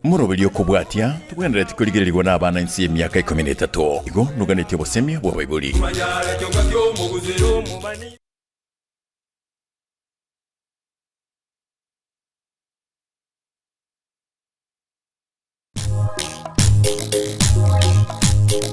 Moroberio okobwatia, togwenereti korigererigwa nabana inse y'emiaka ikomi na etato. Igo noganetie obosemia bw'abaibori.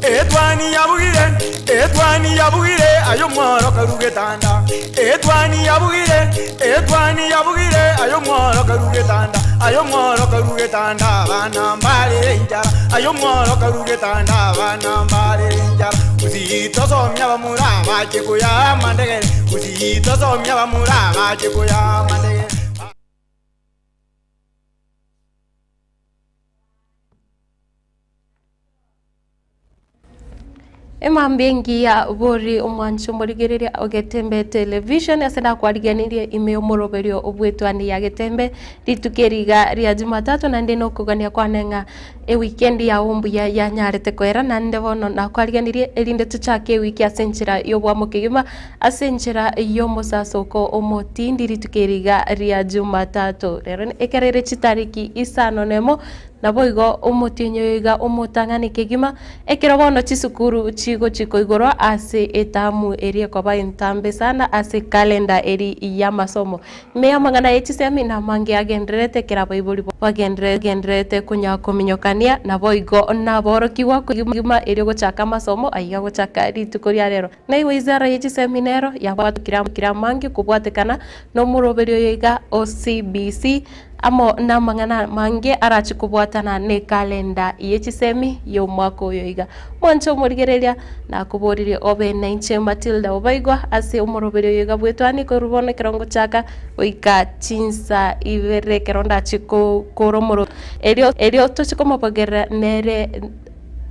Etwani yabugire, etwani yabugire, aye omworo karu getanda. Etwani yabugire, etwani yabugire, aye omworo karu getanda. Aye omworo karu getanda, abana mbarere enchara. Aye omworo karu getanda, abana mbarere enchara. Gusii tosomia abamura bache koyaa amandegere, Gusii tosomia abamura bache koyaa amandegere. Emambia engiya bori omwancho omorigereria o Getembe Television ase nakwariganirie ime omoroberio obwetwani ya Getembe rituko eri iga ria Jumatatu naende nokogania kwane ng'a ewikendi yao mbuya yanyarete koera naende bono nakwariganirie erinde tochake ewiki ase enchera y'obwamo kegima ase enchera y'omosasoko omotindi rituko eri iga ria Jumatatu. Rero ekero ere chitariki isano nemo Naboigo omotienyi oyo iga omotang'ani kegima, ekero bono chisukuru chigochia koigorwa ase etamu eria ekoba entambe sana ase ekalenda eri y'amasomo. Ime y'amang'ana ye chisemi namange agendererete ekero abaibori bagendererete konya kominyokania, naboigo naborokigwa kegima erio gochaka amasomo aiga gochaka rituko ria rero. Naigo Wizara ye chisemi nero yabwatokire amange kobwatekana nomoroberio oyo iga o CBC Amo namang'ana amange arache kobwatana nekalenda ye chisemi y'omwaka oyo iga. Mwanche omorigereria, nakoboririe obe nainche Matilda Obaigwa ase omoroberio oyo iga bwetwanie korwa bono ekero ngochaka goika chinsa ibere ekero ndache kora omoro erio erio toche komobogerera nere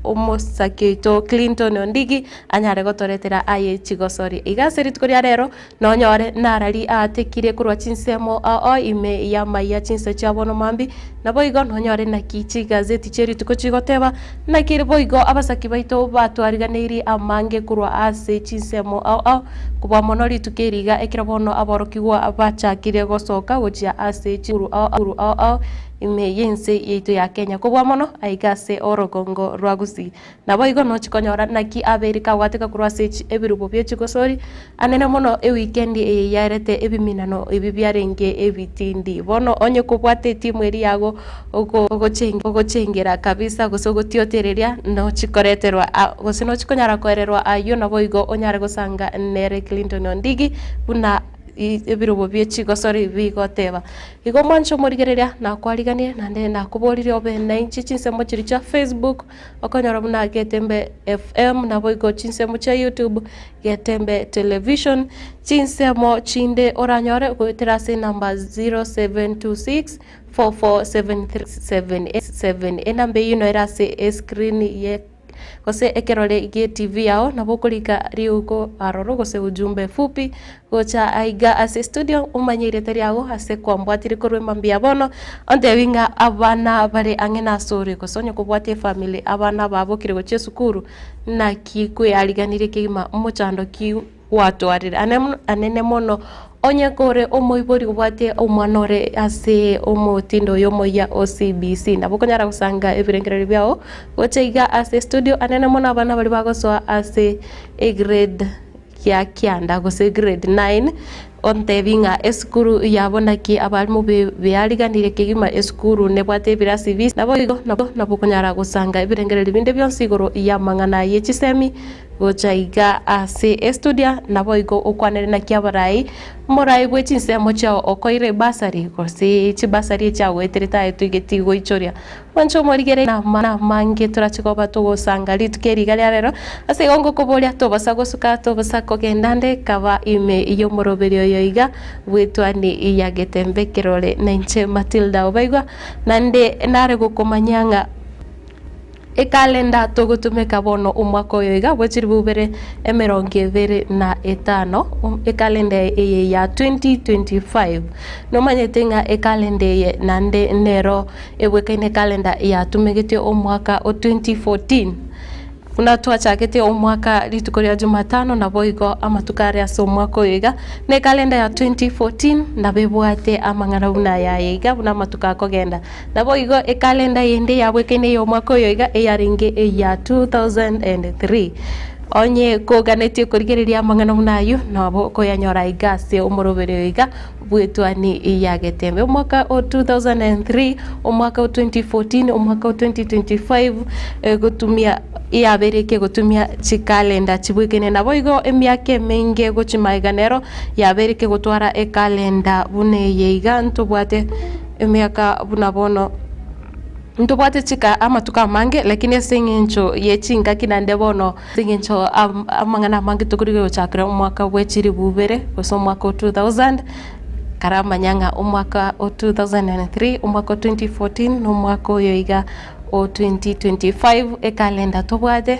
omosaki oito Clinton Ondigi anyare gotoretera aye chigosori. Iga ase rituko ria rero Nonyore narari aatekire korwa chinsemo ao ime y'amaiya chinsa chia bono mambia, naboigo nonyore naki chigazeti chie rituko chigoteba, naki boigo abasaki baito batwariganeirie amange korwa ase chinsemo ao ao, kobua mono rituko eri iga ekero bono aborokigwa bachakire gosoka gochia ase chikuru ao ao ime y'ense yaito ya Kenya, kobua mono aiga ase orogongo rwa Gusii. Naboigo nochie konyora naki abeire kagwateka korwa ase ebirubo bie chigosori, anene mono ewikendi eye yaerete ebiminano ebi biarenge ebitindi. Bono onye kobwate etimu eria yago ogochengera kabisa gose ogotiotereria nochie koreterwa gose nochie konyara koererwa ayio naboigo onyare gosanga nere Clinton Ondigi buna ebirobo bie chigosori bigoteba. Igo mwanche omorigereria nakwariganirie naende nakoboririe obe nainche chinsemo chiria chia Facebook. Okonyora buna Getembe FM, naboigo chinsemo chia YouTube, Getembe Television, chinsemo chinde oranyore goetera ase enamba 0726 447377. Enamba eyio nero ere ase escreen ye gose ekerore gie TV yao, nabo okorika riuko aroro gose ujumbe fupi Gocha aiga ase estudio omanye erieta riago ase kwambwatire korwa emambia bono, ontebi ng'a abana bare ang'e nasore gose onye kobwate efamily abana babokire gochia esukuru naki kweariganirie kegima omochando ki gwatwarire ane anene mono onye kore omoibori obwate omwana ore ase omotindo oyo omoyia o CBC nabo okonyara gosanga ebirengererio biago gocha iga ase estudio anene mono abana baria bagosoa ase egrade. Gia kianda gose grade nine, ontebi ng'a esukuru yabo naki abalimu beariganirie kegima esukuru nebwate ebirasi bi naboigo nabo nabo okonyara gosanga ebirengererio binde bionsi igoro y'amang'ana ye chisemi gocha iga ase estudia naboigo okwanere naki abarai Morai bwe chinsemo chiao okoire ebasari, gose chibasari echiagoeterete aye toigeti goichoria. Mwanche omorigererie namange torache koba togosanga rituko eri iga ria rero. Ase igo ngokoboria tobosa gosuka tobosa kogenda ande kaba ime y'omoroberio oyo iga bw'etuani ya Getembe kerore nainche Matilda Obaigwa naende nare gokomanyia ng'a Ekalenda togotumeka bono omwaka oyo iga bwe chilifu ibere emerongo ebere na etano, ekalenda eye ya 2025. Nomanyete ng'a ekalenda eye naende nero ebwekaine ekalenda yatumegetwe omwaka o 2014. Buna twachagete omwaka rituko ria Jumatano naboigo amatuko are ase omwaka oyo iga, na ekalenda ya 2014 nabo ebwate amang'ana buna aya aya iga buna amatuko akogenda. Naboigo ekalenda yende yabwekaine ey'omwaka oyo iga eyarenge eya 2003. Onye koganetie korigereria amang'ana buna ayio nabo okoyanyora iga ase omoroberi oyo iga bw'etuani ya Getembe. Omwaka o 2003, omwaka o 2014, omwaka o 2025 egotumia yabeire kegotumia chikalenda chibwekaine. Naboigo emiaka emenge gochia magega nero yabeire kegotwara ekalenda buna eye iga ntobwate emiaka buna bono. Ntobwate chika amatuko amange, lakini ase eng'encho ye chingaki naende bono, ase eng'encho amang'ana amange tokorigia gochakera omwaka bwe chilifu ibere gose omwaka o 2000, karamanya ng'a omwaka o 2003, omwaka o 2014, na omwaka oyo iga o 2025, ekalenda tobwate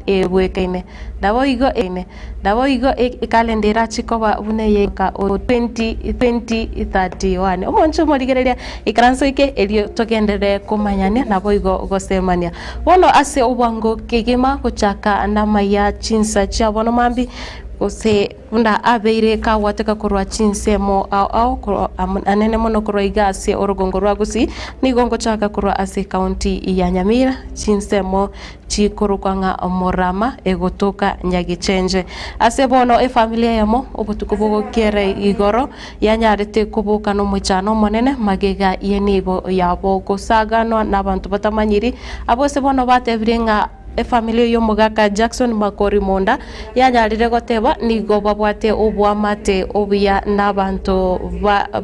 ebwekaine. Naboigo naboigo ekalenda erache koba buna ey'omwaka o 2031. Omonche omorigereria, ikaranso eke erio togenderere komanyania naboigo gosemania. Bono ase obwango kegima gochaka namaya chinsa chia bono mambia, gose buna abeire kagwateka korwa chinsemo ao ao korwa anene mono korwa iga ase orogongo rwa Gusii, nigo ngochaka korwa ase ekaunti ya Nyamira, chinsemo chikorokwa ng'a Morama egotoka Nyagechenche. Ase bono efamiri eyemo obotuko bogokera igoro yanyarete koboka nomoichano omonene magega y'enibo yabo gosaganwa nabanto batamanyiri. Abwo ase bono batebire ng'a efamiri y'omogaka Jackson Makori Monda yanyarire goteba nigo babwate oboamate obuya nabanto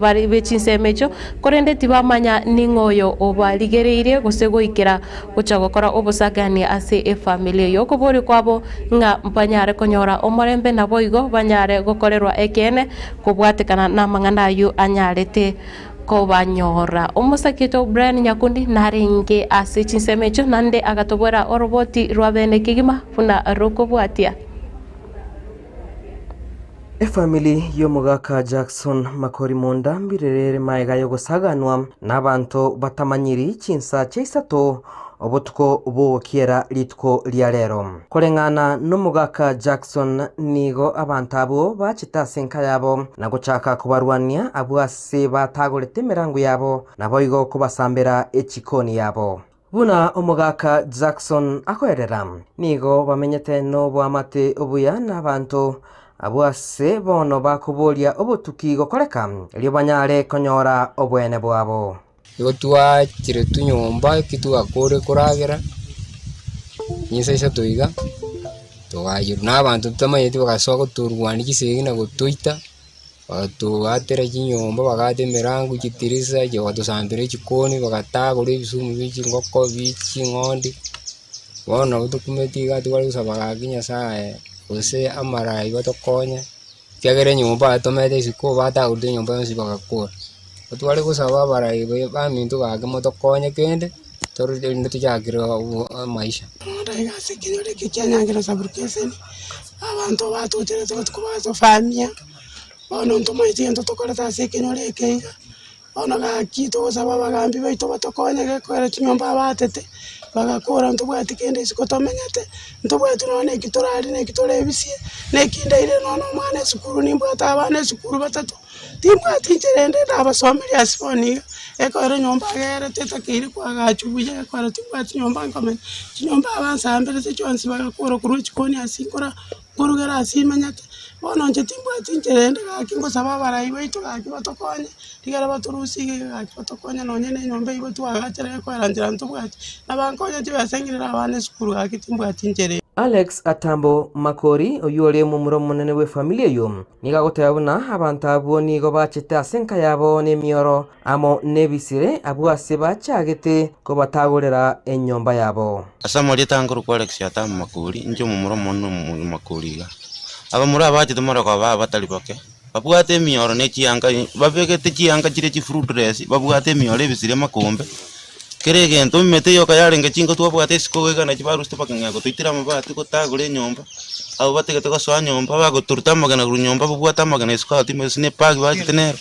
bare be chinsemo echio korende tibamanya ning'o oyo obarigereirie gose goikera gocha gokora obosagani ase efamiri eye. Okoboria kwabo ng'a mbanyare konyora omorembe naboigo banyare gokorerwa ekeene kobwatekana namang'ana ayio anyarete kobanyora. Omosake oito Brian Nyakundi narenge ase chinsemo echio naende agatobora oroboti rwa bene kegima buna rokobwatia. Efamiri y'omogaka Jackson Makori Monda mbirere ere magega y'ogosaganwa n'abanto batamanyiri chinsa chia isato obotuko bw'ogokiera rituko ria rero. Koreng'ana n'omogaka Jackson nigo abanto abwo bachete ase enka yabo na gochaka kobarwania abwo ase batagorete emerango yabo naboigo kobasambera echikoni yabo. Buna omogaka Jackson akoerera, nigo bamenyete noboamate obuya nabanto abwo ase bono bakoboria obotuki gokoreka erio banyare konyora obwene bwabo. Igo twachire nyomba eki twakore koragera, chinsa isato iga, togayerwa na abanto totamanyeti bagasoa gotorwania chisegi na gotoita. Bagatoatera chinyomba, bagaata emerango, chitirisa, bagatosambera echikoni, bagatagora ebisumu bie chingoko, bie ching'ondi. Bono nabo tokumeti iga tobare gosaba gaki Nyasaye, gose amarai batokonye, ekiagera enyomba batomete isiko batagorete enyomba yonsi bagakora. Totware gosaba abarai baminto gaki motokonye kende, torore erinde tochakere amaisha. Bono iga ase ekenyoro eke kia Nyangira Sub-location, abanto batocherete botuko bagatofamia, bono ntomaeti egento tokorete ase ekenyoro eke iga, bono gaki togosaba abagambi baito batokonye gekoera chinyomba abatete, bagakora ntobwati kende isiko tomenyete, ntobwati nonya na eki torarie na eki torebisie, na eki ndaire nonya na omwana esukuru nimbwate abana esukuru batato. Timbwati inchera ende ndabasomerie ase bono iga, ekero enyomba agerete etakeire koagachwa buya ekero timbwati nyomba nkomenya, chinyomba abansamberete chionsi bagakora korwa echikoni ase nkora nkorugera ase imenyete, bono inche timbwati inchera ende gaki ngosaba abarai baito gaki batokonye, rigere batorusie iga iga gaki batokonye nonye na enyomba eywo twagachere ekoera nchera ntobwati, nabankonye chibesa ng'irere abana esukuru gaki timbwati inchera ende. Alex Atambo Makori, oyio ore omomura omonene bw'efamiri eyio, Nigo agoteba buna abanto abwo nigo bachete ase enka yabo nemioro amo nebisire, abwo ase bachagete kobatagorera enyomba yabo. Ase amarieta nkorokwa Alex Atamu Makori, inche omomura omonene omo Makori iga. Abamura abachete moroko baba batari bake, babwate emioro ne chianga babegete chianga chire chifruitless, babwate emioro ebisire makombe, kera egento emete yoka yarenge chinko twabwate isiko iga nachi barusete bakang'ea gotoitera amabati gotagora enyomba. Abwo batigete gosoa nyomba, bagoturuta amagena korwa nyomba babwate amagena isiko aria timanyeti gose ne ebag bachete nero.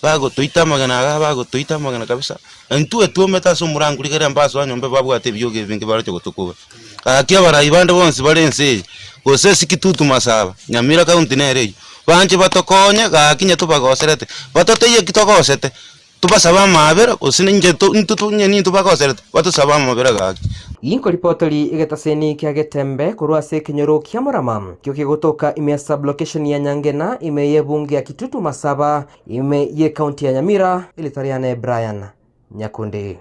Bagotoita amagena igaa, bagotoita amagena kabisa, intwe twomete ase omorango rigereria mbasoa nyomba babwate ebiogo ebinge baroche gotokuba. Gaki abarai bande bonsi bare ense eye, gose ase Kitutu Masaba, Nyamira county nere eyio, banche batokonye gaki onye tobagoserete, batotebie eki togosete, tobasabe amaabera gose ninche to intwe to onye nintwe bagoserete, batosabe amabera gaki. Inkoripotori egetaseni kia Getembe korwa ase ekenyoro kia Murama, ekio kegotoka ime ya sub-location ya Nyangena ime y'ebunge ya Kitutu Masaba ime y'ecounty ya Nyamira, erieta riane Brian Nyakundi.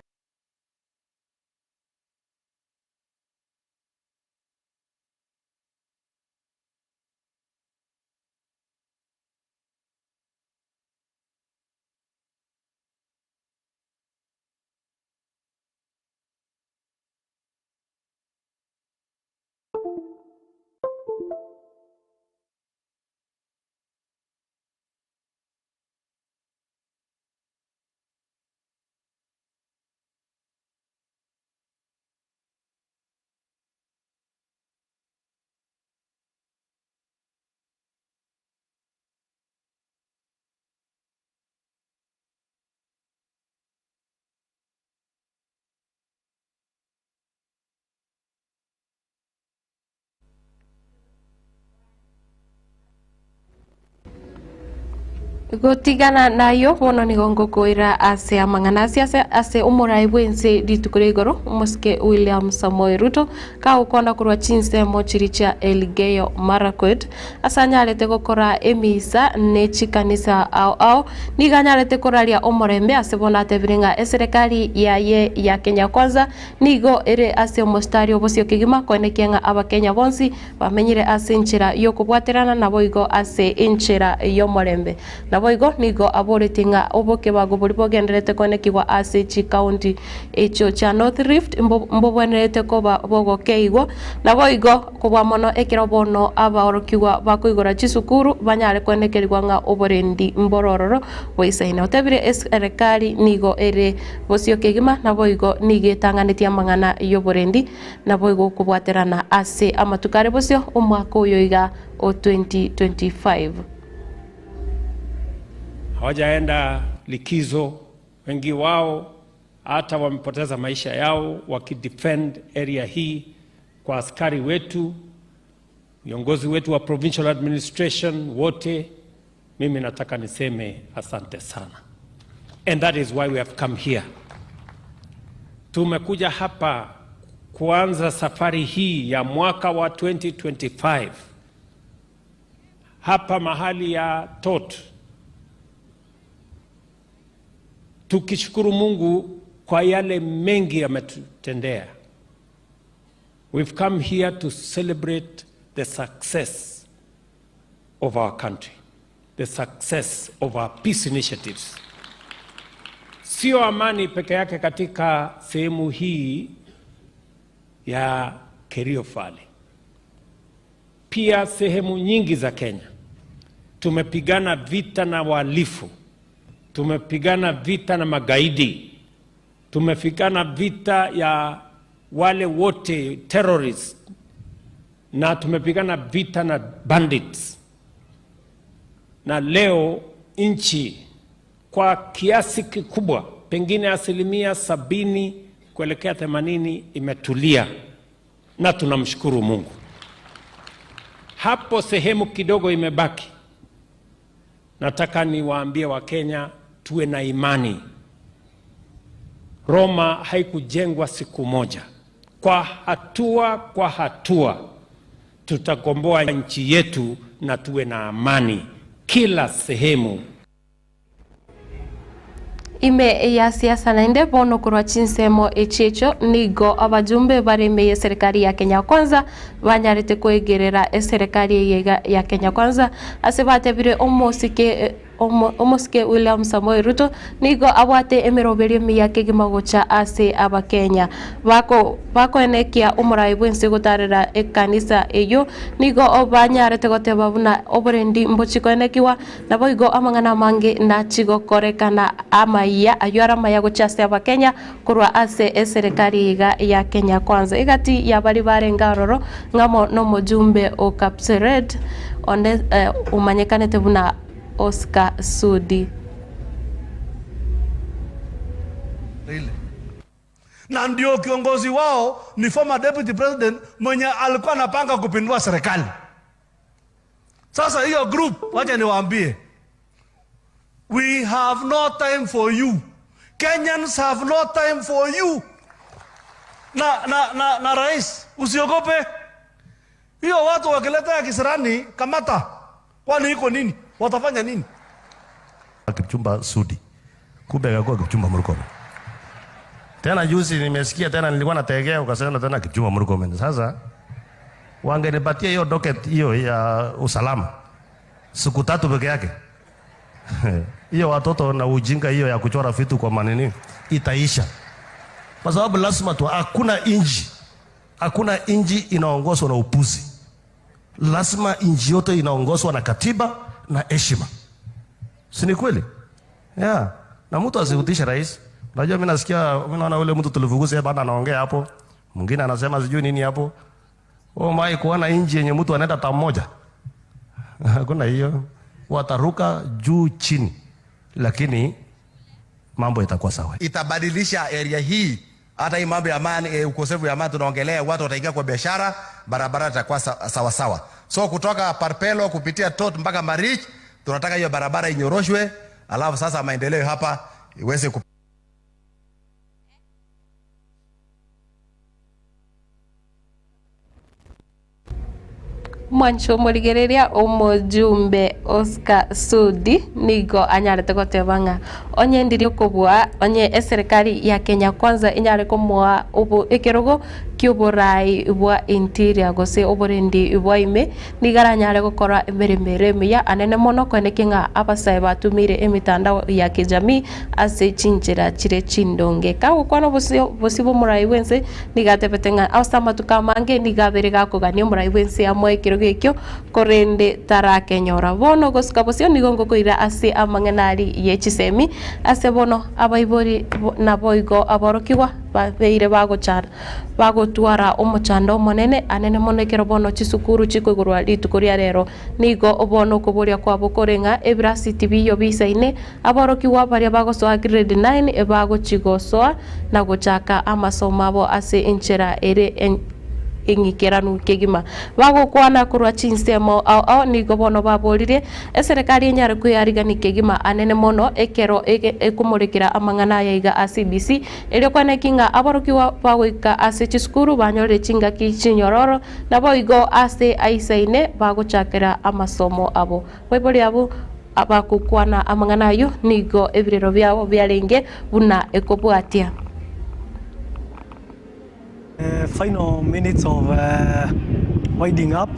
Gotigana nayio, bono nigo ngokoira ase amang'ana ase ase ase omorai bw'ense rituko ria igoro, omosike William Samoei Ruto, kagokwana korwa chinsemo chiria chia Elgeyo Marakwet, ase anyarete gokora emisa ne chikanisa ao ao, nigo anyarete koraria omorembe ase bono atebire ng'a eserekari yaye ya Kenya Kwanza Nigo ere ase omositari obosio kegima koenekia ng'a Abakenya bonsi bamenyire ase enchera y'okobwaterana naboigo ase enchera y'omorembe. Naboigo nigo aboretie ng'a obokebago boria bogendererete koenekigwa ase chikaunti echio chia North Rift mbobwenerete koba bogokeigwa naboigo kobua mono ekero bono abaorokigwa bakoigora chisukuru banyare koenekerigwa ng'a oborendi mborororo boisaine. Otebire eserekari nigo ere Bosio kegima naboigo nigo etang'anetie amang'ana y'oborendi, naboigo okobwaterana ase amatuko are bosio omwaka oyo iga o 2025. Hawajaenda likizo, wengi wao hata wamepoteza maisha yao wakidefend area hii kwa askari wetu, viongozi wetu wa provincial administration wote. Mimi nataka niseme asante sana. And that is why we have come here. Tumekuja hapa kuanza safari hii ya mwaka wa 2025 hapa mahali ya Tot, tukishukuru Mungu kwa yale mengi yametutendea. We've come here to celebrate the success of our country, the success of our peace initiatives. Sio amani peke yake katika sehemu hii ya Kerio Valley, pia sehemu nyingi za Kenya tumepigana vita na wahalifu, tumepigana vita na magaidi, tumepigana vita ya wale wote terrorists, na tumepigana vita na bandits, na leo nchi kwa kiasi kikubwa, pengine 70% kuelekea 80% imetulia, na tunamshukuru Mungu. Hapo sehemu kidogo imebaki. Nataka niwaambie Wakenya tuwe na imani. Roma haikujengwa siku moja. Kwa hatua kwa hatua tutakomboa nchi yetu na tuwe na amani kila sehemu. Ime ya siasa naende bono korwa chinsemo echi echio nigo abajumbe bare ime y'eserekari ya Kenya Kwanza banyarete koegerera eserekari eye iga ya Kenya Kwanza ase batebire omosike Omosike William Samoei Ruto nigo abwate emeroberio emiya kegima gocha ase Abakenya. Bako bakoenekia omorai bw'ense gotarera ekanisa eyio nigo banyarete goteba buna oborendi mbochi koenekigwa, naboigo amang'ana amange nachigokorekana amayia ayio are amaya gochia ase Abakenya korwa ase eserekari iga ya Kenya Kwanza. Egati ya baria barenge aroro ng'amo nomojumbe o Kapseret onde omanyekanete buna Oscar Sudi. Ile. Na ndio kiongozi wao ni former deputy president mwenye alikuwa anapanga kupindua serikali. Sasa hiyo group, wacha niwaambie, we have no time for you. Kenyans have no time for you. Na, na, na, na rais, usiogope hiyo watu wakileta ya kisirani, kamata. Kwani iko nini? Watafanya nini? Kipchumba Sudi, kumbe akakuwa Kipchumba Murkomen. Tena juzi nimesikia tena, nilikuwa nategea ukasema tena Kipchumba Murkomen. Sasa wangenipatia hiyo docket hiyo ya usalama siku tatu peke yake hiyo watoto na ujinga hiyo ya kuchora vitu kwa manini itaisha, kwa sababu lazima tu, hakuna inji, hakuna inji inaongozwa na upuzi. Lazima inji yote inaongozwa na katiba na heshima, si ni kweli? Yeah. Na mtu asiutishe rais. Unajua mimi nasikia, mimi naona ule mtu tulifukuza bana anaongea hapo, mwingine anasema sijui nini hapo. Oh my, kuona inji yenye mtu anaenda tamu moja hakuna hiyo, wataruka juu chini, lakini mambo itakuwa sawa. Itabadilisha area hii, hata hii mambo ya amani e, ukosefu ya amani tunaongelea, watu wataingia kwa biashara, barabara itakuwa sawa sawa. So kutoka Parpelo kupitia Tot mpaka Marich, tunataka hiyo barabara inyoroshwe, alafu sasa maendeleo hapa iweze ku Mwancho morigereria omojumbe Oscar Sudi nigo anyarete goteba ng'a onye ndiri okobua onye eserikali ya Kenya Kwanza enyare komoa obo ekerogo kia oborai bwa interior gose oborendi bwa ime nigo aranyare gokora emeremo ere emiya anene mono koeneki ng'a abasae batumire emitandao ya kijamii ase chinchera chire chindonge. Kagokwana obosio bosi bwa omorai bwa ense nigo atebete ng'a ase amatuko amange nigo abere gakogania omorai bwa ense amoe ekero gekio korende tarakenyora. Bono gosika bosio nigo ngokoira ase amang'ana ari ya chisemi ase bono abaibori nabo igo aborokigwa babeire bagochara bagotwara omochando omonene anene mono ekero bono chisukuru chikoigorwa rituko ria rero. Nigo bono okoboria kwabo kore ng'a ebirasi tibiyo bisaine aborokigwa baria bagosoa grade 9 ebagochigosoa na gochaka amasomo abo ase enchera ere eng'ikeranu kegima. Bagokwana korwa chinsemo ao ao nigo bono baborire eserikali enyare koyarigani kegima anene mono ekero ekomorekera amang'ana aya iga a CBC erio kwaneki ng'a aborokigwa bagoika ase chisukuru banyorire chingaki chinyororo nabo igo ase aisaine bagochakera amasomo abo. Baibori abwo abagokwana amang'ana aywo nigo ebirero biabo biarenge buna ekobwatia. Final minutes of winding up,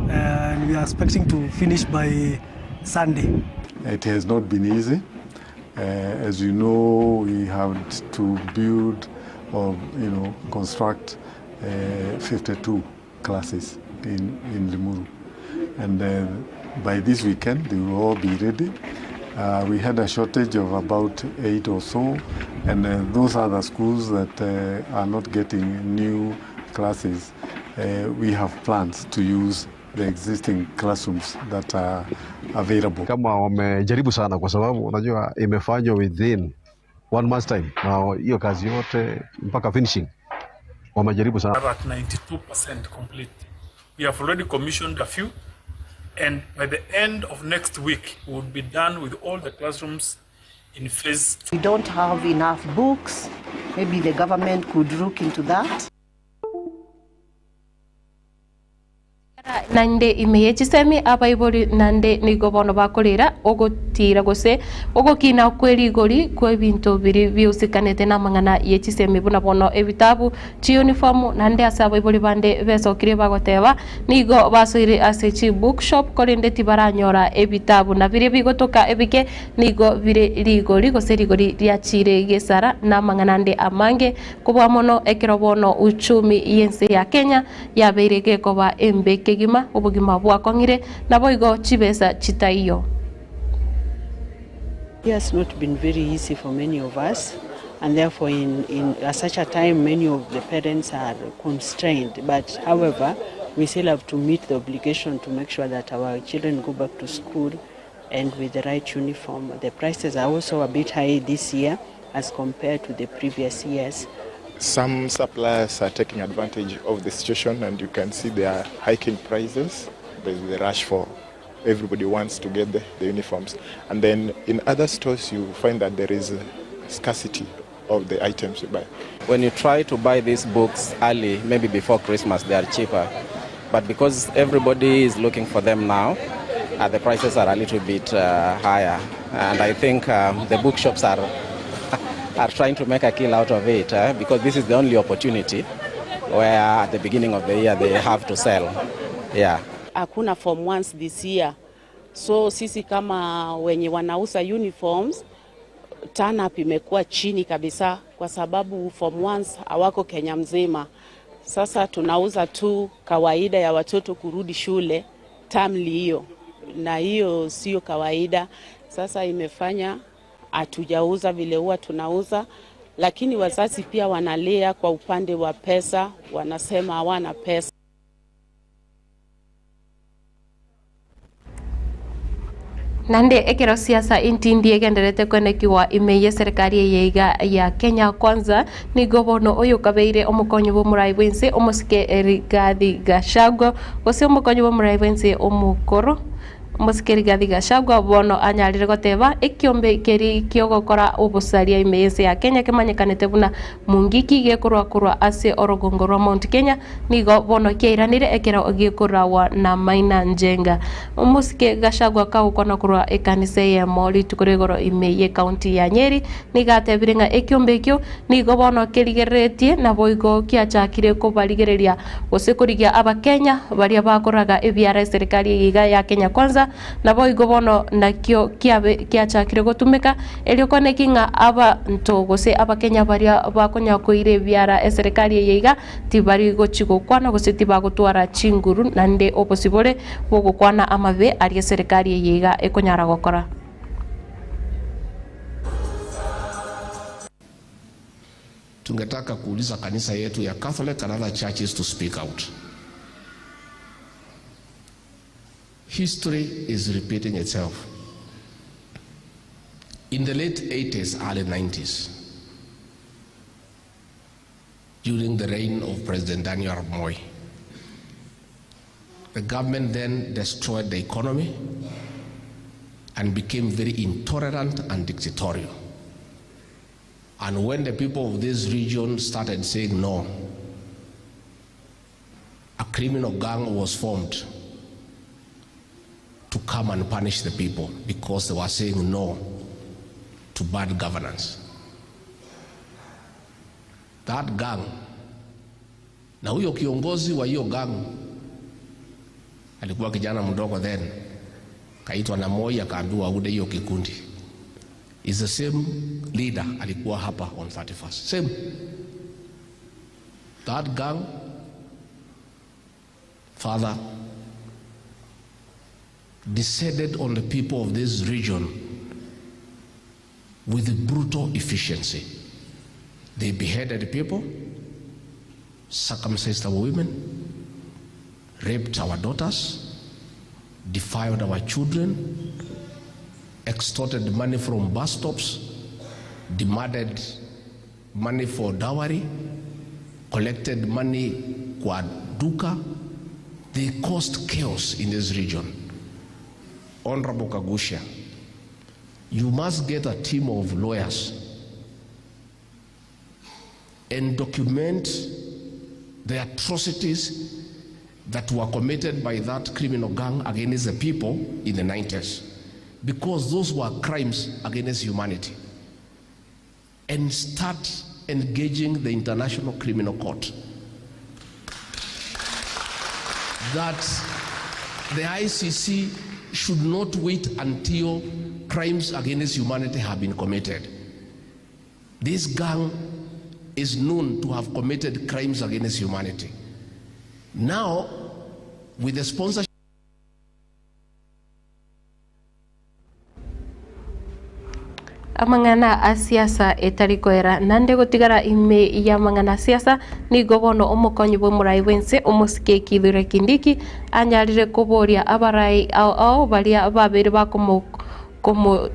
and we are expecting to finish by Sunday. It has not been easy. As you know, we had to build or construct 52 classes in Limuru, and by this weekend they will all be ready. We had a shortage of about 8 or so, and those other schools that are not getting new classes, we have plans to use the existing classrooms that are available. Kama wamejaribu sana, kwa sababu unajua imefanywa within 1 month time, na hiyo kazi yote mpaka finishing wamejaribu sana. At 92% complete. We have already commissioned a few, and by the end of next week we will be done with all the classrooms in phase 2. We don't have enough books. Maybe the government could look into that. Nande ime chisemi abaibori nande nigo bono bakorera ogotira gose ogokina kwerigori kwa ebinto biri biusikanete na amang'ana ye chisemi buna bono ebitabu chiuniform nande ase abaibori bande besokire bagoteba nigo basoire ase chi bookshop korende tibaranyora ebitabu na biri bigotoka ebike nigo bire rigori gose rigori riachire gesara na amang'ana ande amange kobua mono ekero bono uchumi yense ya Kenya yabeire gekoba embe kegima obogima bwakong'ire nabo igo chibesa chitaiyo. It has not been very easy for many of us, and therefore in at such a time many of the parents are constrained. But however, we still have to meet the obligation to make sure that our children go back to school and with the right uniform. The prices are also a bit high this year as compared to the previous years. Some suppliers are taking advantage of the situation and you can see they are hiking prices. There's the rush for everybody wants to get the, the uniforms. And then in other stores you find that there is a scarcity of the items you buy. When you try to buy these books early, maybe before Christmas, they are cheaper. But because everybody is looking for them now, uh, the prices are a little bit uh, higher. And I think um, the bookshops are, are trying to make a kill out of it eh, because this is the only opportunity where at the beginning of the year they have to sell. Yeah. Hakuna form ones this year, so sisi kama wenye wanauza uniforms turn up imekuwa chini kabisa, kwa sababu form ones hawako Kenya mzima. Sasa tunauza tu kawaida ya watoto kurudi shule termly hiyo, na hiyo sio kawaida. Sasa imefanya hatujauza vile huwa tunauza, lakini wazazi pia wanalia kwa upande wa pesa, wanasema hawana pesa. Naende ekero siasa intindi egenderete kwenekiwa ime ye serikali eye iga ya Kenya Kwanza, nigo bono oyo okabeire omokonyi bw'omorai bw'ense omosike Rigathi Gachagua gose omokonyi bw'omorai bw'ense omokoro omosike Rigathi Gachagua bono anyarire goteba ekiombe keri kiogokora obosaria ime y'ense ya Kenya kemanyekanete buna Mungiki gekorwa korwa ase orogongo rwa Mount Kenya nigo bono kiairanire ekero gekorawa na Maina Njenga. Omosike Gachagua kagokwana korwa ekanisa eyemo rituko ria igoro ime y'ecounty ya Nyeri nigo atebire ng'a ekiombe ekio nigo bono kerigereretie naboigo kiachakire kobarigereria gose korigia abakenya baria bakoraga ebiara eserikari eye iga ya Kenya Kwanza Naboigo bono nakio kiabe kiachakire gotumeka, erio koneki ng'a abanto gose Abakenya baria bakonya koira ebiara eserekari eye iga tibari gochi gokwana gose tibagotwara chinguru naende obosibore bw'ogokwana amabe aria eserekari eye iga ekonyara gokora. Tungetaka kuuliza kanisa yetu ya Catholic and other churches to speak out. History is repeating itself. In the late 80s, early 90s, during the reign of President Daniel Arap Moi, the government then destroyed the economy and became very intolerant and dictatorial. And when the people of this region started saying no, a criminal gang was formed to come and punish the people because they were saying no to bad governance. That gang, na huyo kiongozi wa hiyo gang alikuwa kijana mdogo then, kaitwa na Moi akaambiwa aunde hiyo kikundi. Is the same leader alikuwa hapa on 31st. Same. That gang father descended on the people of this region with brutal efficiency. They beheaded people, circumcised our women, raped our daughters, defiled our children, extorted money from bus stops, demanded money for dowry, collected money kwa duka. They caused chaos in this region. Honorable Kagusha, you must get a team of lawyers and document the atrocities that were committed by that criminal gang against the people in the 90s, because those were crimes against humanity, and start engaging the International Criminal Court. That the ICC should not wait until crimes against humanity have been committed. This gang is known to have committed crimes against humanity. Now, with the sponsorship Amang'ana a siasa etari koera naende gotigara ime y'amang'ana a siasa nigo bono omokonyi bw'omorai bw'ense omosike Kithure Kindiki anyarire koboria abarai ao ao baria babeire bakomo komo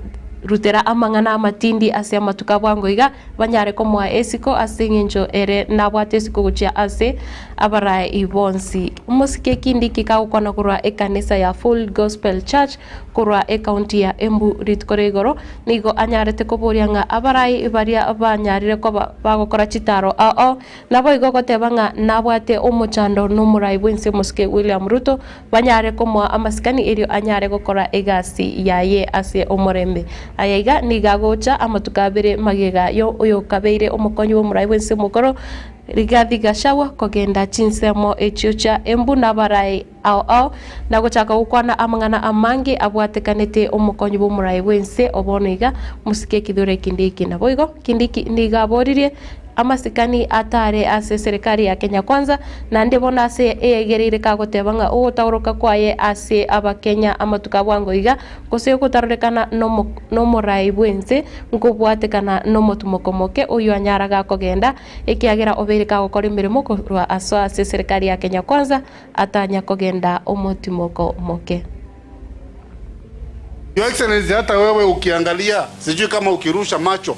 Rutera amang'ana amatindi ase amatuko a bwango iga, banyare komoa esiko ase engencho ere nabwate esiko gochia ase abarai bonsi. Omosike Kindiki kagokwana korwa ekanisa ya Full Gospel Church korwa ecounty ya Embu rituko ria igoro, nigo anyarete koboria ng'a abarai baria banyarire koba bagokora chitaro ao ao Naboigo goteba ng'a nabwate omochando nomorai bw'ense omosike William Ruto, banyare komoa amasikani erio anyare gokora egasi yaye ase omorembe. Aya iga nigo agocha amatuko abere magega yo oyokabeire omokonyi bw'omorai bw'ense omokoro Rigathi Gachagua kogenda chinsemo echio chia Embu nabarai ao ao na gochaka gokwana amang'ana amange abwatekanete omokonyi bw'omorai bw'ense o bono iga mosike ekidure Kindiki. Naboigo Kindiki nigo aboririe amasikani atare ase eserekari ya Kenya Kwanza naende bono ase eyegereire kagoteba ng'a ogotaoroka kwaye ase abakenya amatuko a bwango iga gose gotarorekana nomorai bw'ense nkobwatekana nomotumoko moke oyio anyara gakogenda ekiagera obeire kagokora emeremo korwa asoa ase eserekari ya Kenya Kwanza atanya kogenda omotimoko moke. Your Excellency, hata wewe ukiangalia, sijui kama ukirusha macho,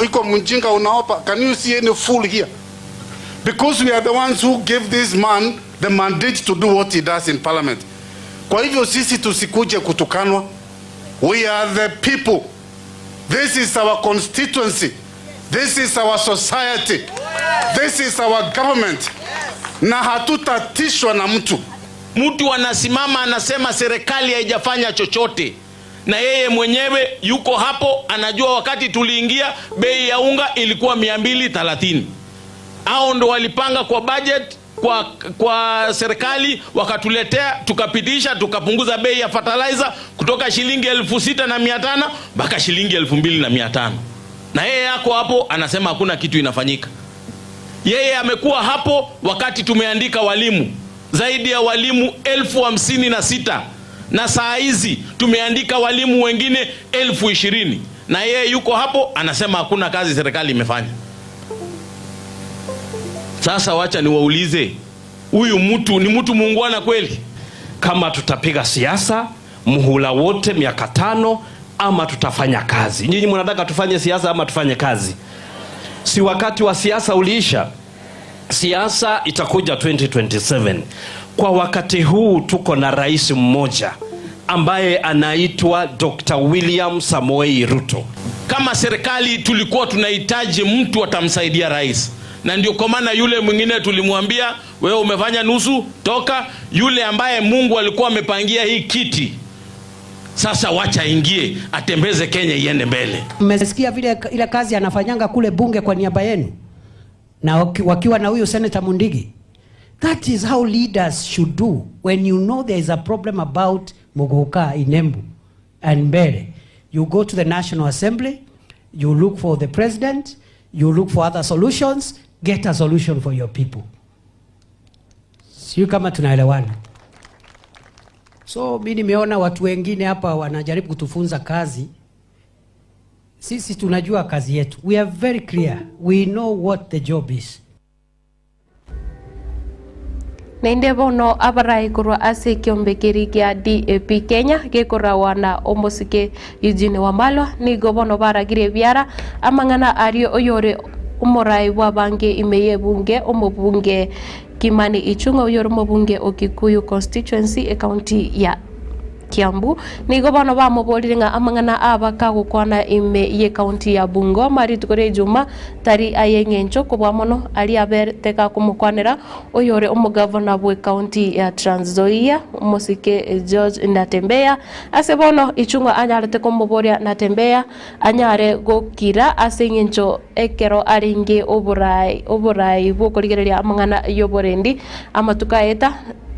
iko mjinga unaopa, can you see any fool here? Because we are the ones who gave this man the mandate to do what he does in parliament. Kwa hivyo sisi tusikuje kutukanwa. We are the people. This is our constituency. This is our society. This is our government. Na hatutatishwa na mtu. Mtu anasimama anasema serikali haijafanya chochote, na yeye mwenyewe yuko hapo, anajua wakati tuliingia bei ya unga ilikuwa 230. Hao ndo walipanga kwa budget kwa serikali wakatuletea, tukapitisha, tukapunguza bei ya fertilizer kutoka shilingi 6,500 mpaka shilingi 2,500. Na yeye yako hapo anasema hakuna kitu inafanyika. Yeye amekuwa hapo wakati tumeandika walimu zaidi ya walimu 56,000 na saa hizi tumeandika walimu wengine 20,000, na yeye yuko hapo anasema hakuna kazi serikali imefanya. Sasa wacha niwaulize, huyu mtu ni mtu muungwana kweli? Kama tutapiga siasa muhula wote miaka 5 ama tutafanya kazi? Nyinyi mnataka tufanye siasa ama tufanye kazi? Si wakati wa siasa uliisha? Siasa itakuja 2027. Kwa wakati huu tuko na rais mmoja ambaye anaitwa Dr. William Samoei Ruto. Kama serikali tulikuwa tunahitaji mtu atamsaidia rais, na ndio kwa maana yule mwingine tulimwambia wewe umefanya nusu, toka. Yule ambaye Mungu alikuwa amepangia hii kiti, sasa wacha ingie atembeze Kenya iende mbele. Mmesikia vile ile kazi anafanyanga kule bunge kwa niaba yenu na wakiwa na huyu Senator Mundigi. That is how leaders should do. When you know there is a problem about Muguka in Embu and Mbere, you go to the National Assembly, you look for the president, you look for other solutions, get a solution for your people. Sio kama tunaelewana. So mi nimeona watu wengine hapa wanajaribu kutufunza kazi. Sisi tunajua kazi yetu. We are very clear. We know what the job is. Nainde bono abarai korwa ase ekiombe keri kia DAP Kenya gekorawa na omosike Eugene Wamalwa nigo bono baragire ebiara amang'ana ario oyore omorai bw'abange ime y'ebunge omobunge Kimani Ichung'wa oyore omobunge o Kikuyu constituency ecounty ya Kiambu nigo bono bamoborire ng'a amang'ana aba kagokwana ime y'ecounty ya Bungoma rituko ria Ijuma tari aye eng'encho kobua mono aria aberete gakomokwanera oyore omogavana bw'ecounty ya Trans Nzoia omosike George Natembeya ase bono Ichung'wa anyarete komoboria Natembeya anyare gokira ase eng'encho ekero arenge oborai oborai bw'okorigereria amang'ana y'oborendi amatuko aeta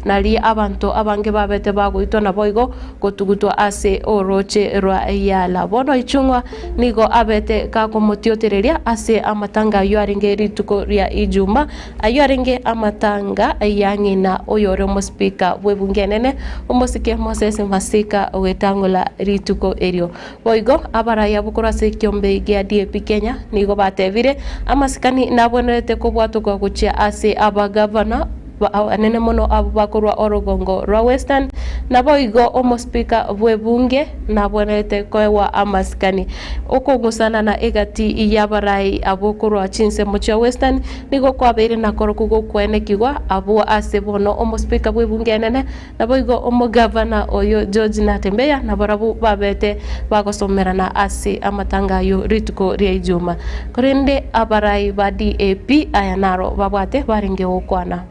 Nario abanto abange babete bagoitwa naboigo gotugutwa ase orooche rwa Yala. Bono Ichung'wa nigo abete gakomotiotereria ase amatanga ayio arenge rituko ria Ijuma, ayio arenge amatanga ya ng'ina oyore omosipika bw'ebunge enene, omosike Moses Masika gwetang'ula rituko erio. Boigo abarai abwo korwa ase ekiombe gia DAP Kenya nigo batebire, amasikani nabwenerete kobwatokwa gochia ase abagavana. Anene mono abwo bakorwa orogongo rwa Western, naboigo omospeaker bw'ebunge nabwenerete koegwa amasikani. Okong'usanana egati y'abarai abwo korwa chinsemo chia Western nigo kwabeire nakorokwo gokwenekigwa abwo ase bono omospeaker bw'ebunge enene naboigo omogavana oyo George Natembeya nabarabwo babete bagosomerana ase amatanga ayio rituko ria Ijuma. Korende abarai ba DAP aya naro babwate barenge gokwana.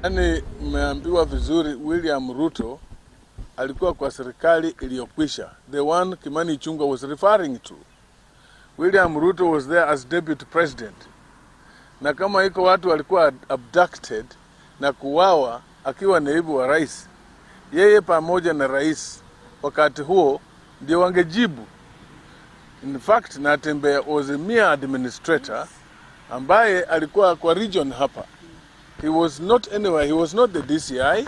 Yaani mmeambiwa vizuri William Ruto alikuwa kwa serikali iliyokwisha, the one Kimani Ichung'wah was referring to. William Ruto was there as deputy president, na kama iko watu walikuwa abducted na kuwawa akiwa naibu wa rais, yeye pamoja na rais wakati huo ndio wangejibu. In fact, Natembeya was a mere administrator ambaye alikuwa kwa region hapa. He was not anywhere. He was not the DCI.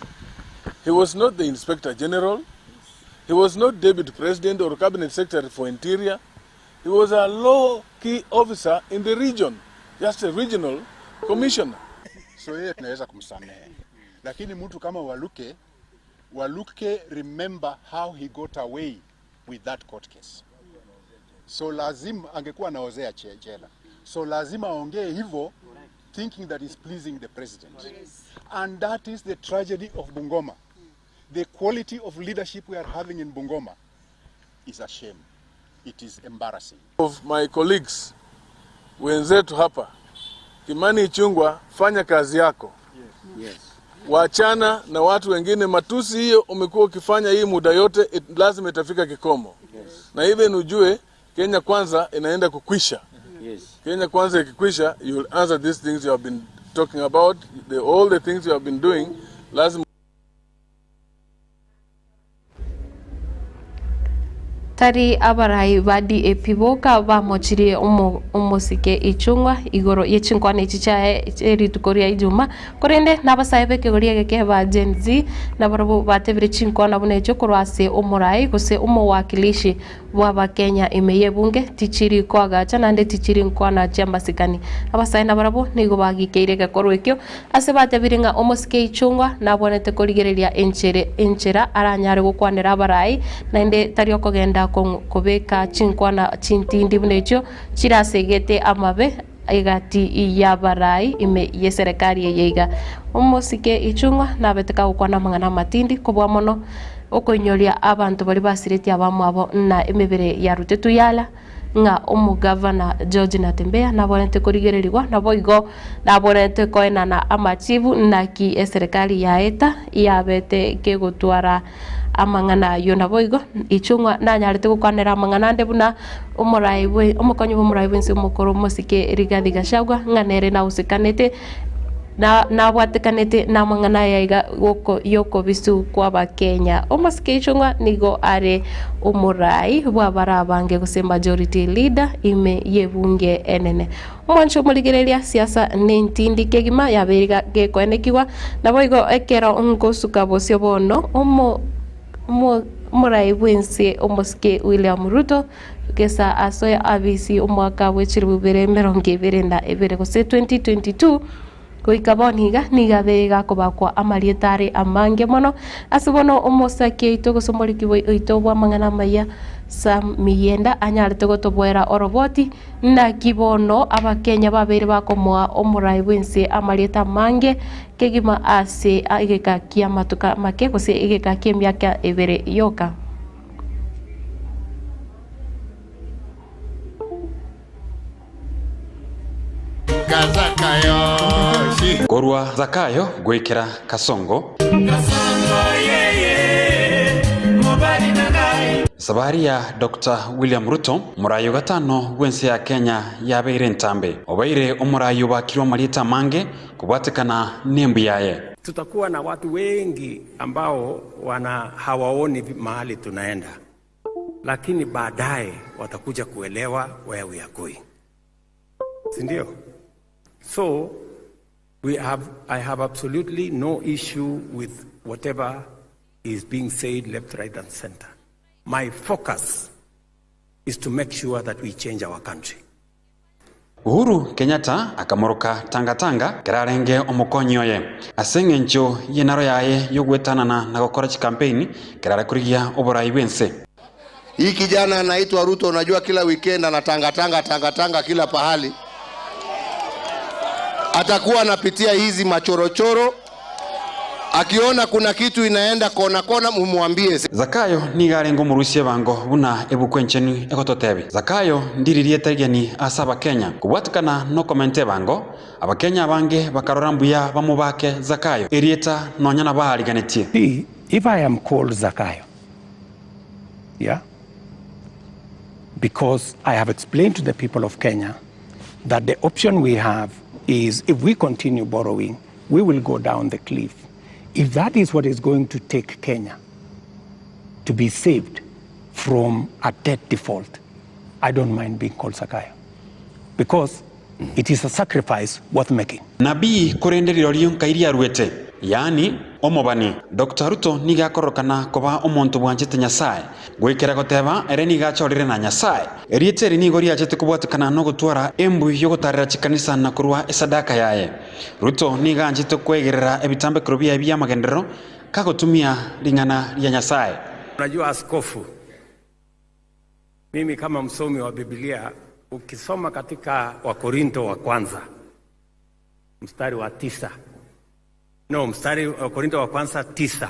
He was not the Inspector General. He was not deputy president or cabinet secretary for interior. He was a low key officer in the region, just a regional commissioner. So yeye tunaweza kumsamehe, lakini mtu kama Waluke, Waluke remember how he got away with that court case. So lazima angekuwa anaozea jela, so lazima aongee hivyo thinking that is pleasing the president. And that is the tragedy of Bungoma. The quality of leadership we are having in Bungoma is a shame. It is embarrassing. Of my colleagues wenzetu hapa, Kimani Ichung'wah, fanya kazi yako. Yes. Wachana na watu wengine. Matusi hiyo umekuwa ukifanya hii muda yote, lazima itafika kikomo. Yes. Na even ujue Kenya Kwanza inaenda kukwisha. Yes. Kenya Kwanza ikikwisha, you will answer these things you have been talking about, all the things you have been doing, lazima Tari abarai ba DAP boka bamochirie omosike Ichung'wa igoro ye chinkwana echi chiaye rituko ria Ijuma, korende nabasae b'ekegori egeke ba Gen Z nabarabwo batebire chinkwana buna echio korwa ase omorai gose omowakilishi bw'abakenya ime y'ebunge tichiri koagacha naende tichiri nkwana chi'amasikani. Abasae nabarabwo nigo bagikeire egekorwa ekio ase batebire ng'a omosike Ichung'wa nabwanete korigereria enchere enchera aranyare gokwanera abarai naende tari okogenda kobeka chinkwana chintindi buna echio chirasegete amabe egati y'abarai ime y'eserekari eye iga. Omosike Ichung'wa nabete kagokwana amang'ana amatindi kobua mono okoinyoria abanto baria basiretie abamwabo na emebere yarutetwe yala ng'a omogavana George Natembeya nabwenerete korigererigwa naboigo nabwenerete koenana amachibu naki eserekari yaeta yabete kegotwara amang'ana ayio naboigo Ichung'wa nanyarete gokwanera amang'ana ande buna omorai bwe omokonyi bwa omorai bwense omokoro omosike Rigathi Gachagua ng'a nere nausekanete na nabwatekanete namang'ana aya iga goko yokobisu kw'Abakenya. Omosike Ichung'wa nigo are omorai bw'abare abange gose majority leader ime y'ebunge enene. Omwancho omorigereria siasa nentindi kegima yabeire iga gekoenekigwa, naboigo ekero ngosuka bosio bono omo omo omorai bw'ense omosike William Ruto gesa asoe abisi omwaka bwe chilifu ibere emerongo ebere na ebere gose 2022 goika bono iga nigo abeire gakobakwa amarieta are amange mono ase bono omosaki oito gose omoriki oito bw'amang'ana amaya Sam Miyienda anyarete gotoboera oroboti naki bono abakenya babeire bakomoa omorai bw'ense amarieta amange kegima ase egeka ki'amatuko amake gose egeka ki'emiaka ebere yoka. Korwa Zakayo goikera Kasongo. Esabari ya Doctor William Ruto, omoraai o gatano bw'ense ya Kenya yabeire entambe. Obeire omoraai obakirwe amarieta amange kobwatekana nembu yaye. Tutakuwa na watu wengi ambao wana hawaoni mahali tunaenda, lakini baadaye watakuja kuelewa where we are going, si ndio? So I have absolutely no issue with whatever is being said left, right and center. My focus is to make sure that we change our country. Uhuru Kenyatta akamoroka Tanga Tanga ekero arenge omokonyi oye, ase engencho y'enaro yaye y'ogwetanana na gokora chikampeini ekero are korigia oborai bw'ense. Hii kijana anaitwa Ruto, unajua kila weekend anatangatanga tangatanga kila pahali, atakuwa anapitia hizi machorochoro, akiona kuna kitu inaenda kona kona, mumwambie. Zakayo nigo arenge omorusia ebango buna ebuku enchenu egototebia. Zakayo ndiririe etageni ase Abakenya. Kobwatikana nokomenta ebango, Abakenya abange bakarora mbuya bamobake Zakayo erieta nonya nabaariganetie. See, if I am called Zakayo, yeah, because I have explained to the people of Kenya that the option we have is if we continue borrowing, we will go down the cliff. If that is what is going to take Kenya to be saved from a debt default, I don't mind being called Zakayo because it is a sacrifice worth making. Nabii korende rirorio nkai riaruete, yaani, omobani. Doctor Ruto nigo akororokana koba omonto bwanchete Nyasae, goikera goteba ere nigo achorire na Nyasae. Erieta eri nigo riachete kobwatekana nogotwara embui yogotarera chikanisa na korua esadaka yaye. Ruto nigo anchete kwegerera ebitambekero biaye bi'amagenderero kagotumia ring'ana ria Nyasae. Unajua askofu, mimi kama msomi wa Biblia, ukisoma katika Wakorinto wa kwanza mstari wa tisa no, mstari wa Korinto wa kwanza tisa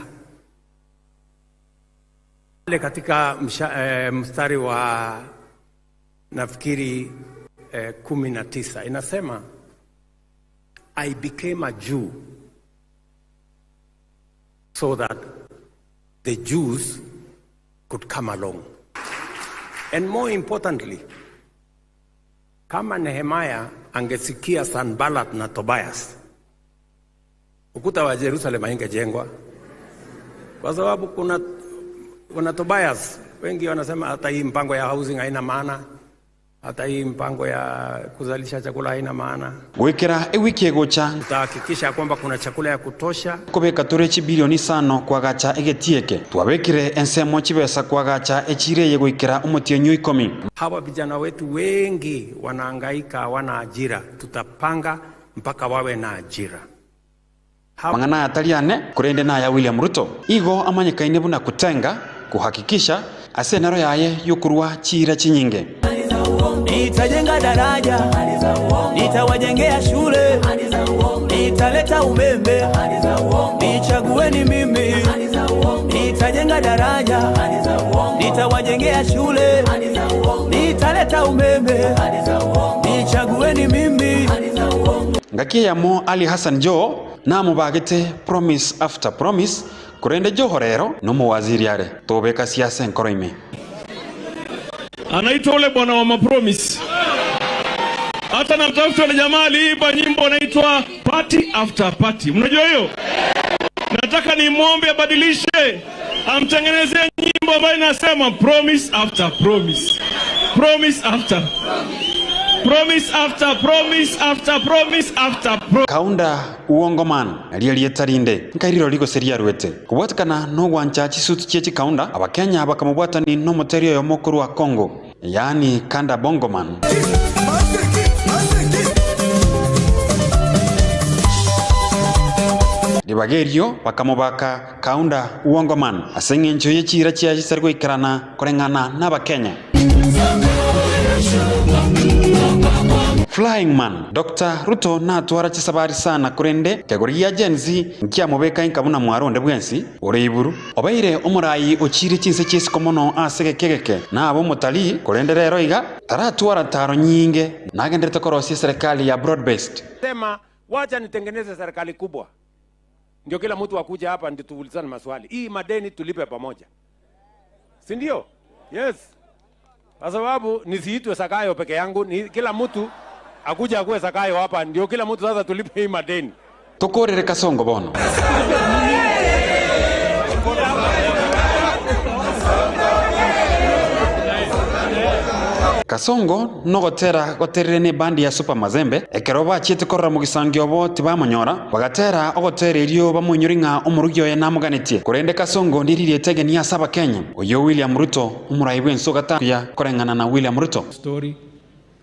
pale katika msha, eh, mstari wa nafikiri eh, 19 inasema I became a Jew so that the Jews could come along. And more importantly, kama Nehemaya angesikia Sanballat na Tobias, ukuta wa Jerusalem haingejengwa, kwa sababu kuna, kuna Tobias. Wengi wanasema hata hii mpango ya housing haina maana, hata hii mpango ya kuzalisha chakula haina maana. Goikera ewiki egocha Tutahakikisha kwamba kuna chakula ya kutosha. Nkobeka tore chibilioni isano koagacha egetii eke. Twabekire ensemo chibesa koagacha echiro eye goikera omotienyi o ikomi. Hawa vijana wetu wengi wanahangaika, hawana ajira. Tutapanga mpaka wawe na ajira. Amang'ana aya tari ane, korende naya William Ruto. Igo amanyekaine buna kutenga, kuhakikisha, ase enero yaye y'okorua chiira chinyinge. Nitajenga daraja, nitawajengea shule, nitaleta umeme, nichagueni mimi. Nitajenga daraja, nitawajengea shule, nitaleta umeme, nichagueni mimi. Ngaki eyemo Ali Hassan Joho namobagete promise after promise, korende Joho rero nomowaziri are tobeka siasa enkoro ime. Anaitwa ule bwana wa mapromise. Hata namtafuta yule jamaa aliimba nyimbo anaitwa party after party. Mnajua hiyo? Nataka nimwombe abadilishe, amtengenezee nyimbo ambayo inasema promise after promise. Promise after promise after promise after promise after promise. Kaunda Uongo man, nario erieta rinde, nkai rirori gose riaruete. Kobwatekana nogwancha chisuti chie chikaunda, Abakenya bakamobwatani nomoteri oyomo korwa Congo, yaani Kanda Bongo Man. Ribaga erio bakamobaka Kaunda Uongo Man ase engencho ye chiira chiaye chitari goikerana koreng'ana n'Abakenya. Flying Man, Doctor Ruto natwara chisabari sana korende kegori gia Gen Z nkiamobeka inka buna mwaro onde bwensi ore iburu. Obeire omorai ochiire chinse chi'isiko mono ase egeka egeke na abe omotalii korende rero iga taratwara taro nyinge nagenderete korosia eserekari ya broad based. Sema wacha nitengeneze serikali kubwa, ndio kila mtu akuja hapa ndio tuulizane maswali. Hii madeni tulipe pamoja, si ndio? Yes, kwa sababu nisiitwe Sakayo peke yangu, ni kila mtu akuja akuwe Sakayo hapa, ndio kila mtu sasa tulipe hii madeni. Tokorere Kasongo bono. Kasongo nogotera goterire nebandi ya Super Mazembe, ekero bachiete korora mogisangio obo tibamonyora, bagatera ogotera erio bamoinyore ng'a omorugi oye namoganetie. Korende Kasongo ndiririe egeni ase Abakenya. Oyio William Ruto, omorai bw'ense ogatakuya koreng'ana na William Ruto. Story.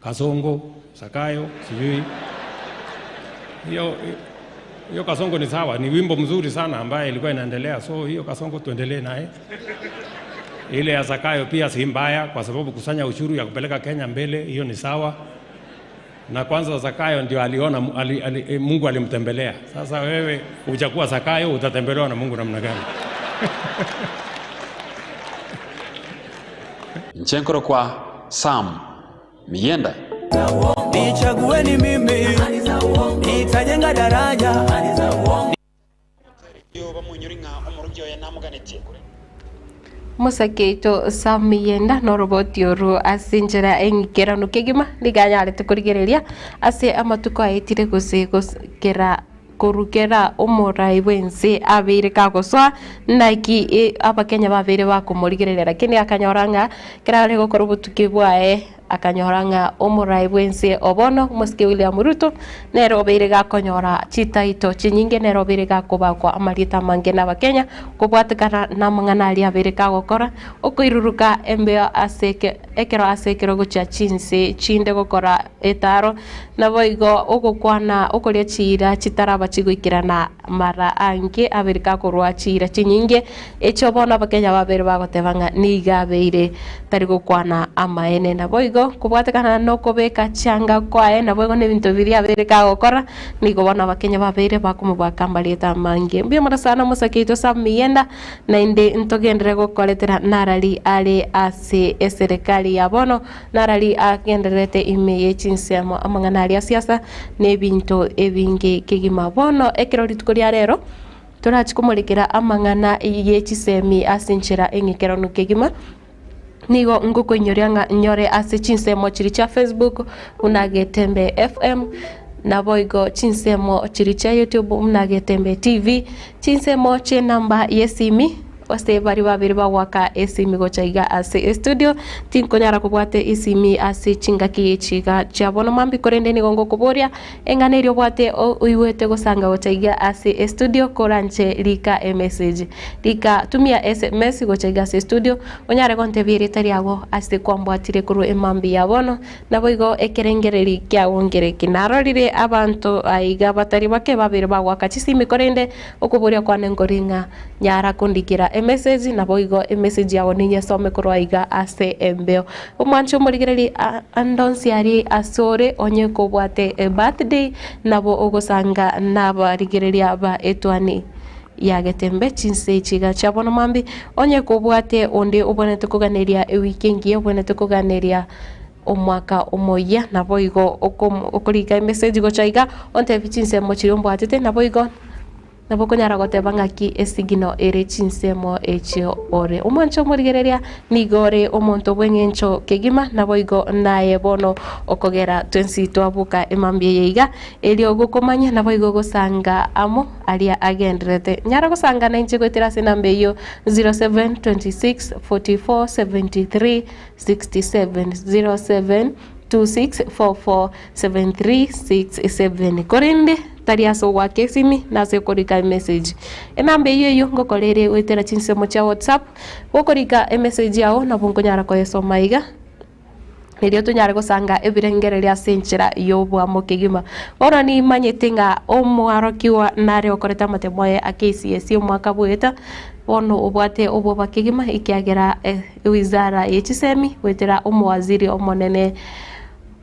Kasongo, Zakayo, sijui hiyo hiyo. Kasongo ni sawa, ni wimbo mzuri sana ambaye ilikuwa inaendelea, so hiyo Kasongo tuendelee naye. Ile ya Zakayo pia si mbaya, kwa sababu kusanya ushuru ya kupeleka Kenya mbele, hiyo ni sawa. Na kwanza Zakayo ndio aliona ali, ali, Mungu alimtembelea. Sasa wewe hujakuwa Zakayo, utatembelewa na Mungu namna gani? Inche nkorokwa Sam Miyenda. Nichagueni mimi, nitajenga daraja. Mosake oito Sam Miyenda noroboti oru ase enchera eng'ikeranu kegima nigo anyarete korigereria ase amatuko aetire gose kera korukera omorai bwense abeire kagosoa naki e, abakenya babeire bakomorigereria lakini akanyora ng'a kera are gokora obotuki bwaye akanyora ng'a omorai bwense obono omosike William Ruto nere obeire gakonyora chitaito chinyinge nere obeire gakobakwa amarieta amange na abakenya kobwatekana na amang'ana aria abeire kagokora okoiruruka embeo ase ekero ase ekero gochia chinse chinde gokora etaro nabo igo ogokwana okoria chiira chitaraba chigoikerana mara ange abeire gakorwa chiira chinyinge echio bono abakenya babere bagoteba ng'a niga abeire tari gokwana amaene nabo igo kobwatekana na okobeka chianga kwaye nabo igo na ebinto biria abeire kagokora nigo bono abakenya babeire bakomobaka amarieta amange. Mbuya mono sana omosake oito Sam Miyenda naende ntogenderere gokoretera narari are ase eserekari ya bono narari agendererete ime ye chinsemo amang'ana aria siasa na ebinto ebinge kegima. Bono ekero rituko ria rero torachi komorekera amang'ana ye chisemi ase enchera eng'ekeranu kegima. Nigo ngokoinyoria ng'a nyore ase chinsemo chiria chia Facebook buna Getembe FM, naboigo chinsemo chiria chia YouTube buna Getembe TV, chinsemo chi'enamba y'esimi ase baria babere bagoaka esimi gocha iga ase estudio, tinkonyara kobwata esimi ase chingaki echi iga chia bono mambia korende nigo ngokoboria eng'ana eria obwate oigwete gosanga gocha iga ase estudio koranche rika emessage. Rika tumia sms gocha iga ase estudio onyare gontebia erieta riago ase kwambwatire korwa emambia ya bono, naboigo ekerengereri kiago nkereki. Narorire abanto aiga batari bake babeire bagoaka chisimi korende okoboria kwane nkori ng'a nyara kondikera emessage naboigo emessage yago ninyesome korwa aiga ase embeo. Omwanche omorigereria ande onsi aria asore onye kobwate ebirthday nabo ogosanga nabarigereria ba etuani ya getembe chinse echi iga chia bono mambia, onye kobwate onde obwenerete koganeria ewiki engiya, obwenerete koganeria omwaka omoyia, naboigo okorika emessage gocha iga, ontebie chinsemo chiria ombwatete, naboigo nabo okonyara goteba ng'aki esigino ere chinsemo echio ore. Omwanche omorigereria nigo ore omonto bw'eng'encho kegima, naboigo naye bono okogera twensi twaboka emambia eye iga, erio gokomanya naboigo gosanga amo aria agendererete. Nyara gosanga nainche goetera ase enamba eyio 0726 44 73 67, 0726 44 73 67. Korende tari ase ogoaka esimi na ase okorika emessage. Enamba eyio eyio ngokora ere goetera chinsemo chia WhatsApp, gokorika emessage yao nabo nkonyara koyesoma iga. Erio tonyare gosanga ebirengererio ase enchera y'oboamo kegima. Bono nimanyete ng'a omwarokigwa nare okorete amatemo aye a KCSE omwaka bweta, bono obwate obwoba kegima ekiagera ewizara ye chisemi goetera omowaziri omonene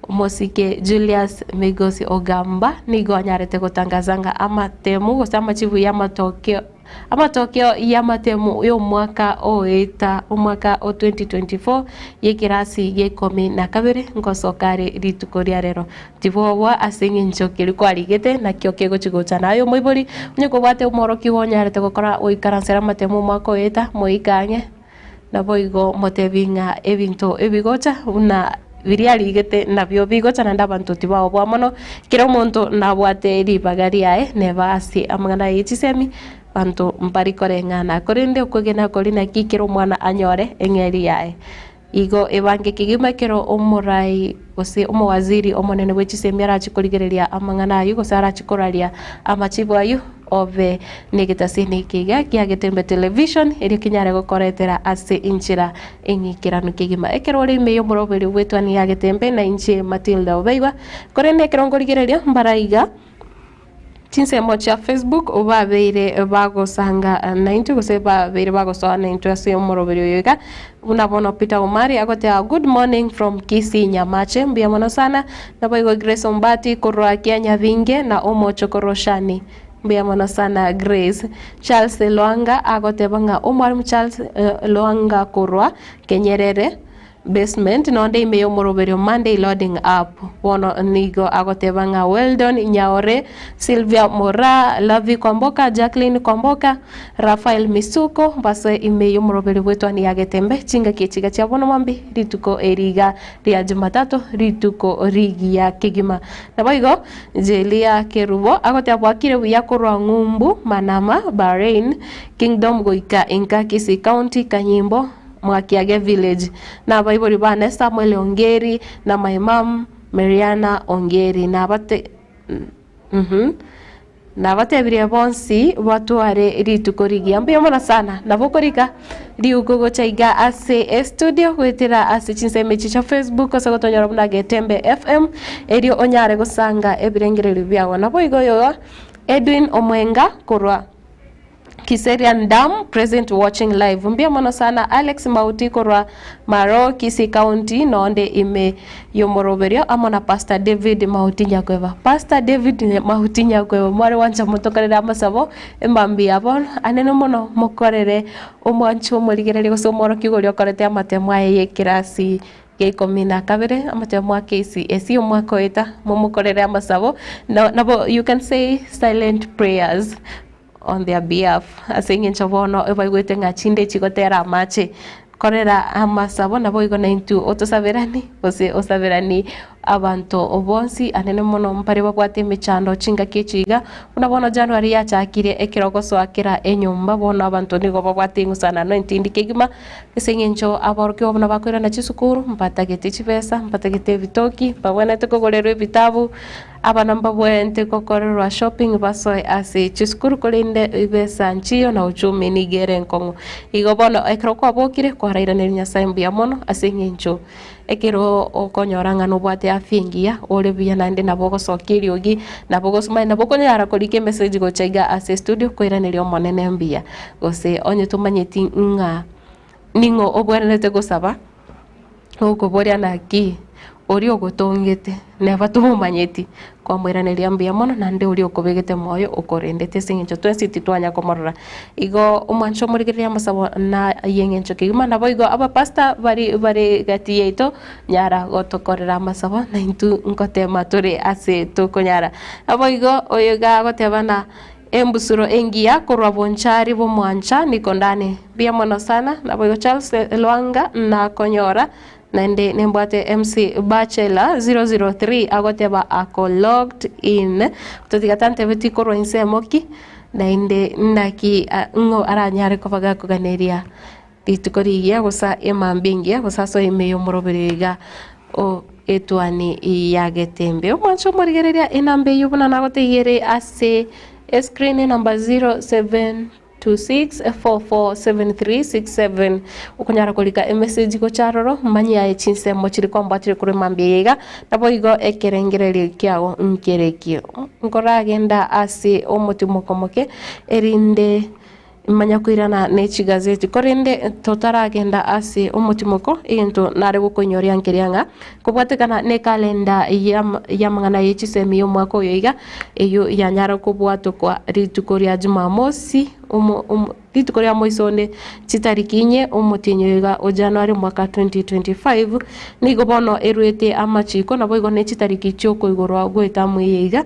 omosike Julius Migosi Ogamba nigo anyarete gotangaza ng'a amatemo gose amachibu y'amatokeo Amatokeo y'amatemu y'omwaka ogoeta omwaka o 2024 y'ekerasi gia ikomi na kabere ngosoka are rituko ria rero. Tibwogwa ase eng'encho keria kwarigete nakio kegochi gocha. Naye omoibori onye kobwate omworokigwa onyarete gokora goikaransera amatemu omwaka ogoeta moike ang'e. Naboigo motebie ng'a ebinto ebigocha buna biria arigete nabio bigocha naende abanto tibaoboa mono, kera omonto nabwate ribaga riaye neba ase amang'ana ye chisemi banto mbari koreng'ana. Korende okwegena kori naki kera omwana anyore eng'eri yaye. Igo ebange kegima ekero omorai gose omowaziri omonene bwe chisemi arache korigereria amang'ana ayio gose arache koraria amachibu ayio. Obe negetasini eke iga kia Getembe Television erio kenyare gokoretera ase enchera eng'ikeranu kegima. Ekero ore ime y'omoroberio bw'etwani ya Getembe na inche Matilda Obeigwa, korende ekero nkorigereria mbara iga chinsemo chia Facebook babeire bagosanga naintwe gose babeire bagosoa naintwe ase omoroberio oyo iga, buna bono Peter Omari agoteba good morning from Kisii Nyamache, mbuya mono sana, naboigo Grace Ombati korwa Kianyabinge na omochokoro Shani. Mbuya mono sana Grace. Charles Lwanga agoteba ng'a omwalimu Charles Lwanga korwa Kenyerere Basement nonde ime y'omoroberio Monday loading up. Bono nigo agoteba ng'a Weldon Nyaore, Sylvia Moraa, Lovy Kwamboka, Jacqueline Kwamboka, Raphael Misuko basoe ime y'omoroberio bw'etwani ya Getembe chingaki echiga chia bono mambia rituko eri iga ria Jumatatu rituko rigiya kegima. Naboigo Jelia Kerubo agoteba bwakire buya korwa ng'umbu Manama, Bahrain, Kingdom goika inka Kisii County, Kanyimbo, Mwakiage Village. Na abaibori bane Samuel Ongeri na my mum Mariana Ongeri nabate uhmm nabatebirie bonsi batware rituko rigiya. Mbuya mono sana. Nabo okorika riuko gocha iga ase estudio goetera ase chinsemo echi chia Facebook ase gotonyora buna Getembe FM erio onyare gosanga ebirengererio biago. Naboigo oyoga Edwin Omwenga korwa Kiserian Dam present watching live. Mbuya mono sana Alex Mauti korwa Maro, Kisii County nonde ime y'omoroberio amo na Pastor David Mauti Nyakweba. Pastor David Mauti Nyakweba mware gwancha motokorere amasabo emambia ya bono anene mono mokorere omwanchi omorigereria gose omworokigwa oria okorete amatemo aye y'ekerasi gia ikomi na kabere amatemo a KCSE omwaka oeta momokorere amasabo nabo you can say silent prayers. On their behalf, ase eng'encho bono ebaigwete ng'a chinde chigotera amache, korera amasabo naboigo naintwe otosaberani gose osaberani abanto bonsi anene mono mbare babwate emechando chingaki echi iga, buna bono January yachakire ekero ogosoa kera enyomba bono abanto nigo babwate eng'usanano entindi kegima, ase eng'encho aborokigwa buna bakoirana chisukuru mbatagete chibesa, mbatagete ebitoki, mbabwenerete kogorerwa ebitabu. Abana mbabwenerete gokorerwa shopping basoe ase chisukuru korende ebesa nchiyo na uchumi nigo ere enkong'u. Igo bono ekero kwabokire kwarairaneria Nyasaye mbuya mono ase eng'encho ekero okonyora ng'a nobwate afya engiya ore buya naende nabo ogosokia eriogi nabo ogosoma nabo okonyara korika emessage gocha iga ase estudio koiraneria omonene mbuya. Gose onye tomanyeti ng'a ning'o obwenerete gosaba. Okoboria naki oria ogotongete neba tomomanyeti, kwamoiraneria mbuya mono naende oria okobegete moyo okorendete ase eng'encho twensi titwanya komorora. Igo omwancho omorigereria amasabo na ay'eng'encho kegima naboigo abapastor bari bare gati yaito nyara gotokorera amasabo naintwe nkotema tore ase tokonyara. Naboigo oyo iga agoteba na Embusuro engiya korwa bonchari bw'omwancha nikondane. Mbuya mono sana. Naboigo Charles Lwanga nakonyora naende nimbwate MC Bachelor 003 agoteba ako logged in. Totiga tantebeti korwa insemo ki naende naki ng'o aranyare koba gakoganeria rituko rigiya gose emambia engiya gose ase ime y'omoroberi iga o etuani ya getembe. Omwancho omorigereria enamba eyio buna nagotegia ere ase escreen enamba 0726447367 okonyara korika emessage gocha aroro manye aye chinsemo chiri kwambwatire korwa emambia eye iga naboigo ekerengererio kiago nkerekio. Nkoragenda ase omotimoko moke erinde Manya koirana ne chigazeti. Korende totaragenda ase omotimoko, egento nare gokoinyoria nkeria ng'a kobwatekana nekalenda y'amang'ana ye chisemi y'omwaka oyo iga, eyio yanyara kobwatokwa rituko ria Jumamosi, rituko ria moisonde chitariki inye omotienyi oyo iga o January omwaka 2025, nigo bono erwete amachiko naboigo ne chitariki chiokoigorwa gw'etamu eye iga.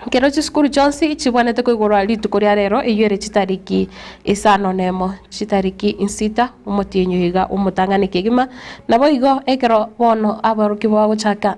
Ekero chisukuru chionsi chibwanete koigorwa rituko ria rero, eyio ere chitariki isano nemo, chitariki insita, omotienyi oyo iga omotang'ani kegima. Naboigo ekero bono aborokigwa bagochaka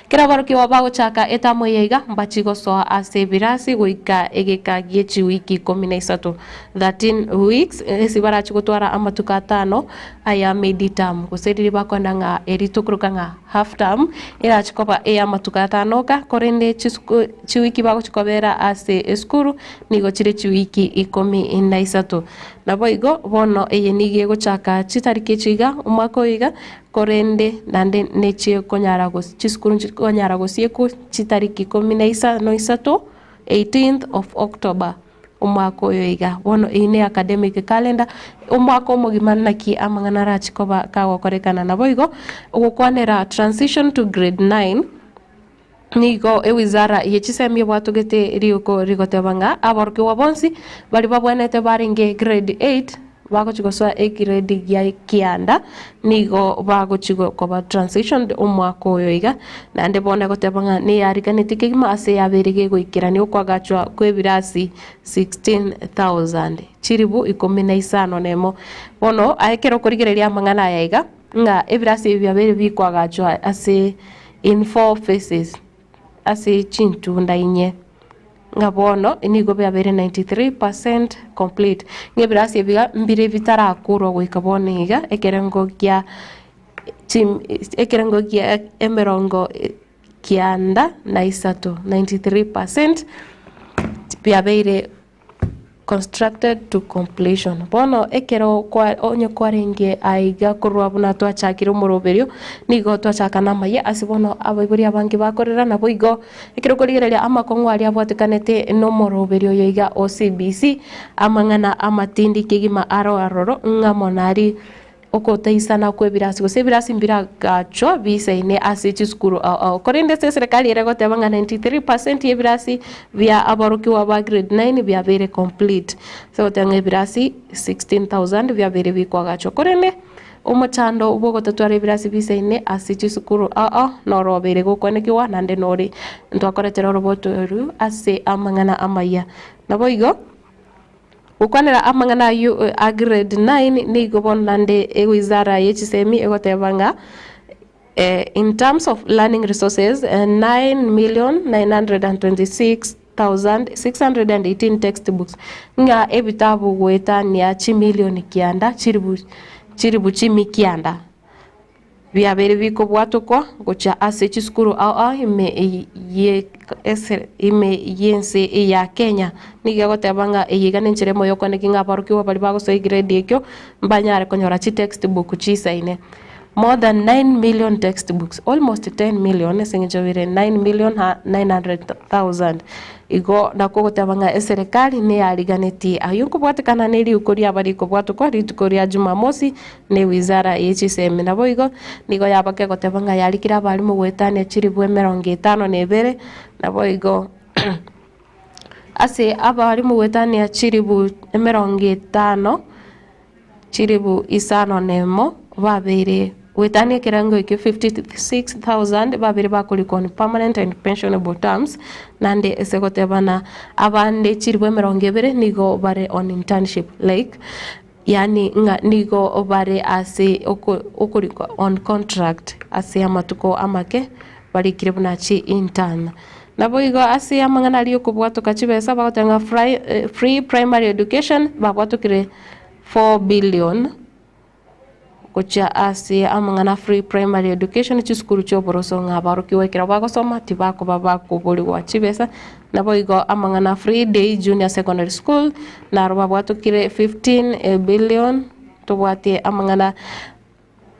Kera aborokigwa bagochaka etamu eye iga, mbachi gosoa ase ebirasi goika egeka gie chiwiki ikomi na isato, 13 weeks, ase barachi gotwara amatuko atano aya mid term, gose riria bakoenda ng'a eri tokoroka ng'a half term, erachi koba ey'amatuko atano oka, korende chisuku chiwiki bagochi kobera ase esukuru nigo chire chiwiki ikomi na isato. Naboigo bono eye nigo egochaka chitariki echi iga, omwaka oyo iga, korende naende nechie konyara gos chisukuru nchikonyara gosiekwa chitariki ikomi na isano isato, eighteenth of October, omwaka oyo iga. Bono eyio ne academic calendar, omwaka omogima naki amang'ana arachi koba kagokorekana. Naboigo, ogokwanera transition to grade nine, Nigo ewizara ye chisemi ebwatogete riuko rigoteba ng'a aborokigwa bonsi baria babwenerete barenge grade eight bagochia gosoa egrade gia kianda nigo bagochia koba transitioned omwaka oyo iga. Naende bono egoteba ng'a neyariganetie kegima ase yabeire gegoikerania okoagachwa kw'ebirasi 16,000 chiribu ikomi na isano na emo. Bono aye ekero okorigereria amang'ana aya iga. Ng'a ebirasi ebi biabeire bikoagachwa ase in four phases, ase chintunda inye, ng'a bono nigo biabeire 93 percent complete. Ng'a ebirasi ebi iga mbire bitarakorwa goika bono iga, ekerengo gia chim ekerengo gia emerongo kianda na isato, 93 percent biabeire. Constructed to completion. Bono ekero kwa onye kwarenge aiga korwa buna twachakire omoroberio, nigo twachaka na amaya ase bono abaibori abange bakorera naboigo ekero okorigereria amakong'u aria abwatekanete na omoroberio oyo iga o CBC, amang'ana amatindi kegima aro aroro ng'a mono aria. Ogotaisana kw'ebirasi, gose ebirasi mbiragachwa biisaine ase chisukuru ao ao. Korende ase eserekari ere goteba ng'a 93 percent y'ebirasi bia aborokigwa ba grade 9 biabeire complete. Ase goteba ng'a ebirasi 16,000 biabeire bikoagachwa. Korende omochando bw'ogotatwara ebirasi biisaine ase chisukuru ao ao noro obeire gokwanekigwa naende nore ntwakoretera oroboto oru ase amang'ana amaya. Naboigo. Gokwanera amang'ana ayio a grade 9 nigo bono naende ewizara ye chisemi egoteba ng'a in terms of learning resources 9,926,618 textbooks ng'a ebitabu goetania chimilioni kianda chiribu chiribu chimi kianda. Biabeire bikobwatokwa gochia ase chisukuru ao ao ime ye ese ime y'ense ya Kenya. Nigo egoteba ng'a eye iga nenchera emo y'okoeneki ng'a aborokigwa baria bagosoa egrade ekio mbanyare konyora chitextbook chisaine. More than 9 million textbooks, almost 10 million ase eng'encho bire 9 million 900,000. Igo nakwo ogoteba ng'a eserekari neyariganetie ayio nkobwatekana ne riuko riaba rikobwatokwa rituko ria Jumamosi ne wizara ye chisemi. Naboigo nigo yaba kegoteba ng'a yarikire abalimu goetania chilifu emerongo etano na ebere, naboigo ase abalimu goetania chilifu emerongo etano, chilifu isano na emo babeire goetania ekerengo ekio 56,000 babeire bakorikwa on permanent and pensionable terms, naende ase gotebana abande chilifu emerongo ebere nigo bare on internship like. Yaani ng'a nigo bare ase okorikwa on contract ase amatuko amake, barikire buna chi intern. Naboigo ase amang'ana aria okobwatoka chibesa bagoteba ng'a free primary education babwatokire 4 billion gochia ase amang'ana free primary education chisukuru chi'oboroso ng'a abarokigwa ekero bagosoma tibakoba bakoborigwa chibesa. Naboigo amang'ana Free Day Junior Secondary School naro babwatokire 15 billion tobwatie amang'ana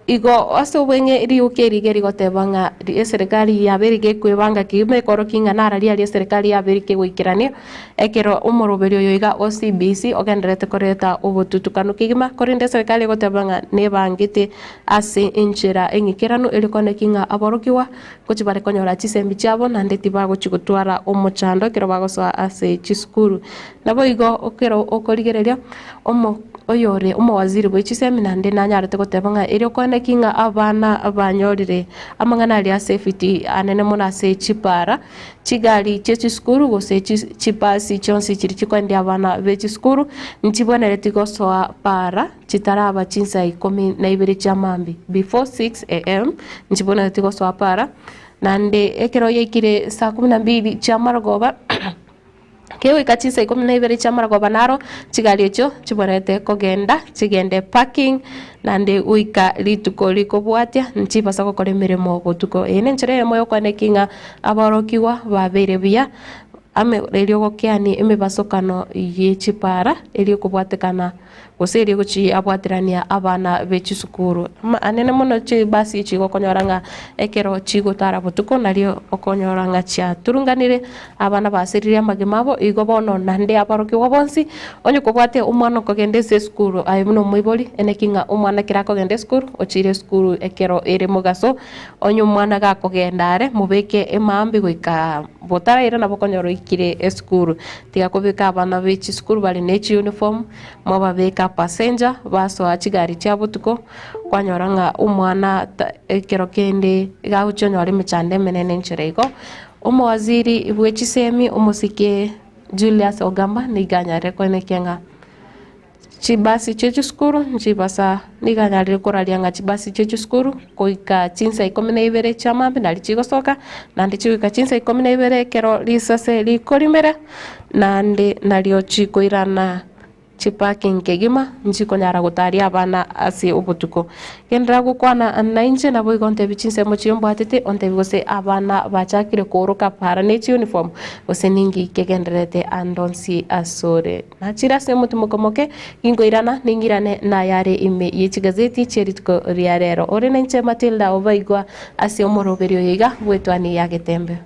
igo ase obweng'e riuka eri iga rigoteba ng'a eserekari yabeire gekwebanga kegima ekorokia ng'a nararia aria eserekari yabeire kegoikerania ekero omoroberio oyo iga o CBC ogendererete koreta obotutukanu kegima korende eserekari egoteba ng'a nebangete ase enchera eng'ikeranu erio konekia ng'a aborokigwa Ngochia bare konyora chisemi chiabo, naende tibagochia gotwara omochando ekero bagosoa ase chisukuru. Naboigo ekero okorigereria omo oyore omowaziri bwe chisemi naende nanyarete goteba ng'a erio koeneki ng'a abana banyorire amang'ana aria ase efiti anene mono ase chipara, chigari chie chisukuru gose chibasi chionsi chiria chikoendia abana be chisukuru, nchibwenereti gosoa para. Chitaraba chinsa ikomi na ibere chia mambia, before 6 am, nchibwenereti gosoa para. Naende ekero yaikire saa kumi na mbili chi'amarogoba, kegoika chinsa ikomi na ibere chi'amarogoba naro chigari echio chiborete kogenda chigende parking, naende goika rituko rikobwatia nchibasa gokora emeremo botuko. Eye nenchera eyemo yokoenekia ng'a aborokigwa babeire buya ame erio gokeania emebasokano ye chipara erio kobwatekana gose erio gochiabwaterania abana be chisukuru. Anene mono chibasi echi gokonyora ng'a ekero chigotara botuko nario okonyora ng'a chiaturunganire, abana baseririe amagima abo, igo bono naende aborokigwa bonsi, onye kobwate omwana okogenda ase esukuru aye buna omoibori, eneki ng'a omwana ekero akogenda esukuru, ochire esukuru ekero ere mogaso, onye omwana gakogenda are, mobeke emaambia goika botaraira nabo okonyora oikire esukuru. Tiga kobeka abana be chisukuru bare ne chiuniform, mwababeka passenger, basoa chigari chia botuko, kwanyora ng'a omwana ta ekero kende iga agochia onyore emechando emenene enchera igo. Omowaziri bwe chisemi omosike Julius Ogamba nigo anyarire koenekia ng'a chibasi chie chisukuru nchibasa nigo anyarire koraria ng'a chibasi chie chisukuru goika chinsa ikomi na ibere chia mambia nario chigosoka, naende chigoika chinsa ikomi na ibere ekero risase rikorimera, naende nario chikoirana chiparking kegima nchikonyara gotaria abana ase obotuko. Genderera gokwana nainche naboigo ontebie chinsemo chiria ombwatete, ontebie gose abana bachakire kooroka para ne chiuniform, gose ninki kegendererete ande onsi asore. Nachire ase omotimoko moke, ginkoirana, ning'irane nayare ime ye chigazeti chie rituko ria rero. Ore nainche Matilda Obaigwa ase omoroberio oyo iga bw'etwani ya Getembe.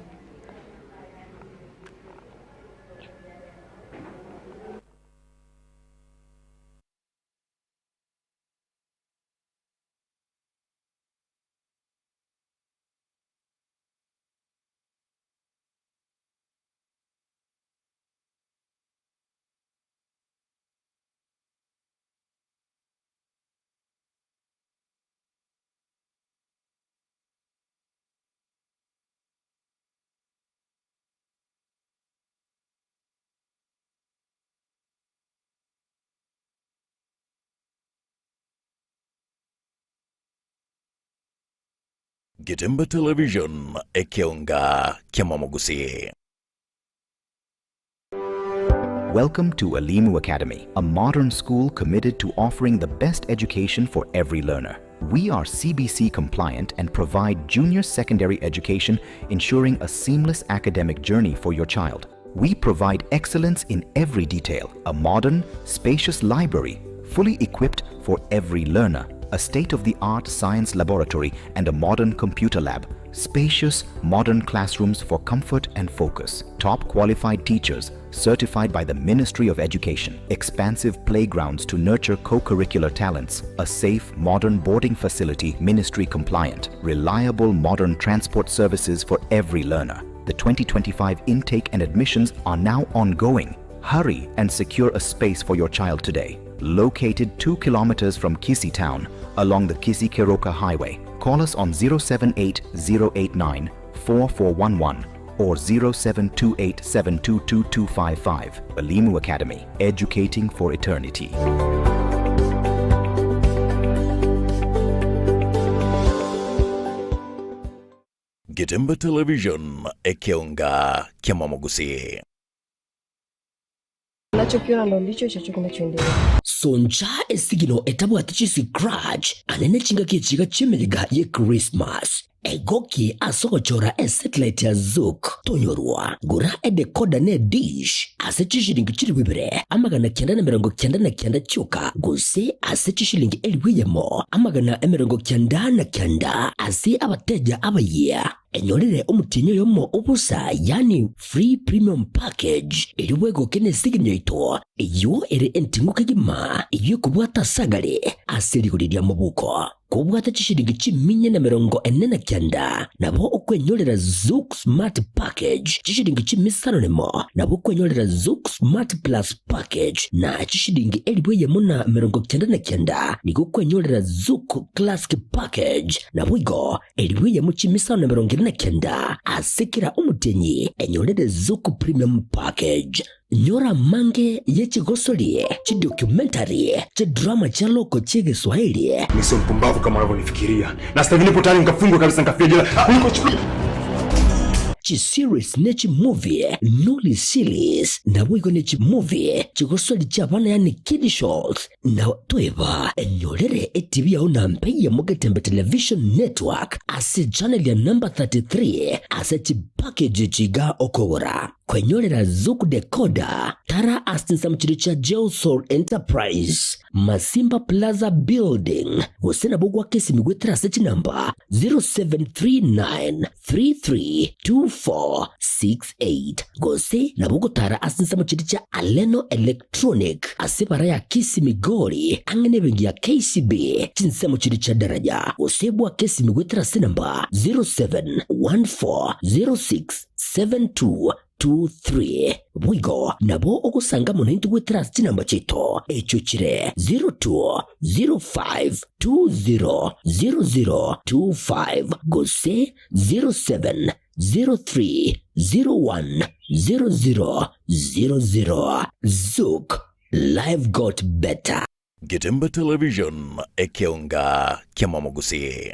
Getembe Television, ekeonga kiamamogusii. Welcome to Alimu Academy, a modern school committed to offering the best education for every learner. We are CBC compliant and provide junior secondary education, ensuring a seamless academic journey for your child. We provide excellence in every detail a modern, spacious library, fully equipped for every learner, a state of the art science laboratory, and a modern computer lab, spacious, modern classrooms for comfort and focus, top qualified teachers certified by the Ministry of Education, expansive playgrounds to nurture co curricular talents, a safe, modern boarding facility, ministry compliant, reliable modern transport services for every learner. The 2025 intake and admissions are now ongoing. Hurry and secure a space for your child today. Located 2 kilometers from Kisii town along the Kisii Keroka Highway. Call us on 078 089 4411 or 0728 722255. Alimu Academy, educating for eternity. Getembe Television, ekeonga kiamamogusii. Unachokiona ndo ndicho icho kinachoendelea. Soncha esigino etabwati chiscratch ane nechingaki echiga chi'emeyega ye Christmas. Egoki ase ogochora esatellite ya Zuku tonyorwa. Gora edecoder ne edish ase chishilingi chilifu ibere 999 chioka gose ase chishilingi 1,000 99 ase abateja abayia. Enyorere omotienyi oyomo o bosa, yaani free premium package, erio bwegoke nesigini yaito, eyio ere enting'u kegima, eyio ekobwata ase agare ase rigori ria mobuko. Kobwate chishilingi chiminya na 49, nabo okwenyorera Zuku Smart Package, chishilingi chimisano nemo, nabo okwenyorera Zuku Smart Plus Package, na chishilingi 1,099 nigo okwenyorera Zuku Classic Package. Naboigo 1,000 chimisano na 49 ase kera omotienyi enyorere Zuku Premium Package. Nyora amange ye chigosori, chidocumentary, chidrama chia loko chi'Egeswahili. Mimi sio mpumbavu kama unavyonifikiria. Na sasa hivi nipo tayari nikafungwe kabisa nikafia jela kuliko Chiseries ne chimovie Nolly Series naboigo ne chimovie chigosori chi'abana yaani kiddie shows Na toeba enyorere etibi yao na mpe ya Mogetembe Television Network ase channel ya number 33 ase chipackage echi iga okogora. Kwenyorera Zuku Decoder, tara ase chinsemo chiria chia Geosol Enterprise, Masimba Plaza Building, gose nabo gwaka esimi goetera ase chinamba 0739 332468 gose nabo ogotara ase ensemo chiria chia Aleno Electronic ase ebara ya Kisii Migori ang'e nebenki ya KCB chinsemo chiria chia Daraja gose bwake esimi goetera ase enamba 07140672 23. Boigo nabo ogosanga amo naintwe goetera ase chinamba chiaito, echio chire 0205200025 gose 0703010000. Zouk, life got better. Getembe Television, ekeonga ki'amamogusii.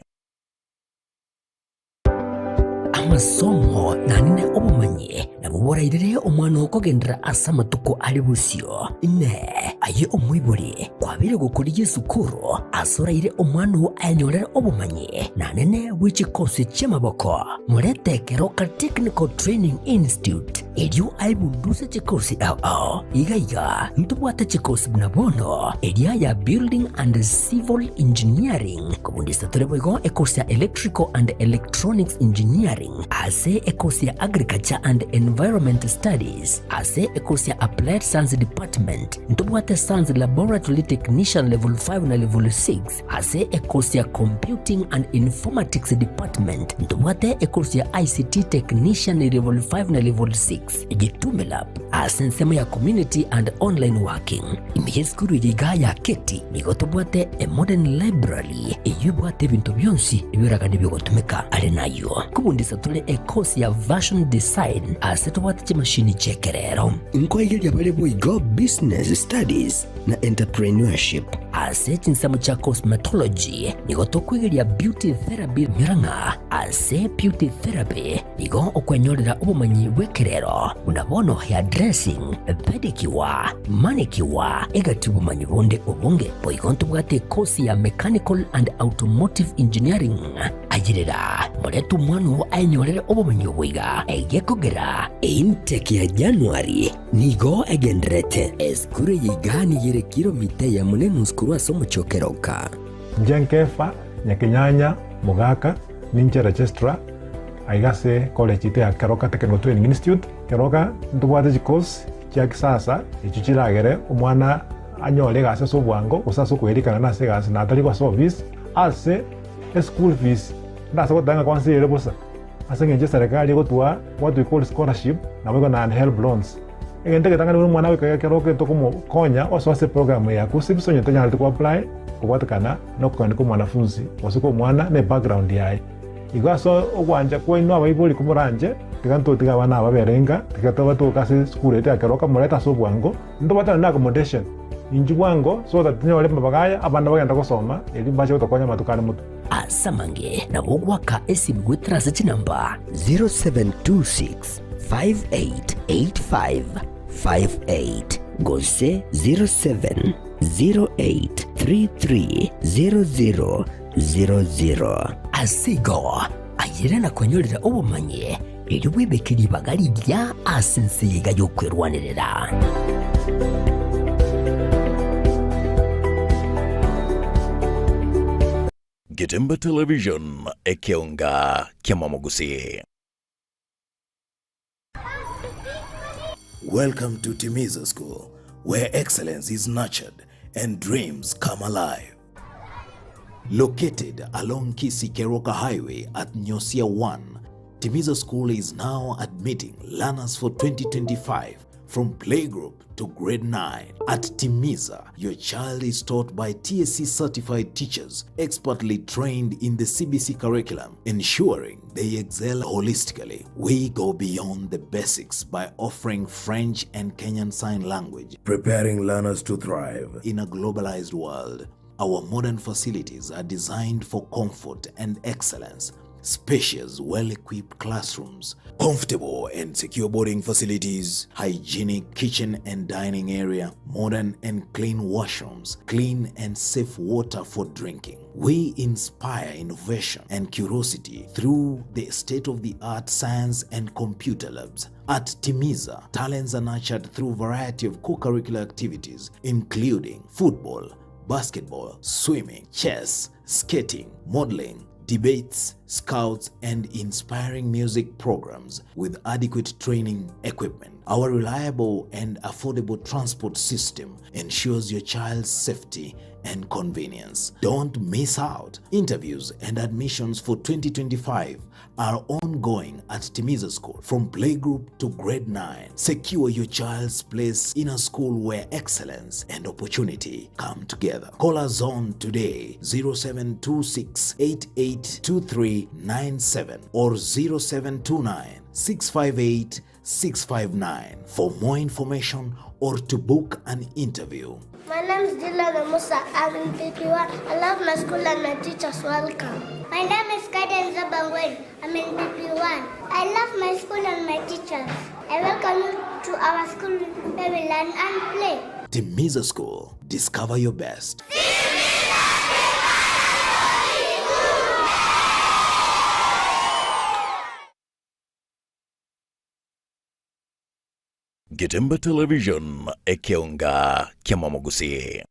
Amasomo nanene obomanyi nabwo borairere omwana oo kogenderera ase amatuko are bosio. Inee! Aye omoibori, kwabeire gokorigia esukuru ase oraire omwana oo ayenyorere obomanyi nanene bwe chikosi chi'amaboko? Morete Keroka Technical Training Institute erio aebunduse chikosi ao ao. Iga iga ntobwate chikosi buna bono eria ya Building and Civil Engineering, Kobundisa tore boigo ekosi ya Electrical and Electronics Engineering, ase ekosi ya Agriculture and Environment Studies, ase ekosi ya Applied Science Department, ntobwate Science Laboratory Technician Level 5 na Level 6, ase ekosi ya Computing and Informatics Department, ntobwate ekosi ya ICT Technician Level 5 na Level 6, Gitume Lab, ase ensemo ya Community and Online Working. Ime y'esukuru eye iga ya Keti nigo tobwate a modern library eyio ebwate ebinto bionsi ebioragane biogotumeka. Are nayio nkobundisa tore e course ya Version Design ase tobwate chimashini chi'ekerero. Nkoigeria bare boigo Business Studies na Entrepreneurship. Ase chinsemo chia Cosmetology nigo tokwegeria Beauty Therapy nyora ng'a ase Beauty Therapy Nigo okwenyorera obomanyi bw'ekerero, buna bono hairdressing, pedicure, manicure, egati obomanyi bonde obonge. Boigo ntobwate ekosi ya Mechanical and Automotive Engineering. Ayerera, morete omwana oo aenyorere obomanyi obo iga, egekogera Intake ya January nigo egendererete. Esukuru eye iga nigo ere kilomita eyemo na enusu korwa ase omochie o Keroka. Inche Nkefa, Nyakenyanya, Mogaka, ninche registrar aiga ase college yaito ya Keroka Technical Training Institute. Keroka ntobwate chicourse chia kisasa echio chiragere omwana anyore egasi ase obwango gose ase okoerikana nase egasi na atari ase office. Ase eschool fees ndase goteba ng'a kwansa ere bosa ase eng'encho eserekari egotwa what we call scholarship naboigo na helb loans. Egento egetang'ani buna omwana goika Keroka etokomokonya osoa ase eprogram eye ya KUCCPS onye tanyareti ko apply kobwatekana nokogania kwa omwanafunzi gose kwa omwana na ebackground yaye. Igo ase ogwancha kwaino abaibori komoranche, tiga ntotige abana aba babere inka, tiga tobatoke ase esukuru yaito ya Keroka morete ase obwango, ntobwatane na accommodation inchuo bwango so that tonyore amabaga aya abana bagende gosoma erio mbache gotokonya amatuko are motwe. Ase amange nabo ogoaka esimi goetera ase chinamba 0726 5885 58 gose 0708330000. Ase igo, ayere na kwenyorera obomanyi, erio bwebeke ribaga rigiya ase ense eye iga y'okwerwanerera. Getembe Television, ekeonga ki'amamogusii. Welcome to Timiza School, where excellence is nurtured and dreams come alive. Located along Kisii Keroka Highway at Nyosia 1, Timiza School is now admitting learners for 2025 from playgroup to grade 9. At Timiza, your child is taught by TSC certified teachers expertly trained in the CBC curriculum, ensuring they excel holistically. We go beyond the basics by offering French and Kenyan Sign Language, preparing learners to thrive in a globalized world. Our modern facilities are designed for comfort and excellence. Spacious, well equipped classrooms, comfortable and secure boarding facilities, hygienic kitchen and dining area, modern and clean washrooms, clean and safe water for drinking. We inspire innovation and curiosity through the state of the art science and computer labs. At Timiza, talents are nurtured through variety of co-curricular activities including football, basketball, swimming, chess, skating, modeling, debates, scouts, and inspiring music programs with adequate training equipment. Our reliable and affordable transport system ensures your child's safety and convenience. Don't miss out. Interviews and admissions for 2025 are ongoing at Timiza School from playgroup to grade 9. Secure your child's place in a school where excellence and opportunity come together. Call us on today 0726 882397 or 0729 658 659 for more information or to book an interview. My name is Dylan Musa. I'm in PP1. I love my school and my teachers welcome. My name is Kaden Zabangwen. I'm in PP1. I love my school and my teachers. I welcome you to our school where we learn and play. Timiza School. Discover your best. Getemba Television, ekeonga kiamamogusii.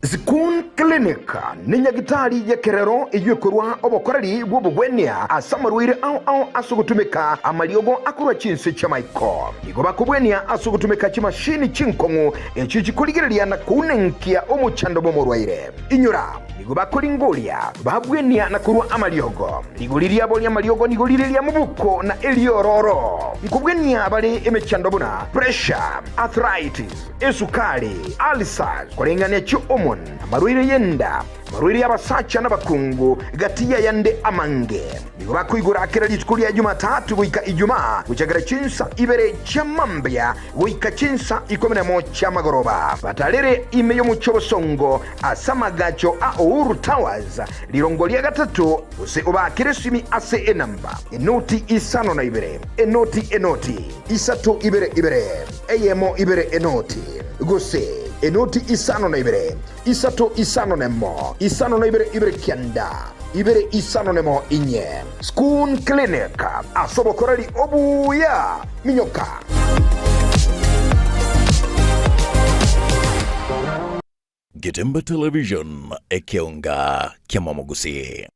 Zikun Clinic ne nyagitari y'ekerero eyio ekorua obokoreri bw'obogwenia ase amarwaire ao ao ase ogotumeka amariogo akorwa chinse chi'amaiko. Nigo bakobwenia ase ogotumeka chimashini chinkong'u echio chikorigereria na kounenkia omochando bw'omorwaire. Inyora, nigo bakoringoria, babwenia na korua amariogo. Rigori riabo ri'amariogo nigo rire ria mobuko na eriororo. Nkobwenia bare emechando buna pressure, arthritis, esukari, ulcers, koreng'ania chi'hormone, amarwaire y'enda, amarwaire y'abasacha n'abakungu, gati y'ayande amange. Nigo bakoigora kera rituko ria Jumatatu goika Ijumaa, gochakera chinsa ibere chia mambia goika chinsa ikomi nemo chi'amagoroba. Batarere ime y'omochie obosongo ase amagacho a Uhuru Towers, rirongo ria gatato, gose obaakere esimi ase enamba, enoti isano na ibere, enoti enoti, isato ibere ibere, eyemo ibere enoti, gose enoti isano na ibere, isato isano nemo, isano na ibere ibere kianda, ibere isano nemo inye. Schoon Clinic, ase obokoreri obuya, minyoka. Getemba Television, ekeonga kiamamogusii.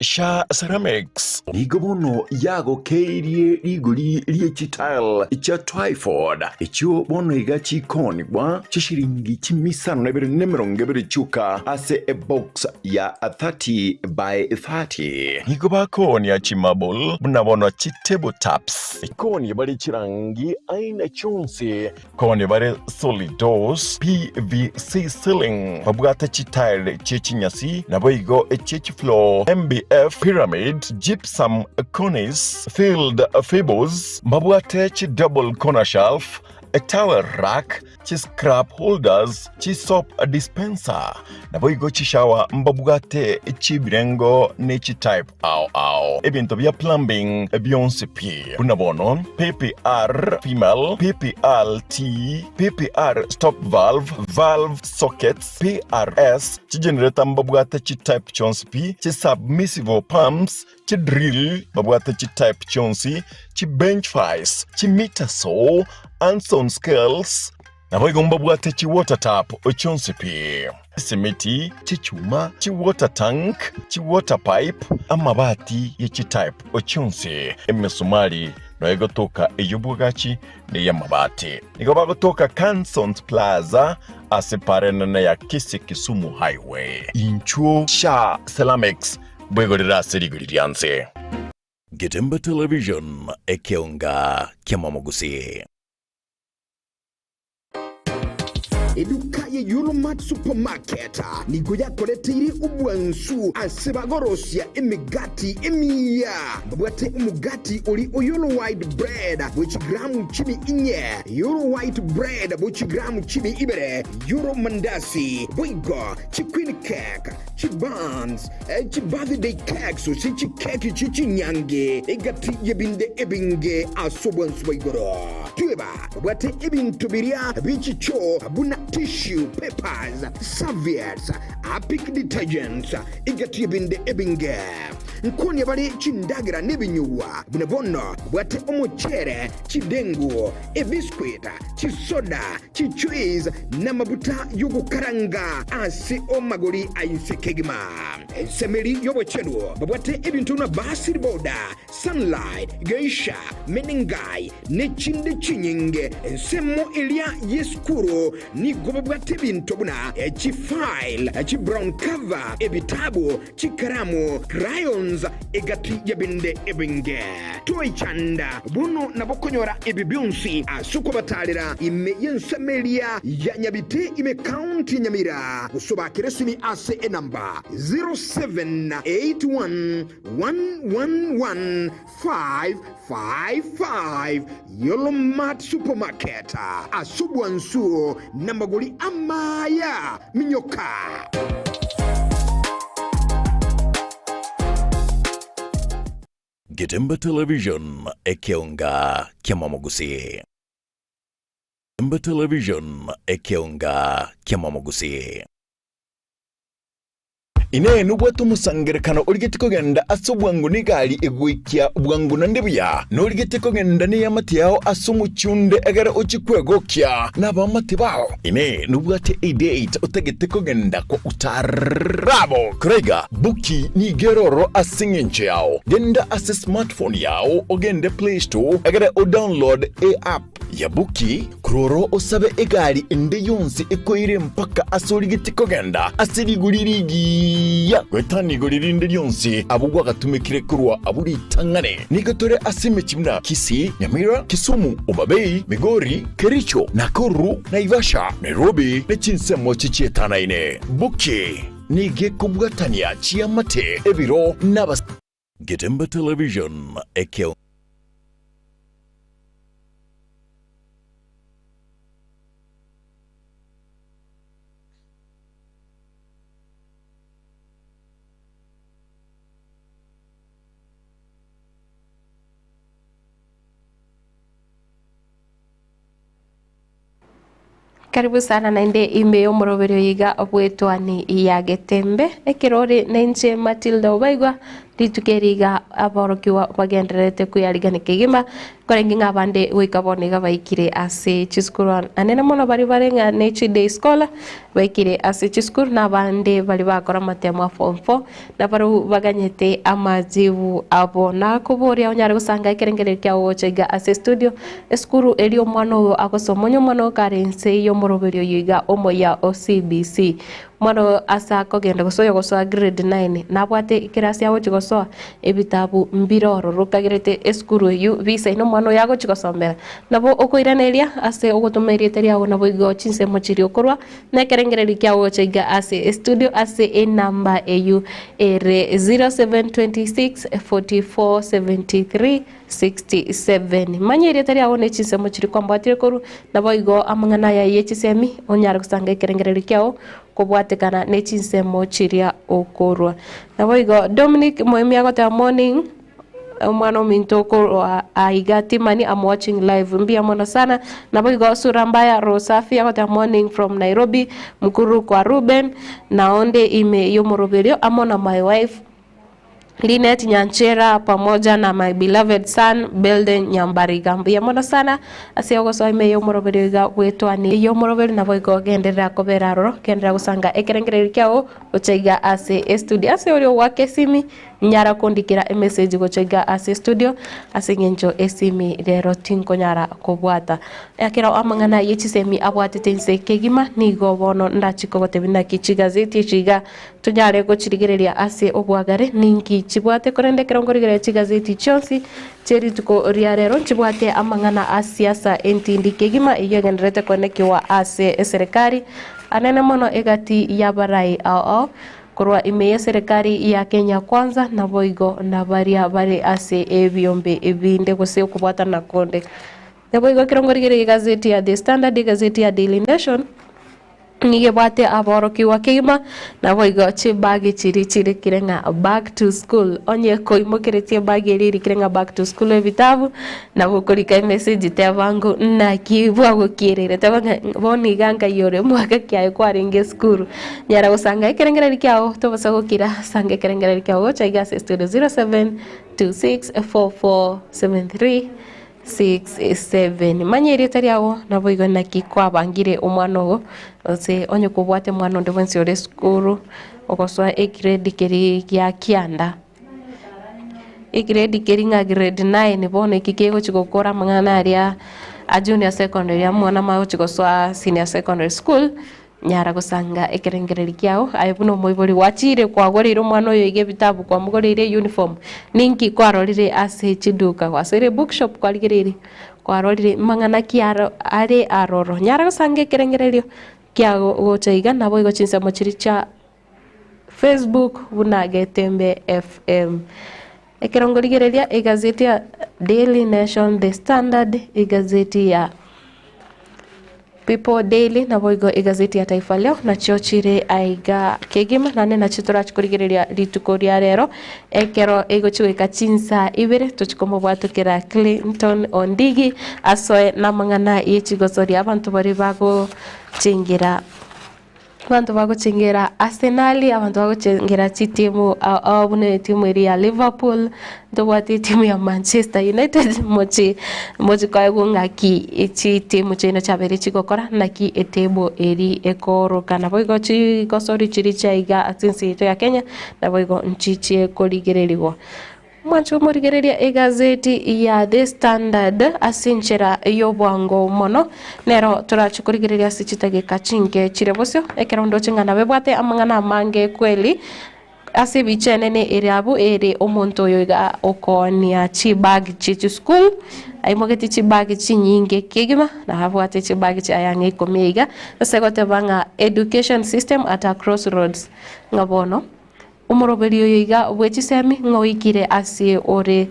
Sha Ceramics nigo bono yagokeirie rigori rie chitile chia Twyford, echio bono iga chikoonigwa chishiringi chimisano na ibere na emerongo ebere chioka ase ebox ya 30 by 30. Nigo bakoonia chimarble buna bono chitable tops. Koonia bare chirangi aina chionsi Koni bare solid doors, PVC ceiling, babwate chitile chie chinyasi, naboigo echie chifloor, MBF, pyramid, gypsum cornice, filled fables, mbabwate chi double corner shelf, towel rack, chi scrap holders, chi soap dispenser, naboigo chishower mbabwate chibirengo ne chitype ao ao. Ebinto bia plumbing bionsi pi, buna bono PPR female, PPRT, PPR stop valve, valve sockets, PRS, chigenerator mbabwate chitype chionsi pi, chisubmersible pumps, chidrill babwate chitype chionsi, chibench vice, chimeter saw, Anson scales, Naboigo mbabwate chi-water tap chionsi pi, chisimiti, chichuma, chi-water tank, chi-water pipe, amabati ye chi-type chionsi, emesumari noyo egotoka ey'obwagachi na ey'amabati. Nigo bagotoka Cansons Plaza ase para enene ya Kisii Kisumu Highway. Inchuo Sha Ceramics bwegorere ase rigori ria nse. Getemba Television, ekeonga ki'amamogusii. Eduka ye Yulmart Supermarket nigo yakoreteire obwansu ase bagorosia emegati emiya. Babwate omogati ori o Yolo White Bread bwe chigramu chimi inye, Yolo White Bread bwe chigramu chimi ibere, Yolo Mandasi, boigo chiqueen cake, chibuns, chibirthday cakes gose chikeki chie chinyangi, egati y'ebinde ebinge ase obwansu bwa igoro. Tweba babwate ebinto biria bie chichoo buna tissue papers, serviettes, Harpic detergents, egati y'ebinde ebinge. Nkonia bare chindagera nebinyugwa, buna bono babwate omochere, chidengu, ebiscuit, chisoda, chichuis, namabuta y'ogokaranga ase amagori a inse kegima. Ensemo eri y'obochenu babwate ebinto buna Basil Boda, Sunlight, Geisha, Menengai, nechinde chinyinge. Ensemo eria y'esukuru nigo babwate ebinto buna chifile, chibrown cover, ebitabu, Chikaramu, crayons, egati y'ebinde ebinge. Toichanda bono nabo konyora ebi bionsi ase okobatarera ime y'ensemo eria ya Nyabite ime county ya Nyamira gose obakere esimi ase enamba 0781111555 Yolo Mart Supermarket ase obwansu namagori amaya. Minyoka! Getemba Television, ekeonga ki'amamogusii. Getemba Television, ekeonga ki'amamogusii. Inee! Nobwate omosangererekano origetie kogenda ase obwango negari egoikia bwango naende buya? Norigetie kogenda neamate yao ase omochie onde egere ochie kwegokia nabaamate bao? Inee! Nobwate edate otagete kogenda kwa utaarabo? Koraiga, Buki nigo ere ororo ase engencho yao. Genda ase smartphone yao ogende Play Store egere odownload eapp ya Buki, Kororo osabe egari ende yonsi ekoire mpaka ase origetie kogenda ase rigori rigiya goetania igori rinde rionsi abwo gwagatumekire korwa abwo ritang'ani. Nigo tore ase emechie buna Kisii, Nyamira, Kisumu, Homa Bay, Migori, Kericho, Nakuru, Naivasha, Nairobi ne chinsemo chichietanaine. Buki nigo ekobwatania chiamate, ebiro na. Getemba Television, ekeo. Karibu sana naende ime y'omoroberio iga bw'etwani ya Getembe, ekero ore nainche Matilda Obaigwa, rituko eri iga aborokigwa bagendererete kweyarigania kegima, korenge ng'a abande goika bono iga baikire ase chisukuru anene mono baria bare ng'a ne chiday scholar, baikire ase chisukuru na abande baria bakora amatemo a form four, Nabarabwo baganyete amajibu abo. Nakoboria onyare gosanga ekerengererio kiao gocha iga ase estudio, esukuru eria omwana oyo agosoma. Onye omwana oyo kare inse y'omoroberio oyo iga omoyia o CBC. Omwana oyo ase akogenda gose oyogosoa grade nine, nabwate ekerasi agochi gosoa, ebitabu mbire ororo okagerete esukuru eyio bisaine omwana oyo agochi gosomera. Nabo okoiraneria ase ogotoma erieta riago naboigo chinsemo chiria okorwa. Nekerengererio kia gocha iga ase estudio ase enamba eyio ere 0726 44 73 67. Manya erieta riago ne chinsemo chiria kwambwatire korwa, naboigo amang'ana aya ye chisemi onyare gosanga ekerengererio kiao kobwatekana ne chinsemo chiria okorwa. Naboigo Dominic Moemi agoteba morning. Omwana ominto okorwa aiga Timani am watching live mbuya mono sana naboigo sura mbaya Rosafi agoteba morning from Nairobi mkuru kwa Reuben naonde ime yomoroberio amo na my wife Linet Nyanchera pamoja na my beloved son Belden Nyambariga mbuya mono sana ase ogosoa ime yomoroberio iga bwetwani yomoroberio naboigo genderera kobera aroro genderera gosanga ekerengererio kiao gocha iga ase estudio ase oria ogoaka esimi. Nyara kondikera emessage gocha iga ase estudio ase eng'encho esimi rero tinkonyara kobwata. Ekero amang'ana ye chisemi abwatete inse kegima nigo bono ndachi kogotebia naki chigazeti echi iga tonyare gochirigereria ase obwagare ninki chibwate korende ekero nkorigereria chigazeti chionsi chie rituko ria rero nchibwate amang'ana a siasa entindi kegima eyio egendererete koenekiwa ase eserekari anene mono egati y'abarai ao ao Korwa ime y'eserekari ya Kenya Kwanza naboigo nabaria bare ase ebiombe binde gose okobwatana konde. Naboigo ekero nkorigereria egazeti ya The Standard, egazeti ya Daily Nation, nigo ebwate aborokigwa kegima, naboigo chibagi chiria chirikire ng'a back to school. Onye koimokeretie ebagi eria erikire ng'a back to school ebitabu, nabo okorika emessage teba ng'o naki bwagokiereire, teba ng'a bono iga nkai ore omwaka ki aye kwarenge esukuru. Nyara gosanga ekerengererio kiao tobosa gokira, sanga ekerengererio kiao gocha iga ase studio 0726447367. Manya erieta riago naboigo naki kwabangire omwana ogo, gose onye kobwate omwana onde bwensi ore esukuru, ogosoa egrade keria gia kianda. Egrade keria ng'a grade nine bono eki kegochi gokora amang'ana aria a junior secondary omwana amanye gochi gosoa senior secondary school. Nyara gosanga ekerengererio kiao, aye buna omoibori gwachire kwagoreire omwana oyo iga ebitabu, kwamogoreire eyuniform, ninki kwarorire ase chiduka, gwasoire ebookshop kwarigereirie, kwarorire mang'ana ki aro are aroro. Nyara gosanga ekerengererio kiago gocha iga naboigo chinsemo chiria chia Facebook buna Getembe FM. Ekero nkorigereria egazeti ya Daily Nation, The Standard, egazeti ya People Daily naboigo egazeti ya Taifa Leo nachio chire aiga kegima naende nachio torachi korigereria rituko ria rero ekero egochi goika chinsa ibere tochi komobwatokera Clinton Ondigi asoe namang'ana ye chigosoria abanto baria bagochengera Abanto bagochengera Arsenal, abanto bagochengera chitimu ao ao buna etimu eria ya Liverpool, ntobwate etimu ya Manchester United mochi mochi koegwa ng'aki chitimu chiaino chiabeire chigokora naki etable eri ekooroka. Naboigo chigosori chiria chia iga ase ense yaito ya Kenya, naboigo nchichie korigererigwa. Mwanche omorigereria egazeti ya The Standard ase enchera y'obwango mono, nero torache korigereria ase chidageka chinke chire bosio, ekero ndoche ng'a nabebwate amang'ana amange kweli ase ebicha enene ere abwo ere omonto oyo iga okoonia chibag chie chisukuru, aimogetie chibag chinyinge kegima, na abwate chibag chiaye ang'e ikomi iga, ase goteba ng'a education system at a crossroads, ng'a bono. Omoroberi oyo iga bwe chisemi ng'a oikire ase ore.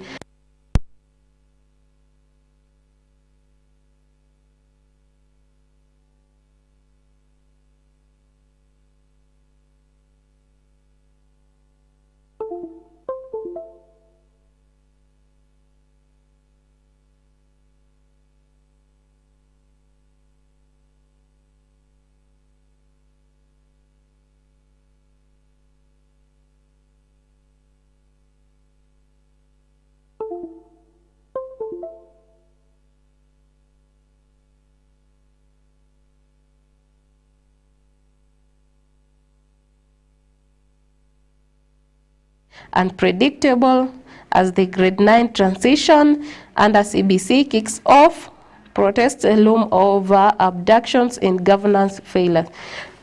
Unpredictable as the grade 9 transition under CBC kicks off protests loom over abductions and governance failures.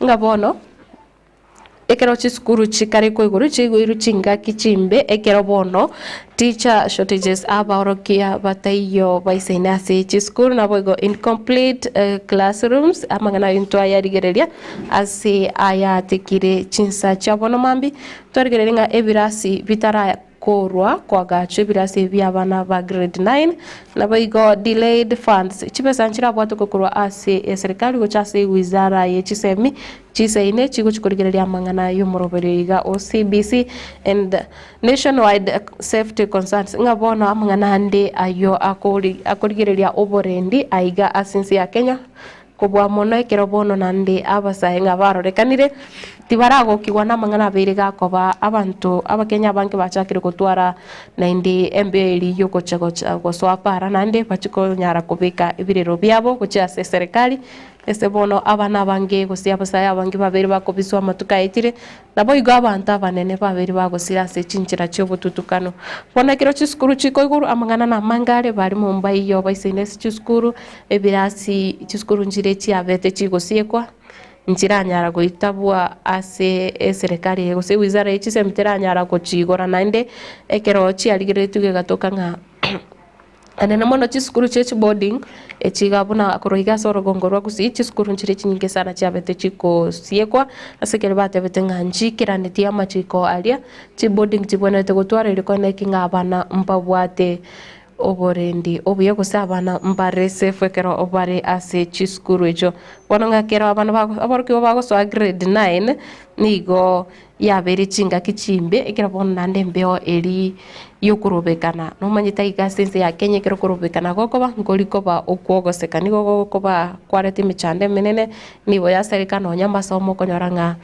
Ng'a bono Ekero chisukuru chikarekwa igoro chiaigoirwe chingaki chimbe, ekero bono teacher shortages abaorokia bataiyo baisaine ase chisukuru naboigo incomplete classrooms amang'ana ayio ntwayarigereria ase ayatekire chinsa chia bono mambia twarigereria ng'a ebirasi bitara Korwa koagachwa ebirasi ebi bi'abana ba grade 9, naboigo delayed funds, chibesa nchirabwatokwe korwa ase eserikali gocha ase ewizara ye chisemi chisaine chigochi korigereria amang'ana y'omoroberio iga o CBC and nationwide safety concerns ng'a bono amang'ana ande ayio akorigereria oborendi aiga ase ense ya Kenya Kobua mono ekero bono naende abasae ng'a barorekanire, tibaragokigwa namang'ana abeire gakoba abanto abakenya abange bachakire gotwara naende embeo eria yogocha gocha gosoa para naende bachie konyara kobeka ebirero biabo gochia ase eserekari. Ase bono abana abange gose abasae abange babeire bakobiswa amatuko aetire, naboigo abanto abanene babeire bagosira ase chinchera chi'obotutukano. Bono ekero chisukuru chikoigorwa, amang'ana namange are bare momba eyio baisaine ase chisukuru, ebirasi chisukuru nchire chiabete chigosiekwa, nchiranyara goitabwa ase eserekari eye gose ewizara ye chisemi teranyara gochiigora naende, ekero chiarigereretigwe egatoka ng'a Anene mono chisukuru chie chiboarding, echi iga buna korwa iga ase orogongo rwa Gusii, chisukuru nchire chinyinge sana chiabete chikosiekwa, ase ekero batebete ng'a nchiikeranetie amachiko aria, chiboarding chibwenerete gotwara erio korende eki ng'a abana mbabwate oborendi obuya gose abana mbare safe ekero bare ase chisukuru echio. Bono ng'a ekero abana bago aborokigwa bagosoa grade nine, nigo Yabeire chingaki chimbe, ekero bono naende embeo eria yokorobekana. Nomanyete aiga ase ense ya Kenya ekero okorobekana gokoba, nkori koba okwogoseka, nigo gokoba kwareta emechando emenene, nigo yasareka nonya amasomo okonyora ng'a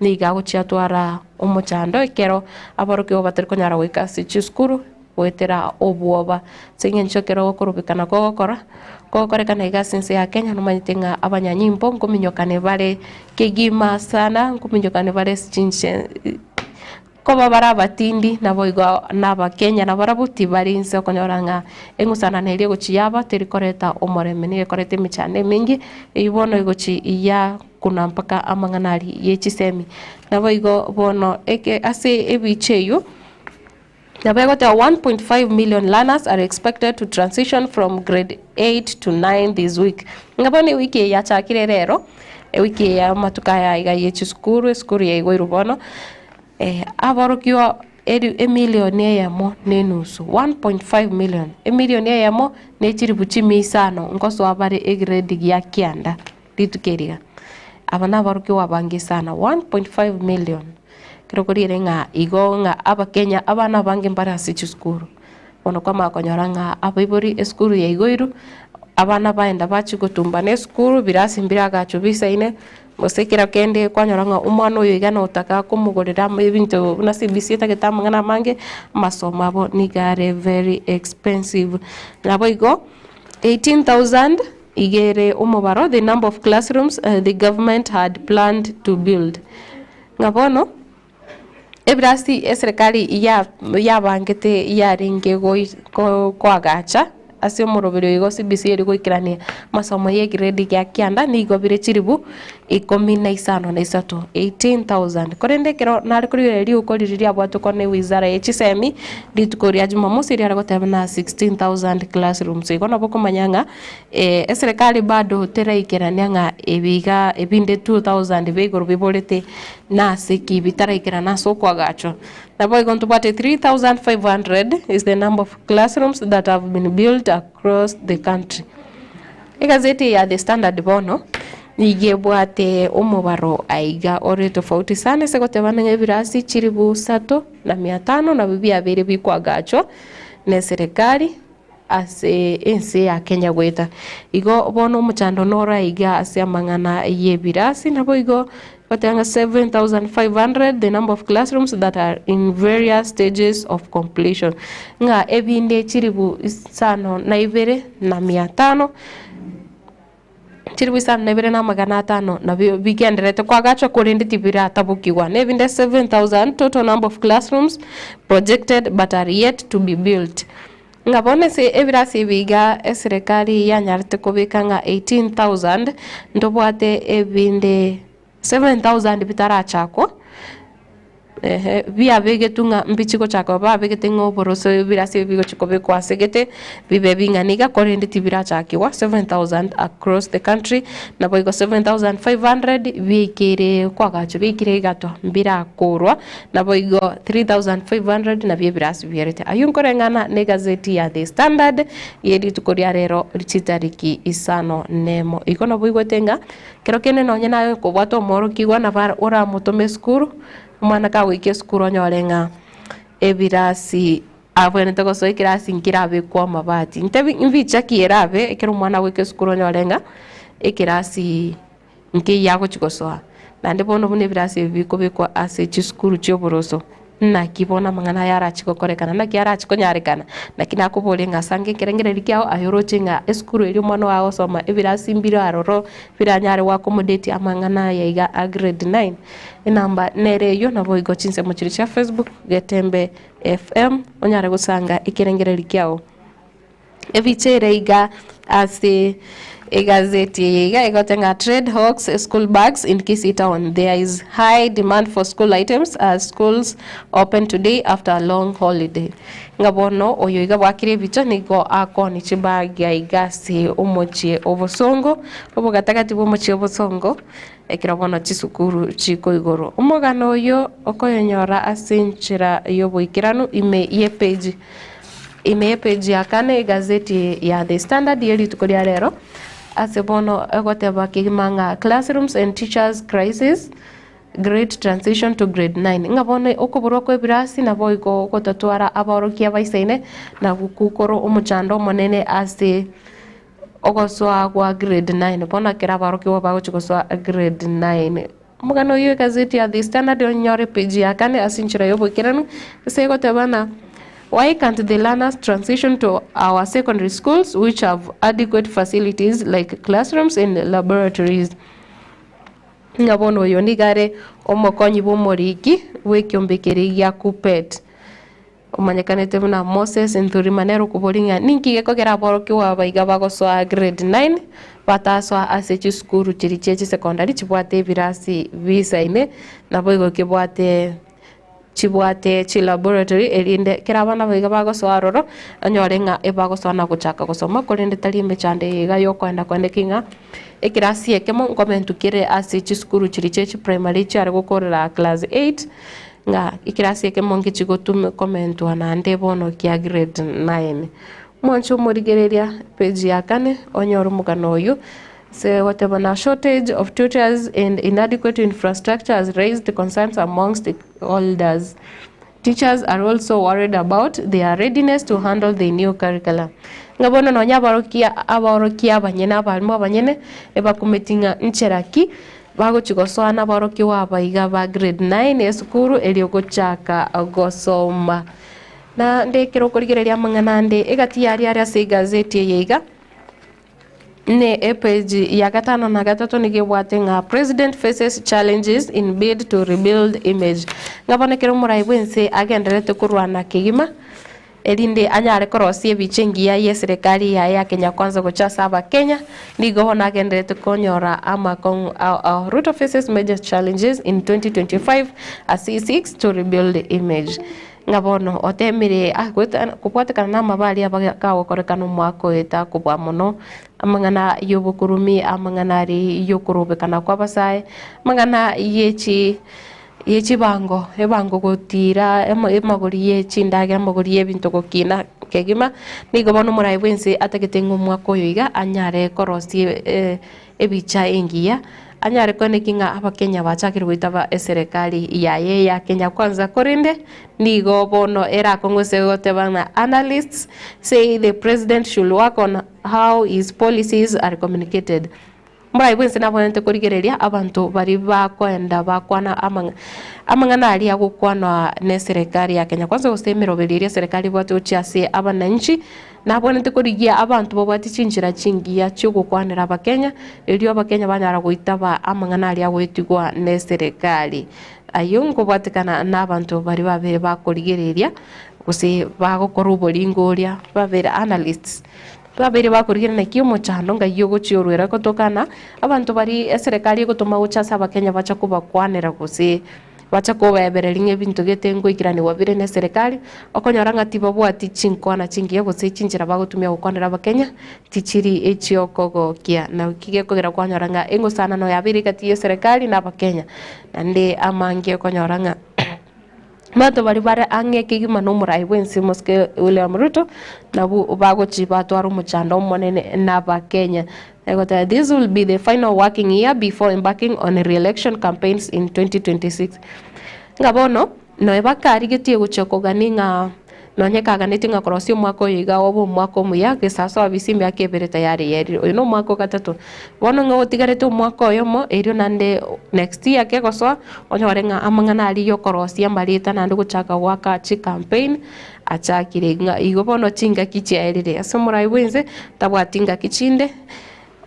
nigo agochia atwara omochando ekero aborokigwa batari konyara goika ase chisukuru goetera obwoba. Ase eng'encho ekero okorobekana kogokora, kogokorekana iga ase ense ya Kenya nomanyete ng'a abanyanyimbo nkominyokane bare kegima sana, nkominyokane bare ase chinche koba bare abatindi naboigo na abakenya nabarabwo tibari inse okonyora ng'a eng'usanano eria egochia yaba teri koreta omorembe, nigo ekoreta emechando emenge, eywo bono egochi yakuna mpaka amang'ana aria ye chisemi. Naboigo bono eke ase ebicha eywo. Nabo egoteba 1.5 million learners are expected to transition from grade 8 to 9 this week. Ng'a bono ewiki eye yachakire rero, ewiki eye ya amatuko aya iga ye chisukuru, esukuru yaigoirwe bono, aborokigwa eri emilion eyemo na enusu, 1.5 million, emilion eyemo na echilifu chimia isano nkosoa bare egrade gia kianda rituko eri iga. Aba nabarokigwa abange sana, 1.5 million. Ekero okorigereria ng'a igo ng'a abakenya abana abange mbare ase chisukuru, bono kwamanya konyora ng'a abaibori esukuru yaigoirwe, abana baenda bachia gotumbana esukuru, birasi mbiragachwe bisaine, gose kera kende kwanyora ng'a omwana oyo iga notaka komogorera amo ebinto buna CBC etagete amang'ana amange, amasomo abo nigo are very expensive. Naboigo 18,000 iga ere omobaro, the number of classrooms the government had planned to build. Ng'a bono, ebirasi eserekari ya yabangete yarenge goi ko koagacha ase omoroberi oyo igo CBC eri goikerania amasomo ya egrade gia kianda nigo bire chiribu ikomi na isano na isato, 18,000. Korende ekero nare korigereria riuko riria riabwatwe korwa na ewizara ya chisemi, rituko ria jumamosi riare goteba na 16,000 classrooms. Igo nabo okomanya ng'a Eserekari bado teraikerania ng'a ebiga ebinde 2000 bia igoro biborete nase ki bitaraikerana ase okoagachwa. Naboigo ntobwate 3500 is the number of classrooms that have been built across the country. Egazeti eye ya The Standard bono nigo ebwate omobaro aiga ore tofauti sana ase gotebana ng'a ebirasi chilifu isato na mia tano nabio biabeire bikoagachwa na eserekari. ase ense ya Kenya goeta. Igo bono omochando noro aiga ase amang'ana y'ebirasi, naboigo goteba ng'a 7500 the number of classrooms that are in various stages of completion, ng'a ebinde chilifu isano na ibere na mia tano. Chilifu isano na ibere na amagana atano nabio bigendererete koagachwa korende tibiratabokigwa, na ebinde 7,000 total number of classrooms projected but are yet to be built. Ng'a bono ase ebirasi ebi iga eserekari yanyarete kobeka ng'a 18,000 ntobwate ebinde 7,000 bitarachakwa. Ehe, biabegetwe ng'a mbichi gochaka babegete ng'a oboroso ebirasi ebi bigochi kobekwa ase gete, bibe bing'ana iga korende tibirachakigwa 7,000 across the country, naboigo 7,500 biaikeire koagachwa biaikire igatwa mbirakorwa, naboigo 3,500 nabio ebirasi bierete. Ayio nkoreng'ana na egazeti ya The Standard ye rituko ria rero chitariki isano nemo. Igo nabo oigwete ng'a. Kero kende nonye naye okobwata omworokigwa nabo oramotome esukuru, omwana kagoika esukuru onyore ng'a ebirasi abwenerete gosoa ekerasi nkerabekwe amabati. Ntebi mbicha ki erabe ekero omwana agoika esukuru onyore ng'a ekerasi nkeiyo agochi gosoa. Naende bono buna ebirasi ebi bikobekwa ase chisukuru chia oboroso. Naki bono amang'ana aya arachi gokorekana? Naki arachi konyarekana? Naki nakoboria ng'a ase ange ekerengererio kiao aye oroche ng'a esukuru eria omwana oye agosoma ebirasi mbire aroro biranyare go accommodate amang'ana aya iga a grade 9. Enamba nere eyio naboigo chinsemo chiria chia Facebook Getembe FM onyare gosanga ekerengererio kiao. Ebicha ere iga ase egazeti eye iga egote ng'a Trade hawks school bags in Kisii town, there is high demand for school items as schools open today after a long holiday. Ng'a bono oyo iga bwakire ebicha nigo akoonia chibag aiga ase omochie o Bosongo, obogatagati bwa omochie o Bosongo, ekero bono chisukuru chikoigorwa. Omogano oyio okoyonyora ase enchera y'oboikeranu ime y'epeji. Ime y'epeji ya kane egazeti ya The Standard ye rituko ria rero, ase bono egoteba kegima ng'a Classrooms and Teachers Crisis, Great Transition to Grade 9. Ng'a bono okoborwa kw'ebirasi naboigo gototwara abaorokia baisaine na gokoro omochando omonene ase ogosoa gwa grade 9. Bono ekero abaorokigwa bagochia gosoa grade 9. Omogano oyio egazeti ya The Standard onyore page ya kane ase enchera y'oboikeranu, ase egoteba ng'a Why can't the learners transition to our secondary schools which have adequate facilities like classrooms and laboratories? Ng'a bono oyo nigo are omokonyi bw'omoriki bw'ekiombe keria gia Kuppet. Omanyekanete buna Moses Nthurima nere okoboria ng'a ninki gekogera aborokigwa aba iga bagosoa grade 9 batasoa ase chisukuru chiria chie chisecondary chibwate ebirasi bisaine naboigo kebwate chibwate chilaboratory erinde ekero abana aba iga bagosoa aroro onyore ng'a ebagosoa na gochaka gosoma korende tari emechando eye iga yokoenda koenda ki ng'a ekerasi ekemo nkomentwa kere ase chisukuru chiria chie chiprimary chiare gokorera class 8. Ng'a ekerasi ekemo ngechi gotuma komentwa naende bono kia grade 9. Mwanche omorigereria page ya kane onyore omogano oyio ase goteba na shortage of tutors and inadequate infrastructure has raised concerns among stakeholders. Teachers are also worried about their readiness to handle the new curriculum. Ng'a bono nonya abarokia abaorokia abanyene abalimu abanyene ebakumeti ng'a nchera ki Bagochia gosoa naborokigwa abaiga ba grade 9 esukuru erio gochaka gosoma. Naende ekero okorigereria amang'ana ande egati yaria are ase egazeti eye iga, ne epage ya gatano na gatato nigo ebwate ng'a President faces challenges in bid to rebuild image. Ng'a bono ekero omorai bwense agendererete korwana kegima, Erinde anyare korosia ebicha engiya y'eserekari yaye ya Kenya Kwanza gochia ase Abakenya, nigo bono agendererete konyora amakong'u ao ao. Ruto faces major challenges in 2025 as he seeks to rebuild image. Ng'a bono otemire kobwatekana na amabe aria agokorekana omwaka oyo takobua mono, amang'ana y'obokurumi, amang'ana aria y'okorobekana kw'abasae, amang'ana y'echi. Ye chibango, ebango gotiira amagori ye chindagera, amagori y'ebinto gokina kegima, nigo bono omoraia bw'ense atagete ng'a omwaka oyo iga anyare korosia ebicha engiya, anyare koenekia ng'a abakenya bachakire goitaba eserekari yaye ya Kenya Kwanza. Korende nigo bono erakong'u ase goteba ng'a analysts say the president should work on how his policies are communicated. Morai bwensi nabwenerete korigereria abanto baria bakoenda bakwana amang'ana aria agokwanwa neserekari ya Kenya Kwanza gose emeroberio eria eserekari ebwate gochia ase abananchi, nabwenerete korigia abanto babwate chinchera chingiya chiogokwanera abakenya, erio abakenya banyara goitaba amang'ana aria agoetigwa neserekari. Ayio nkobwatekana na abanto baria babere bakorigereria gose bagokora oboringo oria babere analysts. Babeire bakorigia naki omochando ngai ogochia orwera gotokana abanto baria eserekari egotoma gocha ase abakenya bacha kobakwanera gose bacha kobaebereria ng'a ebinto gete ngoikeranigwa bire ne eserekari, okonyora ng'a tibabwati chinkwana chingiya gose chinchera bagotumia gokwanera abakenya tichiri echiokogokia. Naki gekogera kwanyora ng'a engosanano yabeire egati ya eserekari na abakenya naende amange okonyora ng'a. Abanto baria bare ang'e kegima nomorai bw'ense omosike William Ruto nabwo bagochi batwara omochando omonene nabakenya. Egoteba this will be the final working year before embarking on re-election campaigns in 2026. Ng'a bono noe bakarigetie gochia kogania ng'a. Nonye kaganetie ng'a korosia omwaka oyo iga obe omwaka omuya, gesaso abise emiaka ebere tayari yerire. Oyo nomwaka ogatato. Bono ng'a otigarete omwaka oyomo, erio naende next year kegosoa, onyore ng'a amang'ana aria ya okorosia amarieta naende gochaka goaka chicampaign, achakire ng'a igo bono chingaki chiaerire. Ase omorai bwense, tabwati ngaki chinde.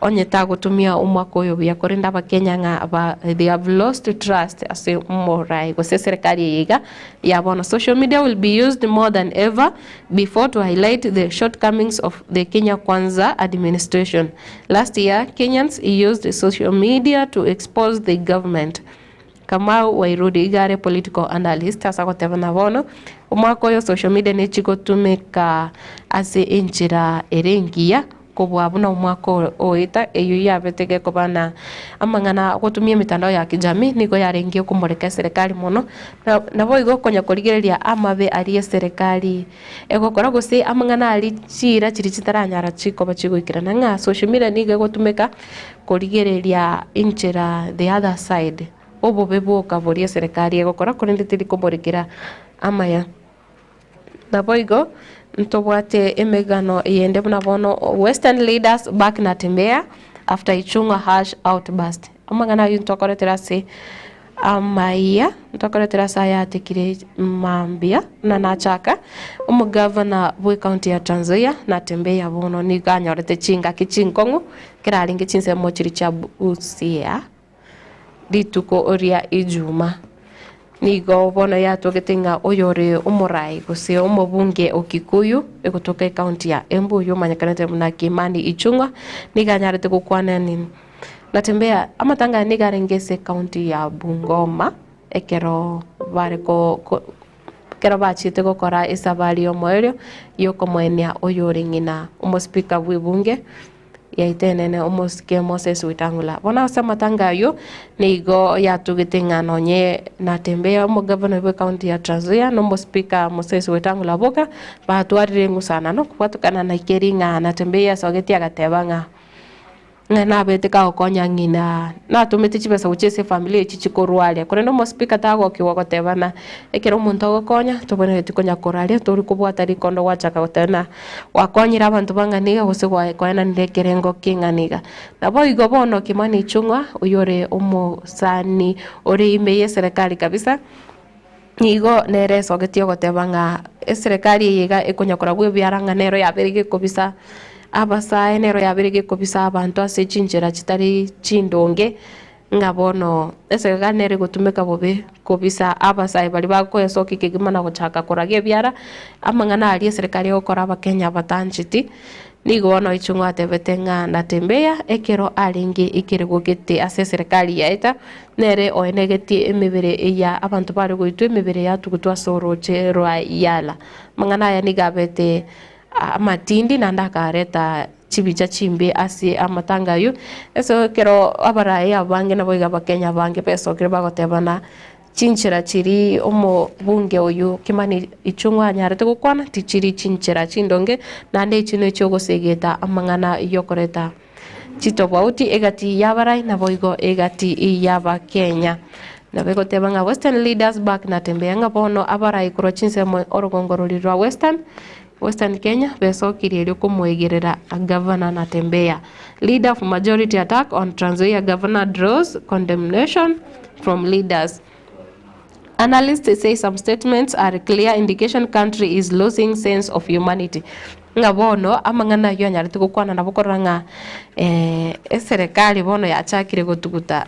Onye tagotumia omwaka oyo buya korende abakenya ng'a ba they have lost trust ase omorai gose eserekari eye iga ya bono. Social media will be used more than ever before to highlight the shortcomings of the Kenya Kwanza administration. Last year Kenyans used social media to expose the government. Kamau Wairuri iga are political analyst ase agoteba na bono omwaka oyo social media nechigotumeka ase enchera ere engiya Kobua buna omwaka oeta, eyio yabete gekoba na amang'ana agotumia emetandao ya kijamii nigo yarenge okomoreka eserekari mono, naboigo konya korigereria amabe aria eserekari egokora gose amang'ana aria chiira chiria chitaranyara chikoba chigoikerana ng'a social media nigo egotumeka korigereria enchera the other side, obobe bwoka boria eserekari egokora korende teri komorekera amaya. Naboigo ntobwate emegano eyende buna bono Western leaders back Natembeya after Ichung'wa harsh outburst. Amang'ana ayio ntwakoretire ase amaiya, ntwakoretire ase ayatekire mambia buna nachaka, omogavana bwe county ya Trans Nzoia Natembeya bono nigo anyorete chingaki chinkong'u ekero arenge chinsemo chiria chia Busia. Rituko ria Ijuma. Nigo bono yatogete ng'a oyore omorai gose omobunge o Kikuyu egotoka ecounty ya Embu oyio omanyekanete buna Kimani Ichung'wa nigo anyarete gokwana nini Natembeya amatanga aya nigo arenge ase ecounty ya Bungoma ekero bare ko ko ekero bachiete gokora esabari y'omoerio yokomoenia oyore ng'ina omospeaker bw'ebunge. Yaitenene omosike Moses Wetangula. Bono ase amatanga ayio nigo yatugete ng'a nonye Natembeya omogavana bw'ecounty ya Trans Nzoia na omospeaker Moses Wetangula boka batwarire eng'usanano kobwatukana na keri ng'a Natembeya asogetie agateba ng'a ng'a nabete kagokonya ng'ina natomete chibesa gochia ase efamiri echi chikorwaria. Korende omospeaker tagokigwa goteba ng'a ekero omonto agokonya tobwenereti konya koraria tori kobwata rikondo gwachaka goteba ng'a Gwakonyire abanto bang'ana iga gose gwaenanire ekerengo king'ana iga. Naboigo bono Kimani Ichung'wa, oyore omosani ore ime y'eserekari kabisa, nigo nere esogetie ogoteba ng'a eserekari eye iga ekonya korabwo ebiara ng'a nero yabeire gekobisa abasae, nero yabeire gekobisa abanto ase chinchera chitari chindonge. Ng'a bono eserekari nere egotumeka bobe kobisa abasae baria bakoesokia kegima na gochaka koraga ebiara, amang'ana aria eserekari egokora abakenya batancheti, nigo bono Ichung'wa atebete ng'a Natembeya ekero arenge ekerogo gete ase eserekari yaeta, nere oenegetie emebere ya abanto bare goitwa emebere yatugutwa ase orooche rwa Yala. Amang'ana aya nigo abete amatindi naende akareta chibicha chimbe ase amatanga ayio, ase ekero abarai abange naboigo abakenya abange besokire bagotebana chinchera chiria omobunge oyio Kimani Ichung'wa anyarete gokwana tichiri chinchera chindonge, naende echio nechiogosegeta amang'ana yokoreta chitofauti egati y'abarai naboigo egati y'abakenya. Nabo egoteba ng'a Western leaders back Natembeya ng'a bono abarai korwa chinsemo orogongo roria rwa Western Western Kenya besokirie erio komoegerera Gavana Natembeya. Leader of majority attack on Trans Nzoia governor draws condemnation from leaders. Analysts say some statements are clear indication country is losing sense of humanity. Ng'a bono amang'ana ayio anyarete gokwana nabo korora ng'a eserekari bono yachakire gotuguta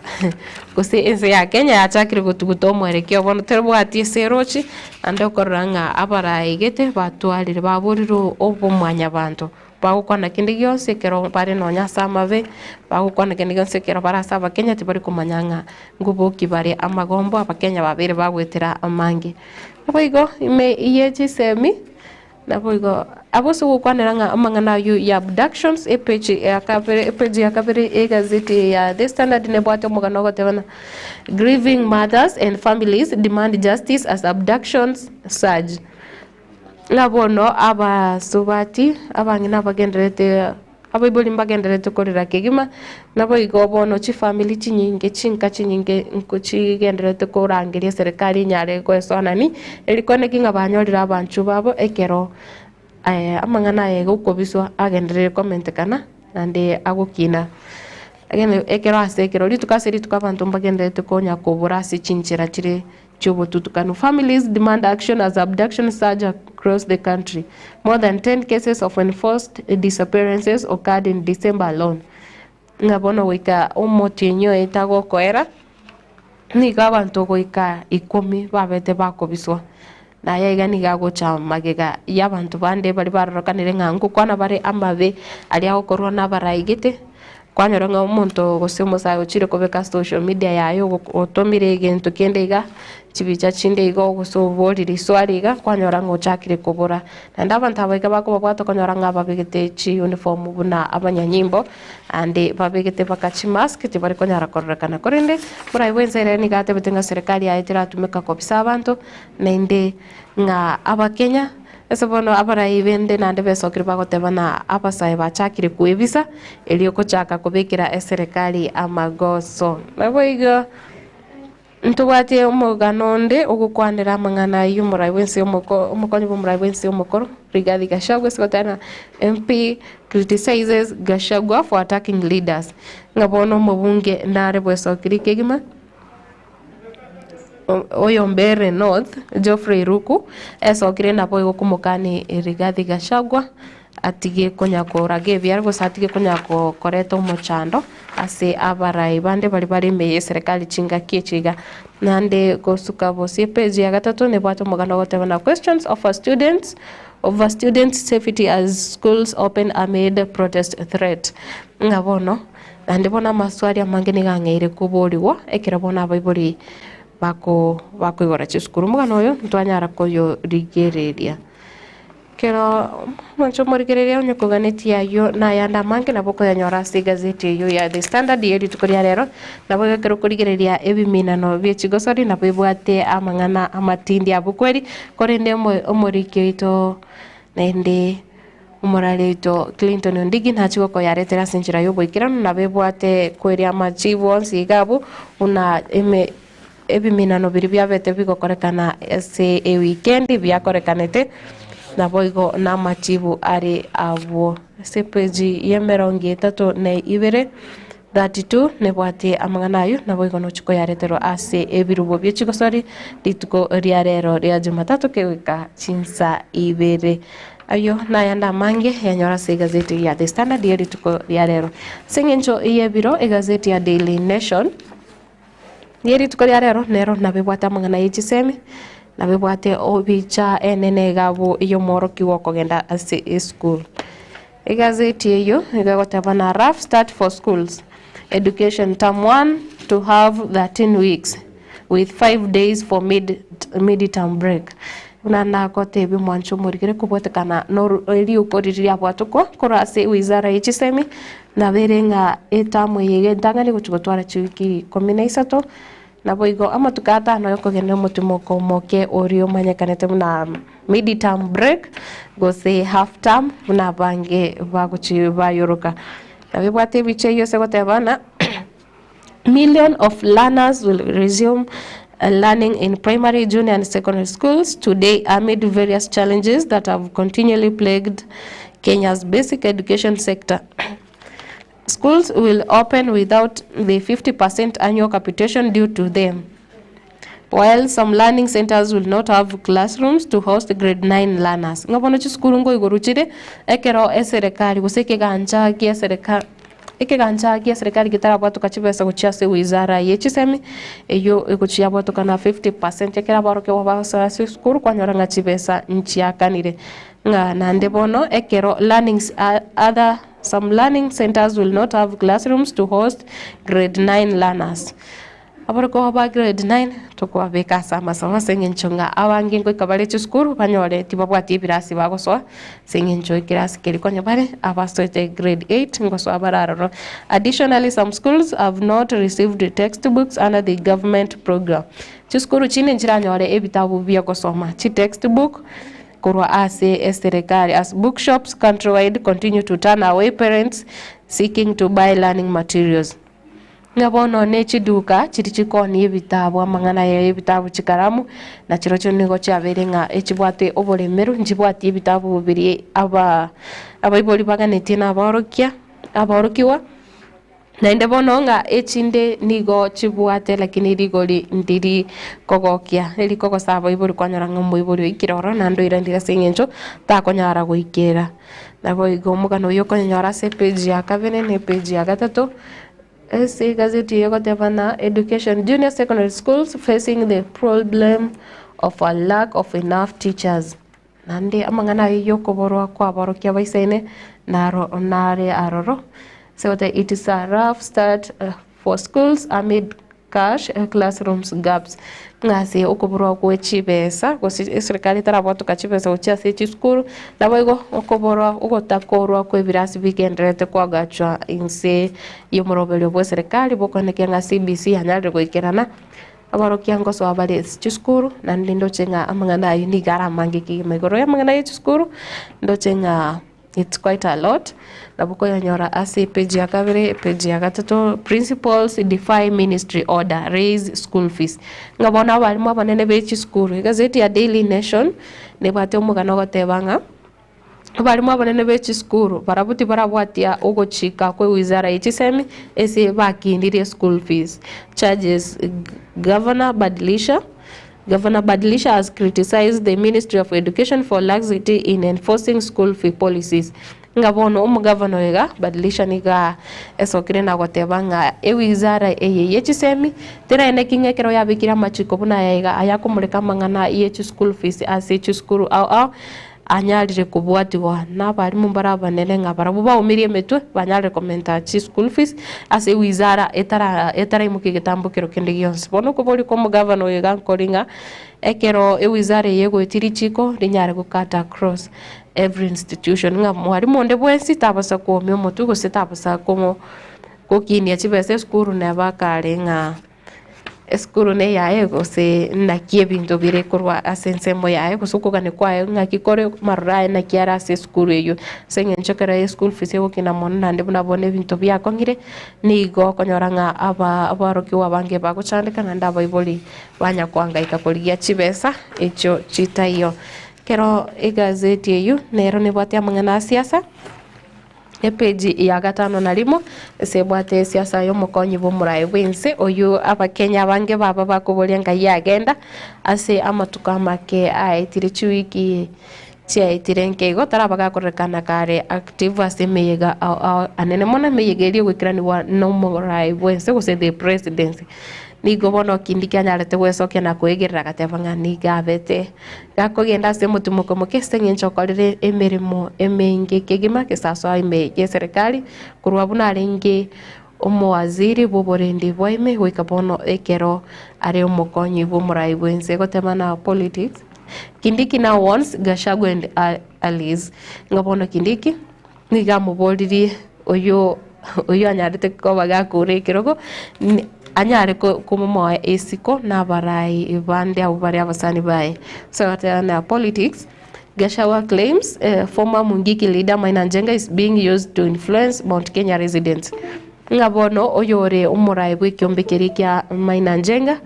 gose ense ya Kenya yachakire gotuguta omwerekeo bono tebwati ase eroche. Naende okorora ng'a abaraegete batwarire baborire obomwanyabanto, bagokwana kende gionsi ekero bare nonya ase amabe, bagokwana kende gionsi ekero bare ase abakenya tibari komanya ng'a ngoboki bare amagombo abakenya babeire bagoetera amange. Naboigo ime ye chisemi. Naboigo abwo ase ogokwanera ng'a amang'ana ayio ya abductions, epage ya kabere epage ya kabere y'egazeti eye ya The Standard nebwate omogano ogoteba ng'a Grieving mothers and families demand justice as abductions surge. Ng'a bono abasubati abang'ina abagendererete. Abaibori mbagendererete korera kegima, naboigo bono chifamiri chinyinge chinka chinyinge nkochigendererete korangeria eserekari enyare goesoanani, eri koeneki ng'a banyorire abanchwa babo ekero amang'ana aya iga okobiswa agenderere komentekana naende agokina. Ekero ase ekero rituko ase rituko abanto mbagendererete konya kobora ase chinchera chire chi'obotutukanu. Families demand action as abduction surge across the country. More than 10 cases of enforced disappearances occurred in December alone. Ng'a bono goika omotienyi oye tagokoera, nigo abanto goika ikomi babete bakobiswa. Naye iga nigo agocha magega y'abanto bande baria barorokanire ng'a ngokwana bare amabe aria agokorwa nabaraigete, Kwanyora ng'a omonto gose omosae ochire kobeka ase social media yaye otomire egento kende iga, chibicha chinde igo gose oborire riswari iga, kwanyora ng'a ochakire kobora. Naende abanto aba iga bakobabwata okonyora ng'a babegete chiuniform buna abanyanyimbo, naende babegete mpaka chimask tibari konyara kororekana. Korende morai bwa ense ere nigo atebete ng'a serikali yaye teratumeka kobisa abanto, naende ng'a abakenya. Ase bono abarai bende naende besokire bagoteba na abasae bachakire kwebisa, erio gochaka kobekera eserekari amagoso. Naboigo ntobwate omogano onde ogokwanera amang'ana y'omorai bwense omoko omokonyi bw'omorai bwense omokoro Rigathi Gachagua ase goteba ng'a MP criticizes Gachagua for attacking leaders, ng'a bono omobunge nare bwesokire kegima. Oyo Mbeere North, Geoffrey Ruku, esokire naboigo komokani Rigathi Gachagua atige konya koraga ebiara gose atige konya koreta omochando ase abarai bande baria bare ime y'eserekari chingaki echi iga. Naende gosuka bosio epage ya gatato nebwate omogano ogoteba na questions of a students over students safety as schools open amid protest threat ng'a bono Naende bono amaswali amange nigo ang'eire koborigwa ekero bono abaibori bako bakoigora chisukuru. Omogano oyo ntwanyara koyorigereria. Ekero mwancha omorigereria onye koganetie ayio na ayande amange nabo okoyanyora ase egazeti eyio ya The Standard ye rituko ria rero, nabo igo ekero okorigereria ebiminano bie chigosori nabo ebwate amang'ana amatindi abwo kweri, korende omo omoriki oito naende. Omorari oito Clinton Ondigi nachie gokoyaretera ase enchera y'oboikeranu na bebwate kweria amachibu onsi iga abwo buna eme ebiminano biria biabete bigokorekana ase ewikendi biakorekanete naboigo namachibu are abwo. Ase epeji y'emerongo etato na ibere, 32, nebwate amang'ana ayio naboigo nochie koyareterwa ase ebirubo bie chigosori rituko ria rero ria Jumatatu kegoika chinsa ibere. Ayio nayande amange yanyora ase egazeti ya The Standard ye rituko ria rero. Ase eng'encho y'ebiro egazeti ya Daily Nation ye rituko ria rero nero nabo ebwate amang'ana ye chisemi, nabo ebwate obicha enene iga abwo y'omworokigwa okogenda ase esukuru. Egazeti eyio nigo egoteba na rough start for schools, education term one to have 13 weeks with 5 days for mid mid-term break. Buna nagotebia omwancho omorigere kobwatekana noru eriuko riria riabwatokwa korwa ase wizara ye chisemi, nabere ng'a etamu eye iga entang'ani gochia gotwara chiwiki ikomi na isato, Naboigo amatuko atano ay'okogenda omotimoko omoke oria omanyekanete buna mid-term break gose half term buna abange bagochi bayoroka. Nabo ebwate ebicha eyio ase goteba ng'a million of learners will resume learning in primary, junior and secondary schools today amid various challenges that have continually plagued Kenya's basic education sector. Schools will open without the 50% annual capitation due to them, while some learning centers will not have classrooms to host grade 9 learners. Ng'a bono chisukuru nkoigorwa chire ekero eserekari gose ekegancha gia sereka ekegancha gia serikali getarabwatoka chibesa gochia ase wizara ye chisemi eyio egochia yabwatoka na 50% ekero aborokigwa bagosoa ase esukuru kwanyora ng'a chibesa nchiakanire. Ng'a naende bono ekero learnings other Some learning centers will not have classrooms to host grade 9 learners. Aborokigwa ba grade 9 tokobabeka ase amasomo ase eng'encho ng'a abange ngoika bare chisukuru banyore tibabwati ebirasi bagosoa ase eng'encho ekerasi keria konya bare abasoete grade 8 ngosoa bare aroro. Additionally, some schools have not received textbooks under the government program. Chisukuru chinde nchiranyore ebitabu biogosoma, chitextbook. korwa ase eserekari as bookshops countrywide continue to turn away parents seeking to buy learning materials. Ng'a bono ne chiduka chiria chikoonia ebitabu, amang'ana aya y'ebitabu chikaramu, na chirochio nigo chiabeire ng'a echibwate oboremeru, nchibwati ebitabu biria aba abaibori baganetie na abaorokia abaorokigwa. Naende bono ng'a echinde nigo chibwate lakini rigori ndiri kogokia, erikogosa abaibori kwanyora ng'a omoibori oikire ororo naende oirandire ase eng'encho takonyara goikera. Naboigo omogano oyio okonyora ase epage ya kabere na epage ya gatato, ase egazeti eye egoteba ng'a education junior secondary schools facing the problem of a lack of enough teachers. Naende amang'ana ayio yokoborwa kw'aborokia baisaine naro nare aroro, ase goteba it is a rough start for schools amid cash classrooms gaps, ng'a ase okoborwa gwe chibesa gose eserikari etarabwatoka chibesa gochia ase chisukuru, naboigo okoborwa ogotakorwa kwa ebirasi bigendererete koagachwa inse y'omoroberio bw'eserikari bokoenekia ng'a CBC yanyarire goikerana. Aborokia ngosoa bare ase chisukuru, naende ndoche ng'a amang'ana ayio nigo are amange kegima. Igoro y'amang'ana ye chisukuru, ndoche ng'a it's quite a lot, nabo okoyanyora ase epage ya kabere, epage ya gatato, principals defy ministry order, raise school fees. Ng'a bono abalimu abanene be chisukuru, egazeti ya Daily Nation, nebwate omogano ogoteba ng'a. Abarimu abanene be chisukuru barabwo tibarabwatia ogochika kwe wizara ye chisemi ase bakindirie school fees charges Governor Badilisha Governor Badilisha has criticized the Ministry of Education for laxity in enforcing school fee policies. Ng'a bono omogavana oyo iga Badilisha nigo esokire na goteba ng'a ewizara eye ye chisemi teraeneki ng'a ekero yabekire amachiko buna aya iga ayakomoreka amang'ana ye chischool fees ase chisukuru ao ao Anyarire kobwatigwa nabarimu mbare abanene ng'a barabwo baumirie emetwe banyarire komenta chischool fees ase ewizara etara etaraimokia egetambokero kende gionsi. Bono okoboria kwa omogavana oyo iga nkori ng'a ekero ewizara eye egoetia richiko rinyare go cut across every institution ng'a mwarimu onde bwensi tabasa koumia omotwe gose tabasa komo gokinia chibesa esukuru neba akare ng'a. Esukuru neyaye gose naki ebinto bire korwa ase ensemo yaye gose okogania kwaye ng'aki kore amaroro aye naki are ase esukuru eywo. Ase eng'encho ekero eschool fees egokina mono naende buna bono ebinto biakong'ire, nigo okonyora ng'a aba abarokigwa abange bagochandeka naende abaibori banya koangaika korigia chibesa echio chitaiyo. Ekero egazeti eywo nero nebwate amang'ana a siasa. Epeji ya gatano na rimo, ase ebwate esiasa y'omokonyi bw'omoraai bw'ense, oyio Abakenya abange baba bakoboria ngai agenda ase amatuko amake aetire chiwiki chiaetire nke igo taraba gakorekana kare active ase emeyega ao ao anene mono emeyega eria egoikeranigwa nomoraai bw'ense gose the presidency. Nigo bono Kindiki anyarete gwesokia na koegerera agateba ng'a nigo abete gakogenda ase omotimoko omoke ase eng'encho okorire emeremo emenge kegima gesasoa ime y'eserekari korwa buna arenge omowaziri bw'oborendi bwa ime goika bono ekero are omokonyi bw'omorai bw'ense gotema na politics. Kindiki now warns Gachagua and allies ng'a bono Kindiki Nigo amoboririe oyio oyio anyarete koba gakure ekerogo, anyare komomoa isiko na abarai bande abwo bare abasani baye. So agateba na politics, Gachagua claims former Mungiki leader Maina Njenga is being used to influence Mount Kenya residents. Ng'a bono oyore omoraai bw'ekiombe keria kia Maina Njenga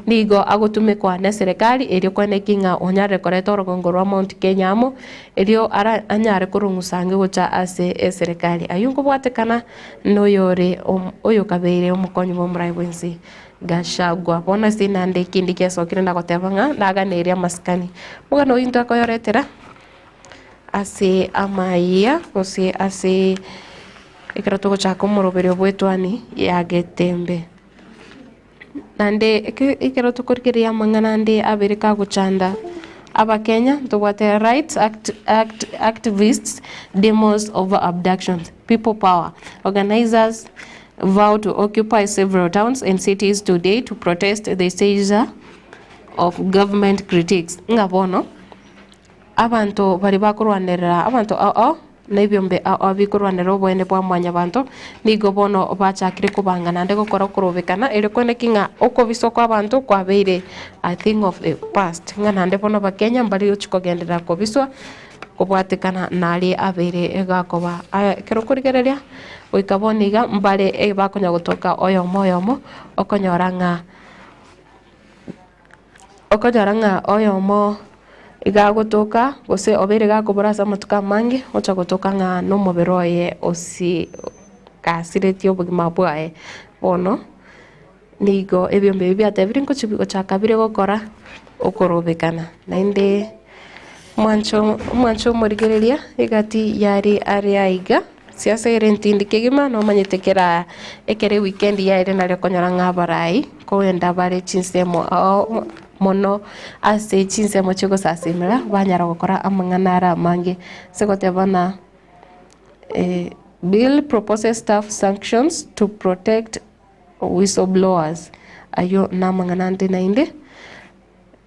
nigo agotumekwa neserekari erio koeneki ng'a onyarire koreta orogongo rwa Mount Kenya amo erio ara anyare korong'usa ange gocha ase eserekari. Ayio nkobwatekana noyore oyokabeire omokonyi bw'omoraai bw'ense Gachagua. Bono ase naende ekindi giasokire na goteba ng'a naganeire amasikani. Omogano oyio intwe akoyoretera ase amayia gose ase Ekero togochaka omoroberio bw'etwani ya Getembe. Naende ekero tokorigereria amang'ana ande abere kagochanda Abakenya, ntobwate rights activists demos over abductions, people power organizers vow to occupy several towns and cities today to protest the seizure of government critics. Ng'a bono abanto baria bakorwanerera abanto ao ao. na ebiombe ao ao bikorwanera oboene bwa mwanyabanto nigo bono bachakire kobanga naende gokora okorobekana erio koeneki ng'a okobiswa kw'abanto kwabeire a thing of the past ng'a naende bono abakenya mbari gochia kogenderera kobiswa kobwatekana naria abeire gakoba. Aya ekero okorigereria goika bono iga mbare bakonya gotoka oyomo oyomo okonyora ng'a Okonyora ng'a oyomo iga agotoka gose obeire gakobora ase amatuko amange, ocha gotoka ng'a nomobere oye osi gasiretie obogima bwaye. Bono, nigo ebiombe ebi biatebire ngochi gochaka bire gokora okorobekana. Naende omwancho omwancho omorigereria egati yari are aiga. Siasa ere ntindi kegima nomanyete kera ekero eweekend yaerire nario okonyora ng'a abarai kogenda bare chinsemo ao mono ase chinsemo chiogosasimera banyara gokora amang'ana are amange. Ase goteba ng'a bill proposes tough sanctions to protect whistleblowers ayio namang'ana ande naende.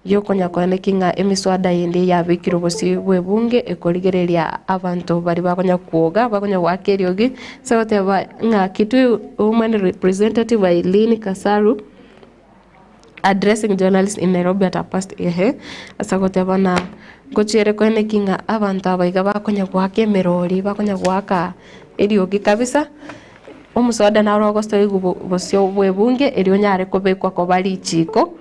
Yokonya koeneki ng'a emiswada yende yabekirwe bosio bw'ebunge ekorigereria abanto baria bakonya kwoga, bakonya goaka eriogi, ase goteba ng'a Kitui Woman Representative Eileen Kasaru addressing journalists in Nairobi at past ehe, ase goteba ng'a ngochiere koeneki ng'a abanto aba iga bakonya goaka emerori, bakonya goaka eriogi kabisa, omoswada naro ogosoigwa bosio bw'ebunge erio onyare kobekwa koba richiko.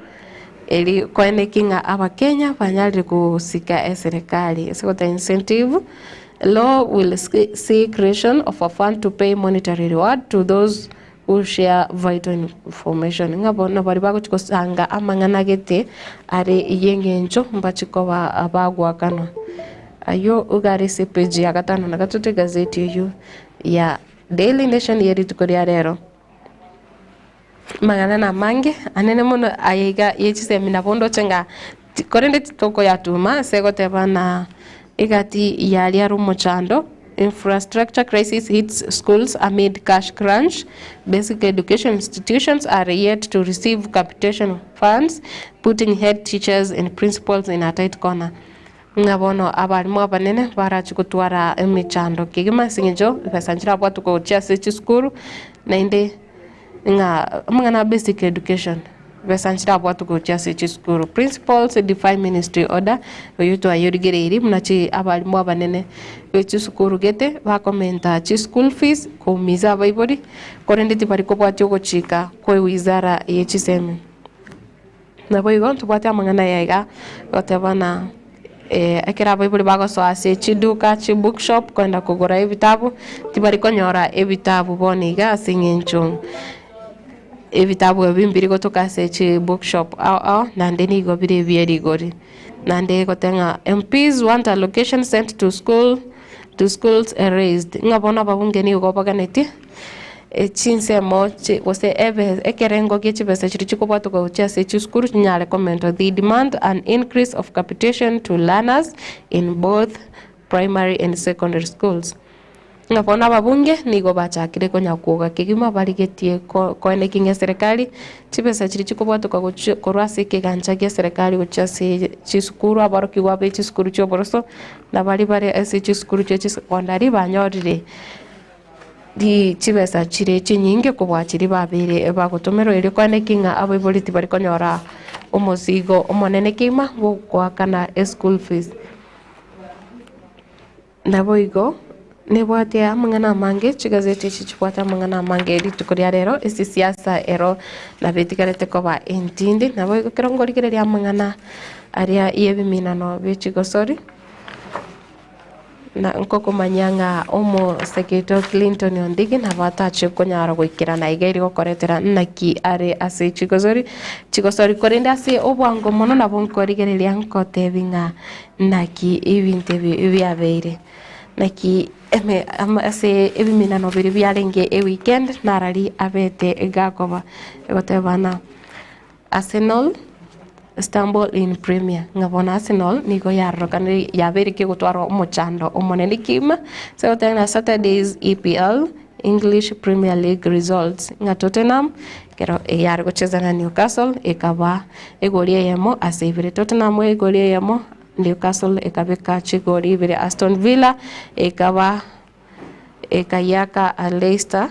Eri koeneki ng'a Abakenya banyarire gosika eserekari ase goteba incentive law will see creation of a fund to pay monetary reward to those who share vital information ng'a bono baria bagochi gosanga amang'ana gete are y'eng'encho mbachi koba bagoakanwa. Ayio iga are ase epage ya gatano na gatato egazeti eyio ya Daily Nation ye rituko ria rero. Amang'ana namange anene mono aya iga ye chisemi nabo ndoche ng'a ti korende titokoyatuma ase goteba ng'a egati yaria are omochando, infrastructure crisis hits schools amid cash crunch, basic education institutions are yet to receive capitation funds, putting head teachers and principals in a tight corner. Ng'a bono abalimu abanene barache gotwara emechando kegima ase eng'encho ebesa nchirabwatwe gochia ase chisukuru, naende ng'a amang'ana a basic education, besa nchirabwatwe gochia ase chisukuru. Principals defy ministry order, oyio twayorigereirie buna chi abalimu abanene be chisukuru gete bakomenta chischool fees koumiza abaibori, korende tibari kobwatia ogochika kwa ewizara ye chisemi. Naboigo ntobwate amang'ana aya iga, goteba ng'a ekero abaibori bagosoa ase chiduka, chibookshop kogenda kogora ebitabu, tibari konyora ebitabu bono iga ase eng'encho ebitabu ebi mbiri gotoka ase chibookshop ao ao, naende nigo bire ebie rigori. Naende goteba ng'a MPs want allocation sent to school to schools erased, ng'a bono ababunge nigo baganetie. Chinsemo chi gose ebe ekerengo gie chibesa chiria chikobwatoka gochia ase chisukuru chinyare komentwa. They demand an increase of capitation to learners in both primary and secondary schools. Ng'a bono ababunge nigo bachakire konya kwoga kegima barigetie ko koenekia ng'a eserekari chibesa chiria chikobwatoka gochia korwa ase ekegancha gia eserekari gochia ase chisukuru aborokigwa be chisukuru chia oboroso na baria bare ase chisukuru chia chisekondari banyorire. Chibesa chire chinyinge kobua chiria babeire bagotomerwa erio kwane ki ng'a abaibori tibari konyora omosigo omonene kegima bw'ogoakana eschool fees. Naboigo nebwate amang'ana amange chigazeti echi chibwate amang'ana amange rituko ria rero ase siasa ero nabo etigarete koba entindi naboigo ekero nkorigereria amang'ana aria ya ebiminano bie chigosori. Na nkokomanyia ng'a omoseketo Clinton Ondigi nabo atache konyara goikerana iga erio gokoretera naki are ase chigosori chigosori korende ase obwango mono nabo nkorigereria nkotebi ng'a naki ebinto ebi biabeire. Naki eme ama ase ebiminano biria biarenge eweekend narari abete gakoba egotebana Arsenal stumble in Premier, ng'a bono Arsenal nigo yarorekanire yabeire kegotwara omochando omonene kegima ase goteba ng'a Saturday's EPL, English Premier League results, ng'a Tottenham ekero yare gocheza na Newcastle ekaba egori eyemo ase ibere. Tottenham egori eyemo. Newcastle ekabeka chigori ibere, Aston Villa ekaba ekayiaka Leicester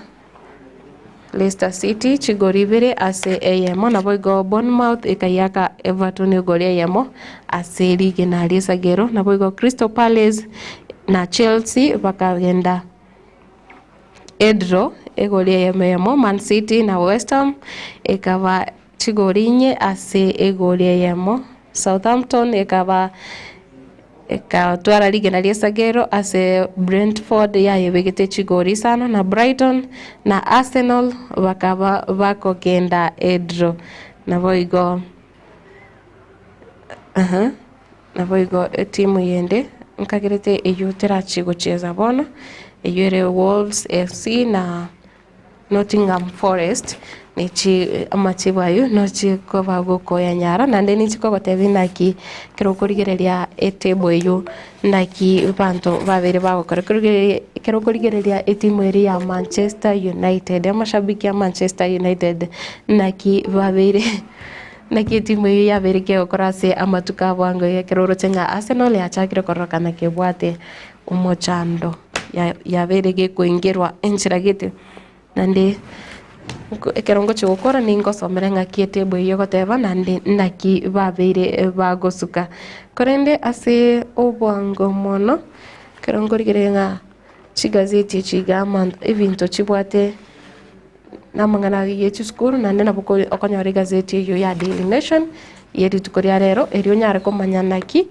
Leicester City chigori ibere ase eyemo, naboigo Bournemouth ekayiaka Everton egori eyemo ase rigena ri'esagero, naboigo Crystal Palace na Chelsea bakagenda edraw egori eyemo eyemo, Man City na West Ham ekaba chigori inye ase egori eyemo, Southampton ekaba ekatwara rigena ri'esagero ase Brentford yayebegete chigori isano, na Brighton na Arsenal bakaba bakogenda edraw. Naboigo naboigo etimu yende nkagerete eyio terachi gochiesa bono, eyio ere Wolves FC na Nottingham Forest, nechi amachibu ayio nochi koba gokoyanyara, naende ninchi kogotebia naki ekero okorigereria etable eyio naki abanto babeire bagokora. Ekero ekero okorigereria etimu eria ya Manchester United, amashabiki a Manchester United naki babeire naki etimu eyio yabeire kegokora ase amatuko a bwango iga ekero oroche ng'a Arsenal yachakire kororekana kebwate omochando yabeire gekoingerwa enchera gete. Naende ekero ngochia gokora ningosomera ng'aki etable eyio egoteba naende naki babeire bagosuka. Korende ase obwango mono, ekero nkorigereria ng'a chigazeti echi iga amanto ebinto chibwate namang'ana ye chisukuru naende nabo okonyora egazeti eyio ya Daily Nation ye rituko ria rero erio onyare komanya naki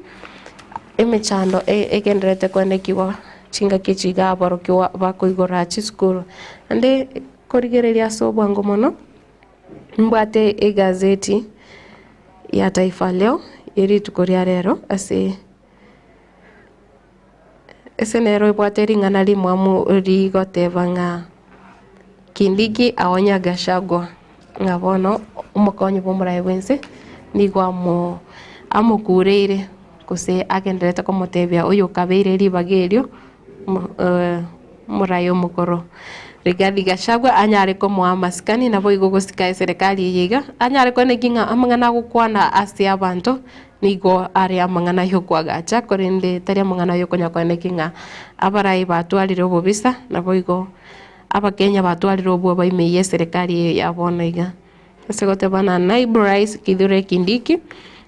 emechando egendererete koenekigwa chingaki echi iga aborokigwa bakoigora chisukuru. Naende korigereria ase obwango mono, nimbwate egazeti ya Taifa Leo ye rituko ria rero ase ase nero ebwate ring'ana rimwamu rigoteba ng'a Kindiki aonya Gachagua ng'a bono omokonyi bw'omoraia bw'ense nigo amo amokureire gose agendererete komotebia oyokabeire ribaga erio omoraia omokoro Rigathi Gachagua anyare komoa amasikani naboigo gosika eserekari eye iga, anyare koenekia ng'a amang'ana agokwana ase abanto nigo are amang'ana y'okoagacha korende tari amang'ana y'okonya koenekia ng'a abarai batwarire obobisa naboigo Abakenya batwarire obwoba ime y'eserekari eye ya bono iga. Ase goteba na Naibu Rais Kithure Kindiki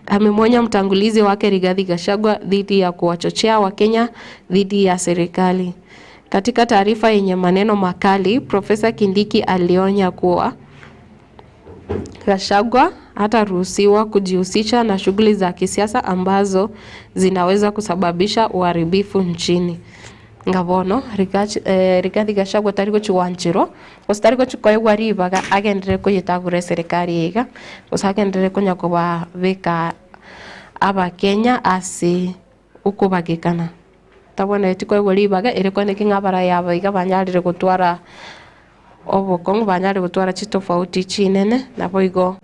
amemwonya mtangulizi wake Rigathi Gachagua dhidi ya kuwachochea Wakenya dhidi ya serikali. Katika taarifa yenye maneno makali, Profesa Kindiki alionya kuwa Gachagua hataruhusiwa kujihusisha na shughuli za kisiasa ambazo zinaweza kusababisha uharibifu nchini. Ng'a bono Rigathi Gachagua tari gochia gwancherwa, gose tari gochia koegwa ribaga agenderere koyetagora eserekari eye iga, gose agenderere konya kobabeka abakenya ase okobagekana. Tabwenereti koegwa ribaga ere kwaneki ng'a abarai aba iga banyarire gotwara obokong'u, banyarire gotwara chitofauti chinene, naboigo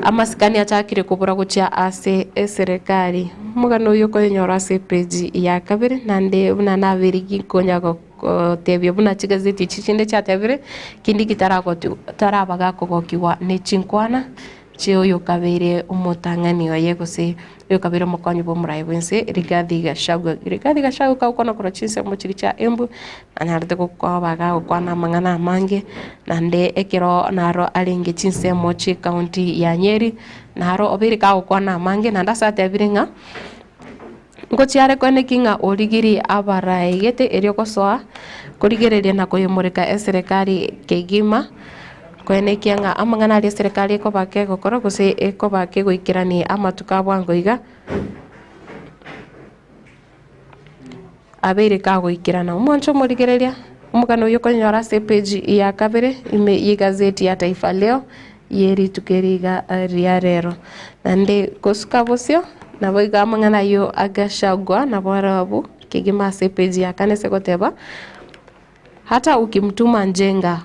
amasikani achakire kobora gochia ase eserekari. Omogano oyio okoyenyora ase epage ya kabere naende buna nabeire ginkonya gotebia buna chigazeti echi chinde chiatebire, kende kitaraba gakogokigwa ne chinkwana chia oyokabeire omotang'ani oye gose oyokabeire omokonyi bw'omoraia bw'ense Rigathi Gachagua. Rigathi Gachagua kagokwana korwa chinsemo chiria chia Embu, nanyarete gokoba gagokwana amang'ana amange, naende ekero naro arenge chinsemo chi'ecounty ya Nyeri, naro obeire kagokwana amange, naende ase atebire ng'a, ngochia are koeneki ng'a origirie abaraegete erio gosoa korigereria na koyemoreka eserekari kegima, koenekia ng'a amang'ana aria eserekari ekoba kegokora gose ekoba kegoikerania amatuko a bwango iga, abeire kagoikerana. Omwancho omorigereria, omogano oyio okonyora ase epage ya kabere ime y'egazeti ya Taifa Leo ye rituko eri iga ria rero. Naende gosuka bosio, nabo iga amang'ana ayio agachagwa nabo arabwo kegima ase epage ya kane ase goteba, hata ukimtuma Njenga.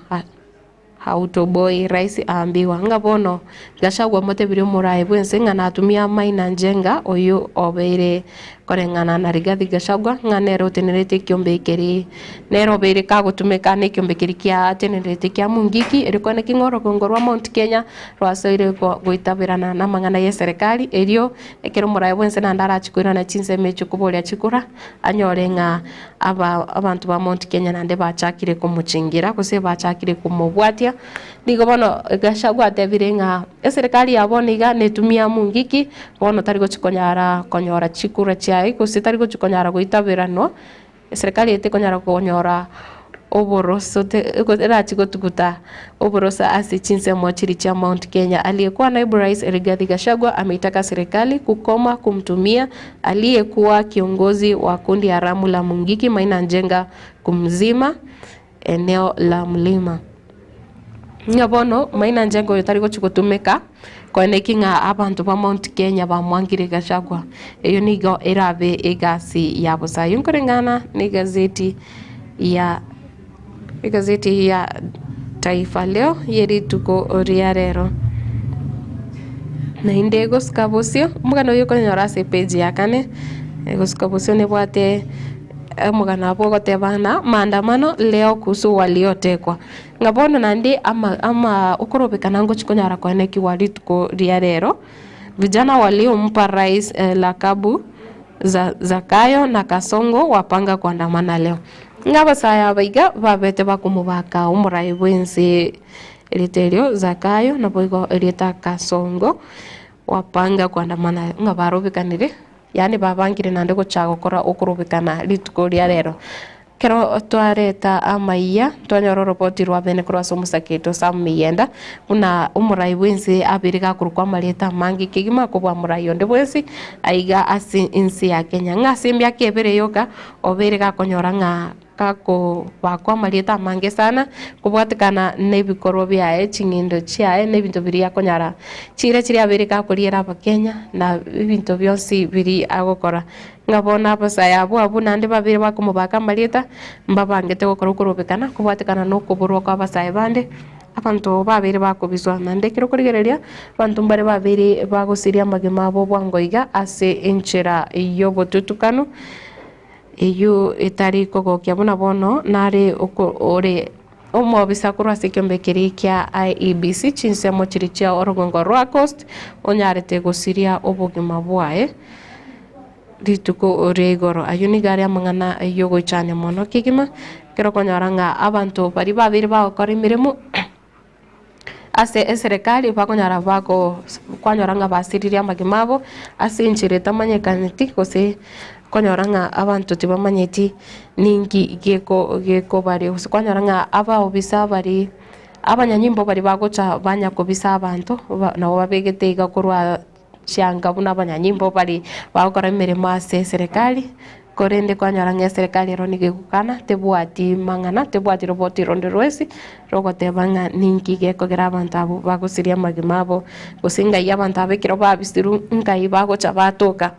Hautoboi, Rais aambiwa ng'a bono Gachagua omotebirie omoraai bw'ense ng'a natumia Maina Njenga oyio obeire koreng'ana na Rigathi Gachagua ng'a nere otenenerete ekiombe ekeri nere obeire kagotumeka na ekiombe keria kiatenenerete kia Mungiki erio kwane ki ng'a orogongo rwa Mount Kenya rwasoire goitaberana namang'ana y'eserekari erio ekero omoraai bw'ense naende arache koirana chinsemo echio koboria chikura anyore ng'a aba abanto ba Mount Kenya naende bachakire komochingira gose bachakire komobwatia. Nigo bono Gachagua atebire ng'a eserekari ya bono iga netumia Mungiki, bono tari gochi konyara konyora chikura chiaye gose tari gochi konyara goitaberanwa, eserekari eye tekonyara konyora oboroso te erachi gotuguta oboroso ase chinsemo chiria chia Mount Kenya. Aliyekuwa naibu rais Rigathi Gachagua ameitaka serikali kukoma kumtumia aliyekuwa kiongozi wa kundi haramu la Mungiki Maina Njenga kumzima eneo la mlima. Ng'a bono Maina Njenga oyo tari gochi gotumeka koeneki ng'a abanto ba Mount Kenya bamwangire Gachagua. Eyio nigo erabe egasi ya bosa. Eyio nkoreng'ana na egazeti ya egazeti ya Taifa Leo ye rituko ria rero. Naende gosika bosio, omogano oyo okonyora ase epage ya kane, gosika bosio nebwate omogano abwo ogoteba ng'a maandamano leo kuhusu waliotekwa. Ng'a bono naende ama ama okorobekana ngochi konyara koenekigwa rituko ria rero, vijana waliompa rais lakabu za Zakayo na Kasongo wapanga kuandamana leo. Ng'a abasae aba iga babete bakomobaka omorai bw'ense erieta erio Zakayo naboigo erieta Kasongo wapanga kuandamana ng'a barobekanire yaani babangire naende gocha gokora okorobekana rituko ria rero. Ekero twareta amaiya, twanyora oroboti rwa bene korwa ase omosake oito Sam Miyenda, buna omorai bw'ense abeire gakorokwa amareta amange kegima kobua morai onde bwensi aiga ase ense ya Kenya. Ng'a ase emiaka ebere yoka, obeire gakonyora ng'a gakobakwa amarieta amange sana, kobwatekana na ebikorwa biaye, ching'endo chiaye, na ebinto biria akonyara chiira chiria abeire gakoriera abakenya, na ebinto bionsi biria agokora. Ng'a bono abasae abwo abwo naende babere bakomobaka amarieta, mbabangete gokora okorobekana kobwatekana nokoborwa kw'abasae bande, abanto babeire bakobiswa. Naende ekero okorigereria, abanto mbare babeire bagosiria amagima abo bwango iga ase enchera y'obotutukanu, eyio etari kogokia buna bono nare oko ore omobisa korwa ase ekiombe keria kia IEBC chinsemo chiria chia orogongo rwa Coast, onyarete gosiria obogima bwaye. Rituko ria igoro. Ayio nigo are amang'ana y'ogoichania mono kegima, ekero okonyora ng'a abanto baria babeire bagokora emeremo ase eserekari bakonyora bago kwanyora ng'a basiririe amagima abo ase enchera etamanyekaneti gose okonyora ng'a abanto tibamanyeti ninki geko gekobaria gose kwanyora ng'a abaobisa baria abanyanyimbo baria bagocha banya kobisa abanto ba nabo babegete iga korwa. Chianga buna abanyanyimbo baria bagokora emeremo ase eserekari, korende kwanyora ng'a eserekari ero nigo egokana, tebwati mang'ana, tebwati roboti ronde rwensi, rogoteba ng'a ninki gekogera abanto abwo bagosiria amagima abo, gose ngai abanto aba ekero babisirwe ngai bagocha batoka.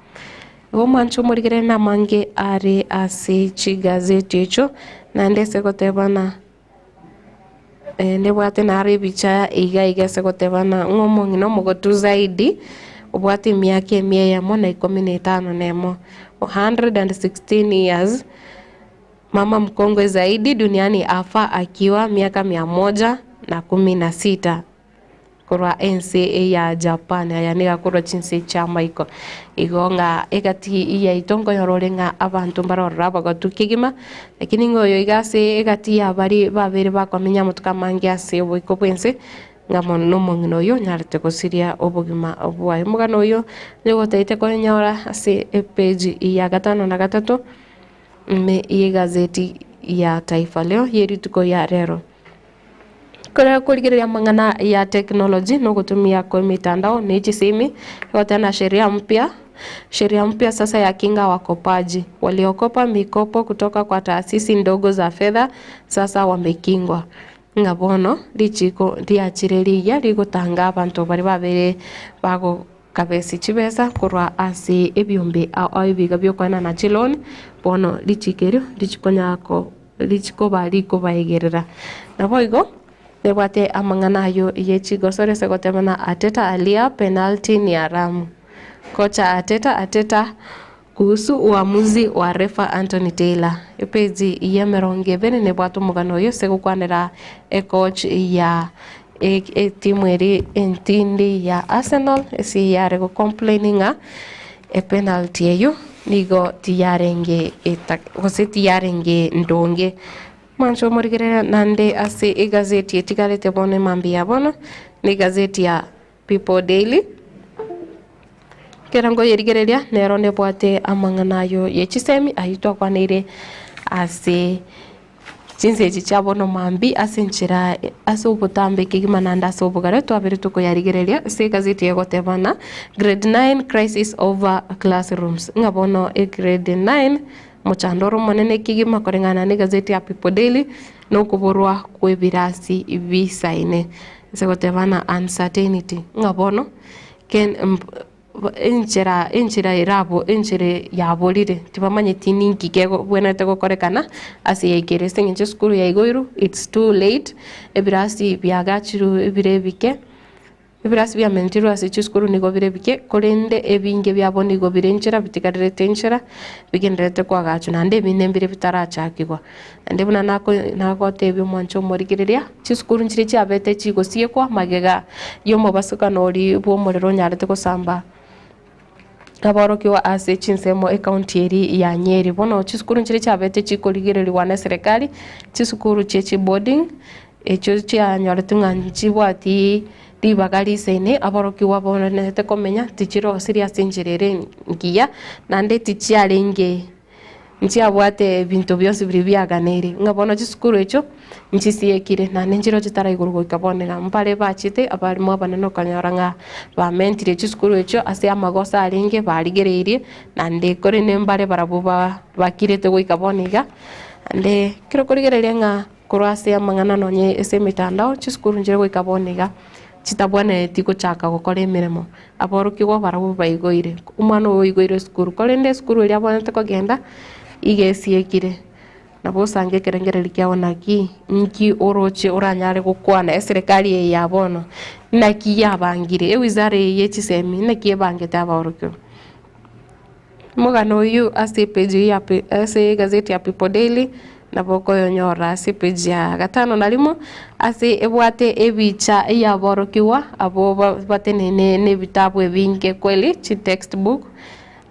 Igo omwancho omorigereria namange are ase chigazeti echio, naende ase gotebana. Nebwate naro ebicha iga iga ase gotebana ng'a omong'ina omogotu zaidi obwate emiaka emia eyemo na ikomi na etano na emo, 116 years, mama mkongwe zaidi duniani afa akiwa miaka mia moja na kumi na sita. Korwa ense ya Japan, aya nigo akorwa chinse chi'amaiko. Igo ng'a egati yaito nkonyora ore ng'a abanto mbarorore abagotu kegima, lakini ng'a oyo iga ase egati ya baria babeire bakomenya amatuko amange ase oboiko bw'ense, ng'a mono nomong'ina oyio onyarete gosiria obogima bwaye. Omogano oyio nigo otaete koenyora ase epage ya gatano na gatato, ime y'egazeti ya Taifa Leo ye rituko ya rero. Ekero okorigereria amang'ana ya technology na ogotumia kwa emitandao na chisimi, egoteba sheria mpya, sheria mpya sasa ya kinga wakopaji, waliokopa mikopo kutoka kwa taasisi ndogo za fedha sasa wamekingwa. Ng'a bono richiko riachire rigiya rigotanga abanto baria babere bagokabesi chibesa korwa ase ebiombe ao ebiga biokoenana chiloan, bono richiko erio richikonyara ko richikoba rikobaegerera. Naboigo. Nebwate amang'ana ayio ye chigosori ase goteba na Arteta alia penalti ni haramu. Kocha Arteta Arteta kuhusu uamuzi wa refa Anthony Taylor. Epeji y'emerongo ebere nebwate omogano oyo ase gokwanera ecoach ya etimu eria entindi ya Arsenal ase yare go complain ng'a epenalty eyio nigo tiyarenge gose tiyarenge ndonge. Mwanche omorigereria naende ase egazeti etigarete bono emambia ya bono, na egazeti ya People Daily. Ekero nkoyerigereria nero nebwate amang'ana ayo ye chisemi ayio twakwaneire ase chinsa echi chia bono mambia ase enchera ase obotambe kegima naende ase obogare twabere tokoyarigereria ase egazeti egoteba ng'a grade nine crisis over classrooms ng'a bono egrade nine Omochando ore omonene kegima koreng'ana negazeti ya People Daily nokoborwa kw'ebirasi bisaine. Ase goteba na uncertainty ng'a bono ken enchera enchera erabo enchera yaborire tibamanyeti ninki kebwenerete gokorekana ase yaikire ase eng'encho esukuru yaigoirwe it's too late ebirasi biagachirwe ebire ebike. Ebirasi biamentirwe ase chisukuru nigo bire ebike, korende ebinge biabo nigo bire enchera, bitigarerete enchera, bigendererete koagachwa, naende ebinde mbire bitarachakigwa. Naende buna nako nagotebia omwancho omorigereria, chisukuru nchiria chiabete chigosiekwa magega y'omobasukano oria bw'omorero onyarete gosamba aborokigwa ase chinsemo ekaunti eria ya Nyeri. Bono chisukuru nchiria chiabete chikorigererigwa na eserekari, chisukuru chie chiboarding, Echio chianyoretwe ng'a nchibwati ribaga risaine, aborokigwa babonerete komenya, tichirosirie ase enchera ere engiya, naende tichiarenge nchiabwate ebinto bionsi biria biaganeire. Ng'a bono chisukuru echio, nchisiekire, naende nchireo chitaraigorwa goika bono iga. Mbare bachete abarimo abanene okonyora ng'a bamentire chisukuru echio ase amagoso arenge barigereirie, naende korende mbare barabwo ba bakirete goika bono iga, naende ekero okorigereria ng'a. Korwa ase amang'ana nonye ase emetandao, chisukuru nchire goika bono iga, chitabwenereti gochaka gokora emeremo. Aborokigwa barabwo baigoire, omwana oyo oigoire esukuru, korende esukuru eria abwenerete kogenda, iga esiekire. Nabo osange ekerengererio kiago naki, nki oroche oranyare gokwana eserekari eye ya bono, naki yabangire, ewizara eye ye chisemi naki ebangete abaorokigwa. Omogano oyio ase epage ya ase egazeti ya People Daily, nabo okoyonyora ase epage ya gatano na rimo, ase ebwate ebicha y'aborokigwa abwo batenene na ebitabu ebinge kweli, chitextbook,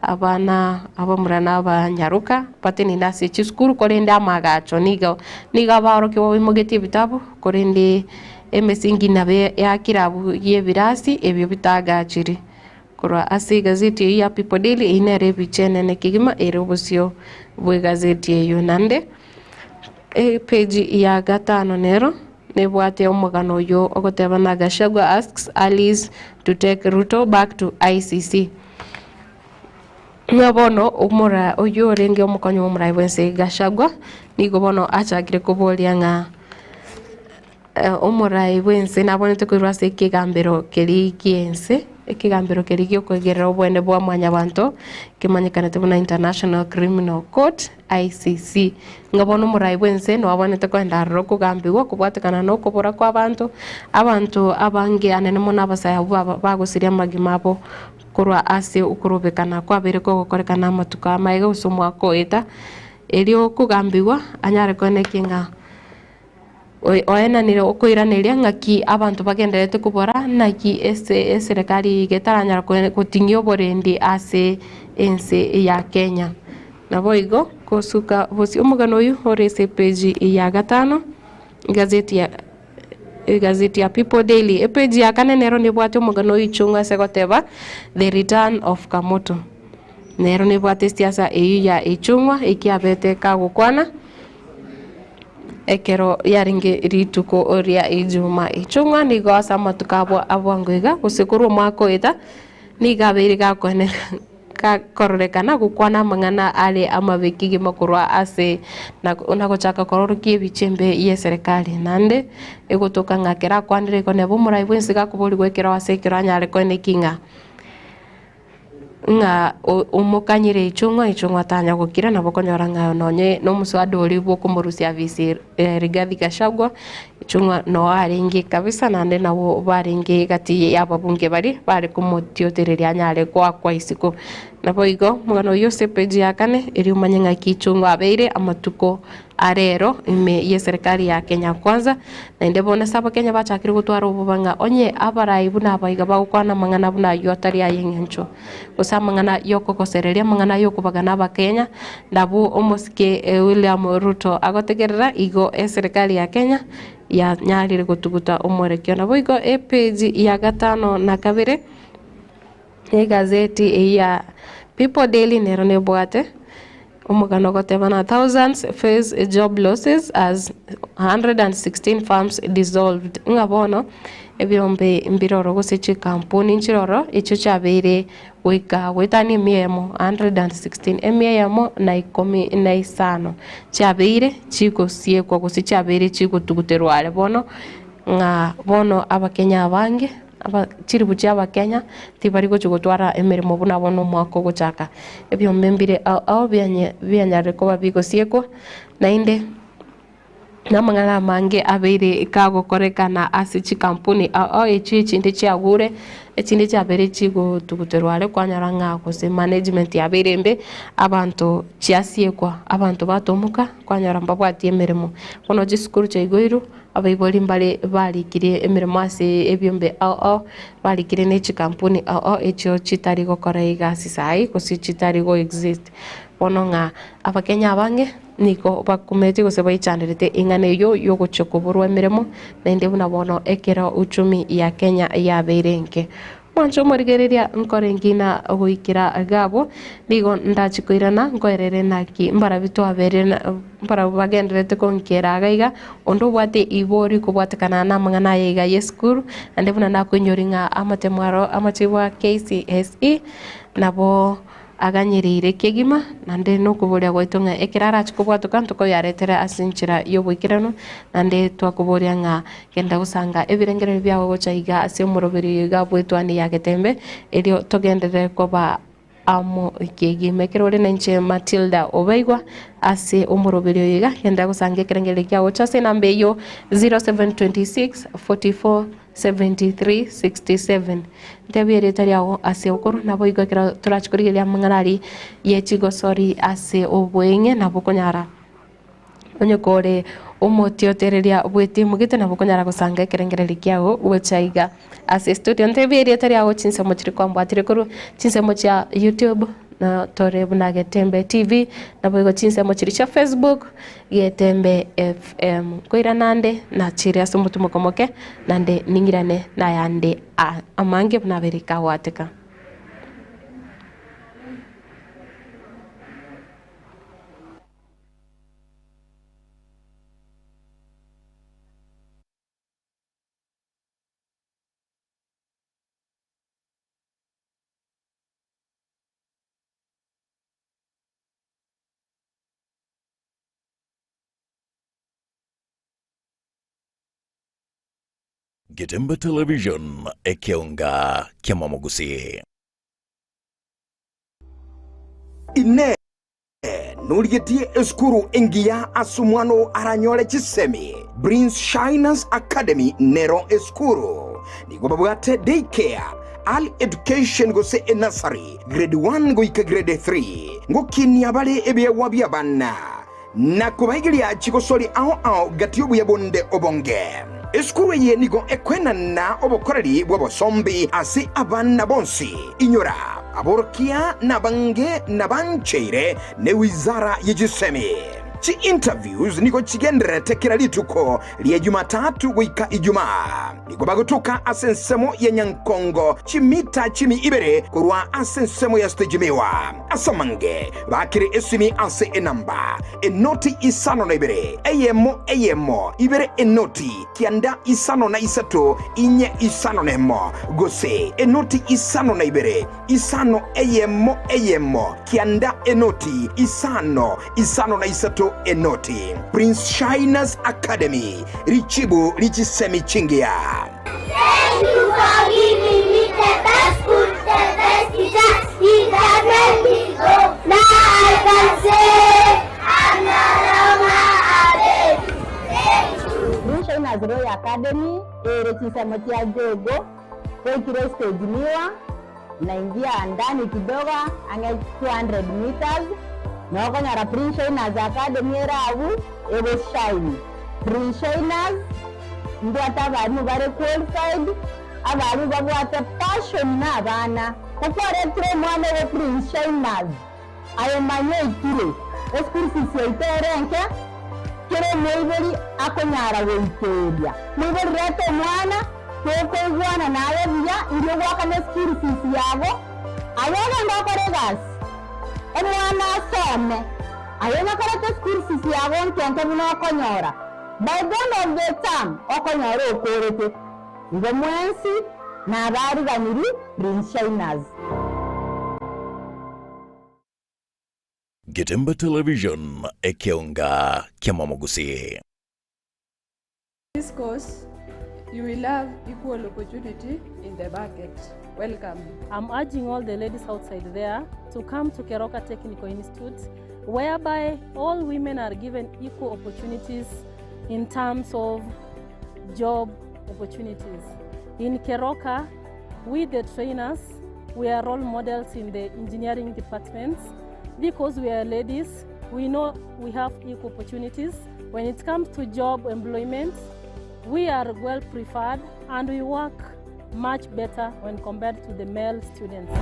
abana abamura na abanyaroka batenene ase chisukuru korende amagacho nigo nigo abaorokigwa baimogetie ebitabu korende emesingi nabo eakire abwo y'ebirasi ebio bitagachiri. Korwa ase egazeti eyio ya People Daily, eyio nere ebicha enene kegima ere obosio bw'egazeti eyio. Naende epeji ya gatano nero nebwate omogano oyio ogoteba ng'a Gachagua asks allies to take Ruto back to ICC. Ng'a bono omora oyio orenge omokonyi bw'omorai bw'ense Gachagua, nigo bono achakire koboria ng'a Omorai bw'ense nabwenerete koirwa ase ekegambero keria gi'ense, ekegambero keria gi'okoigerera oboene bwa mwanyabanto, kemanyekanete buna International Criminal Court, ICC. Ng'a bono omorai bw'ense nigo abwenerete kogenda aroro kogambigwa kobwatekana na okobora kw'abanto, abanto abange anene mono abasae abwo baba bagosiria amagima abo korwa ase okorobekana kwabeire kogokorekana amatuko amaega gose omwaka oeta, erio kogambigwa anyare koenekia ng'a. Oenanire okoiraneria ng'aki abanto bagendererete kobora, naki ase eserekari iga etaranyara goting'ia oborendi ase ense ya Kenya. Naboigo gosuka bosio omogano oyio ore ase epeji ya gatano, egazeti ya egazeti ya People Daily. Epeji ya kane nero nebwate omogano oyio chung'u ase goteba the return of Kamoto. Nero nebwate esiasa eyio ya echung'wa ekiabete kagokwana. Ekero yarenge rituko ria Ijuma echung'wa nigo ase amatuko abo a bwango iga, gose korwa omwaka oeta, nigo abeire gakoeneka gakororekana gokwana amang'ana are amabe kegima korwa ase na na gochaka kororokia ebicha embe y'eserekari. Naende egotoka ng'a ekero akwanire igo neba omorai bwensi gakoborigwa ekero ase ekero anyare koenekia ng'a. Ng'a omokanyire echung'wa, echung'wa tanya gokira, nabo okonyora ng'a nonye na omoswada oria bwokomorusia afisi Rigathi Gachagua. Ichung'wa noo arenge kabisa naende nabwo barenge gati y'ababunge baria bare komotiotereria anyare goakwa isiko. Naboigo omogano oyio ase epeji ya kane erio omanye ng'aki Ichung'wa abeire amatuko arero ime y'eserekari ya Kenya Kwanza, naende bono ase abakenya bachakire gotwara oboba ng'a onye abarai buna aba iga bagokwana amang'ana buna ayio atari ay'eng'encho, gose amang'ana y'okogosereria, amang'ana y'okobagana abakenya, nabwo omosike William Ruto agotegerera igo eserekari ya Kenya yanyarire gotuguta omwerekeo. Naboigo epage ya gatano na kabere Egazeti eyio ya People Daily nero nebwate omogano ogoteba ng'a Thousands face job losses as 116 firms dissolved, ng'a bono ebiombe mbiroro gose chikampuni nchiroro echio chiabeire goika goetania emia eyemo 116, emia eyemo na ikomi na isano chiabeire chigosiekwa gose chiabeire chigotuguterwa are bono ng'a bono abakenya abange. Aba chiribu chi'Abakenya tibari gochia gotwara emeremo buna bono omwaka ogochaka. Ebiombe mbire ao ao bianye bianyarire koba bigosiekwa, naende namang'ana amange abeire kagokorekana ase chikampuni ao ao echio echinde chiagure, echinde chiabeire chigotuguterwa are kwanyora ng'a gose management yabeire embe, abanto chiasiekwa, abanto batomoka kwanyora mbabwati emeremo. Bono chisukuru chiaigoirwe. Abaibori mbare barikirie emeremo ase ebiombe ao ao, barikire ne chikampuni ao ao echio chitari gokora egasi saii gose chitari go exist. Bono ng'a abakenya abange nigo bakumeti gose baichanderete eng'ana eyio yogochia koborwa emeremo, naende buna bono ekero uchumi ya Kenya yabeire enke. Mwanche omorigereria nkore ngina goikera gabo, nigo ndachi koirana nkoerere naki mbarabwo twaberire na mbarabwo bagendererete gonkera iga iga, onde obwate ibori kobwatekana namang'ana aya iga y'esukuru, naende buna nakoinyori ng'a amatemo aro amachibu a KCSE nabo. Aganyereire kegima, naende nokoboria gwaito ng'a ekero arache kobwatoka ntokoyaretere ase enchera y'oboikeranu, naende twakoboria ng'a genda gosanga ebirengererio biao gocha iga ase omoroberi oyo iga bw'etwani ya Getembe, erio togenderere koba amo kegima. Ekero ore nainche Matilda Obaigwa ase omoroberi oyo iga, genda gosanga ekerengererio kiao gocha ase enamba eyio 0726 44 73 67. Ntebie erieta riao ase okorwa, naboigo ekero torache korigereria amang'ana aria ye chigosori ase oboeng'e, nabo okonyara onye kore omotiotereria bw'etimu gete, nabo okonyara gosanga ekerengererio kiago gocha iga ase estudio. Ntebie erieta riao chinsemo chiria kwambwatire korwa chinsemo chia YouTube. Na tore buna Getembe TV, naboigo chinsemo chiria chia Facebook, Getembe FM. Nkoirana nde nachire ase omotumoko omoke, naende ning'irane nayande amange buna abeire kagwateka. Getembe Television, ekeonga ki'amamogusii. Inee! Norigetie esukuru engiya ase omwana oo aranyore chisemi? Prince Shiners Academy nero esukuru. Nigo babwate day care, early education gose enursery, grade 1 goika grade 3. Ngokinia bare ebiegwa bi'abana na kobaigeria chigosori ao ao gati y'obuya bonde obonge. Esukuru eye nigo ekoenana obokoreri bw'obosombi ase abana bonsi. Inyora, aborokia nabange nabancheire ne wizara ye chisemi. Chi interviews nigo chigendererete kera rituko ria Jumatatu goika Ijumaa. Nigo bagotoka ase ensemo ya Nyankongo chimita chimi ibere korwa ase ensemo ya Stage Miwa. Ase amange bakire esimi ase enamba enoti isano na ibere eyemo eyemo ibere enoti kianda isano na isato inye isano nemo gose enoti isano na ibere isano eyemo eyemo kianda enoti isano isano na isato enoti. Prince Shiners Academy, richibu richisemi chingiya. Thank you for giving me the best school, the best teacher. It has made me go. Now I can say I'm no longer a baby. Thank you. Academy ere chinsemo chia Jogoo, goikire estage Miwa, naingia ndani kidogo ang'e 200 meters, nokonyora Prince Shiners Academy ere abwo egoshine. Prince Shiners mbwate abalimu bare qualified, abalimu babwate passion na abana. Ko kwaretire omwana ogo Prince Shiners, Aye manya oikire, eschool fees yaito ere enke, kera omoibori akonyara goikeria. Moibori reta omwana, tokoigwana naye buya, indio goakana eschool fees yago, aye ogende okore egasi, omwana asome, aye onye koreta eschool fees yago nke nke buna okonyora, by the end of the term okonyora okorete. Igo mwensi nabariganirie Prince Shiners. Getembe Television, ekeonga ki'amamogusii. This course, you will have equal opportunity in the market. Welcome. I'm urging all the ladies outside there to come to Keroka Technical Institute, whereby all women are given equal opportunities in terms of job opportunities. In Keroka, we the trainers, we are role models in the engineering departments because we are ladies, we know we have equal opportunities. When it comes to job employment, we are well preferred and we work much better when compared to the male students.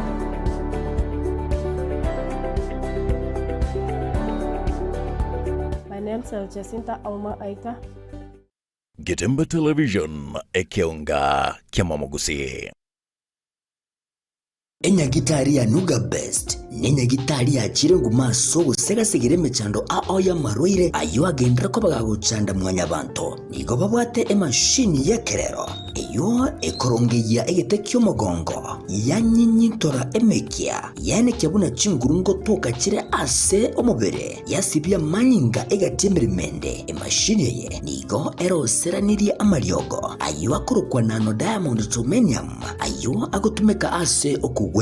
My name is Jacinta Auma Aita. Getembe Television, ekeonga ki'amamogusii. Enyagitari ya Nuga Best nenyagitari yachire nguma ase ogosegasegera emechando ao y'amarwaire ayio agenderere koba gagochanda mwanyabanto. Nigo babwate emashini y'ekerero eyio ekorongeyia egete ki'omogongo, yanyinyintora emekia, yaenekia buna chinguru ngotoka chire ase omobere, yasibia amanyinga egati emeremo ende. Emashini eye nigo eroseranirie amariogo ayio akorokwa nano diamond germanium, Ayio agotumeka ase okogwenia.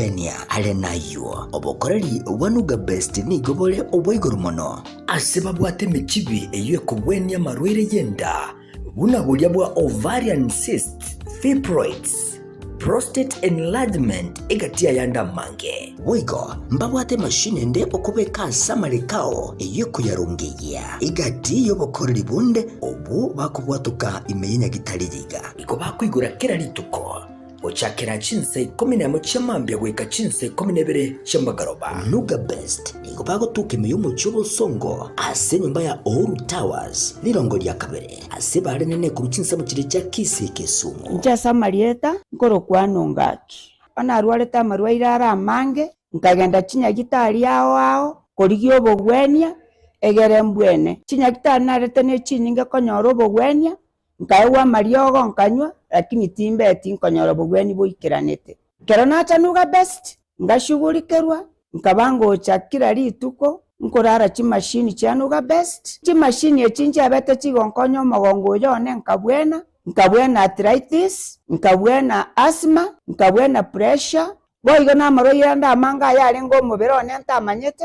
Are nayio, obokoreri bwa Nuga Best nigo bore obwa igoro mono. Ase babwate emechibi eyio ekogwenia amarwaire y'enda, buna boria bwa ovarian cysts, fibroids, prostate enlargement egati y'ayande amange. Boigo mbabwate emashini ende okobeka ase amareko ao eyio ekoyarongeyia egati y'obokoreri bonde obwo bakobwatoka ime y'enyagitari yiga. Nigo bakoigora kera rituko, gochakera chinsa ikomi nemo chia mambia goika chinsa ikomi na ibere chia magoroba. Nuga Best nigo bagotoka ime y'omochie obosongo ase enyomba ya Uhuru Towers, rirongo ria kabere, ase barenene korwa chinsemo chiria chia Kisii Kisumu. Inche ase amarieta nkorokwa Nongaki. Bono narwarete amarwaire are amange, nkagenda chinyagitari ao ao korigia obogwenia, egere mbwene. Chinyagitari narete ne chinyinge konyora obogwenia, Nkaegwa amariogo nkanywa, lakini timbeti nkonyora obogwenia boikeranete. Ekero nacha Nuga Best, ngashugurikerwa, nkaba ngocha kera rituko nkorara chimashini chia Nuga Best. Chimashini echi nchiabete chigonkonya omogongo oyo one nkabwena, nkabwena arthritis, nkabwena asthma, nkabwena pressure, boigo namarwaire ande amange ayarenge omobere one ntamanyete,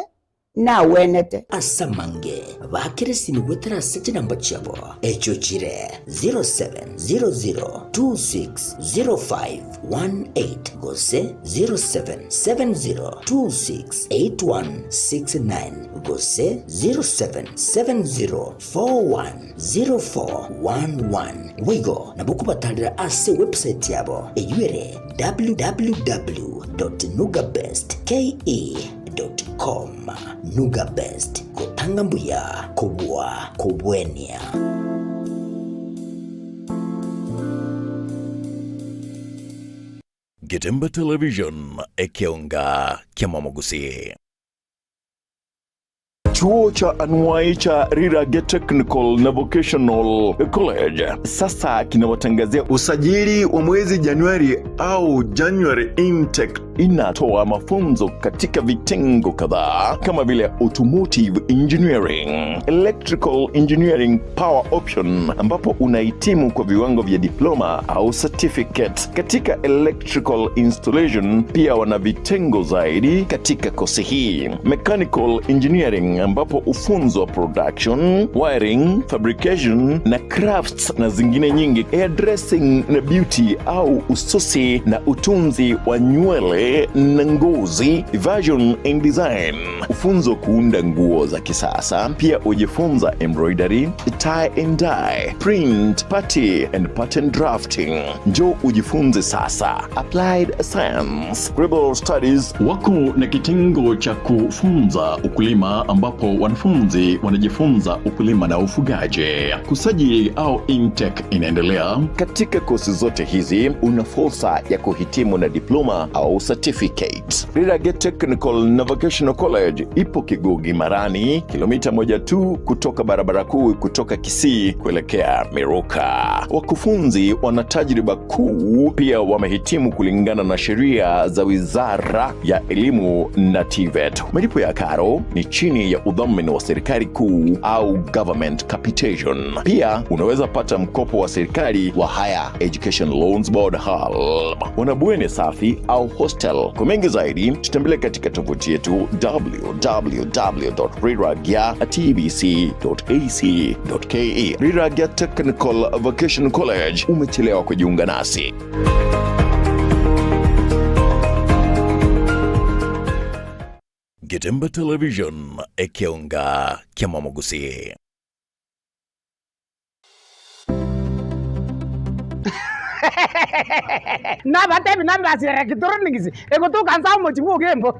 nagwenete. Ase amange baakere esimi goetera ase chinamba chiabo, echio chire 0700260518 gose 0770268169 gose 0770410411. Boigo nabo kobatarera ase ewebsite yabo eyio ere www.nugabestke. Com. Nuga Best, gotanga mbuya kobua kobwenia. Getembe Television, ekeonga ki'amamogusii. Chuo cha anuai cha Rirage Technical na Vocational College sasa kinawatangazia usajili wa mwezi Januari au January intake. Inatoa mafunzo katika vitengo kadhaa kama vile automotive engineering, electrical engineering power option, ambapo unahitimu kwa viwango vya diploma au certificate katika electrical installation. Pia wana vitengo zaidi katika kosi hii, mechanical engineering. ambapo hufunzwa production, wiring, fabrication na crafts na zingine nyingi, hairdressing na beauty au ususi na utunzi wa nywele na ngozi, fashion and design. Hufunzwa kuunda nguo za kisasa, pia hujifunza embroidery, tie and dye, print, party and pattern drafting. Njoo ujifunze sasa. Applied Science, Global Studies Wako na kitengo cha kufunza ukulima ambapo wanafunzi wanajifunza ukulima na ufugaji. Kusajili au intake inaendelea. Katika kosi zote hizi una fursa ya kuhitimu na diploma au certificate. Rirage Technical na Vocational College ipo Kigugi Marani, kilomita moja tu kutoka barabara kuu kutoka Kisii kuelekea Miruka. Wakufunzi wana tajriba kuu, pia wamehitimu kulingana na sheria za Wizara ya Elimu na TVET. Malipo ya karo ni chini ya udhamini wa serikali kuu au government capitation. Pia unaweza pata mkopo wa serikali wa Higher Education Loans Board HELB. Wana bweni safi au hostel. Kwa mengi zaidi, tutembelee katika tovuti yetu www.riragya.tbc.ac.ke. Riragya Technical Vocational College, umechelewa kujiunga nasi. Getembe Television ekeonga kyamamugusi. Nabatebi nambasi electronics egotoka nsa omochi bwa ogembo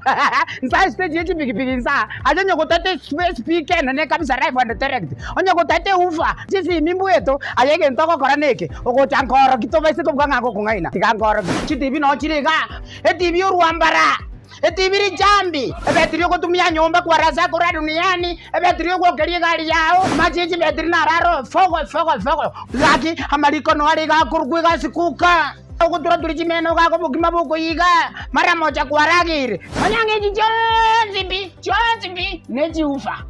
nsa stage ye chipikipiki nsa ache onye gotete speaker enene kabisa live and direct onye gotete ufa chisimi mbweto aye egento ogokora na eke ogocha nkoroki tobaise kobua ng'a ngokong'aina tiga nkoroki chitibi no chire igaa etibi orwambara etibi richambi ebetiri ogotumia nyomba kwarasa kora duniani ebetiri ogwokeria egari yao amache ya chibetiri nararo fogo fogo fogo gaki amariko noare iga akorokwa egasikuka ogotura turi chimeno gako bokima bokoiga mara moja kwaragire onya ng'echi chionsi pi chionsi pi nechiufa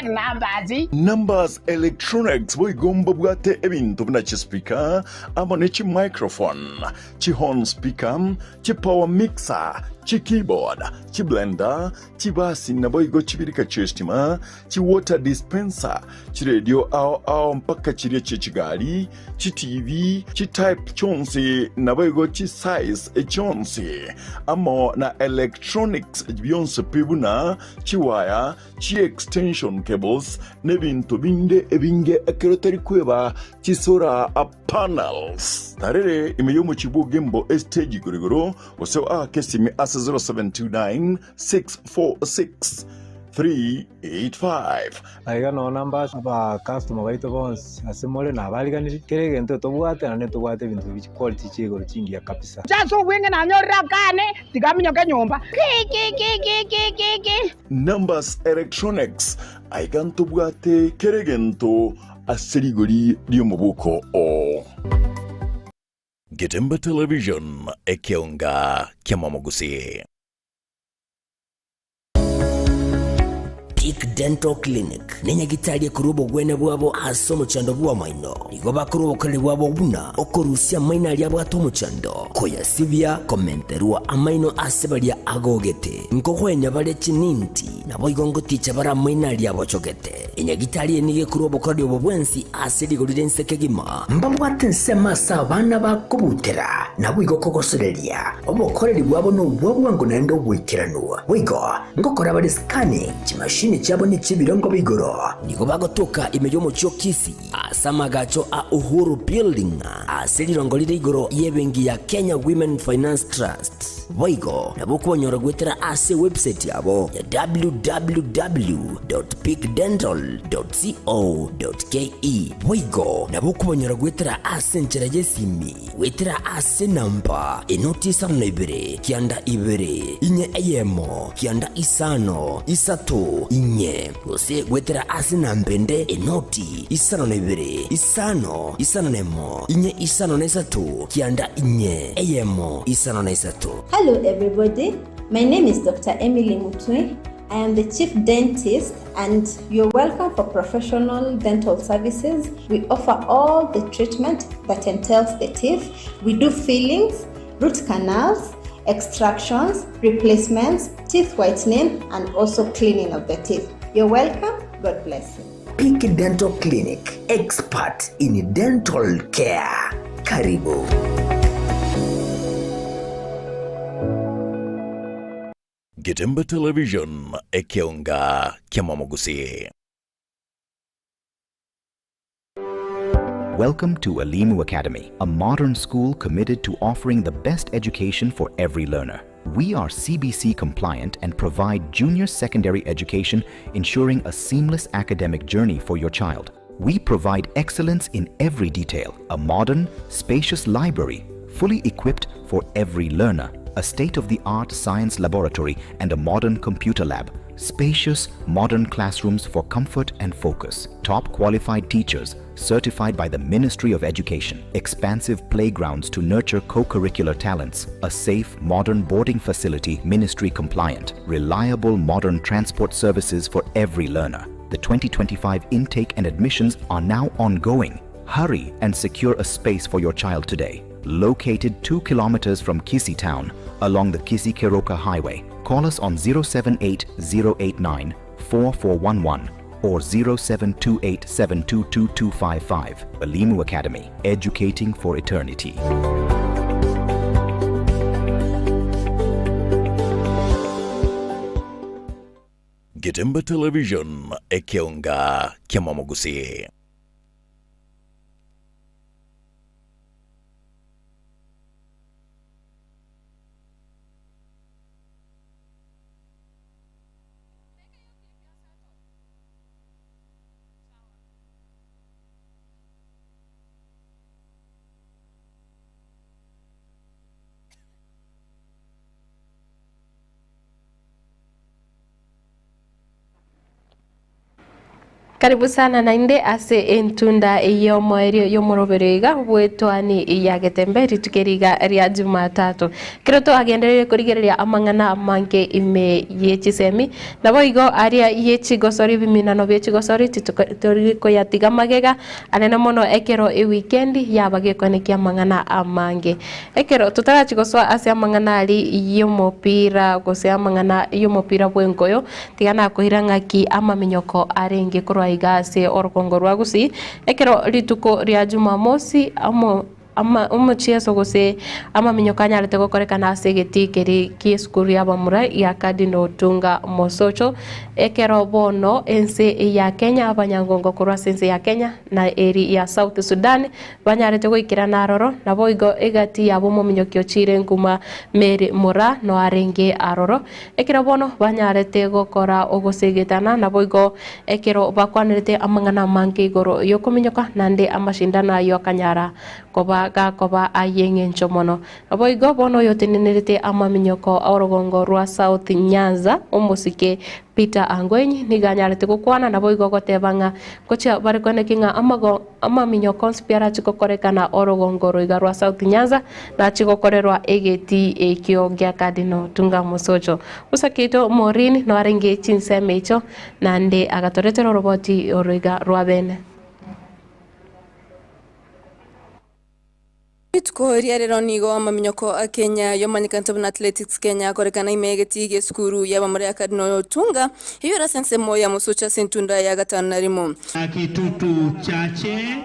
numbers Numbers Electronics boigomba bwate ebinto buna chispeaker amo ne chimicrophone, chihorn speaker, chipower mixer, chikeyboard, chiblender, chibasi naboigo chibirika chiestima, chiwater dispenser, chiredio ao ao mpaka chiria chechigari, chitv, chitype chonsi naboigo chisize chonsi amo na electronics bionsi pi buna chiwaya, chiextension cables nebinto binde ebinge ekero tari kweba chisora panels tarere ime y'omochi bwa ogembo estage igoro igoro gose oake esimi ase 0729 646 385. Aiga noo namba aba customer baito bonsi ase more nabariganirie kera egento tobwate naende tobwate ebinto bi quality chia igoro chingiya kabisa. Ase obwenge nanyorire akane, tiga aminyoke nyomba. Ki ki ki ki ki ki ki. Numbers Electronics, aiga ntobwate kera egento ase rigori ri'omoboko oo. Getembe Television, ekeonga kiamamogusii. Peak Dental Clinic nenyagitari ekorwa obogwene bwabo ase omochando bw'amaino. Nigo bakorwa obokoreri bwabo buna okorusia amaino aria abwate omochando, koyasibia, komenterwa amaino ase baria agogete, nkogwenia bare chininti, naboigo ngoticha bare amaino aria abochogete. Enyagitari eye nigo ekorwa obokoreri obo bwensi ase rigori ri'ense kegima. Mbabwate ensemo ase abana bakobutera, naboigo kogosoreria. Obokoreri bwabo nobwa bwango naende oboikeranu. Boigo ngokora bare scanning, chimashini chiabo nechi'ebirengo bia igoro. Nigo bagotoka ime y'omochie o Kisii ase amagacho a Uhuru Building ase rirongo rire igoro y'ebenki ya Kenya Women Finance Trust. Boigo nabo okobanyora goetera ase ewebsite yabo ya www.peakdental.co.ke. Boigo nabo okobanyora goetera ase enchera y'esimi goetera ase enamba enoti isano na ibere kianda ibere inye eyemo kianda isano isato inye gose goetera ase enamba ende enoti isano na ibere isano isano na emo inye isano na isato kianda inye eyemo isano na isato. Hello everybody, my name is Dr. Emily Mutwe. I am the chief dentist and you're welcome for professional dental services. We offer all the treatment that entails the teeth. We do fillings, root canals, extractions, replacements, teeth whitening, and also cleaning of the teeth. You're welcome. God bless you. Peak Dental Clinic, expert in dental care. Karibu. Getembe Television, ekeonga kiamamogusii. Welcome to Alimu Academy, a modern school committed to offering the best education for every learner. We are CBC compliant and provide junior secondary education, ensuring a seamless academic journey for your child. We provide excellence in every detail a modern, spacious library, fully equipped for every learner, a state of the art science laboratory, and a modern computer lab. Spacious, modern classrooms for comfort and focus. Top qualified teachers certified by the Ministry of Education. Expansive playgrounds to nurture co curricular talents. A safe, modern boarding facility, ministry compliant. Reliable, modern transport services for every learner. The 2025 intake and admissions are now ongoing. Hurry and secure a space for your child today. Located 2 kilometers from Kisii town along the Kisii Keroka Highway. Call us on 078 089 4411 or 0728722255. Alimu Academy, educating for eternity. Getembe Television, ekeonga kiamamogusii. Karibu sana nainde ase entunda y'omoerio y'omorobero iga bwetwani ya getembe rituko riga ria jumatatu kero twagendereire korigereria amang'ana amange ime ye chisemi nabo igo aria ye chigosori biminano bie chigosori titorikoyatiga magega anene mono ekero ewikendi yaba gekonekia amang'ana amange ekero totarachigosoa ase amang'ana ari y'omopira gose amang'ana y'omopira bwenkoyo tiga nakoira ng'aki amaminyoko arenge korwa iga ase orokongo rwa gusii ekero rituko ria jumamosi amo ama omochieso gose amaminyoko anyarete gokorekana ase egeti keri kia esukuru ya abamura ya Cardinal Otunga Mosocho ekero bono ense ya Kenya abanyangongo korwa ase ense ya Kenya na eri ya South Sudan banyarete goikerana aroro nabo igo egati yabo omominyoki ochire nkuma Mary Moraa no arenge aroro ekero bono banyarete gokora ogosegetana nabo igo ekero bakwanerete amang'ana amange igoro yokominyoka nande amashindano ayo akanyara koba gakoba ayeng'encho mono nabo igo bono oyo otenenerete amaminyoko orogongo rwa South Nyanza omosike Peter Angwenyi nigo anyarete gokwana nabo igo goteba ng'a gochia bare kweneki ng'a amago amaminyoko onsi pi arachi gokorekana orogongo roiga rwa South Nyanza nachi gokorerwa egeti ekio gia Cardinal Otunga Mosocho Osakeito Maureen no arenge chinsemo echo nande agatoretera oroboti oroiga rwa bene. Rituko ria rero nigo amaminyoko a Kenya yomanyekanete buna Athletics Kenya akorekana ime y'egetii gi'esukuru y'abamura ya Cardinal Otunga, eyio ere ase ensemo ya Mosocho ase entunda ya gatano na rimo. Kitutu Chache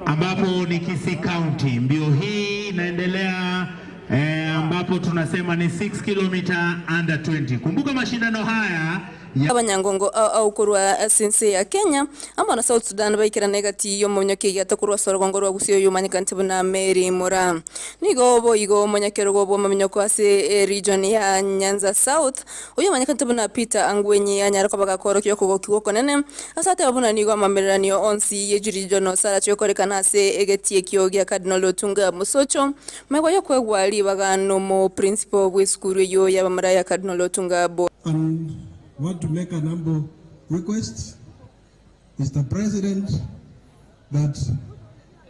ambapo ni Kisii County. Mbio hii inaendelea eh, ambapo tunasema ni 6 km under 20. Kumbuka mashindano haya ya Abanyangongo ao ao korwa ase ense ya Kenya amo na South Sudan baikerana egati y'omonyoki egiata korwa ase orogongo rwa Gusii oyomanyekanete buna Mary Moraa. Nigo boigo omonyakerogo bw'amaminyoko ase eregion ya Nyanza South oyomanyekanete buna Peter Angwenyi anyare koba gakorokia okogokigwa okonene ase ateba buna nigo amamereranio onsi y'echiregiono ase arache gokorekana ase egetii ekio gia Cardinal Otunga Mosocho magega y'okoegwa ribaga nomo principal bw'esukuru eyio y'abamura ya Cardinal Otunga Bo And want to make an humble request, Mr. President, that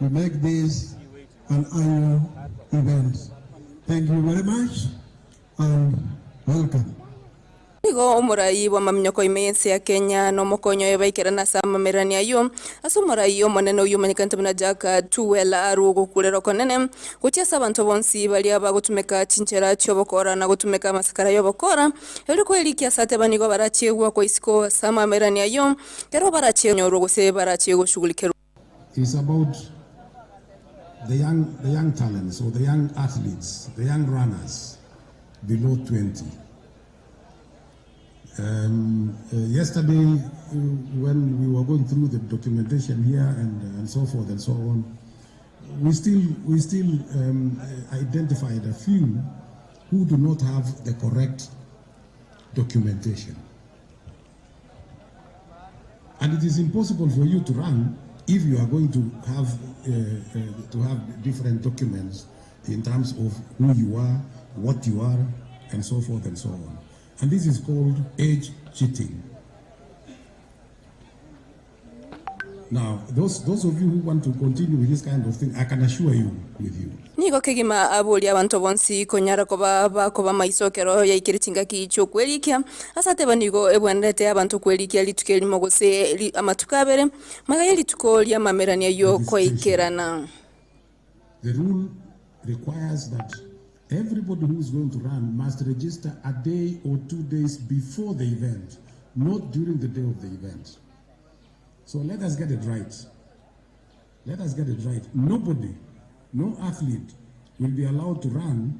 we make this an annual event. Thank you very much and welcome. Nigo omorai bw'amaminyoko ime y'ense ya Kenya na omokonyi oye baikerana ase amamererania ayio, ase omorai omonene oyio omanyekanete buna Jack Tuwel arwe ogokurera okonene gochia ase abanto bonsi baria bagotumeka chinchera chi'obokora na gotumeka amasakara y'obokora, erio kwerikia ase ateba nigo barachie goakwa isiko ase amamererania ayio ekero barachie konyorwa gose barachie goshughulikerwa. It's about the young, the young talents or the young athletes, the young runners below 20. Um, uh, yesterday, uh, when we were going through the documentation here and, and so forth and so on, we still, we still um, identified a few who do not have the correct documentation. And it is impossible for you to run if you are going to have, uh, uh, to have different documents in terms of who you are, what you are, and so forth and so on. And this is called age cheating. Now, those, those of you who want to continue with this kind of thing, I can assure you with you. Nigo kegima aboria abanto bonsi konyara koba bakoba maiso ekero yaikire chingaki chi'okwerikia, ase ateba nigo ebwenerete abanto kwerikia rituko erimo gose amatuko abere, magega ye rituko ri'amamerania y'okoikerana. The rule requires that everybody who is going to run must register a day or 2 days before the event, not during the day of the event. So let us get it right. Let us get it right. Nobody, no athlete will be allowed to run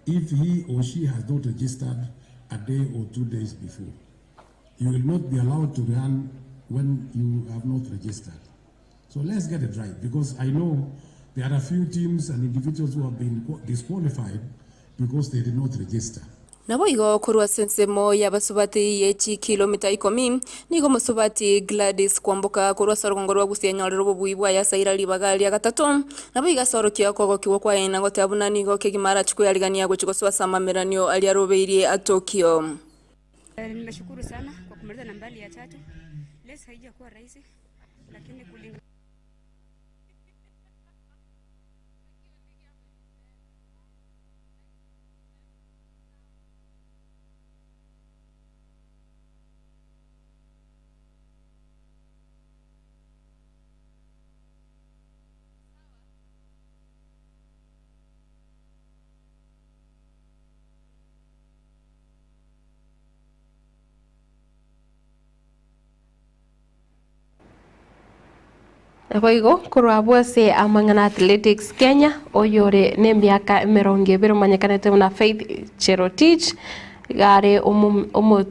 if he or she has not registered a day or 2 days before. You will not be allowed to run when you have not registered. So let's get it right because I know there are a few teams and individuals who have been disqualified because they did not register. Naboigo korwa ase ensemo y'abasubati ye chikilomita ikomi, nigo omosubati Gladys Kwamboka korwa ase orogongo rwa Gusii anyorire obobui bwaye ase aira ribaga ria gatato. Naboigo ase orokia okogokigwa kwaye na goteba buna nigo kegima arachie kweyarigania gochia gosoa ase amameranio aria arobeirie a Tokyo. Nimeshukuru sana kwa kumaliza nambari ya tatu. Race haijakuwa rahisi, lakini kulingana Naboigo korwa abwo ase amang'ana Athletics Kenya, oyore nemiaka emerongo ebere omanyekanete buna Faith Cherotich, iga are omo omo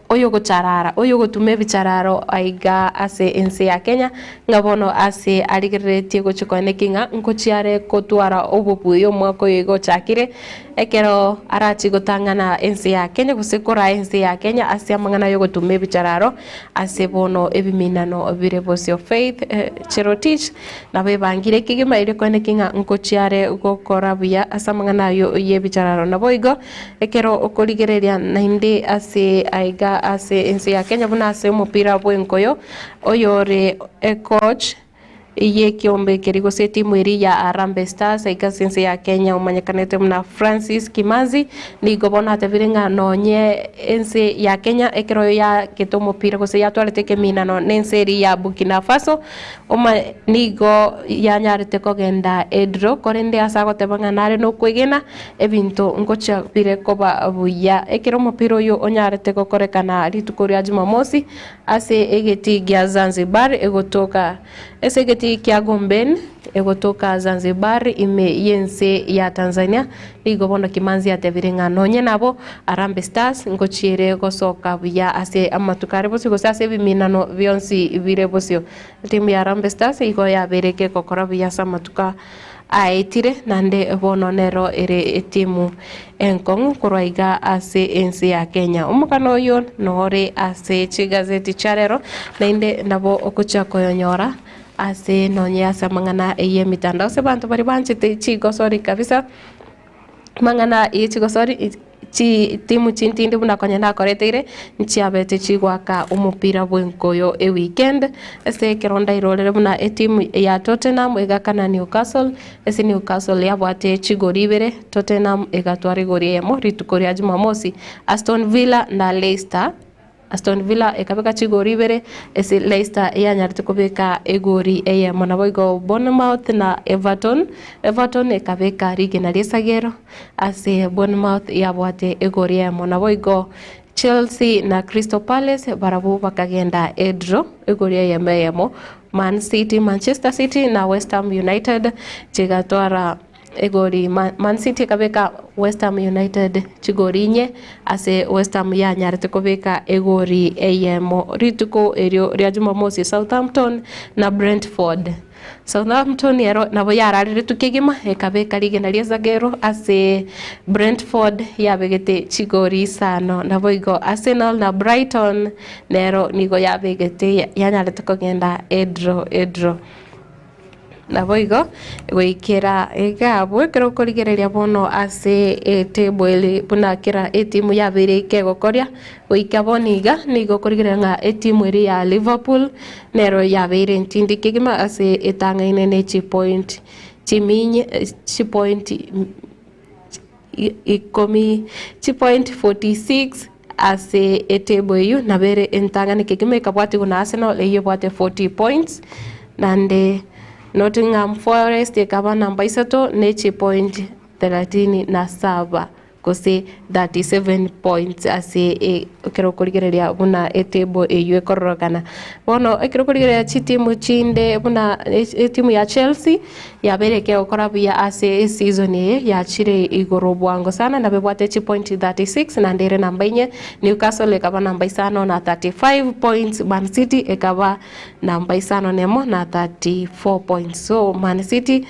oyogocharara oyogotuma ebichararo aiga ase ense ya Kenya, ng'a bono ase arigereretie gochia koeneki ng'a nkochia are kotwara obobuya omwaka oyo iga ochakire, ekero arachie gotang'ana ense ya Kenya gose koraa ense ya Kenya ase amang'ana yogotuma ebichararo ase bono ebiminano bire bosio. Faith Cherotich nabo ebangire ekegima erio koeneki ng'a nkochia are gokora buya ase amang'ana ayio y'ebichararo. Naboigo ekero okorigereria naende ase aiga ase ense ya Kenya buna ase omopira bw'enkoyo oyore ecoach y'ekiombe keria gose etimu eria ya Harambee Stars aiga ase ense ya Kenya omanyekanete buna Francis Kimanzi nigo bono atebire ng'a nonye ense ya Kenya ekero yakete omopira gose yatwarete ekeminano na ense eria ya Burkina Faso oma nigo yanyarete kogenda edraw korende ase agoteba ng'a nare na okwegena ebinto ngochia bire koba buya. Ekero omopira oyo onyarete gokorekana rituko ria Jumamosi ase egetii gia Zanzibar egotoka ase egetii kia Gombeni egotoka Zanzibar ime y'ense ya Tanzania nigo bono Kimanzi atebire ng'a nonye nabo Harambee Stars ngochiere gosoka buya ase amatuko are bosio gose ase ebiminano bionsi bire bosio. Etimu ya Harambee Stars igo yabeire kegokora buya ase amatuko aetire naende bono nero ere etimu enkong'u korwa iga ase ense ya Kenya. Omogano oyo nore ase chigazeti chia rero naende nabo ogochia koyonyora ase nonye ase amang'ana y'emitandao ase abanto baria banchete chigosori kabisa, amang'ana ye chigosori. Chitimu chintindi buna konya nakoreteire nchiabete chigoaka omopira bw'enkoyo eweekend ase ekero ndairorere buna etimu ya Tottenham egakana Newcastle ase Newcastle yabwate chigori ibere Tottenham egatwara egori eyemo rituko ria Jumamosi Aston Villa na Leicester Aston Villa ekabeka chigori ibere ase Leicester yanyarete kobeka egori eyemo. Naboigo Bournemouth na Everton, Everton ekabeka rigena ri'esagero ase Bournemouth yabwate egori eyemo. Naboigo Chelsea na Crystal Palace barabwo bakagenda edraw egori eyemo eyemo. Man City, Manchester City na West Ham United chigatwara Egori, Man City ekabeka West Ham United chigori inye ase West Ham yanyarete kobeka egori eyemo rituko erio ria Jumamosi Southampton na Brentford. Southampton ero nabo yarareretwe kegima ekabeka rigena ri'esagero ase Brentford yabegete chigori isano naboigo Arsenal na Brighton nero nigo yabegete yanyarete kogenda edraw edraw. Naboigo goikera iga abwo ekero okorigereria bono ase etable ere buna kera etimu yabeire kegokoria, goika bono iga nigo okorigereria ng'a etimu eria ya Liverpool nero yabeire entindi kegima ase etang'aine ne chipoint chiminye chipoint ikomi chipoint 46 ase etable eyio nabo ere entang'ani kegima ekabwatigwa na Arsenal eyio ebwate 40 points naende Nottingham Forest ekaba namba isato ne chipoint thelathini na saba gose 37 points ase ekero okorigereria buna etable eyio ekororokana. Bono ekero okorigereria chitimu chinde buna etimu ya Chelsea Yabeire kegokora buya ase eseason eye yachire igoro bwango sana nabo ebwate chipointi 36 naende ere namba inye, Newcastle ekaba namba isano na 35 points, Man City ekaba namba isano na emo na 34 points. So Man City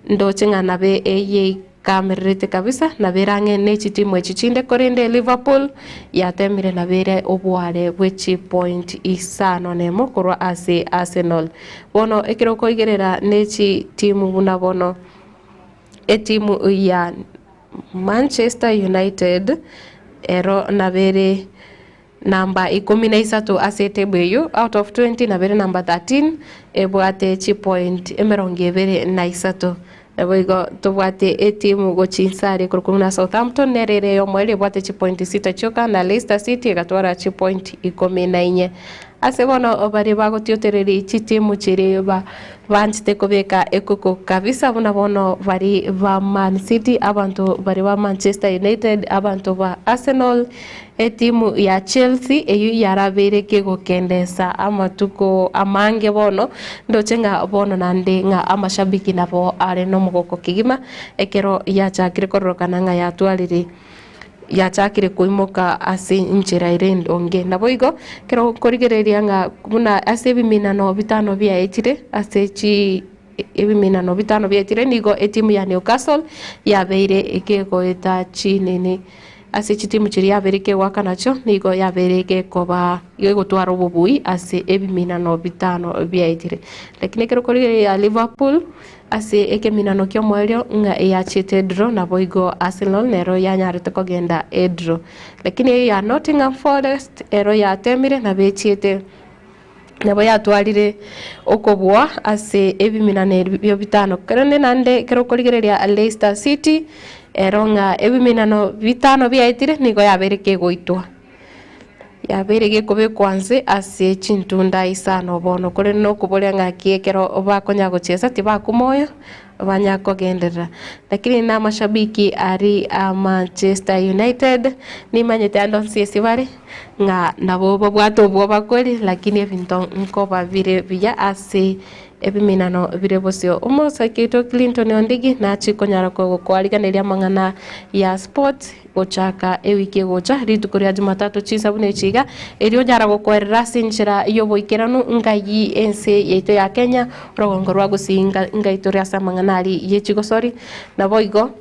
ndoche ng'a nabe eyeikamererete kabisa nabo ere ang'e ne chitimu echi chinde korende Liverpool yatemire nabo ere oboare bwe chipoint isano na emo korwa ase Arsenal. Bono ekero okoigerera ne chitimu buna bono etimu ya Manchester United ero nabo ere namba ikomi na isato ase etable eyio out of 20 nabo ere namba 13 ebwate chipoint emerongo ebere na isato. Naboigo tobwate etimu gochia inse aria ekorokwa buna Southampton nere ere eyomo eria ebwate chipointi sita chioka na Leicester City egatwara chipointi ikomi na inye. Ase bono baria bagotiotereria chitimu chiria ba banchete kobeka ekuku kabisa buna bono baria ba Man City, abanto baria ba Manchester United, abanto ba Arsenal, Etimu ya Chelsea eyio yarabeire kegokendesa amatuko amange bono, ndoche ng'a bono naende ng'a amashabiki nabo are nomogoko kegima ekero yachakire kororokana ng'a yatwarire yachakire koimoka ase enchera ere endonge. Naboigo ekero okorigereria ng'a buna ase ebiminano bitano biaetire ase chi ebiminano bitano biaetire nigo etimu ya Newcastle yabeire ekegoeta chinini. Ase chitimu chiria yabeire kegoaka nachio nigo yabeire gekoba gegotwara obobui ase ebiminano bitano biaetire. Lakini ekero okorigereria Liverpool ase ekeminano ki'omoerio ng'a eyachiete edraw naboigo Arsenal nero yanyarete kogenda edraw. Lakini eyio ya Nottingham Forest ero yatemire nabo echiete nabo yatwarire okobua ase ebiminano ebio bitano. Korende naende ekero okorigereria Leicester City, ero ng'a ebiminano bitano biaetire nigo yabeire kegoitwa, yabeire gekobekwa nse ase chintunda isano bono. Korende nokoboria ng'aki ekero bakonya gochiesa tibakwa moyo. Banya kogenderera. Lakini na amashabiki aria a Manchester United nimanyete ande onsi ase bare ng'a nabo babwate obwoba kweri lakini ebinto nkoba bire buya ase ebiminano bire bosio. Omosake oito Clinton Ondigi nachie konyara kogokoariganeria amang'ana ya sports. Gochaka ewiki egocha, rituko ria Jumatatu chinsa buna echi iga, erio onyara gokoerera ase enchera y'oboikeranu ngai ense yaito ya Kenya, orogongo rwa Gusii ngai tore ase amang'ana aria ye chigosori. Naboigo,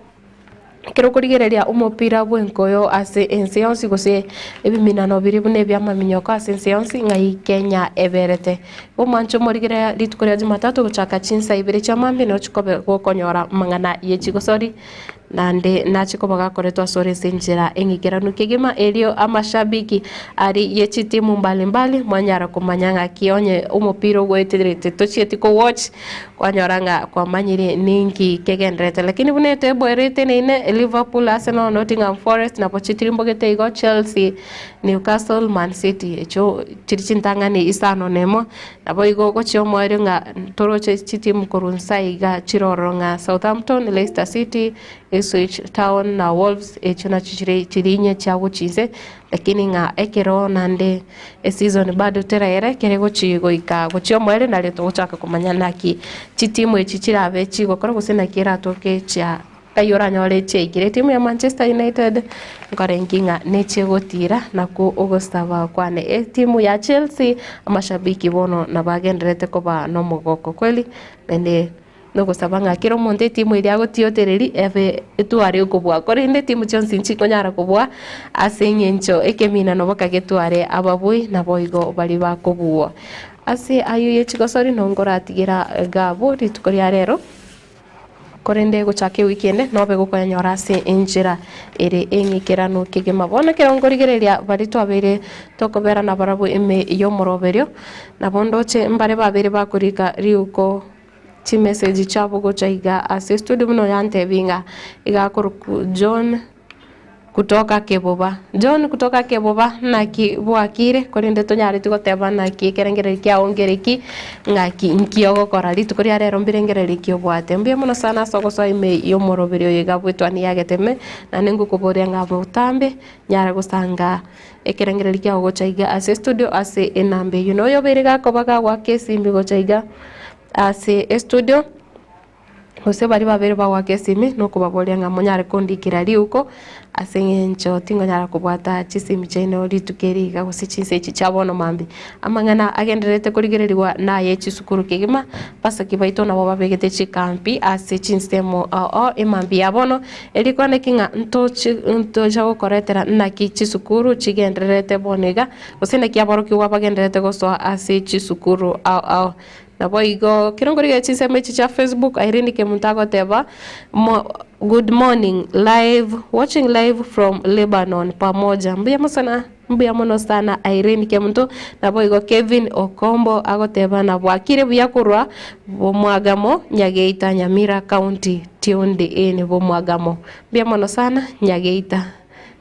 ekero okorigereria omopira bw'enkoyo ase ense yonsi gose ebiminano biria buna ebi'amaminyoko ase ense yonsi ng'ai Kenya eberete. Omwanche omorigereria rituko ria Jumatatu gochaka chinsa ibere chia mambia nochikobe gokonyora amang'ana ye chigosori. Naende nache koba gakoretwa asore ase enchera eng'ikeranu kegima, erio amashabiki aria ye chitimu mbali mbali mwanyara komanya ng'aki onye omopira ogoeterete tochieti ko watch kwanyora ng'a kwamanyire ninki kegendererete. Lakini buna etable ere eteneine, Liverpool, Arsenal, Nottingham Forest nabo chitirimbogete igo, Chelsea, Newcastle, Man City echio chiri chintang'ani isano na emo. Naboigo gochia omoerio ng'a toroche chitimu korwa inse aiga chire ororo ng'a Southampton, Leicester City, Ipswich Town na Wolves echio nachio chire chiri inye chia gochia inse, lakini ng'a ekero naende eseason bado teraera ekere gochi goika gochia omoerio nario togochaka komanya naki chitimu echi chirabe chigokora gose naki eratoke chia Ngai oranyore chiaikire etimu ya Manchester United nkorenki ng'a nechie gotira nakwo ogosaba kwane. Etimu ya Chelsea amashabiki bono nabagendererete koba nomogoko kweli naende nogosaba ng'a kera omonto etimu eria agotiotereri ebe etware okobua korende etimu chionsi nchikonyara kobua ase eng'encho ekemina nobo kagetware ababui naboigo baria bakobua. Ase ayio ye chigosori nongoratigera iga abwo rituko ria rero. Korende gochaka ewiki ende nobe gokoyanyora ase enchera ere eng'ikeranu kegima. Bono ekero nkorigereria baria twabeire tokobera nabarabwo ime y'omoroberio, nabo ndoche mbare babeire bakorika riuko chimessage chiabo gocha iga ase estudio buna oyantebia ng'a iga akorokwa John. Kutoka keboba. John kutoka keboba, naki bwakire, korende tonyareti goteba naki ekerengererio kiao nkere ki, ng'aki nki ogokora rituko ria rero mbirengererio ki obwate. Mbuya mono sana ase ogosoa ime y'omoroberi oyo iga bw'etwani ya Geteme, naende ngokoboria ng'a botambe nyare gosanga ekerengererio kiao gocha iga ase estudio ase enamba eyio. Noyo obeire gakoba gagoaka esimbi gocha iga ase estudio. Gose baria babere bagoaka esimi, nokobaboria ng'a monyare kondikera riuko, ase eng'encho tingonyara kobwata chisimi chiaino rituko eri iga gose chinsa echi chia bono mambia. Amang'ana agendererete korigererigwa naye chisukuru kegima, basaki baito nabo babegete chikambi ase chinsemo ao ao emambia ya bono, erio kwaneki ng'a ntochi ntocha gokoretera naki chisukuru chigendererete bono iga, gose naki aborokigwa bagendererete gosoa ase chisukuru ao ao. Naboigo kera nkorigereria chinsemo echi chia Facebook, Irene Kemunto agoteba, Mo good morning live watching live from Lebanon pamoja. Mbuya mono sana, mbuya mono sana Irene Kemunto. Naboigo Kevin Okombo agoteba nabwakire buya korwa Bomwagamo, Nyageita, Nyamira County, tuned in Bomwagamo. Mbuya mono sana Nyageita.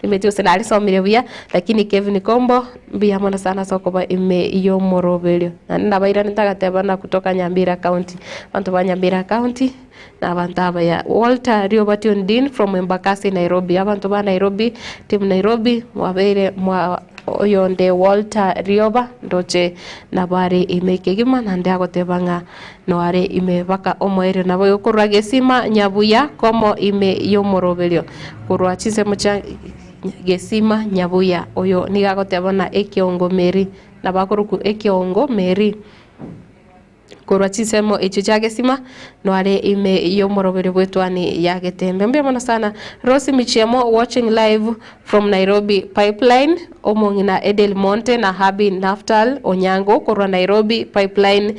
Rimeti gose narisomire buya, lakini Kevin Kombo mbuya mono sana ase okoba ime y'omoroberio. Naende nabairanete agateba na kutoka Nyamira County. Abanto ba Nyamira County na abanto abaya. Walter Rioba tuned in from Embakasi Nairobi. Abanto ba Nairobi, team Nairobi mwabeire mwa oyonde Walter Rioba ndoche nabo are ime kegima naende agoteba ng'a noare ime baka omoerio. Naboigo korwa Gesima Nyabuya komo ime y'omoroberio. Korwa chinsemo chia Gesima Nyabuya, oyo nigo agoteba na ekiongo Meri, nabo akorokwa ekiongo Meri. Korwa chinsemo echio chia Gesima noare ime y'omoroberio bw'etwani ya Getembe. Mbuya mono sana Rose Michiemo watching live from Nairobi Pipeline, omong'ina Edel Monte na Habi Naftal Onyango korwa Nairobi Pipeline.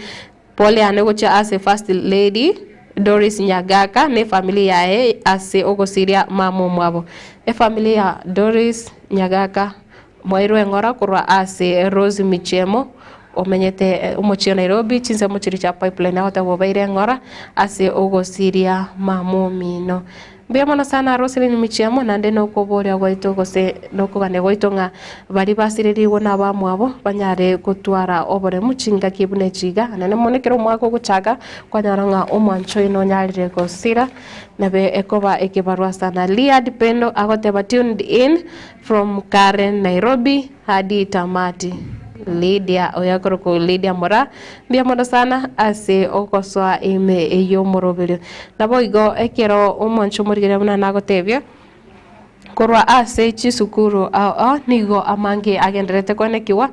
Pole yane gochia ase First Lady Doris Nyagaka ne efamiri yaye ase ogosiria mama omwabo. Efamiri ya Doris Nyagaka mwairwe eng'ora korwa ase Rose Michiemo omenyete omochie o Nairobi chinsemo chiria chia Pipeline agoteba obeire eng'ora ase ogosiria mama omino. Mbuya mono sana Roselyn Michiemo naende nokoboria gwaito gose nokogania gwaito ng'a baria basirerigwe nabamwabo banyare gotwara oboremu chingaki buna echi iga. Naende mono ekero omwaka ogochaka kwanyora ng'a omwancho oye nonyarire gosira nabe ekoba ekebarua sana. Leah Pendo agoteba tuned in from Karen Nairobi hadi tamati. Lydia oyo akorokwa Lydia Moraa mbuya mono sana ase ogosoa ime y'omoroberio. Naboigo ekero omwancho omorigereria buna nagotebia, korwa ase chisukuru ao ao nigo amange agendererete koenekigwa.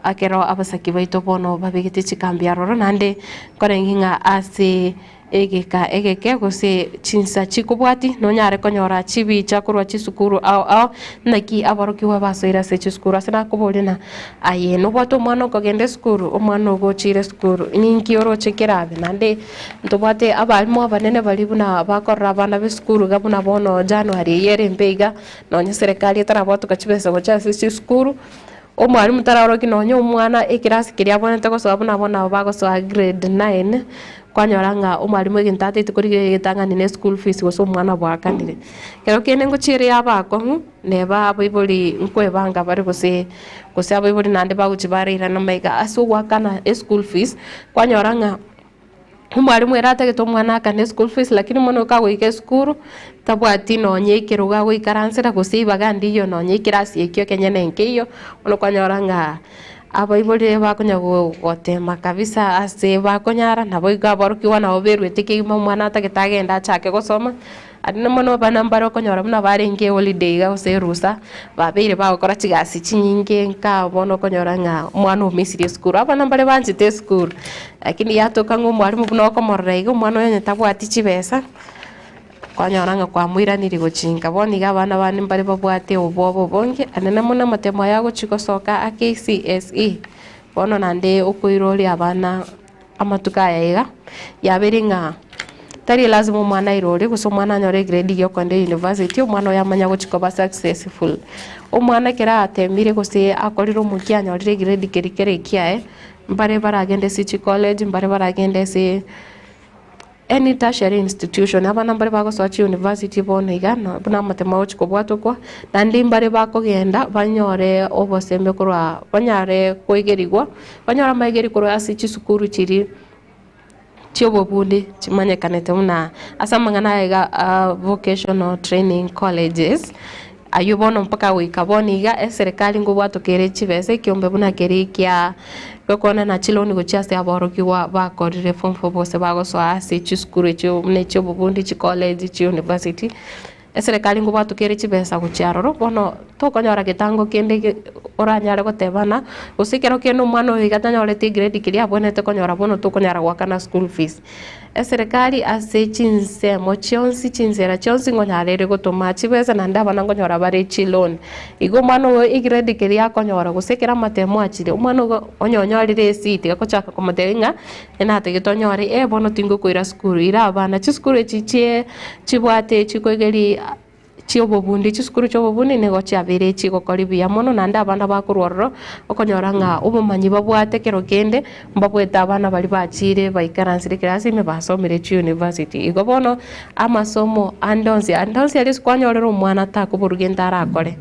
Ekero abasaki baito bono babegete chikambi aroro, naende nkorenge ng'a ase egeka egeke gose chinsa chikobwati nonyare konyora chibicha korwa chisukuru ao ao, naki aborokigwa basoire ase chisukuru. Ase nakoboria ng'a aye nobwate omwana okogenda esukuru, omwana ogochire esukuru, ninki oroche kerabe? Naende ntobwate abalimu abanene baria buna bakorora abana b'esukuru iga buna bono January eye ere mbe iga, nonye eserekari etarabwatoka chibesa gochia ase chisukuru, Omwalimu taraorokia nonya omwana ekerasi keria abwenerete gosoa buna bono abo bagosoa grade nine, kwanyora ng'a omwalimu egento ataete korigereria egetang'ani ne eschool fees gose omwana bwakanire. Ekero kende ngochiere yaba akong'u, neba abaibori nkoebanga bare gose gose abaibori naende bagochia barairana maiga ase ogoakana eschool fees, kwanyora ng'a. Omwalimu ere atagete omwana akane eschool fees lakini omwana oyo kagoika esukuru, tabwati nonye ekerogo agoikaransera gose ribaga ndiyo nonye ekerasi ekio ekenyene nkeiyo, bono kwanyora ng'a abaibori bakonya gotema kabisa ase bakonyara, naboigo aborokigwa nabo beruete kegima omwana atagete agende achake gosoma. Aria mono abana mbare okonyora buna barenge eholiday iga gose erusa, babeire bagokora chigasi chinyinge nka bono okonyora ng'a omwana omisirie esukuru. Abana mbare banchete esukuru, lakini yatoka ng'a omwalimu buna okomorora iga omwana oyo onye tabwati chibesa, kwanyora ng'a kwamoiranirie gochia nka. Bono iga abana bande mbare babwate obwoba obonge, anene mono amatemo aya agochia gosoka a KCSE, bono naende okoiroria abana. Amatuko aya iga, yabeire ng'a tari lazima omwana airore gose omwana anyore egrade ya okoenda university omwana oyo amanye gochia koba successful. Omwana ekero atemire gose akorire omokia anyorire egrade keria kere ekiaye, mbare baragende ase chicollege, mbare baragende ase any tertiary institution, abana mbare bagosoa chiuniversity bono iga na buna amatemo agochia kobwatokwa, naende mbare bakogenda banyore obosemia korwa banyare koegerigwa, banyore amaegerio korwa ase chisukuru chiria chiobobundi chimanyekanete buna ase amang'ana aya iga a vocational training colleges, aywo bono mpaka goika bono iga eserekari ngobwatoka ere chibesa ekiombe buna keria kia gokonana chiloni gochia ase aborokigwa bakorire form four gose bagosoa ase chisukuru echio buna echiobobundi, chicollege, chiuniversity, eserekari ngobwatoka ere chibesa gochia aroro, bono tokonyora getango kende ge oranyare gotebana, gose ekero kende omwana oyo iga tanyoreti egrade keria abwenerete konyora bono tokonyara goakana school fees. Eserekari ase chinsemo chionsi, chinsera chionsi nkonyara ere gotoma chibesa naende abana nkonyora bare chiloan. Igo omwana oyo egrade keria akonyora gose ekero amatemo achire, omwana ogo onye onyorire eseat agochaka komotebia ng'a enatagete onyore eh bono tingokoira sukuru, ira abana. Chisukuru echi chie chibwate chikoegeria chi'obobundi, chisukuru chi'obobundi nigo chiabeire chigokora buya mono, naende abana bakorwa ororo, okonyora ng'a obomanyi babwate kero kende, mbabwete abana baria bachiire baikaransire ekerasi ime basomire chiuniversity. Igo bono, amasomo ande onsi, ande onsi aria ase kwanyorera omwana takoborwa gento arakore.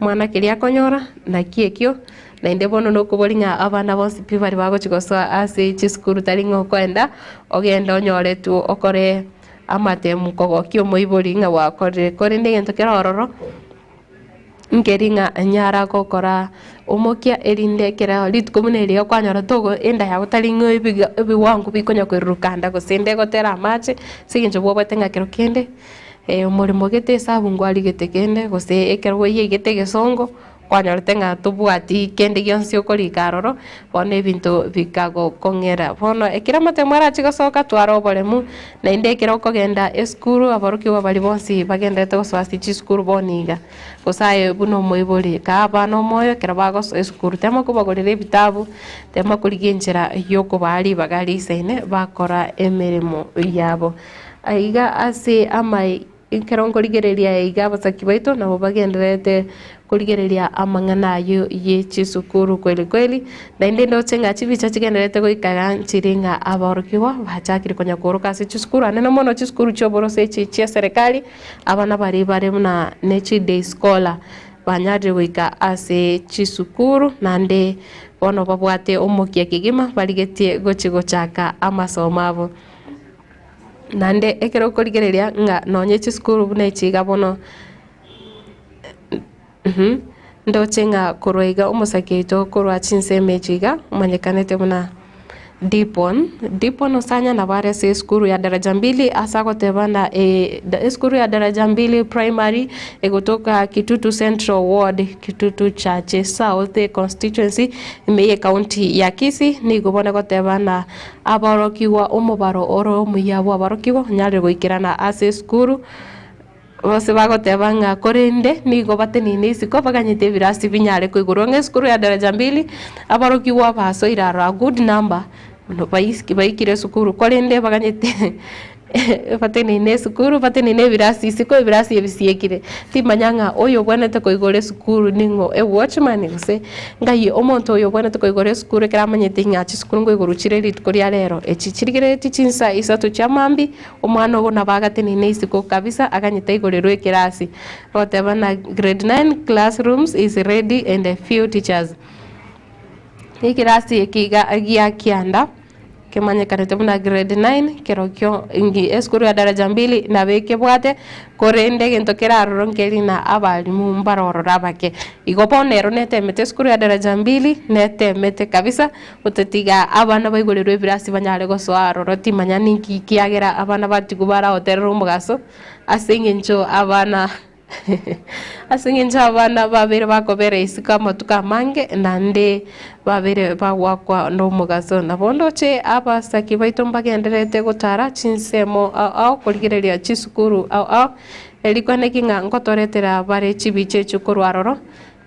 Omwana keria akonyora, naki ekio, naende bono nokoboria ng'a abana bonsi pi baria bagochia gosoa ase chisukuru tari ng'a okoenda, ogende onyore tu okore. Amatemu kogokia omoibori ng'a gwakorire, korende egento kere ororo, nkeri ng'a nyara gokora omokia erinde ekero rituko buna eri iga kwanyora togo enda yago tari ng'a ebiga ebiwango bikonya koiruruka anda gose enda egotera amache, ase eng'encho bwabwate ng'a kero kende omoremo gete esabu nkwarigete kende gose ekero oiyegete egesongo. Kwanyorete ng'a tobwati kende gionsi okorika aroro, bono ebinto bikagokong'era. Bono ekero amatemo arache gosoka, twara oboremu, naende ekero okogenda esukuru, aborokigwa baria bonsi bagendererete gosoa ase chisukuru bono iga, gose aye buna omoibori, kaa abana omoyo ekero bagosoa esukuru, tema kobagorera ebitabu, tema korigia enchera yokobaa ribaga risaine bakora emeremo yabo. Aiga ase amae. Ekero nkorigereria iga abasaki baito nabo bagendererete korigereria amang'ana ayio ye chisukuru kweli kweli, naende ndoche ng'a chibicha chigendererete goika iga nchire ng'a aborokigwa bachakire konya kooroka ase chisukuru anene mono chisukuru chi'oboroso echi chia eserekari, abana baria bare buna ne chiday scholar banyarire goika ase chisukuru naende bono babwate omokia kegima barigetie gochi gochaka amasomo abo. Naende ekero okorigereria ng'a nonye chisukuru buna echi iga bono, ndoche ng'a korwa iga omosake oito korwa chinsemo echi iga, omanyekanete buna Dipon, Dipon Osanya nabo are ase esukuru ya Daraja Mbili ase agoteba na esukuru ya Daraja Mbili Primary egotoka Kitutu Central Ward, Kitutu Chache South Constituency ime ye county ya Kisii nigo bono egoteba na aborokigwa omobaro ore omuya bw'aborokigwa onyarire goikerana ase esukuru. Bose bagoteba ng'a korende nigo bateneine isiko baganyete ebirasi binyare koigorwa ng'a esukuru ya daraja mbili aborokigwa basoire aro a good number baikire esukuru korende baganyete bateneine esukuru bateneine ebirasi isiko ebirasi ebi siekire. Timanya ng'a oyo obwenerete koigora esukuru ning'o ewatchman gose Ngai omonto oyo obwenerete koigora esukuru ekero amanyete ng'a chisukuru nkoigorwa chire rituko ria rero echi chirigereretie chinsa isato chia mambia Omwana ogo nabo agatenena isiko kabisa aganyete aigorerwe ekerasi. Agoteba na grade 9 classrooms is ready and a few teachers. Ekerasi eke iga gia kianda kemanyekanete buna grade 9 kerokio ingi esukuru ya daraja mbili nabo ekebwate korende egento kere aroro nkeri na abalimu mbarorore abake. Igo bono ero netemete esukuru ya daraja mbili netemete kabisa. Gotatiga abana baigorerwe ebirasi banyare gosoa aroro, timanya ninki kiagera abana batigwe baragoterera omogaso, ase eng'encho abana ase eng'encho abana babeire bakobera isiko amatuko amange, naende babeire bagoakwa nomogaso. Nabo ndoche abasaki baito mbagendererete gotara chinsemo ao ao korigereria chisukuru ao ao, erikwa neki ng'a ngotoretera bare chibicha echio korwa aroro.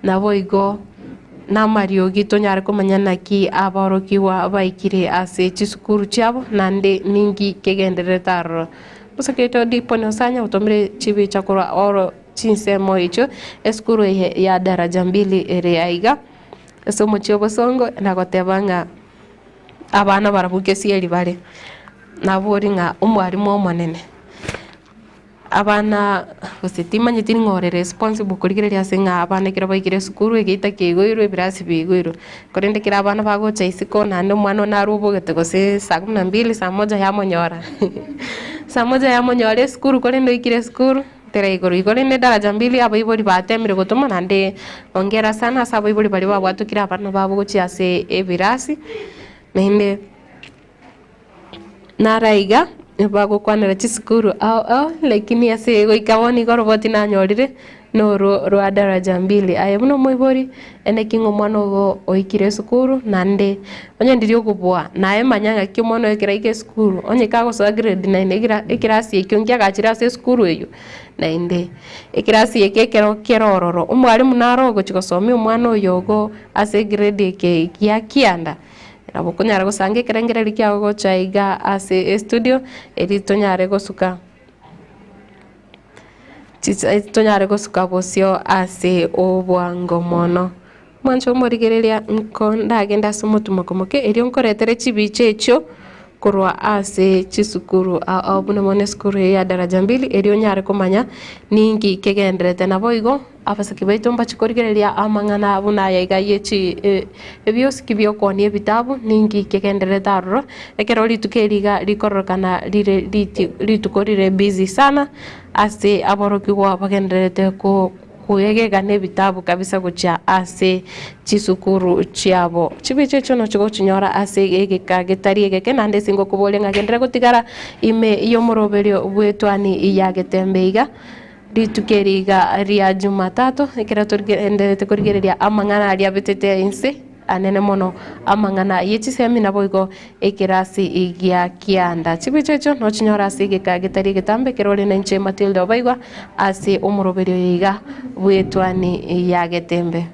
Naboigo namariogi tonyare komanya naki aborokigwa baikire ase chisukuru chiabo, naende ninki kegendererete aroro. Omosacha Diponi Osanya otomire chibicha korwa oro chinsemo echio esukuru eye ya daraja mbili ere aiga ase omochie o Bosongo na goteba ng'a abana barabwo gesieri bare. Nabori ng'a omwalimu omonene. Abana gose timanyeti ning'o ore responsible korigereria ase ng'a abana ekero baikire esukuru egeita kiaigoirwe ebirasi biaigoirwe. Korende ekero abana bagocha isiko naende omwana one arwe obogete gose saa kumi na mbili saa moja yamonyora saa moja yamonyora esukuru korende oikire esukuru teraigorwa. Igo rende daraja mbili abaibori batemire gotoma naende hongera sana ase abaibori baria babwatokire abana babo gochia ase ebirasi naende. Naraiga bagokwanera chisukuru ao ao lakini ase goika bono igo oroboti nanyorire norwo rwa daraja mbili. Aye buna omoibori ene ki ng'a omwana ogo oikire esukuru naende onye ndiri okoboa naye manya ng'aki omwana oyo ekero aika esukuru onye kagosoa grade nine ekera ekerasi ekio nkiagachire ase esukuru eywo naende ekerasi eke ekero kere ororo omwalimu naro ogochi gosomia omwana oyo ogo ase egrade eke gia kianda. Nabo okonyara gosanga ekerengererio kiao gocha iga ase estudio, erio tonyare gosuka chisa tonyare gosuka bosio ase obwango mono. Mwanche omorigereria nko ndagende ase omotumoko moke erio nkoretere chibicha echio korwa ase chisukuru ao ao buna bono esukuru eye ya daraja mbili erio onyare komanya ninki kegendererete. Naboigo. Abasake baito mbachie korigereria amang'ana buna aya iga ye chi ebiosiki bi'okoonia ebitabu, ninki kegendererete aroro, ekero rituko eri iga rikororokana rire riti rituko rire busy sana, ase aborokigwa bagendererete ko koegegana ebitabu kabisa gochia ase chisukuru chiabo. Chibicha echio nochi gochinyora ase egeka getari egeke, naende ase ngokoboria ng'a genderera gotigara ime y'omoroberio bw'etwani ya Getembe iga. Rituko eri iga ria Jumatatu, ekero togendererete korigereria amang'ana aria abetete inse anene mono, amang'ana ye chisemi naboigo ekerasi gia kianda. Chibicha echio nochinyore ase egeka getari egetambe ekero ore nainche Matilda Obaigwa ase omoroberio oyo iga bw'etwani ya Getembe.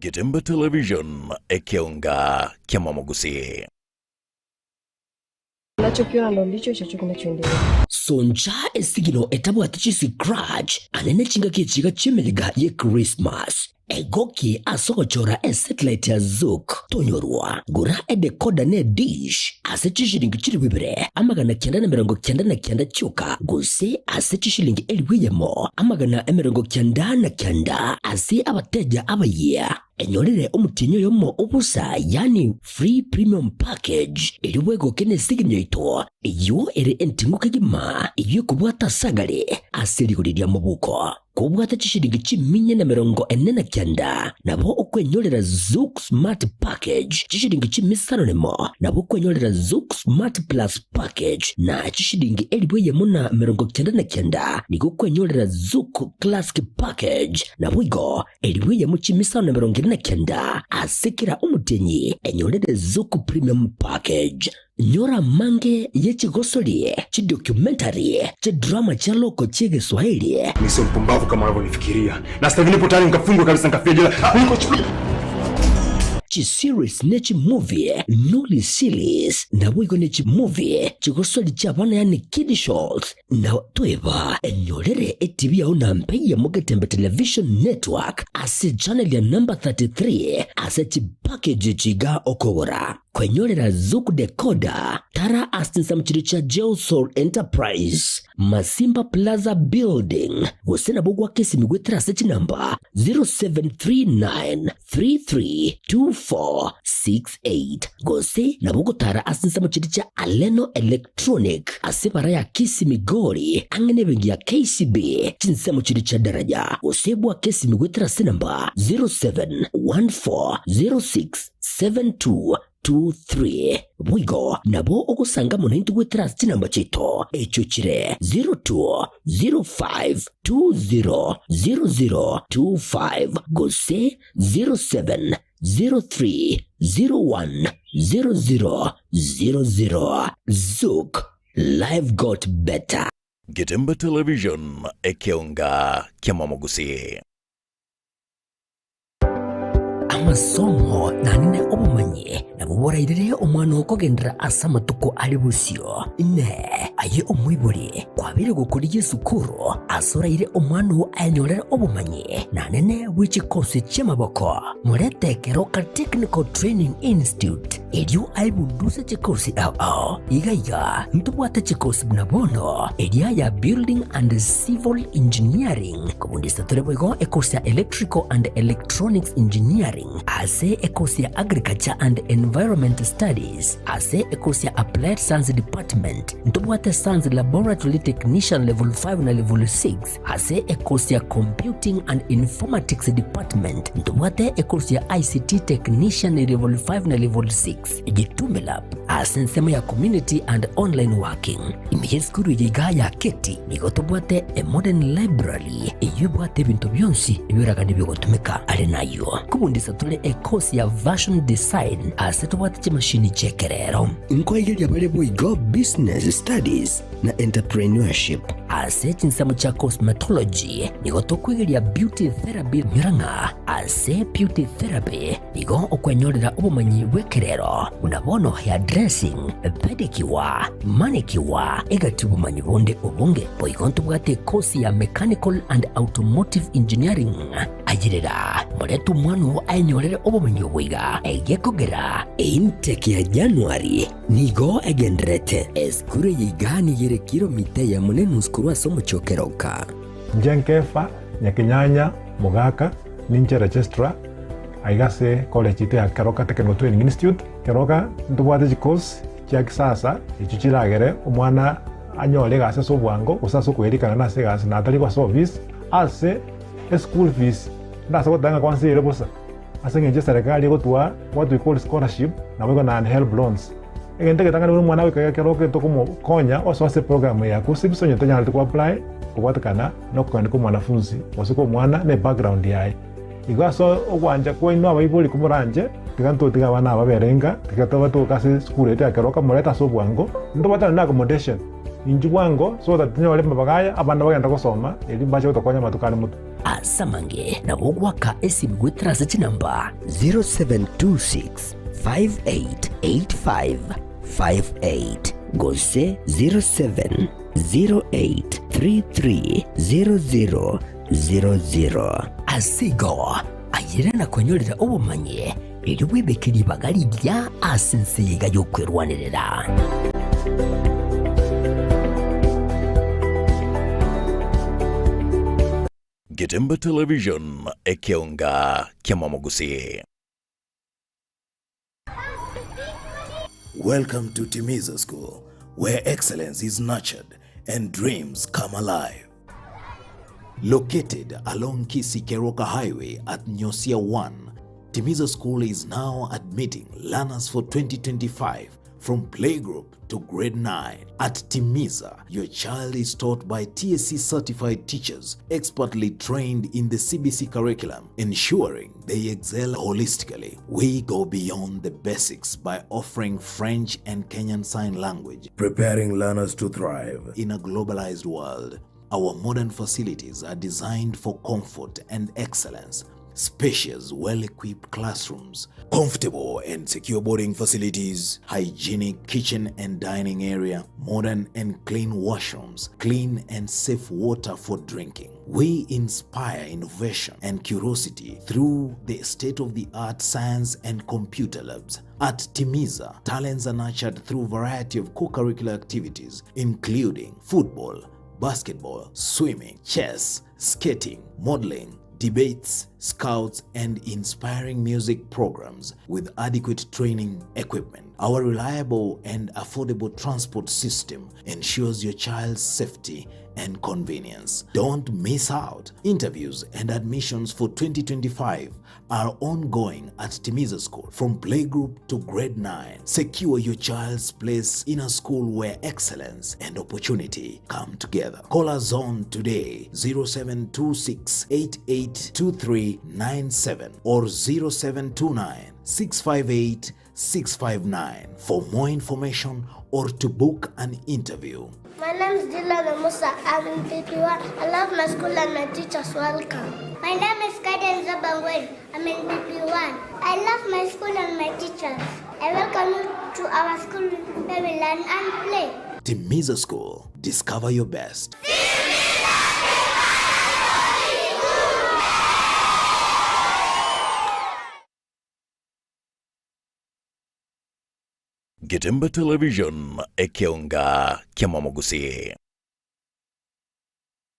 Getembe Television, ekeonga kia Mama Gusii. Unachokiona ndo ndicho icho kinachoendelea. Soncha esigino etabwati chiscratch ane nechingaki echiga chi'emeyega ye Christmas. Egoki ase ogochora esatellite ya Zuku tonyorwa. Gora edecoder ne edish ase chishilingi chilifu ibere 999 chioka gose ase chishilingi 1,099 ase abateja abayia. Enyorere omotienyi oyomo obosa yaani free premium package erio bwegoke nesigini yaito eyio ere enting'u kegima eyio ekobwata ase agare ase rigori ria mobuko. Kobwate chishilingi chiminya na 49, nabo okwenyorera Zuku Smart Package chishilingi chimisano nemo, nabo okwenyorera Zuku Smart Plus Package na chishilingi 1,099 nigo okwenyorera Zuku Classic Package naboigo 1,549 ase kera omotienyi enyorere Zuku Premium Package. Nyora amange ye chigosori, chidocumentary, chidrama chia loko chi'Egeswahili. Mimi sio mpumbavu kama unavyonifikiria. Na sasa hivi nipo tayari nikafungwe kabisa nikafia jela. Niko Chiseries ne chimovie, Noli Series, naboigo ne chimovie, chigosori chi'abana yaani kiddie shows, Na toeba enyorere etibi yao na mpe ya Mugetembe Television Network ase channel ya number 33 ase chipackage echi iga okogora. Kwenyorera Zuku Decoder, tara ase chinsemo chiria chia Geosol Enterprise, Masimba Plaza Building, gose nabo gwaka esimi goetera ase chinamba 0739 332468 gose nabo ogotara ase ensemo chiria chia Aleno Electronic ase ebara ya Kisii Migori ang'e nebenki ya KCB chinsemo chiria chia Daraja gose bwake esimi goetera ase enamba 07140672 23. Boigo nabo ogosanga amo naintwe goetera ase chinamba chiaito, echio chire 0205200025 gose 0703010000. Zouk, life got better. Getembe Television, ekeonga ki'amamogusii. Amasomo naende obomanyi nabwo borairere omwana oo kogenderera ase amatuko are bosio. Inee! Aye omoibori, kwabeire gokorigia esukuru ase oraire omwana oo ayenyorere obomanyi naende bwe chikosi chi'amaboko? Morete Keroka Technical Training Institute erio aebunduse chikosi ao ao. Iga iga ntobwate chikosi buna bono eria ya Building and Civil Engineering, Kobundisa tore boigo ekosi ya Electrical and Electronics Engineering, ase ekosi ya Agriculture and Environment Studies, ase ekosi ya Applied Science Department, ntobwate Science Laboratory Technician Level 5 na Level 6, ase ekosi ya Computing and Informatics Department, ntobwate ekosi ya ICT Technician Level 5 na Level 6, Gitume Lab, ase ensemo ya Community and Online Working. Ime y'esukuru eye iga ya Keti nigo tobwate a modern library eyio ebwate ebinto bionsi ebioragani bigotumeka. Are nayio kobundisa tore e course ya Fashion Design ase tobwate chimashini chi'ekerero. Nkoigeria bare boigo Business Studies na Entrepreneurship. Ase chinsemo chia Cosmetology nigo tokwegeria Beauty Therapy nyora ng'a ase Beauty Therapy Nigo okwenyorera obomanyi bw'ekerero, buna bono hairdressing, pedicure, manicure, egati obomanyi bonde obonge. Boigo ntobwate ekosi ya Mechanical and Automotive Engineering. Ayerera, morete omwana oo aenyorere obomanyi obo iga, egekogera. Intake ya January nigo egendererete. Esukuru eye iga nigo ere kilomita eyemo na enusu korwa ase omochie o Keroka. Inche Nkefa, Nyakenyanya, Mogaka, ninche registrar aiga ase college yaito ya Keroka Technical Training Institute. Keroka ntobwate chicourse chia kisasa echio chiragere omwana anyore egasi ase obwango gose ase okoerikana nase egasi na atari ase office. Ase eschool fees ndase goteba ng'a kwansa ere bosa ase eng'encho eserekari egotoa what we call scholarship naboigo na HELB loans. Egento egetang'ani buna omwana goika Keroka tokomokonya osoa ase eprogram ya KUCCPS onye tanyareti ko apply kobwatekana nokogania kwa omwanafunzi gose kwa omwana na ebackground yaye. Igo ase ogwancha kwaino abaibori komoranche, tiga ntotige abana aba babere inka, tiga tobatoke ase esukuru yaito ya Keroka morete ase obwango, ntobwatane na accommodation inchuo bwango so that tonyore amabaga aya abana bagende gosoma erio mbache gotokonya amatuko are motwe. Ase amange nabo ogoaka esimi goetera ase chinamba 0726 588558. gose 0708330000. Ase igo, ayerera na kwenyorera obomanyi, erio bwebeke ribaga rigiya ase ense eye iga y'okwerwanerera. Getembe Television, ekeonga ki'amamogusii. Welcome to Timiza School, where excellence is nurtured and dreams come alive. Located along Kisii Keroka Highway at Nyosia 1, Timiza School is now admitting learners for 2025 from playgroup to grade 9. At Timiza, your child is taught by TSC certified teachers expertly trained in the CBC curriculum, ensuring they excel holistically. We go beyond the basics by offering French and Kenyan Sign Language, preparing learners to thrive in a globalized world. Our modern facilities are designed for comfort and excellence. Spacious, well equipped classrooms, comfortable and secure boarding facilities, hygienic kitchen and dining area, modern and clean washrooms, clean and safe water for drinking. We inspire innovation and curiosity through the state of the art science and computer labs. At Timiza, talents are nurtured through variety of co-curricular activities including football, basketball, swimming, chess, skating, modeling, debates, scouts, and inspiring music programs with adequate training equipment. Our reliable and affordable transport system ensures your child's safety and convenience. Don't miss out. Interviews and admissions for 2025 are ongoing at Timiza School from playgroup to grade 9. Secure your child's place in a school where excellence and opportunity come together. Call us on today 0726 882397 or 0729 658 659 for more information or to book an interview. My name is Dylan Musa. I'm in PP1. I love my school and my teachers. Welcome. My name is Kaden Zabangwen. I'm in PP1. I love my school and my teachers. I welcome you to our school where we learn and play. Timiza School. Discover your best. Getembe Television, ekeonga kiamamogusii.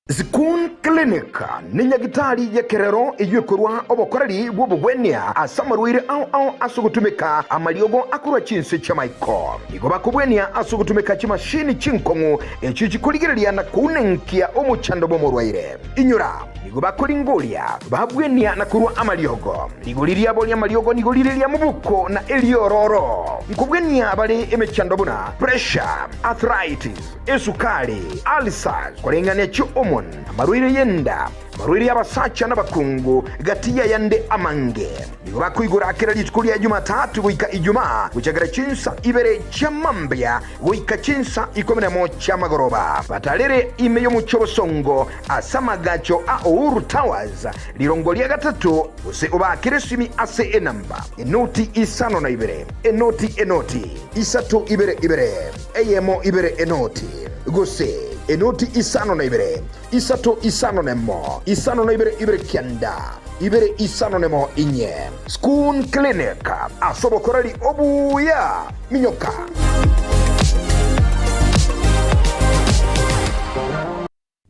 Zikun Clinic ne nyagitari y'ekerero eyio ekorua obokoreri bw'obogwenia ase amarwaire ao ao ase ogotumeka amariogo akorwa chinse chi'amaiko. Nigo bakobwenia ase ogotumeka chimashini chinkong'u echio chikorigereria na kounenkia omochando bw'omorwaire. Inyora, nigo bakoringoria, babwenia na korua amariogo. Rigori riabo ri'amariogo nigo rire ri'amobuko na eriororo. Nkobwenia bare emechando buna pressure, arthritis, esukari, ulcers, koreng'ania chi'hormone, amarwaire y'enda, amarwaire y'abasacha n'abakungu, gati y'ayande amange. Nigo bakoigora kera rituko ria Jumatatu goika Ijumaa, gochakera chinsa ibere chia mambia goika chinsa ikomi nemo chi'amagoroba. Batarere ime y'omochie obosongo ase amagacho a Uhuru Towers, rirongo ria gatato, gose obaakere esimi ase enamba, enoti isano na ibere, enoti enoti, isato ibere ibere, eyemo ibere enoti, gose enoti isano na ibere, isato isano nemo, isano na ibere ibere kianda, ibere isano nemo inye. Schoon Clinic, ase obokoreri obuya. Minyoka!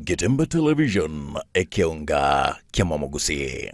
Getembe Television, ekeonga ki'amamogusii.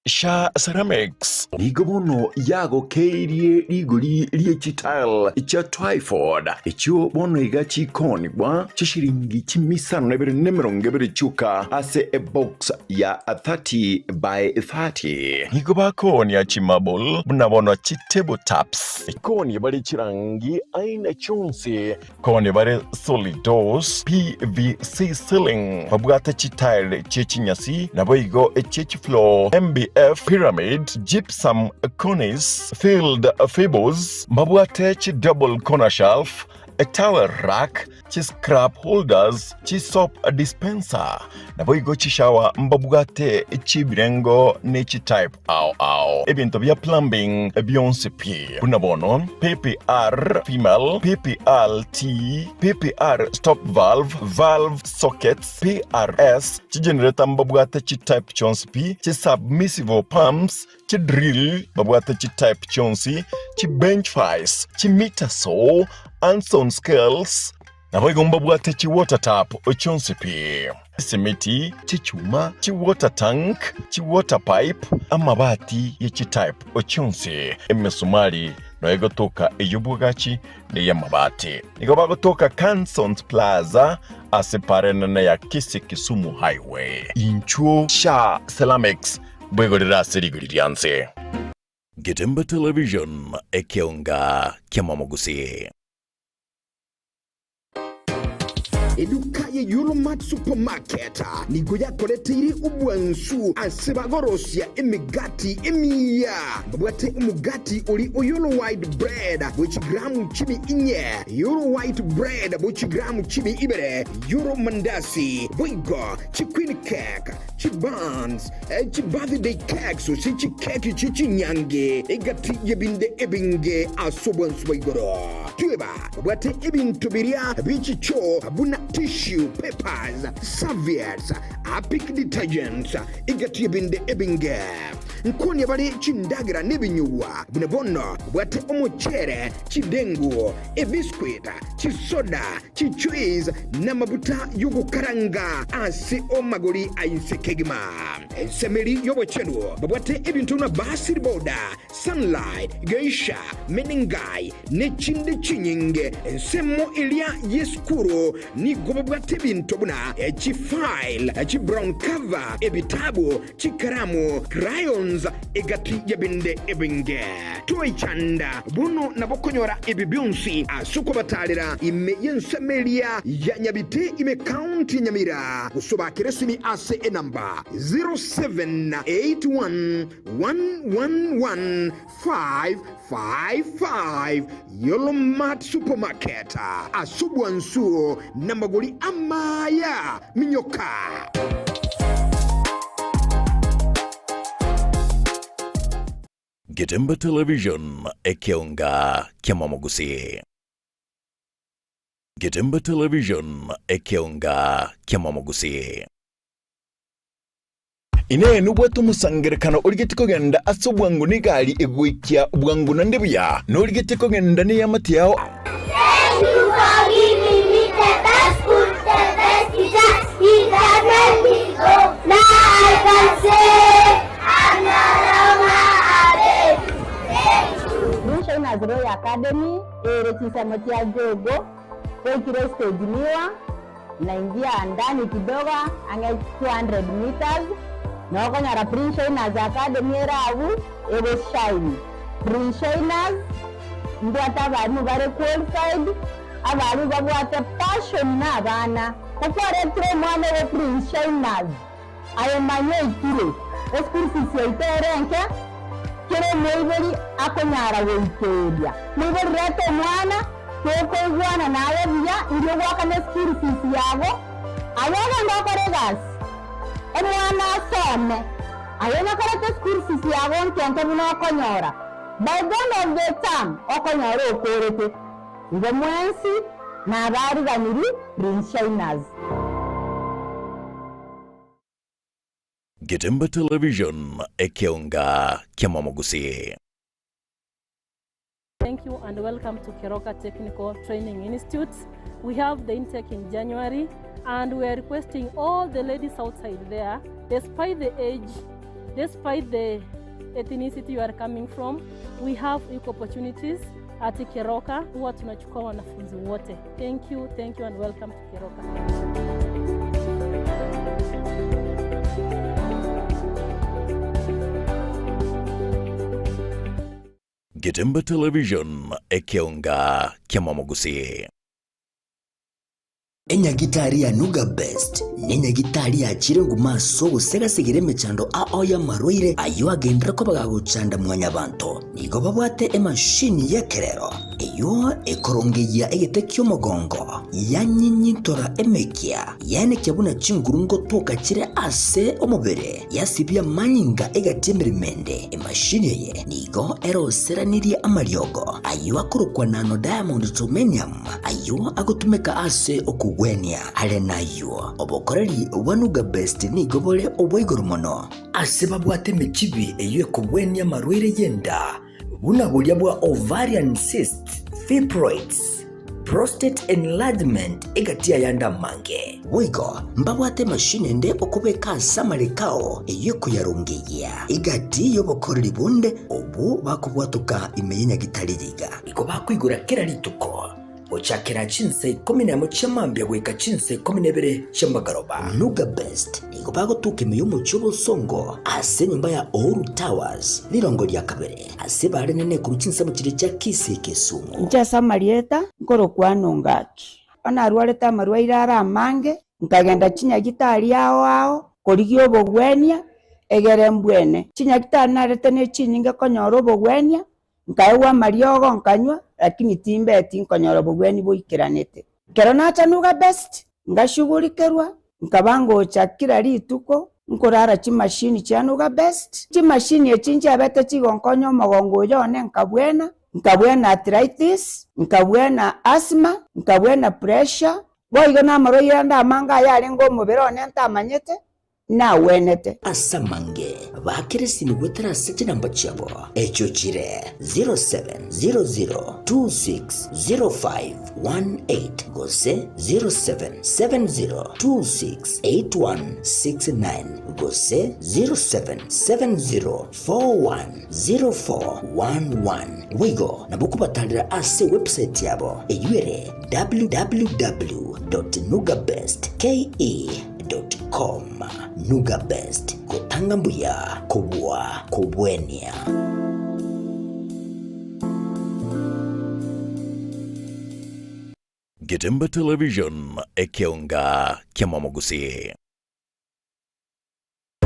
Sha Ceramics nigo bono yagokeirie rigori rie chitile chia Twyford, echio bono iga chikonigwa chishiringi chimisano na ibere na emerongo ebere chioka ase ebox ya 30 by 30. Nigo bakoonia chimarble buna bono chitable tops. Koonia bare chirangi aina chionsi. Koonia bare solid doors, PVC ceiling, babwate chitile chie chinyasi, naboigo echie chifloor, MBF. MDF, pyramid, gypsum, cornice, filled fables, mbabwate chi double corner shelf, towel rack, chi scrap holders, chi soap dispenser, naboigo chishawa mbabwate chibirengo ne chi type ao ao. Ebinto bia plumbing bionsi pi, buna bono PPR female, PPR T, PPR stop valve, valve sockets, PRS, chigenerator mbabwate chi type chionsi pi, chi submersible pumps, chi drill babwate chi type chionsi, chi bench vice, chi miter saw, Anson scales, naboigo mbabwate chi water tap chionsi pi, chisimiti, chichuma, chi water tank, chi water pipe, amabati ye chi type chionsi, emesumari noyo egotoka ey'obwagachi na ey'amabati. Nigo bagotoka Cansons Plaza ase para enene ya Kisii Kisumu Highway. Inchuo Sha Ceramics bwegorere ase rigori ria nse. Getembe Television, ekeonga ki'amamogusii. Eduka ye Yulmart Supermarket nigo yakoreteire obwansu ase bagorosia emegati emiya. Babwate omogati ori o Yolo White Bread bwe chigramu chimi inye, Yolo White Bread bwe chigramu chimi ibere, Yolo Mandasi, boigo chiqueen cake, chibuns, chibirthday cakes gose chikeki chie chinyangi, egati y'ebinde ebinge ase obwansu bwa igoro. Tweba babwate ebinto biria bie chichoo buna tissue papers, serviettes, Harpic detergents, egati y'ebinde ebinge. Nkonia bare chindagera nebinyugwa, buna bono babwate omochere, chidengu, ebiscuit, chisoda, chijuice, namabuta y'ogokaranga ase amagori a inse kegima. Ensemo eria y'obochenu babwate ebinto buna Basil Powder, Sunlight, Geisha, Menengai, nechinde chinyinge. Ensemo eria y'esukuru nigo babwate ebinto buna chifile, chibrown cover, ebitabu, Chikaramu, crayons, egati y'ebinde ebinge. Toichanda bono nabo konyora ebi bionsi ase okobatarera ime y'ensemo eria ya Nyabite ime county ya Nyamira gose obakere esimi ase enamba 0781111555 Yolo Mart Supermarket ase obwansu namagori amaya minyoka. Getembe Television, ekeonga ki'amamogusii. Getembe Television, ekeonga ki'amamogusii. Inee, nobwate omosangererekano origetie kogenda ase obwango negari egoikia bwango naende buya? Norigetie kogenda neamate yao? Thank you for giving me the best school, the best teacher. It has made me go. Now I can say I'm no longer a baby. Thank you. Blue Shiners Royal Academy ere chinsemo chia Jogo goikire stage miwa Naingia ndani kidogo ang'e 200 meters, nokonyora Prince Shiners Academy ere abwo egoshine. Prince Shiners mbwate abalimu bare qualified, abalimu babwate passion na abana. Ko kwaretire omwana obo Prince Shiners, aye manya oikire, eschool fees yaito ere enke, kera omoibori akonyara goikeria. Moibori reta omwana, tokoigwana naye buya, inki ogoakana eschool fees yago, aye ogende okore egasi, omwana asome, aye onye koreta eschool fees yago nke nke buna okonyora, by the end of the term okonyora okorete. Igo mwensi nabariganirie Prince Shiners. Getembe Television, ekeonga ki'amamogusii. Thank you and welcome to Keroka Technical Training Institute. We have the intake in January and we are requesting all the ladies outside there, despite the age, despite the ethnicity you are coming from, we have equal opportunities at Keroka. Huwa tunachukua wanafunzi wote. Thank you, thank you and welcome to Keroka. Getembe Television, ekeonga kiamamogusii. Enyagitari ya Nuga Best Nenyagitari yachire nguma ase ogosegasegera emechando ao y'amarwaire ayio agenderere koba gagochanda mwanyabanto. Nigo babwate emashini y'ekerero eyio ekorongeyia egete ki'omogongo, yanyinyintora emekia, yaenekia buna chinguru ngotoka chire ase omobere, yasibia amanyinga egati emeremo ende. Emashini eye nigo eroseranirie amariogo ayio akorokwa nano diamond germanium ayio agotumeka ase okogwenia. Are nayio, obokoreri bwa Nuga Best nigo bore obwa igoro mono. Ase babwate emechibi eyio ekogwenia amarwaire y'enda, buna boria bwa ovarian cysts, fibroids, prostate enlargement egati y'ayande amange. Boigo mbabwate emashini ende okobeka ase amareko ao eyio ekoyarongeyia egati y'obokoreri bonde obwo bakobwatoka ime ye nyagitari riga. Igo bakoigora kera rituko Gochakera chinsa ikomi nemo chia mambia goika chinsa ikomi na ibere chia magoroba. Nuga Best nigo bagotuka ime y'omochie obosongo ase enyomba ya Uhuru Towers, rirongo ria kabere, ase barenene korwa chinsemo chiria chia Kisii Kisumu. Inche ase amarieta nkorokwa Nongaki. Bono narwarete amarwaire are amange, nkagenda chinyagitari ao ao korigia obogwenia, egere mbwene. Chinyagitari narete ne chinyinge konyora obogwenia, Nkaegwa amariogo nkanywa, lakini timbeti nkonyora obogwenia boikeranete. Ekero nacha Nuga Best, ngashugurikerwa, nkaba ngocha kila rituko nkorara chimashini chia Nuga Best. Chimashini echi nchiabete chigonkonya omogongo oyo one nkabwena, nkabwena arthritis, nkabwena asthma, nkabwena pressure, boigo namarwaire ande amange ayarenge omobere one ntamanyete, nagwenete. Ase amange bakeresini goetera ase chinamba chiabo, echio chire 0700260518 gose 0770268169 gose 0770410411. Boigo nabo kobatarera ase ewebsite yabo eyio ere www.nugabestke. Com. Nuga Best, gotanga mbuya kobua kobwenia. Getembe Television, ekeonga ki'amamogusii.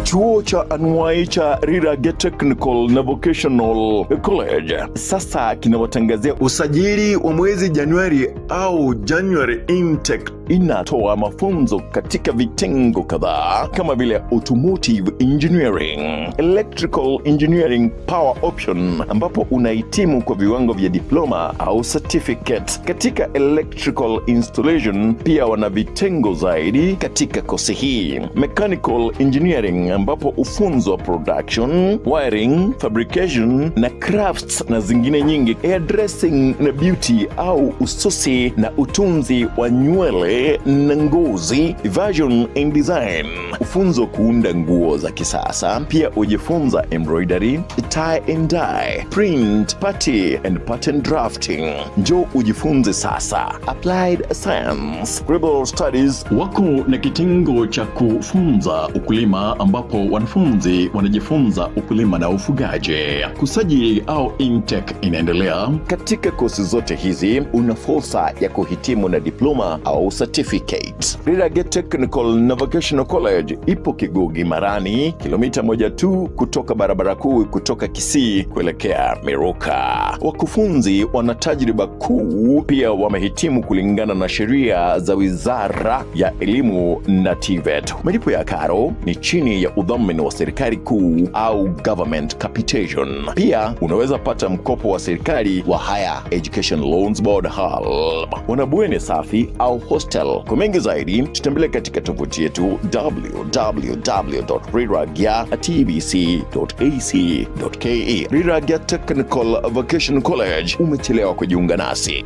Chuo cha anuai cha Rirage Technical na Vocational College sasa kinawatangazia usajili wa mwezi Januari au January intake. Inatoa mafunzo katika vitengo kadhaa kama vile automotive engineering, electrical engineering power option, ambapo unahitimu kwa viwango vya diploma au certificate katika electrical installation. Pia wana vitengo zaidi katika kosi hii, mechanical engineering, ambapo ufunzwa production, wiring, fabrication na crafts na zingine nyingi, hairdressing na beauty au ususi na utunzi wa nywele na ngozi, fashion and design, ufunzo kuunda nguo za kisasa. Pia ujifunza embroidery, tie and dye, print, party and pattern drafting. Njoo ujifunze sasa. Applied Science, Global Studies wako na kitengo cha kufunza ukulima ambapo wanafunzi wanajifunza ukulima na ufugaji. Kusajili au intake inaendelea. Katika kosi zote hizi una fursa ya kuhitimu na diploma au certificate. Rirage Technical na Vocational College ipo Kigugi Marani, kilomita moja tu kutoka barabara kuu kutoka Kisii kuelekea Miruka. Wakufunzi wana tajriba kuu, pia wamehitimu kulingana na sheria za Wizara ya Elimu na TVET. Malipo ya karo ni chini ya udhamini wa serikali kuu au government capitation. Pia unaweza pata mkopo wa serikali wa Higher Education Loans Board HELB. Wana bweni safi au hostel. Kwa mengi zaidi, tutembelee katika tovuti yetu www.riragya.tbc.ac.ke. Riragya Technical Vocational College, umechelewa kujiunga nasi.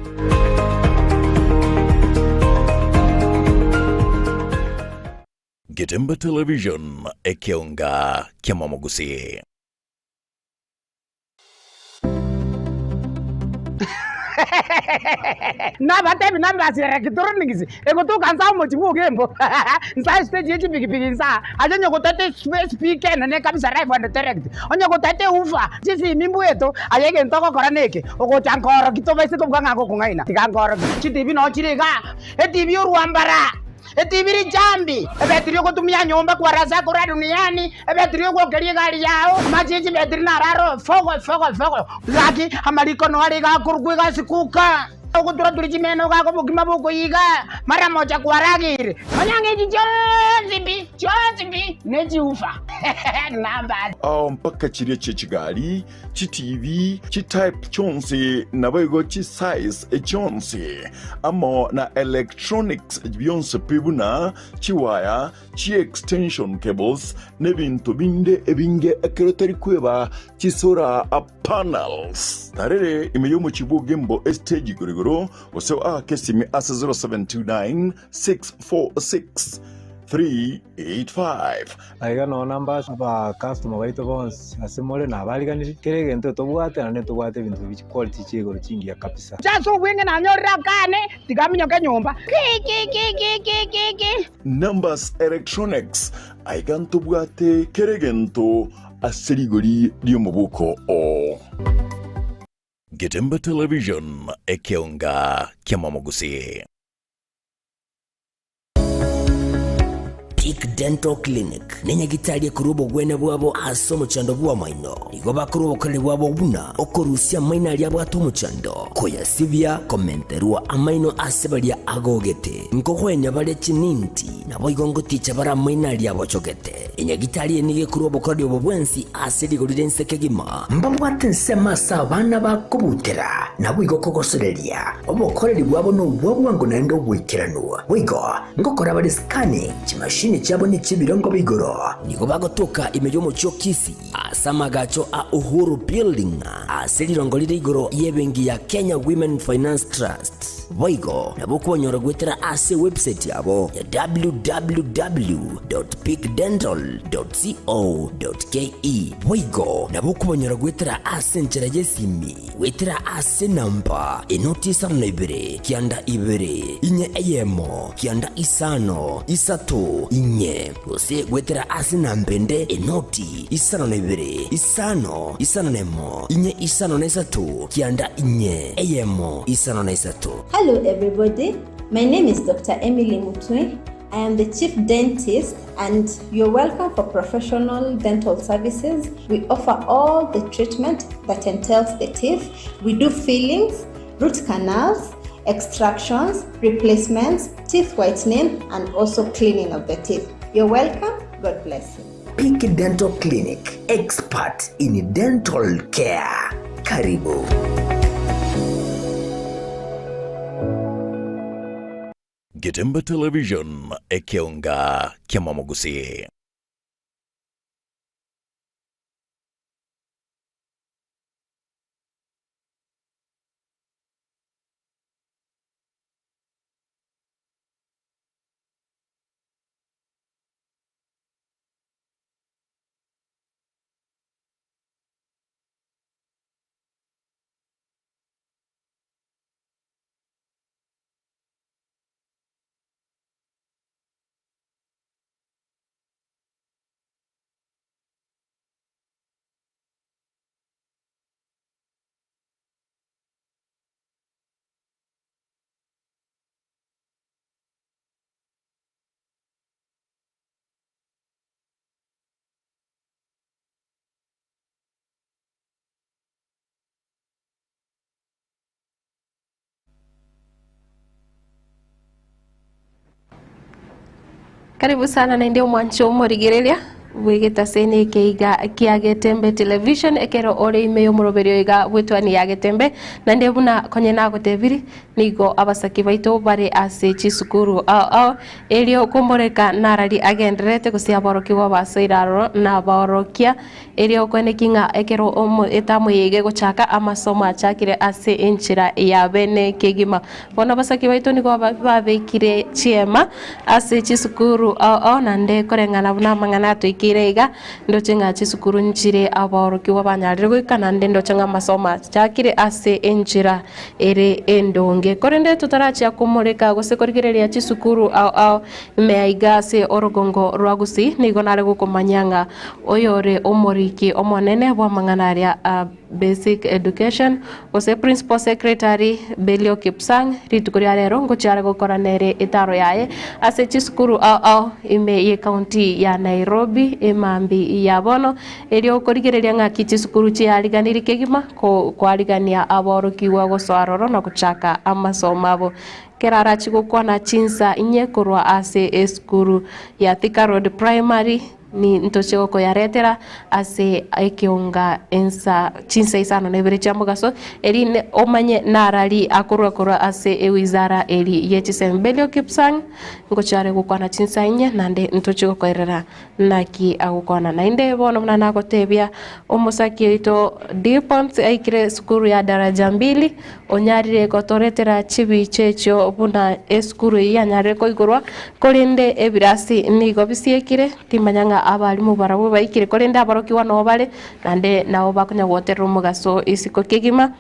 Getembe Television, ekeonga kiamamogusi. Nabatebi numbers ya electronics egotoka nsa omochi bwa Ogembo nsa estage ye chipikipiki nsa aye onye gotete speaker enene kabisa live and direct onye gotete woofer chisimi mbweto aye egento ogokora neke ogocha nkoroki tobaise kobuga ng'a ngokong'aina tiga nkoroki chitibi noo chire igaa etibi orwambara. Etibi richambi, ebetiri ogotumia nyomba kwarasa korwa duniani, ebetiri ogwokeria egari yao, amache ye chibetiri naro aro fogo fogo fogo. Gaki amariko noare iga akorokwa egasi kuka, ogotura-turia chimeno gaka obokima bokoiga, mara mocha kwarageire. Manya ng'a echi chionsi pi, chionsi pi, nechiufa. Numbers. Ao mpaka chiria chie chigari, chiTV, chitype chionsi naboigo chisize chionsi, amo na electronics bionsi pi buna chiwaya, chiextension cables, nebinto binde ebinge ekero tari kweba chisolar panels. Tarere ime y'omochie bw'Ogembo estage igoro igoro gose oake esimi ase 0729 646 385. Aiga noo namba ase abacustomer baito bonsi ase more nabariganirie, kera egento tobwate naende ntobwate ebinto bi chiquality chia igoro chingiya kabisa. Inche ase obweng'e nanyorire akane, tiga aminyoke nyomba. Kikikikikiki. Numbers Electronics, aiga ntobwate kera egento ase rigori ri'omobuko oo. Getembe Television, ekeonga ki'amamogusii. Peak Dental Clinic nenyagitari ekorwa obogwenia bwabo ase omochando bw'amaino. Nigo bakorwa obokoreri bwabo buna okorusia amaino aria abwate omochando, koyasibia, komenterwa amaino ase baria agogete, nkogwenia bare chininti, naboigo ngoticha bare amaino aria abochogete. Enyagitari eye nigo ekorwa obokoreri obo bwensi ase rigori ri'ense kegima. Mbabwate ensemo ase abana bakobutera, naboigo kogosoreria. Obokoreri bwabo nobwa bwango naende oboikeranu. Boigo ngokora bare scanning, chimashini chiabo nechi'ebirengo bia igoro. Nigo bagotoka ime y'omochie o Kisii ase amagacho a Uhuru Building ase rirongo rire igoro y'ebenki ya Kenya Women Finance Trust. Boigo nabo okobanyora goetera ase ewebsite yabo ya www.peakdental.co.ke. Boigo nabo okobanyora goetera ase enchera y'esimi goetera ase enamba enoti isano na ibere kianda ibere inye eyemo kianda isano isato inye gose goetera ase enamba ende enoti isano na ibere isano isano na emo inye isano na isato kianda inye eyemo isano na isato. Hello everybody, my name is Dr. Emily Mutwe. I am the chief dentist and you're welcome for professional dental services. We offer all the treatment that entails the teeth. We do fillings, root canals, extractions, replacements, teeth whitening, and also cleaning of the teeth. You're welcome. God bless you. Peak Dental Clinic, expert in dental care. Karibu. Getembe Television, ekeonga ki'amamogusii. Karibu sana naende omwancho omorigereria bw'egetaseni eke iga kia Getembe Television ekero ore ime y'omoroberio iga bw'etwani ya Getembe naende buna konye nagotebiri nigo abasaki baito bare ase chisukuru ao ao erio komboreka narari agendererete gose aborokigwa basoire aroro nabaorokia Erio okweneki ng'a ekero etamu eye iga egochaka, amasomo achakire ase enchera ya bene kegima. Bono abasaki baito nigo babekire chiema ase chisukuru ao ao naende koreng'ana buna amang'ana atoikire. twaikire iga, ndoche ng'a chisukuru nchire abaorokigwa banyarire goika naende ndoche ng'a amasomo achakire ase enchera ere endonge. Korende totarachia komoreka gose korigereria chisukuru ao ao ime aiga ase orogongo rwa Gusii, nigo nare gokomanyia ng'a oyore omoriki omonene bw'amang'ana aria a Basic Education, gose Principal Secretary Belio Kipsang, rituko ria rero ngochia are gokora nere etaro yaye ase chisukuru ao ao ime y'ecounty ya Nairobi emambi ya bono, erio korigereria ng'aki chisukuru chiariganirie kegima koarigania aborokigwa gosoa aroro na gochaka amasomo abo. Kera arachie gokwana chinsa inye korwa ase esukuru ya Thika Road Primary, Nintoche gokoyaretera ase ekeonga ensa chinsa isano na ibere chia mogaso, erinde omanye narari akorwa korwa ase ewizara eri ye chisemi. Belio Kipsang ngochia are gokwana chinsa inye, naende ntoche gokoerera naki agokwana. Naende bono buna nagotebia omosaki oito Dipons aikire esukuru ya daraja mbili, onyarire gotoretera chibicha echio buna esukuru eyio yanyarire koigorwa, korende ebirasi nigo bisiekire, timanya ng'a abalimu barabwo baikire, korende aborokigwa noo bare, naende nabo bakonya goterera omogaso isiko kegima,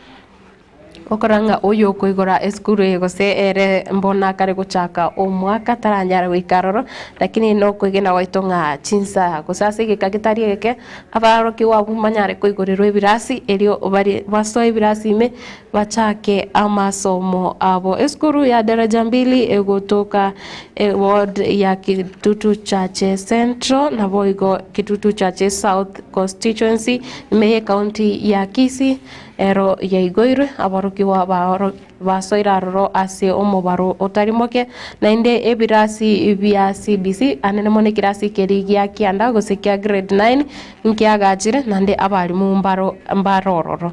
okorora ng'a oyo okoigora esukuru eye gose ere mbono akare gochaka omwaka taranyare goika aroro, lakini nokoegena gwaito ng'a chinsa gose ase egeka getari egeke, Abarokigwa abwo mbanyare koigorerwa ebirasi, erio barie basoe ebirasi ime, bachake amasomo abo. Esukuru ya Daraja Mbili egotoka eward ya Kitutu Chache Central naboigo Kitutu Chache South Constituency ime y'ecounty ya Kisii, ero yaigoirwe aborokigwa ba Basoire aroro ase omobaro otari moke, naende ebirasi bia CBC, anene mono ekirasi keria gia kianda gose kia grade nine, nkiagachire, naende abalimu mbaro mbarororo.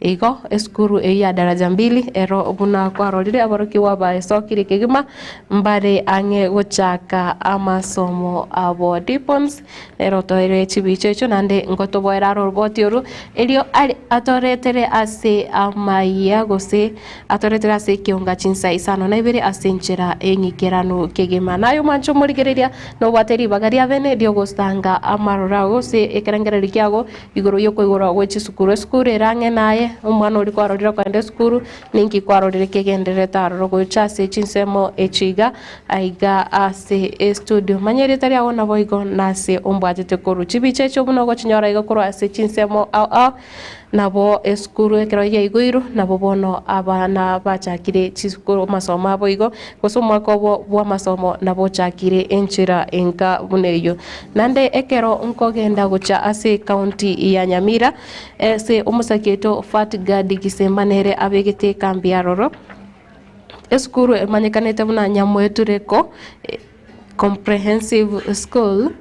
Igo esukuru eyio ya daraja mbili ero buna kwarorire aborokigwa baesokire kegima, mbare ang'e gochaka amasomo abo. Dipons Ere otoire chibicha echio, naende ngotoboera are oroboti orwo, erio are atoretere ase amayia, gose atoretere ase ekionga chinsa isano na ibere ase enchera eng'ikeranu kegima. Naye omwanche omorigereria, nobwate ribaga ria bene ri'ogosanga amaroro ao gose ekerengererio kiago igoro y'okoigorwa gwe chisukuru. Esukuru ere ang'e naye, omwana oria kwarorire okogenda esukuru, ninki kwarorire kegendererete aroro gocha ase chinsemo echi iga, Aiga ase estudio. Manya erieta riago naboigo nase ombwatete korwa. Chibicha echio buna ogochinyora iga korwa ase chinsemo ao ao. Nabo esukuru ekero yaigoirwe nabo bono abana bachakire chisukuru amasomo abo igo, gose omwaka obo bw'amasomo nabo ochakire enchera enka buna eyio. Naende ekero nkogenda gocha ase ecounty ya Nyamira, ase omosaki oito Fatgard Gisemba nere abegete ekambi aroro. Esukuru emanyekanete buna Nyamwetureko Comprehensive School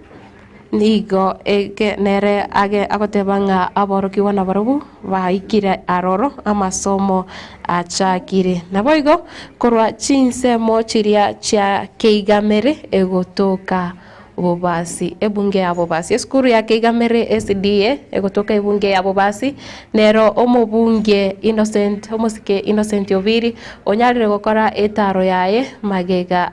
nigo eke nere age agoteba ng'a aborokigwa nabarobwo baikire aroro amasomo achakire. Naboigo korwa chinsemo chiria chia Keigamere egotoka Bobasi, ebunge ya Bobasi. Esukuru ya Keigamere SDA egotoka ebunge ya Bobasi, nero omobunge Innocent omosike Innocent Obiri onyarire gokora etaro yaye magega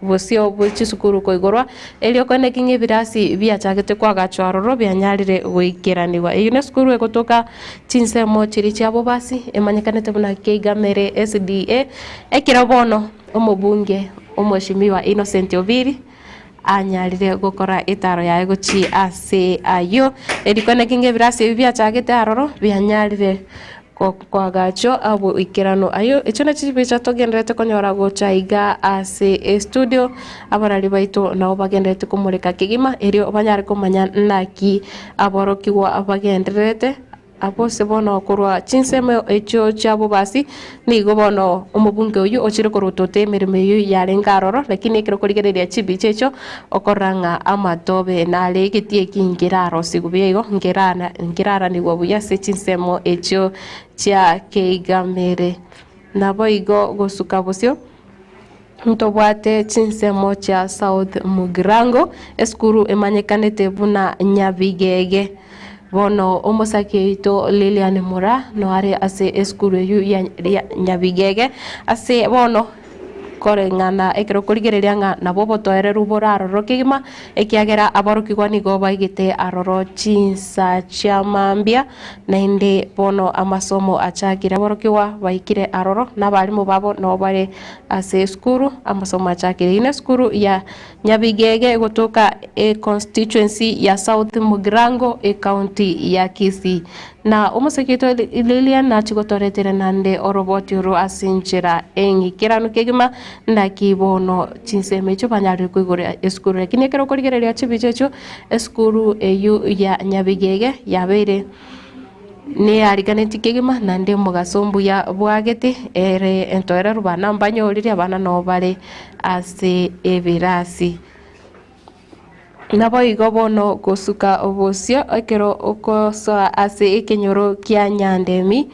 bosio bwe chisukuru koigorwa, erio koeneki ng'a ebirasi biachagete koagachwa aroro bianyarire goikeranigwa. Eyio nesukuru egotoka chinsemo chiria chia Bobasi emanyekanete buna Keigamere SDA, ekero bono omobunge omweshimiwa Innocent Obiri anyarire gokora etaro yaye gochia ase ayio. Eriko naki ng'a ebirasi ebi biachagete aroro, bianyarire koagachwa oboikeranu. Ayio echio nachio chibicha togendererete konyora gocha iga ase estudio, abarari baito nabo bagendererete komoreka kegima, erio banyare komanya naki aborokigwa bagendererete. Abwo ase bono korwa chinsemo echio chia bobasi, nigo bono omobunge oyio ochire korotota emeremo eyio yarenge aroro, lakini ekero okorigereria chibicha echio, okorora ng'a amatobe nare egetii eki nkerarosigwe buya igo, nkerana nkeraranigwa buya ase chinsemo echio chia keigamere. Naboigo gosuka bosio. Ntobwate chinsemo chia South Mugirango, esukuru emanyekanete buna Nyabigege. Bono omosaki oito Lilian Mura noare ase esukuru eyio ya Nyabigege ase bono. Koreng'ana ekero okorigereria ng'a nabo obotoereru bore aroro kegima, ekiagera aborokigwa nigo baigete aroro chinsa chia mambia, naende bono amasomo achakire. Aborokigwa baikire aroro, na abalimu babo nabo bare ase esukuru, amasomo achakire. Eyio nesukuru ya Nyabigege egotoka econstituency ya South Mugirango, ecounty ya Kisii. Na omosike oito Lilian nachie gotoretera naende oroboti oro ase enchera eng'ikeranu kegima, naki bono chinsemo echio banyarire koigora esukuru. Lakini ekero okorigereria chibicha echio, esukuru eyio ya Nyabigege yabeire neyariganetie kegima naende omogaso mbuya bwagete, ere entoereru bana mbanyorire, abana nabo bare ase ebirasi. Naboigo bono gosuka obosio ekero ogosoa ase ekenyoro kia Nyandemi,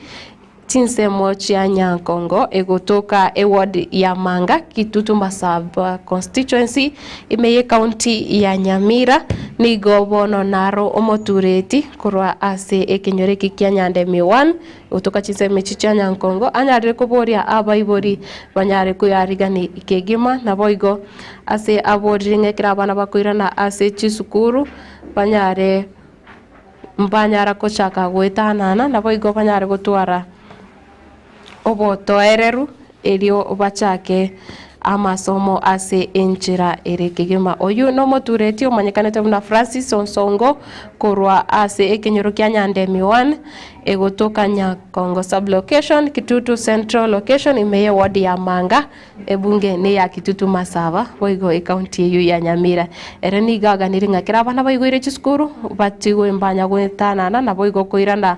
chinsemo chia Nyankongo egotoka eward ya Manga, Kitutu Masaba constituency, ime y'ecounty ya Nyamira, nigo bono naro omotureti korwa ase ekenyoro eke kia Nyandemi one, gotoka chinsemo echi chia Nyankongo, anyarire koboria abaibori banyare koyarigani kegima, naboigo Ase aborire ng'a ekero abana bakoirana ase chisukuru, banyare mbanyara gochaka goetanana, naboigo banyare gotwara obotoereru erio bachake amasomo ase enchera ere kegima. Oyio nomotureti omanyekanete buna Francis Onsongo korwa ase ekenyoro kia Nyandemi One, egotoka Nyakongo Sub-location, Kitutu Central Location, ime ye ward ya Manga. Ebunge neya Kitutu Masaba, boigo ecounty eyio ya Nyamira. Ere nigo aganirie ng'a ekero abana baigoire chisukuru, batigwe mbanya goetanana naboigo koirana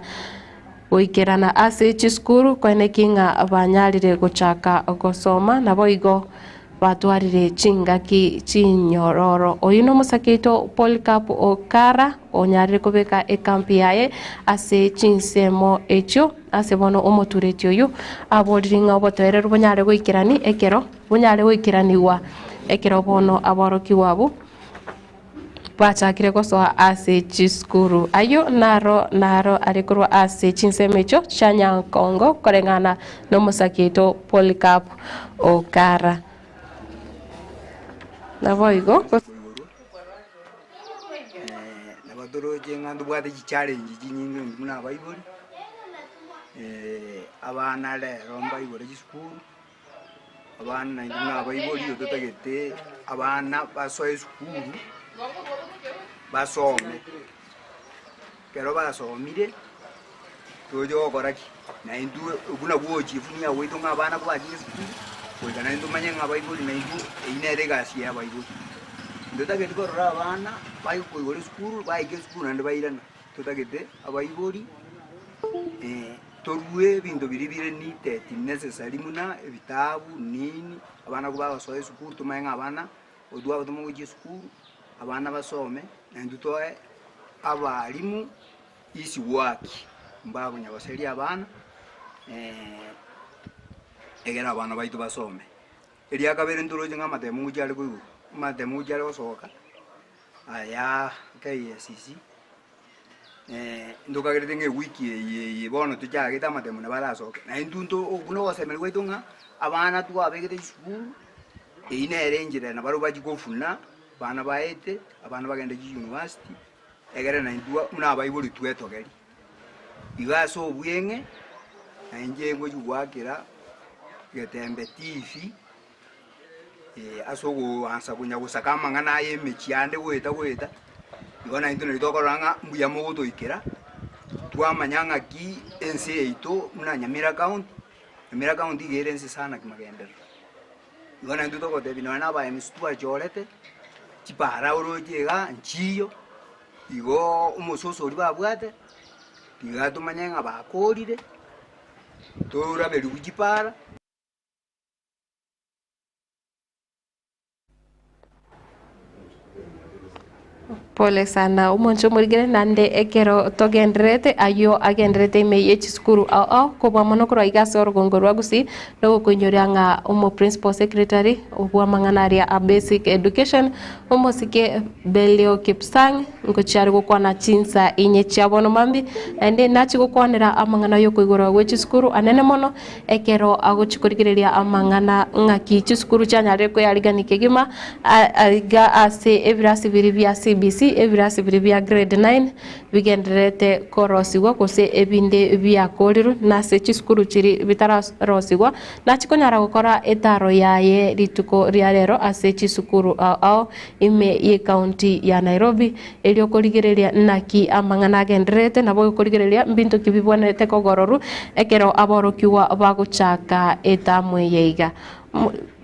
goikerana ase chisukuru koenekia ng'a banyarire gochaka gosoma naboigo batwarire chingaki chinyororo. Oyio nomosake oito Polycarp Okara onyarire kobeka ekampi yaye ase chinsemo echio. Ase bono omotureti oyio aborire ng'a obotoereru bonyare goikerani ekero bonyare goikeranigwa ekero bono aborokigwa abwo bachakire gosoa ase chisukuru. Ayio naro naro are korwa ase chinsemo echio chia Nyankongo koreng'ana nomosaki oito Polycarp Okara. Naboigo. Nabo toroche ng'a ntobwate chichallenge chinyinge intwe buna abaibori, abana rero mbaigore chisukuru, abana naintwe buna abaibori nigo totagete abana basoe esukuru, basome. Ekero basomire, toche gokora ki? Naintwe buna bwochifunia gwaito ng'a abana kobachire esukuru, goika naintwe tomanye ng'a abaibori naintwe eyio nere egasi ya abaibori. Ntotageti korora abana bakoigora esukuru, baika esukuru naende bairana, totagete abaibori torue ebinto biria bire needed necessary buna ebitabu nini, abana kobagosoa esukuru tomanye ng'a abana Otwaba gochia esukuru, abana basome, naintwe toe abalimu easy work, mbakonya goseria abana egere abana baito basome. Eria kabere ntoroche ng'a amatemo ngochia are koigwa, amatemo ngochia are gosoka, aya KICC, ntokagerete ng'a ewiki eye eye bono tochagete amatemo nabo arasoke. Na intwe nto buna ogosemeria gwaito ng'a abana twabegete chisukuru. Eyio nere enchera nabarabwo bachia kofuna abana baete, abana bagende chiyunivasiti, egere naintwe buna abaibori twetogerie. Igo ase obweng'e, na inche ngochia goakera Getembe TV, ase ogoansa konya gosaka amang'ana aya emechie ande goeta goeta, igo naintwe nari tokorora ng'a mbuya mogotoikera, twamanya ng'aki ense yaito buna Nyamira county, Nyamira county iga ere ense sana kimagenderero. Igo naintwe togotebia nonya na aba MC twachorete, chipara oroche igaa nchiyo, igo omososo oria babwate, tiga tomanye ng'a bakorire, toraberigwe chipara. Pole sana omonche omorigere naende ekero togendererete ayio agendererete ime ye chisukuru ao ao kobua mono korwa iga ase orogongo rwa Gusii nogokoinyoria ng'a omo principal secretary obw'amang'ana aria a basic education omosike Belio Kipsang ngochia are gokwana chinsa inye chia bono mambia naende nachie gokwanera amang'ana yokoigorwa gwe chisukuru anene mono Ekero agochia korigereria amang'ana ng'aki chisukuru chianyarire koyarigania kegima aiga ase ebirasi biria bia CBC, ebirasi biria bia grade 9 bigendererete korosigwa gose ebinde biakorirwe nase chisukuru chiria bitararosigwa, nachia konyara gokora etaro yaye rituko ria rero ase chisukuru ao ao ime y'ecounty ya Nairobi, erio korigereria naki amang'ana agendererete, nabo okorigereria mbinto ki bibwenerete kogororwa ekero aborokigwa bagochaka etamu eye iga.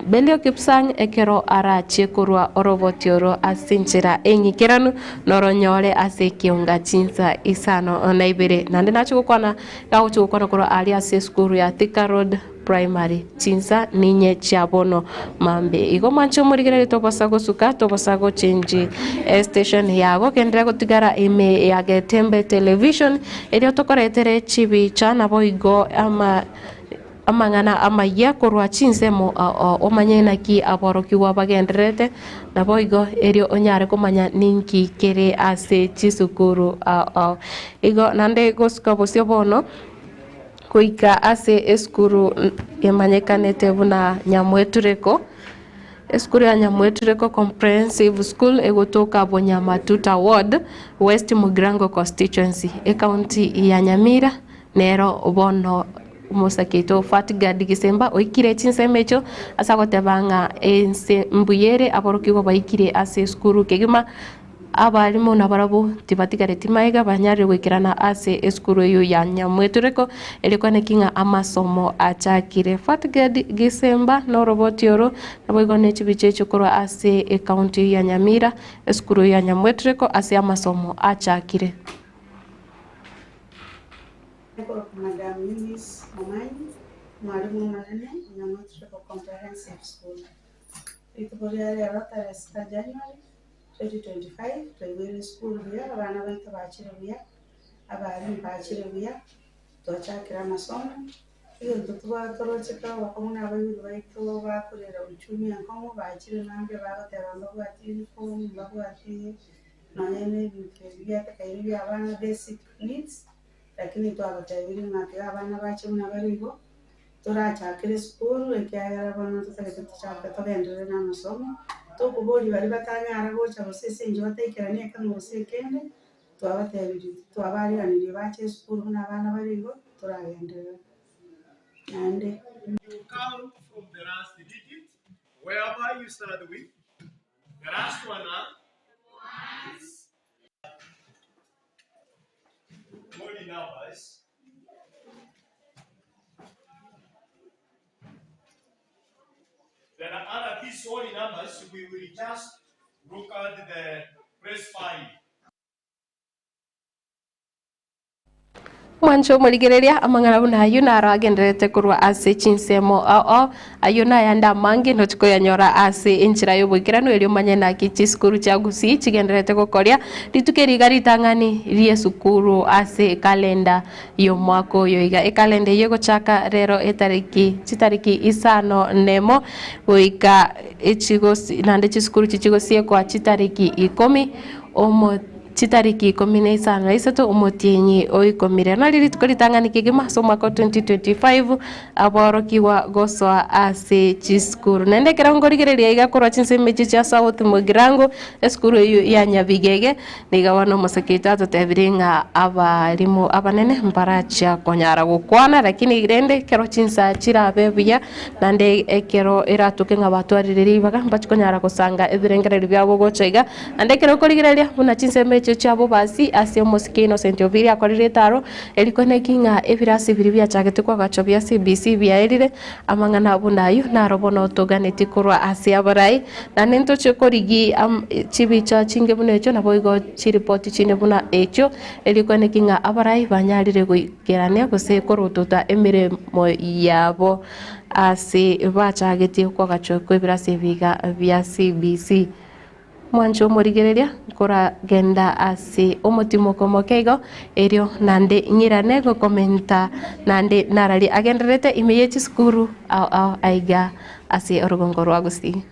Belio Kipsang ekero arachie korwa oroboti oro ase enchera eng'ikeranu, noronyore ase ekionga chinsa isano na ibere. Naende nachie gokwana, gagochia gokwana korwa aria ase esukuru ya Thika Road Primary, chinsa ninye chia bono mambia. Igo mwanche omorigererie tobosa gosuka, tobosa gochenji estation yago, genderera gotigara ime ya Getembe Television, erio tokoretere chibicha naboigo ama amang'ana amayia korwa chinsemo ao omanye naki aborokigwa bagendererete, naboigo erio onyare komanya ninki kere ase chisukuru ao ao. Igo naende gosuka bosio bono. Goika ase esukuru emanyekanete buna Nyamwetureko, esukuru ya Nyamwetureko Comprehensive School egotoka Bonyamatuta Ward, West Mugirango Constituency, ecounty ya Nyamira, nero bono omosake oito Fatgard Gisemba oikire chinsemo echio ase agoteba ng'a ense mbuya ere aborokigwa baikire ase esukuru kegima. Abalimu nabarabwo tibatigareti magega banyarire goikerana ase esukuru eyio ya Nyamwetureko, erio kwaneki ng'a amasomo achakire. Fatged Gisemba noroboti oro, naboigo ne chibicha echio korwa ase ecounty ya Nyamira, esukuru ya Nyamwetureko ase amasomo achakire. Nkorokwa Madam Eunice Momanyi, omwalimu omonene o Nyamwetureko Comprehensive School. Rituko ria rero tarehe sita January 2025 twaigwere esukuru buya, abana baito bachire buya, abalimu bachire buya, twachakire amasomo, egento tobwate toroche kera obokong'u na abaibori baito bakorera uchumi enkong'u bachire mambia bagoteba mbabwati uniform, mbabwati nonye na ebinto ebi biatekaine bia abana basic needs, lakini twabatebirie ng'a tiga abana bache buna bare igo. Torachakere esukuru, ekiagera bono ntotagete tochake togenderere na amasomo, tokoboria baria batanyara gocha gose ase enchera bataikerania ekemo gose ekende, twabatebirie twabaariganirie bache esukuru buna abana bare igo, toragenderere naende. You count from the last digit, whereby you start with the last one, huh? Holy numbers. Then under these holy numbers, we will just look at the press 5. Mwanche omorigereria amang'ana buna ayio naro agendererete korwa ase chinsemo ao ao, ayio nayande amange nochi koyanyora ase enchera y'oboikeranu erio omanye naki chisukuru chia Gusii chigendererete gokoria rituko eri iga ritang'ani ri'esukuru ase ekalenda y'omwaka oyo iga. Ekalenda eyio egochaka rero etariki chitariki isano nemo goika echigosi naende chisukuru chichigosiekwa chitariki ikomi omo. Chitariki ikomi na isano na isato omotienyi o ikomi. Nario rituko ritang'ani kegima ase omwaka o 2025 aborokigwa gosoa ase chisukuru. Naende ekero nkorigereria iga korwa chinsemo echio chia South Mugirango, esukuru eyio ya Nyabigege, nigo bono omosike oito atotebirie ng'a abalimu abanene mbarachia konyara gokwana lakini rende ekero chinsa chirabe buya naende ekero eratoke ng'a batwarire ribaga mbachie konyara gosanga ebirengererio biabo gocha iga. Naende ekero okorigereria buna chinsemo echio chia bobasi ase omosike Innocent Obiri akorire etaro, eriko neki ng'a ebirasi biria biachagete koagachwa bia CBC biaerire, amang'ana buna ayio naro bono toganetie korwa ase abarai, naende ntochie korigia am chibicha chinge buna echio naboigo chiripoti chinde buna echio, eriko neki ng'a abarai banyarire goikerania gose korotota emeremo yabo ase bachagetie koagachwa kw'ebirasi ebi iga bia CBC. Mwanche omorigereria, nkoragenda ase omotimoko omoke igo, erio naende ng'irane gokomenta naende nararie agendererete ime ye chisukuru ao ao aiga ase orogongo rwa Gusii.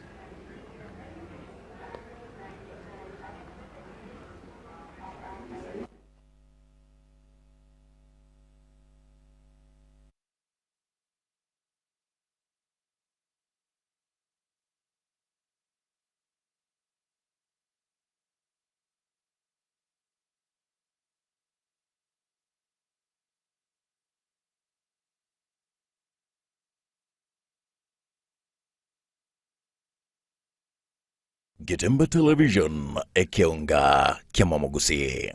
Getembe Television, ekeonga kiamamogusii.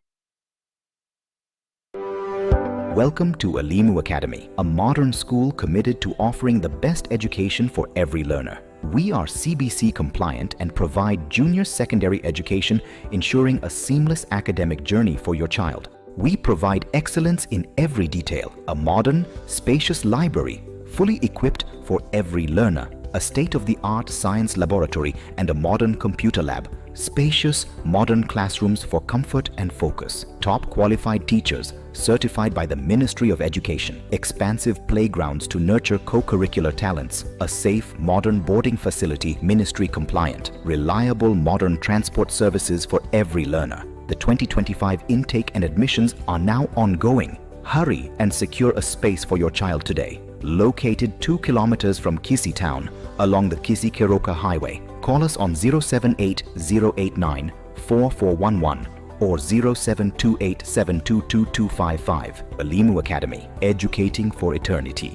Welcome to Alimu Academy, a modern school committed to offering the best education for every learner. We are CBC compliant and provide junior secondary education, ensuring a seamless academic journey for your child. We provide excellence in every detail a modern, spacious library, fully equipped for every learner, a state of the art science laboratory, and a modern computer lab, spacious, modern classrooms for comfort and focus, top qualified teachers certified by the Ministry of Education, expansive playgrounds to nurture co curricular talents, a safe, modern boarding facility, ministry compliant, reliable modern transport services for every learner. The 2025 intake and admissions are now ongoing. Hurry and secure a space for your child today. Located 2 kilometers from Kisii town along the Kisii Keroka Highway. Call us on 078 089 4411 or 0728722255. Alimu Academy, educating for eternity.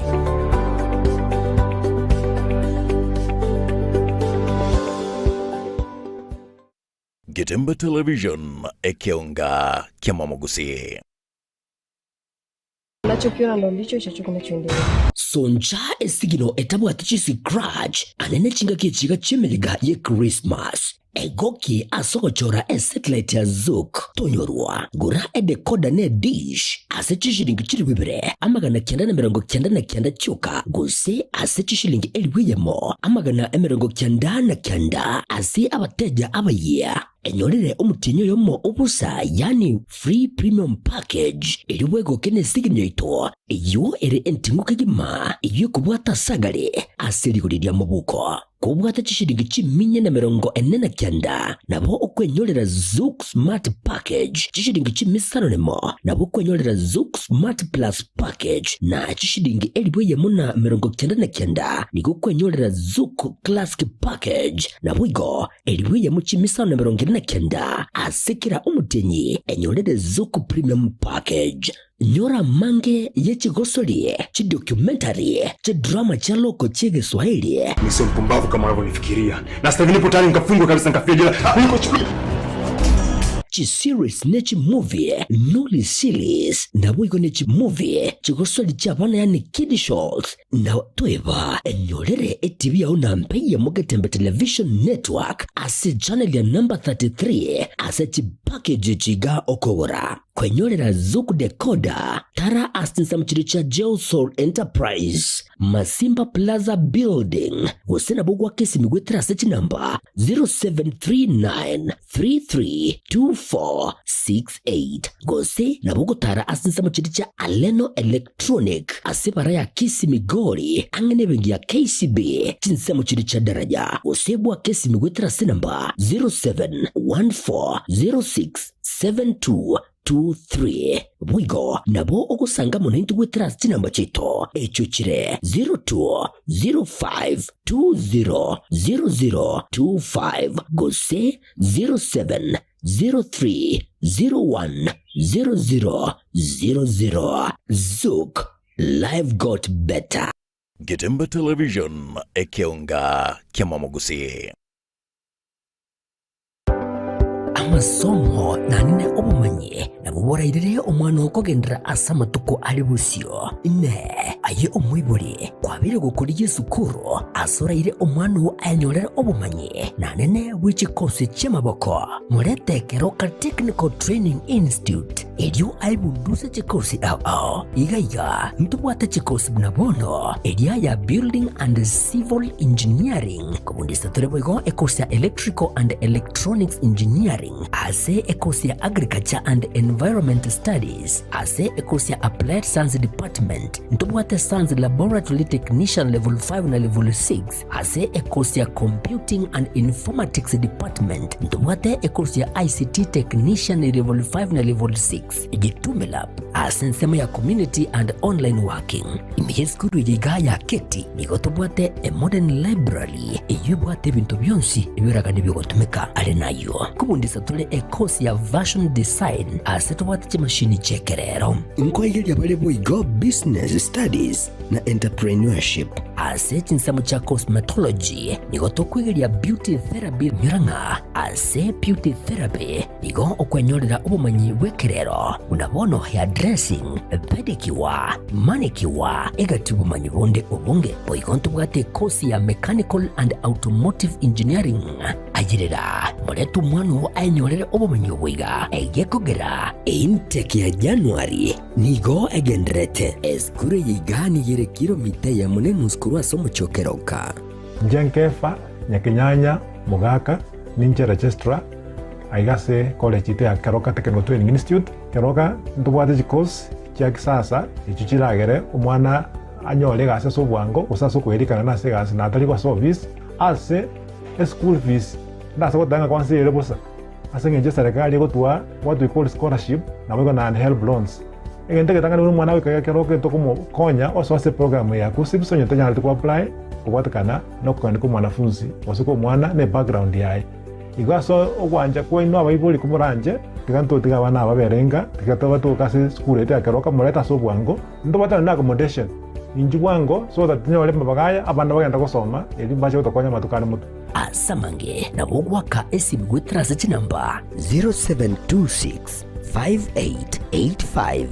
Getembe Television, ekeonga kiamamogusii. Unachokiona ndo ndicho hicho hicho kinachoendelea. Soncha esigino etabwati chiscratch ane nechingaki echiga chi'emeyega ye Christmas. Egoki ase ogochora esatellite ya Zuku tonyorwa. Gora edecoder ne edish ase chishilingi chilifu ibere 999 chioka gose ase chishilingi 1,000 999 ase abateja abayia. Enyorere omotienyi oyomo o bosa, yaani free premium package, erio bwegoke nesigini yaito, eyio ere enting'u kegima, eyio ekobwata ase agare ase rigori ri'amabuko. Kobwate chishilingi chiminya na 49, nabo okwenyorera Zuku Smart Package, chishilingi chimisano nemo, nabo okwenyorera Zuku Smart Plus Package, na chishilingi 1,099 nigo okwenyorera Zuku Classic Package. Naboigo Elifu chimisano na 49 ase kera omotienyi enyorere Zuku Premium Package. Nyora amange ye chigosori, chidocumentary, chidrama chia loko chi'Egeswahili. Mimi sio mpumbavu kama unavyonifikiria. Na sasa hivi nipo tayari nikafungwe kabisa nikafia jela. Niko chini. Chiseries ne chimovie, Noli Series, naboigo ne chimovie, chigosori chi'abana yaani kiddie shows, Na toeba enyorere etibi yao na mpe ya Mugetembe Television Network ase channel ya number 33 ase chipackage chiga okogora. Kwenyorera Zuku Decoder tara ase chinsemo chiria chia Geosol Enterprise, Masimba Plaza Building, gose nabo gwaka esimi goetera ase chinamba 0739 332468 gose nabo ogotara ase ensemo chiria chia Aleno Electronic ase ebara ya Kisii Migori ang'e nebenki ya KCB chinsemo chiria chia Daraja gose bwake esimi goetera ase enamba 0714067223 Boigo nabo ogosanga amo naintwe goetera ase chinamba chiaito echio chire 0205200025 gose 0703010000. Zouk, life got better. Getembe Television, ekeonga kiamamogusii. Amasomo naende obomanyi nabwo borairere omwana okogenderera ase amatuko are bosio. Inee! Aye omoibori, kwabeire gokorigia esukuru ase oraire omwana oo ayenyorere obomanyi naende bwe chikosi chi'amaboko? Morete Keroka Technical Training Institute erio aebunduse chikosi ao ao. Iga iga ntobwate chikosi buna bono eria ya Building and Civil Engineering, kobundisa tore boigo ekosi ya Electrical and Electronics Engineering, ase ekosi ya Agriculture and Environment Studies, ase ekosi ya Applied Science Department ntobwate Science Laboratory Technician Level 5 na Level 6, Ase ekosi ya Computing and Informatics Department ntobwate ekosi ya ICT Technician Level 5 na Level 6, Gitume Lab ase ensemo ya Community and Online Working. Ime y'esukuru eye igaa ya Keti nigo tobwate a modern library eyio ebwate ebinto bionsi ebioragani bigotumeka. Are nayio kobundisa tore ekosi ya Fashion Design ase tobwate chimashini chi'ekerero. Nkoigeria bare boigo Business Studies na Entrepreneurship. Ase chinsemo chia cosmetology nigo tokwegeria beauty therapy nyora ng'a ase beauty therapy nigo okwenyorera obomanyi bw'ekerero buna bono hairdressing, pedicure, manicure egati obomanyi bonde obonge. Boigo ntobwate ekosi ya mechanical and automotive engineering. Ayerera, morete omwana oo aenyorere obomanyi obo iga, egekogera eintake ya January Nigo egendererete. Esukuru eye iga nigo ere kilomita eyemo na enusu korwa ase omochie o Keroka. Inche Nkefa, Nyakenyanya, Mogaka, ninche Registrar aiga ase college yaito ya Keroka Technical Training Institute. Keroka ntobwate chicourse chia kisasa echio chiragere omwana anyore egasi ase obwango gose ase okoerikana nase egasi na atari gosoa ofisi ase eschool fees ndase goteba ng'a kwansa ere bosa. Ase engencho eserekari egotwaa what we call scholarship naboigo naende helb loans. Egento egetang'ani buna omwana goika ekero okogenda komokonya osoe ase eprogram ya KUCCPS onye tanyareti ko apply kobwatekana na okogenda kwa omwanafunzi gose kwa omwana na ebackground yaye. Igo ase ogwancha kwaino abaibori komoranche tiga ntotige abana aba babere inga tiga tobatoke ase esukuru yaito ya Keroka morete ase obwango ntobwate nonye na accommodation inchuo bwango so that tinyore amabaga aya abana bagenda gosoma erio mbache gotokonya amatuko ane motwe. Ase amange nabo ogoaka esimi goetera ase chinamba 0726 5885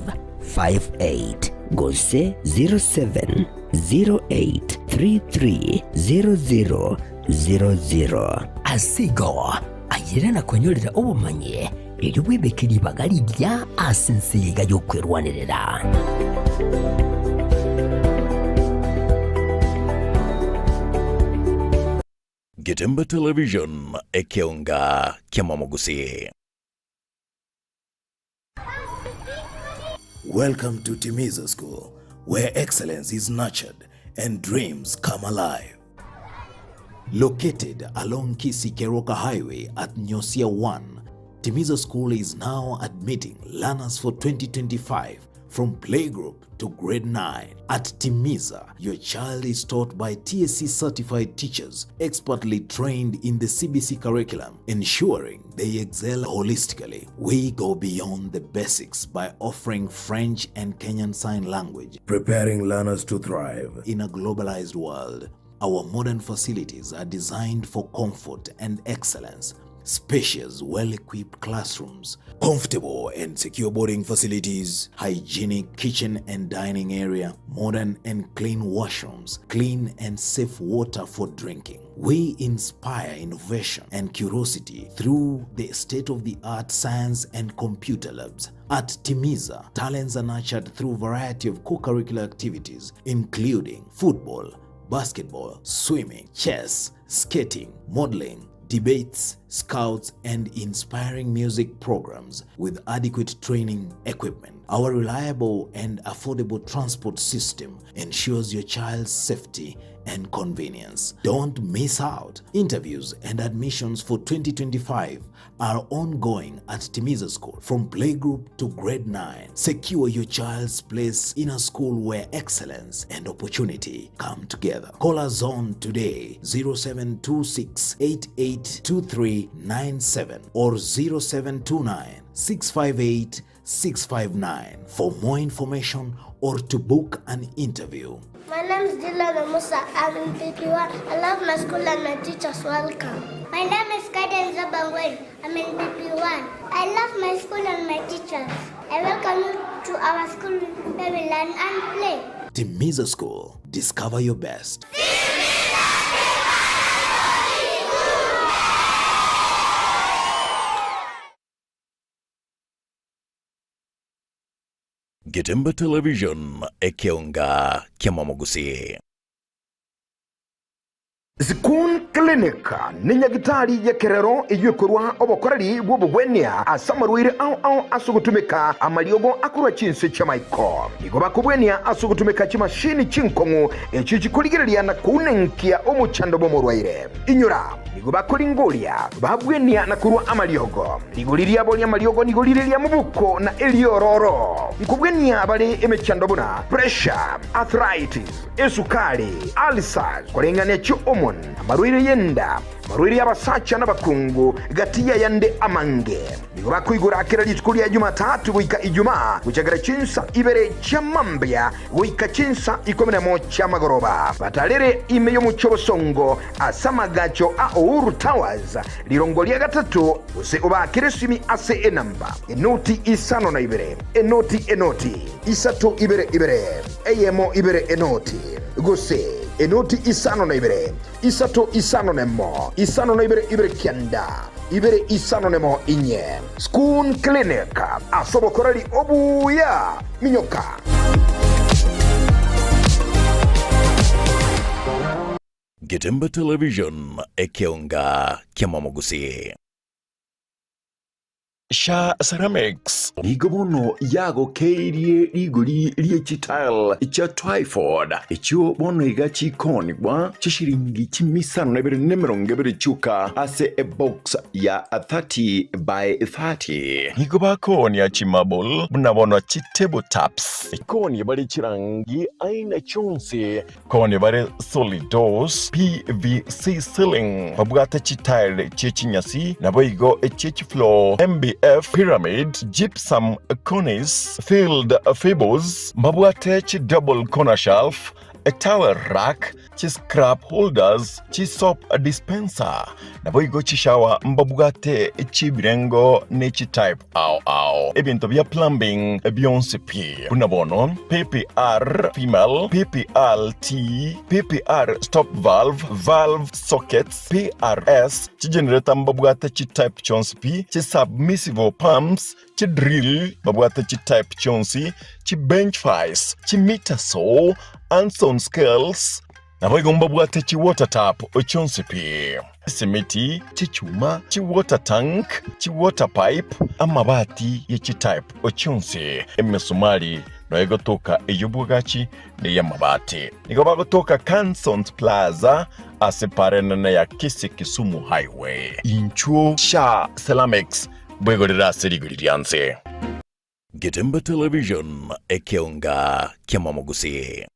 58 gose 0708 3300 00. Ase igo, ayere na kwenyorera obomanyi, erio bwebeke ribaga rigiya ase ense eye iga y'okwerwanerera. Getembe Television, ekeonga ki'amamogusii. Welcome to Timiza School, where excellence is nurtured and dreams come alive. Located along Kisii Keroka Highway at Nyosia 1, Timiza School is now admitting learners for 2025 from playgroup to grade 9. At Timiza, your child is taught by TSC certified teachers expertly trained in the CBC curriculum, ensuring they excel holistically. We go beyond the basics by offering French and Kenyan Sign Language, preparing learners to thrive in a globalized world. Our modern facilities are designed for comfort and excellence. Spacious, well equipped classrooms, comfortable and secure boarding facilities, hygienic kitchen and dining area, modern and clean washrooms, clean and safe water for drinking. We inspire innovation and curiosity through the state of the art science and computer labs. At Timiza, talents are nurtured through variety of co-curricular activities including football, basketball, swimming, chess, skating, modeling, debates, scouts, and inspiring music programs with adequate training equipment. Our reliable and affordable transport system ensures your child's safety and convenience. Don't miss out. Interviews and admissions for 2025 are ongoing at Timiza School from playgroup to grade 9. Secure your child's place in a school where excellence and opportunity come together. Call us on today 0726 882397 or 0729 658 659 for more information or to book an interview. My name is Dylan Musa. I'm in PP1. I love my school and my teachers. Welcome. My name is Kaden Zabangwen. I'm in PP1. I love my school and my teachers. I welcome you to our school where we learn and play. Timiza School. Discover your best. Getembe Television, ekeonga kiamamogusii. Zikun Clinic ne nyagitari y'ekerero eyio ekorua obokoreri bw'obogwenia ase amarwaire ao ao ase ogotumeka amariogo akorwa chinse chi'amaiko. Nigo bakobwenia ase ogotumeka chimashini chinkong'u echio chikorigereria na kounenkia omochando bw'omorwaire. Inyora, nigo bakoringoria, babwenia na korua amariogo. Rigori riabo ri'amariogo nigo rire ri'amaboko na eri'ororo. Nkobwenia bare emechando buna pressure, arthritis, esukari, ulcers, koreng'ania chi'hormone, amarwaire y'enda, amarwaire y'abasacha n'abakungu, gati y'ayande amange. Nigo bakoigora kera rituko ria Jumatatu goika Ijumaa, gochakera chinsa ibere chia mambia goika chinsa ikomi nemo chi'amagoroba. Batarere ime y'omochie obosongo ase amagacho a Uhuru Towers, rirongo ria gatato, gose obaakere esimi ase enamba, enoti isano na ibere, enoti enoti, isato ibere ibere, eyemo ibere enoti, gose enoti isano na ibere, isato isano nemo, isano na ibere ibere kianda, ibere isano nemo inye. Schoon Clinic, ase obokoreri obuya. Minyoka! Getembe Television, ekeonga kiamamogusii. Sha Ceramics nigo bono yagokeirie rigori rie chitile chia Twyford, echio bono iga chikoonigwa chishiringi chimisano na ibere na emerongo ebere chioka ase ebox ya 30 by 30. Nigo bakoonia chimarble buna bono chitable tops. Koonia bare chirangi aina chionsi. Koonia bare solid doors, PVC ceiling, babwate chitile chie chinyasi, naboigo echie chifloor, MDF, pyramid, gypsum, cornice, filled fables, mbabwate chidouble corner shelf, etowel rack, chiscrap holders, chisoap dispenser, naboigo chishower mbabwate chibirengo ne chitype ao ao. Ebinto bia plumbing bionsi pi, buna bono PPR female, PPR T, PPR stop valve, valve sockets, PRS, chigenerator mbabwate chitype chionsi pi, chisubmersible pumps, chidrill babwate chitype chionsi, chibench vice, chimeter saw, Anson scales, naboigo mbabwate chiwater tap chionsi pi, chisimiti, chichuma, chiwater tank, chiwater pipe, amabati ye chitype chionsi, emesumari noyo egotoka ey'obwagachi na ey'amabati. Nigo bagotoka Cansons Plaza ase para enene ya Kisii Kisumu Highway. Inchuo Sha Ceramics bwegorere ase rigori ria nse. Getembe Television, ekeonga ki'amamogusii.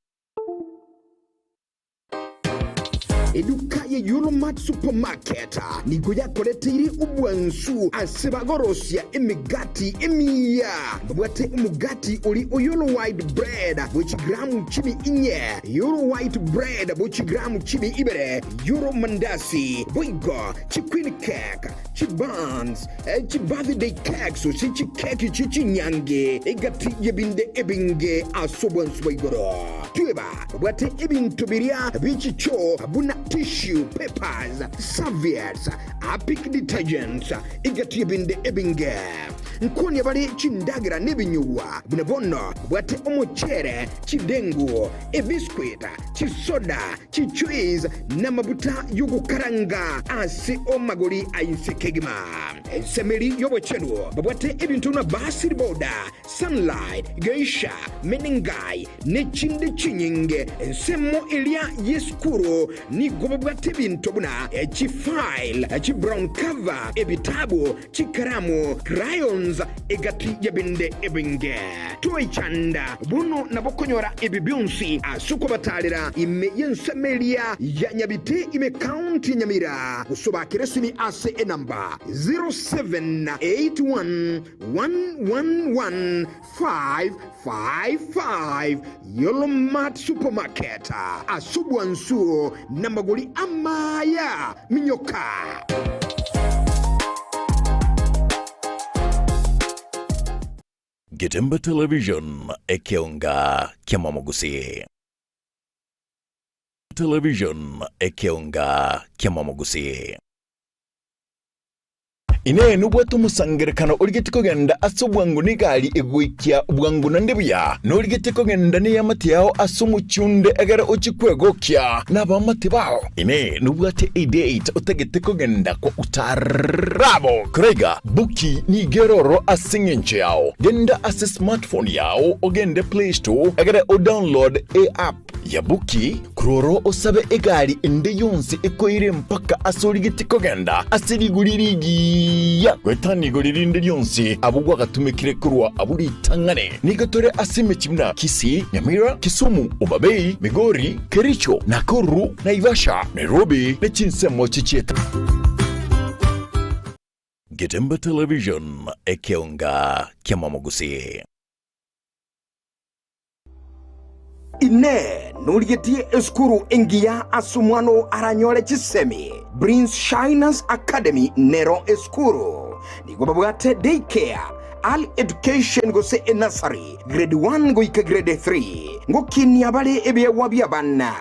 Eduka ye Yulmart Supermarket nigo yakoreteire obwansu ase bagorosia emegati emiya. Babwate omogati ori o Yolo White Bread bwe chigramu chimi inye, Yolo White Bread bwe chigramu chimi ibere, Yolo Mandasi, boigo chiqueen cake, Chibuns, chibirthday cakes, gose chikeki chie chinyangi, egati y'ebinde ebinge ase obwansu bwa igoro. Tweba babwate ebinto biria bie chichoo buna tissue papers, serviettes, Harpic detergents, egati y'ebinde ebinge. Nkonia bare chindagera nebinyugwa buna bono babwate omochere, chidengu, ebiscuit, chisoda, chijuice, namabuta y'ogokaranga ase amagori a inse kegima. Ensemo eria y'obochenu babwate ebinto buna Basil Powder, Sunlight, Geisha, Menengai, ne chinde chinyinge. Ensemo eria y'esukuru nigo babwate ebinto buna chifile, chibrown cover, ebitabu, chikaramu, crayons, egati y'ebinde ebinge. Toichanda bono nabo konyora ebi bionsi ase okobatarera ime y'ensemo eria ya Nyabite ime County ya Nyamira, gose obakere esimi ase enamba 07. 0781 111 555. Yolo Mart Supermarket, ase obwansu namagori amaya. Minyoka! Getembe Television, ekeonga ki'amamogusii. Television, ekeonga ki'amamogusii. Inee, nobwate omosangererekano origetie kogenda ase obwango negari egoikia bwango naende buya? Norigetie kogenda neamate yao ase omochie onde egere ochie kwegokia nabaamate bao? Inee, nobwate edate otagete kogenda kwa utaarabo? Koraiga, Buki nigo ere ororo ase engencho yao. Genda ase smartphone yao ogende Play Store egere odownload eapp ya Buki, korwa ororo osabe egari ende yonsi ekoire mpaka ase origetie kogenda ase rigori rigiya goetania igori rinde rionsi abwo gwagatumekire korwa abwo ritang'ani. Nigo tore ase emechie buna Kisii, Nyamira, Kisumu, Homa Bay, Migori, Kericho, Nakuru, Naivasha, Nairobi ne chinsemo chichieta. Getembe Television, ekeonga ki'amamogusii. Inee! Norigetie esukuru engiya ase omwana oo aranyore chisemi? Prince Shiners Academy nero esukuru. Nigo babwate day care, early education gose enursery, grade 1 goika grade 3. Ngokinia bare ebiegwa bi'abana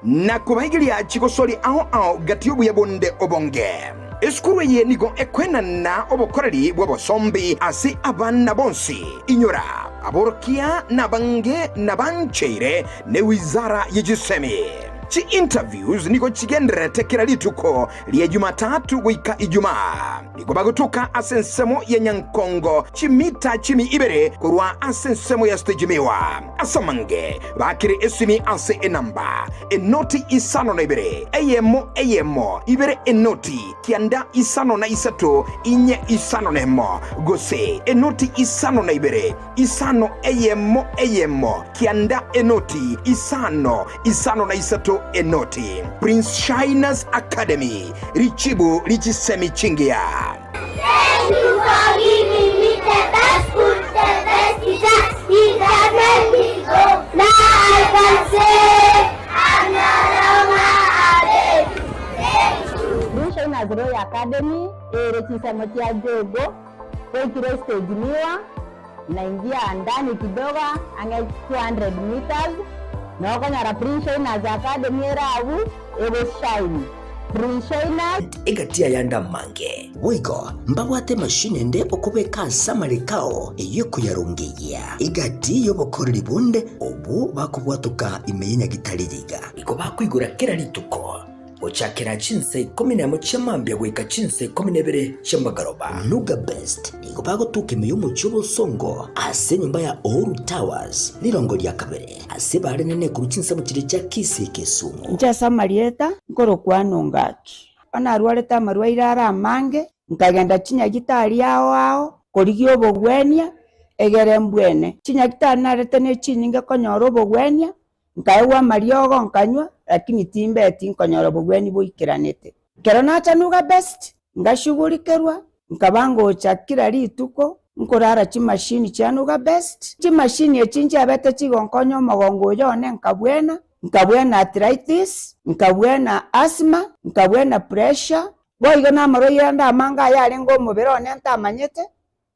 na kobaigeria chigosori ao ao gati y'obuya bonde obonge. Esukuru eye nigo ekoenana obokoreri bw'obosombi ase abana bonsi. Inyora, aborokia nabange nabancheire ne wizara ye chisemi. Chi interviews nigo chigendererete kera rituko ria Jumatatu goika Ijumaa. Nigo bagotoka ase ensemo ya Nyankongo chimita chimi ibere korwa ase ensemo ya Stage Miwa. Ase amange bakire esimi ase enamba, enoti 52, eyemo eyemo, ibere enoti, 9 53, inye 51, gose enoti 52, 5 eyemo eyemo, 9 enoti, 5 53 enoti. Prince Shiners Academy, richibu richisemi chingiya. Thank you for giving me the best food, the best teacher. It has made me go. Now I can say I'm no longer a baby. Thank you. Prince Shiners Royal Academy ere chisemo chia Jogo goikire stage miwa naingia ndani kidogo ang'e 200 meters nokonyora Prince Shiners Academy ere abwo egoshine. Prince Shiners. Egati y'ayande amange. Boigo mbabwate emashini ende okobeka ase amariko ao eyio ekoyarongeyia. Egati y'obokoreri bonde obwo bakobwatoka ime y'enyagitari riga. Igo bakoigora kera rituko Gochakera chinsa ikomi nemo chia mambia goika chinsa ikomi na ibere chia magoroba. Nuga Best nigo bagotuka ime y'omochie obosongo ase enyomba ya Uhuru Towers, rirongo ria kabere, ase bare nene korwa chinsemo chiria chia Kisii Kisumu. Inche ase amarieta nkorokwana Ongaki. Onye narwarete amarwaire are amange, nkagenda chinyagitari ao ao korigia obogwenia, egere mbwene. Chinyagitari narete ne chinyinge konyora obogwenia, Nkaegwa amariogo nkanywa, lakini timbeti nkonyora obogwenia boikeranete. Ekero nacha Nuga Best, ngashugurikerwa, nkaba ngocha kila rituko nkorara chimashini chia Nuga Best. Chimashini echi nchiabete chigonkonya omogongo oyo one nkabwena, nkabwena arthritis, nkabwena asthma, nkabwena pressure, boigo namarwaire ande amange ayarenge omobere one ntamanyete,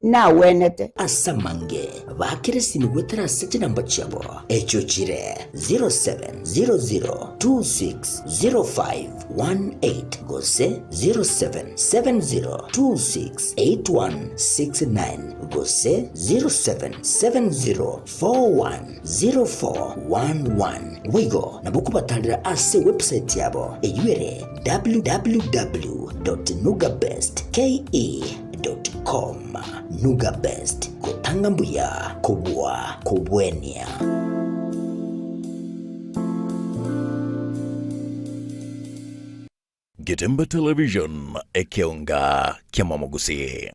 nagwenete. Ase amange bakire esimi goetera ase chinamba chiabo, echio chire 0700260518 gose 0770268169 gose 0770410411. Boigo nabo okobatarera ase ewebsite yabo eyio ere www.nugabestke com. Nuga Best, gotanga mbuya kobua kobwenia. Getembe Television, ekeonga ki'amamogusii.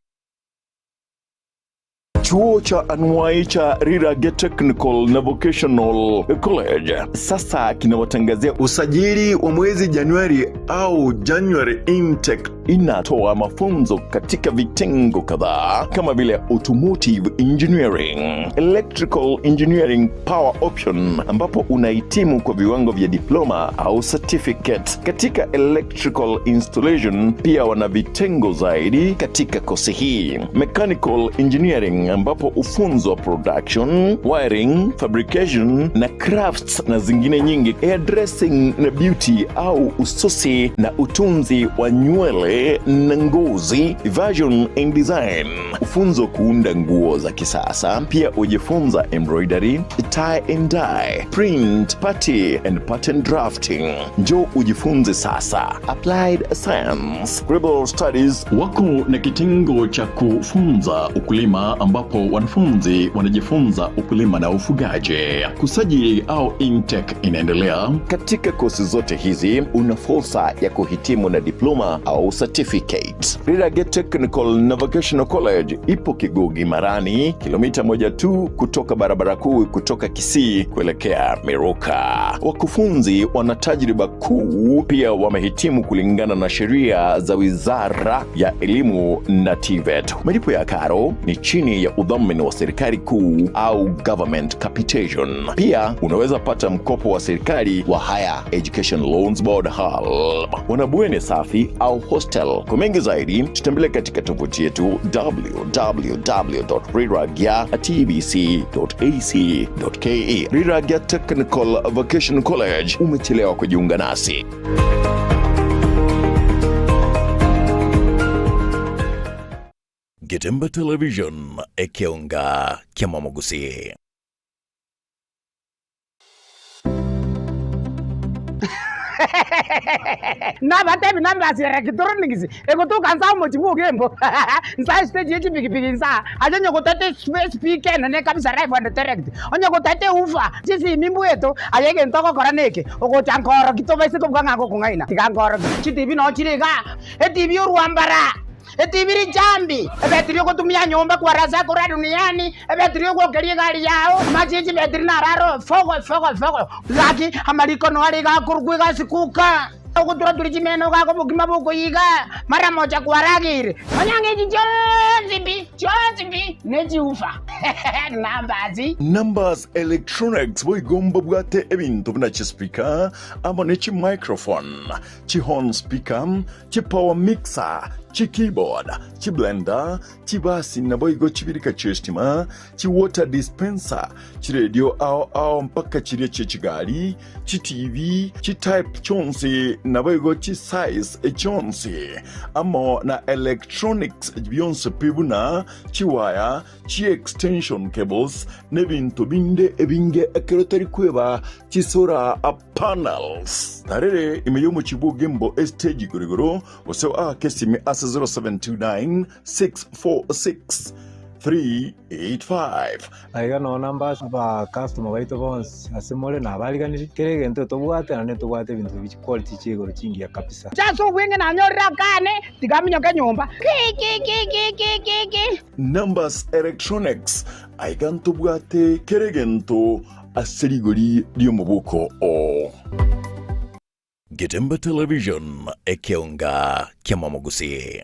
Chuo cha anuai cha Rirage Technical na Vocational College sasa kinawatangazia usajili wa mwezi Januari au January intake. Inatoa mafunzo katika vitengo kadhaa kama vile automotive engineering, electrical engineering power option, ambapo unahitimu kwa viwango vya diploma au certificate katika electrical installation. Pia wana vitengo zaidi katika kosi hii, mechanical engineering, ambapo hufunzwa production, wiring, fabrication na crafts na zingine nyingi, hairdressing na beauty au ususi na utunzi wa nywele na ngozi, fashion and design, ufunzo kuunda nguo za kisasa. Pia hujifunza embroidery, tie and dye, print, party and pattern drafting. Njoo ujifunze sasa. Applied Science, Global Studies wako na kitengo cha kufunza ukulima ambapo wanafunzi wanajifunza ukulima na ufugaji. Kusajili au intake inaendelea. Katika kosi zote hizi una fursa ya kuhitimu na diploma au certificate. Rirage Technical na Vocational College ipo Kigugi Marani, kilomita moja tu kutoka barabara kuu kutoka Kisii kuelekea Miruka. Wakufunzi wana tajriba kuu, pia wamehitimu kulingana na sheria za Wizara ya Elimu na TVET. Malipo ya karo ni chini ya udhamini wa serikali kuu au government capitation. Pia unaweza pata mkopo wa serikali wa Higher Education Loans Board HELB. Wana bweni safi au hostel. Kwa mengi zaidi, tutembelee katika tovuti yetu www.riragya.tbc.ac.ke. Riragya Technical Vocational College, umechelewa kujiunga nasi. Getemba Television, Ekeonga, Kiamamogusi. Nabatebi nambasi electronics egotoka nsa omochi bwa ogembo nsa estage ye chipikipiki nsa aye onye gotete speaker enene kabisa live and direct onye gotete woofer chisimi mbweto aye egento ogokora neke ogocha nkoroki tobaise kobuga ng'a ngokong'aina tiga nkoroki chitibi noo chire igaa etibi orwambara Etibi richambi, ebetiri ogotumia nyomba kwarasa korwa duniani, ebetiri ogwokeria egari yao, amache ye chibetiri naro aro fogo fogo fogo. Gaki amariko noa are iga akorokwa egasi kuka. Ogoturaturia chimeno gaka obokima bokoiga, mara moja kwarageire. Nonya ng'a echi chionsi pi, chionsi pi, ne chiufa. Numbers. Numbers Electronics boigo mbabwate ebinto buna chispeaker amo ne chimicrophone, chihorn speaker, chipower mixer, chikeyboard, chiblender, chibasi naboigo chibirika chi'estima, chiwater dispenser, chiredio ao ao mpaka chiria chi'echigari, chiTV, chitype chionsi naboigo chisize chionsi, amo na electronics bionsi pi buna chiwaya, chiextension cables, nebinto binde ebinge ekero tari kweba chisora panels. Tarere ime y'omochie bw'Ogembo estage igoro igoro, gose oake esimi ase 0729 646 385. Aiga noo namba ase abacustomer baito bonsi ase more nabariganirie, kera egento tobwate naende ntobwate ebinto bi chiquality chia igoro chingiya kabisa. Inche ase obweng'e nanyorire akane, tiga aminyoke nyomba. Ki ki ki ki ki ki ki. Numbers Electronics, aiga ntobwate kera egento ase rigori ri'omoboko oo. Getembe Television, ekeonga ki'amamogusii.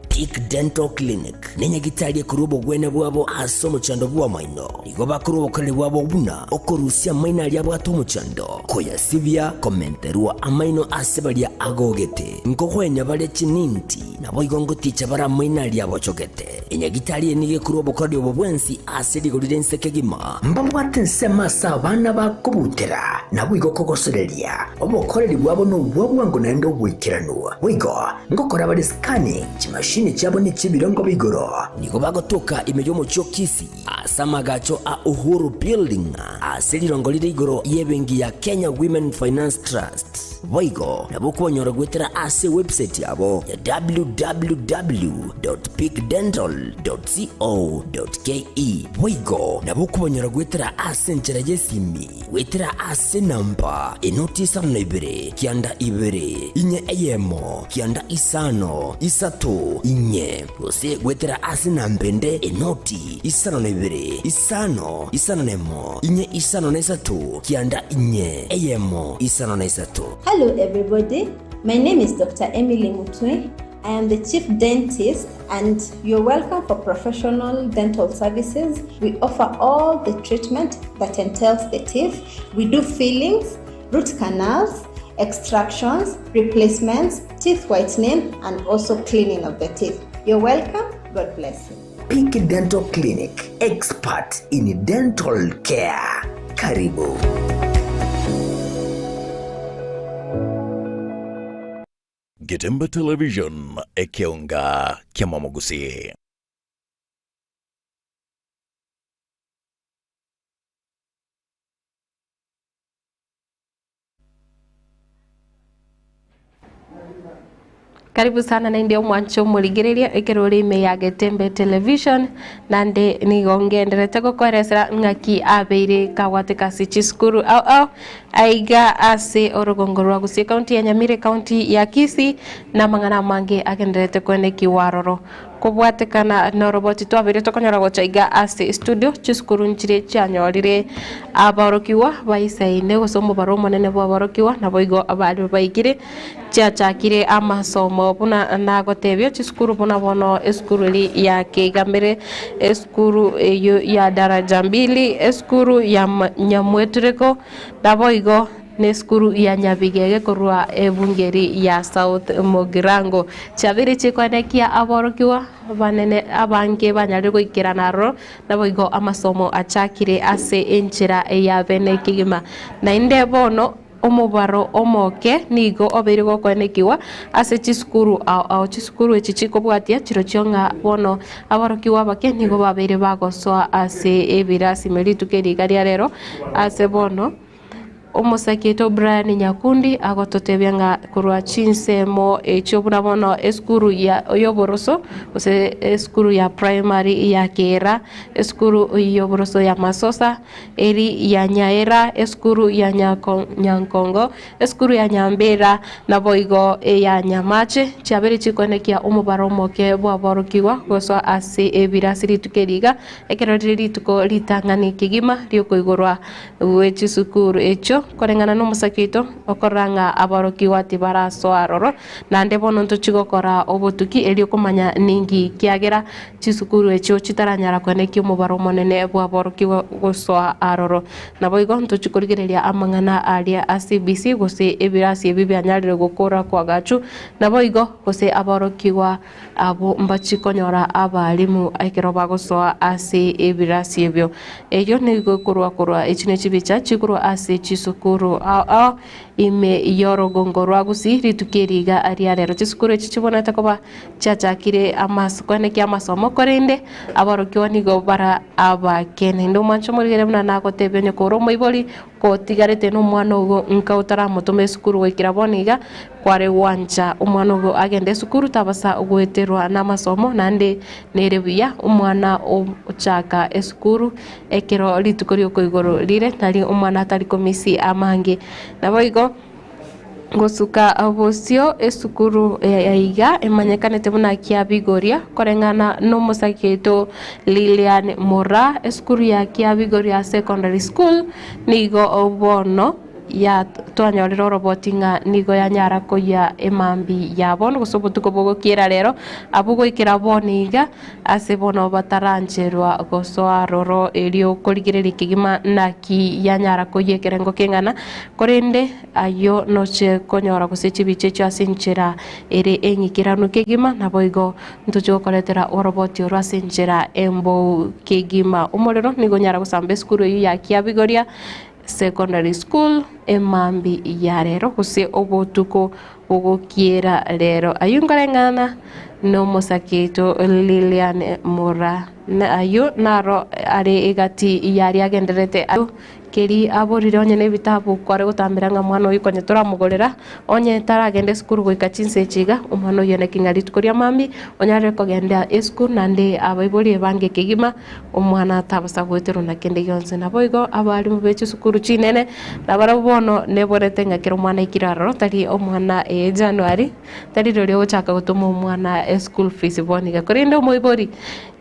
Peak Dental Clinic nenyagitari ekorwa obogwenia bwabo ase omochando bw'amaino. Igo bakorwa obokoreri bwabo buna okorusia amaino aria abwate omochando, koyasibia, komenterwa amaino ase baria agogete, nkogwenia bare chininti, naboigo ngoticha bare amaino aria abochogete. Enyagitari eye nigo ekorwa obokoreri obo bwensi ase rigori ri'ense kegima. Mbabwate ensemo ase abana bakobutera, naboigo kogosoreria. Obokoreri bwabo nobwa bwango naende oboikeranu. Boigo ngokora bare scanning, chimashini chiabo nechi'ebirengo bia igoro. Nigo bagotoka ime y'omochie o Kisii ase amagacho a Uhuru Building ase rirongo rire igoro y'ebenki ya Kenya Women Finance Trust. Boigo nabo okobanyora goetera ase ewebsite yabo ya www.peakdental.co.ke. Boigo nabo okobanyora goetera ase enchera y'esimi goetera ase enamba enoti isano na ibere kianda ibere inye eyemo kianda isano isato inye gose goetera ase enamba ende enoti isano na ibere isano isano na emo inye isano na isato kianda inye eyemo isano na isato. Hello everybody, my name is Dr. Emily Mutwe. I am the chief dentist and you're welcome for professional dental services. We offer all the treatment that entails the teeth. We do fillings, root canals, extractions, replacements, teeth whitening, and also cleaning of the teeth. You're welcome. God bless you. Peak Dental Clinic, expert in dental care. Karibu. Getembe Television, ekeonga kiamamogusii. Karibu sana naende omwanche omorigereria ekero ore ime ya Getembe Television nande nigo ngenderete gokoeresera ng'aki abeire kagwateka ase chisukuru ao ao aiga ase orogongo rwa Gusii ekaunti ya Nyamira ekaunti ya Kisii na amang'ana amange agenderete koenekiwa aroro. Kobwatekana noroboti twabeire tokonyora gocha iga ase estudio, chisukuru nchire chianyorire aborokigwa baisaine gose omobaro omonene bw'aborokigwa naboigo abaria baikire chiachakire amasomo buna nagotebia chisukuru buna bono esukuru eria ya Keigamere, esukuru eyio ya Daraja Mbili, esukuru ya Nyamwetureko, naboigo. Nesukuru ya Nyabigege korwa ebungeri ya South Mugirango. Chiabeire chikoenekia aborokigwa banene abange banyarire goikerana aroro, naboigo amasomo achakire ase enchera ya bene kegima. Naende bono omobaro omoke nigo obeire gokoenekigwa ase chisukuru ao ao. Chisukuru echi chikobwatia chirochio ng'a bono aborokigwa abake nigo babeire bagosoa ase ebirasi ime rituko eri iga ria rero ase bono. Omosaketo Brian Nyakundi agototebia ng'a korwa chinsemo echio buna bono esukuru ya y'oboroso gose esukuru ya primary ya Keera, esukuru y'oboroso ya Masosa, eri ya Nyaera, esukuru ya Nyako Nyankongo, esukuru ya Nyambera, naboigo eya Nyamache, chiabeire chikoenekia omobaro omoke bw'aborokigwa gosoa ase ebirasi rituko eri iga, ekero rire rituko ritang'ani kegima riokoigorwa Gwe chisukuru echio, koreng'ana nomosake oito, okorora ng'a aborokigwa tibarasoa aroro, naende bono ntochie gokora obotuki erio komanya ninki kiagera chisukuru echio chitaranyara koenekia omobaro omonene bw'aborokigwa gosoa aroro. Naboigo ntochie korigereria amang'ana aria a CBC gose ebirasi ebi bianyarire gokora koagachwa, naboigo gose aborokigwa Abwo mbachie konyora abalimu ekero bagosoa ase ebirasi ebio. Eyio nigo ekorwa korwa echi ne chibicha chikorwa ase chisukuru ao ao ime y'orogongo rwa Gusii rituko eri iga ria rero. Chisukuru echi chibwenerete koba chiachakire amas koenekia amasomo korende aborokigwa nigo bara abake. Naende omwanche omorigere buna nagotebia onye kore omoibori Kotigarete nomwana ogo nka otaramotoma esukuru goikera bono iga, kware gwancha omwana ogo agende esukuru tabasa goeterwa namasomo naende nere buya omwana ochaka esukuru ekero rituko riokoigoro rire nari omwana atari komisi amange. Naboigo gosuka bosio esukuru yaiga emanyekanete buna Kiabigoria koreng'ana nomosake oito Lilian Moraa esukuru ya Kiabigoria Secondary School nigo bono ya twanyorire oroboti ng'a nigo yanyara koyia emambi ya bono gose obotuko bogokiera rero abwo goikera bono iga ase bono batarancherwa gosoa aroro erio korigereria kegima naki yanyara koyia ekerengo keng'ana korende Ayio noche konyora gose chibicha echio ase enchera ere eng'ikeranu kegima, naboigo ntoche gokoretera oroboti oro ase enchera embou kegima. Omorero nigo onyara gosamba esukuru eyio ya Kiabigoria Secondary School emambi ya rero gose obotuko bogokiera rero. Ayio nkoreng'ana nomosake oito Lilian Mura. Ayio naro are egati yaria agendererete. Keri aborire onye nebitabu kware gotambera ng'a mwana oyio konya toramogorera, onye taragenda esukuru goika chinsa echi iga, omwana oyio naki ng'a rituko ria mambia onyarire kogenda esukuru naende abaibori ebange kegima, omwana tabasa goeterwa na kende gionsi. Naboigo abalimu be chisukuru chinene, nabarabwo bono neborete ng'a kera omwana aikire aroro tari omwana ee January, tari rirorio ogochaka gotoma omwana eschool fees bono iga. Korende omoibori,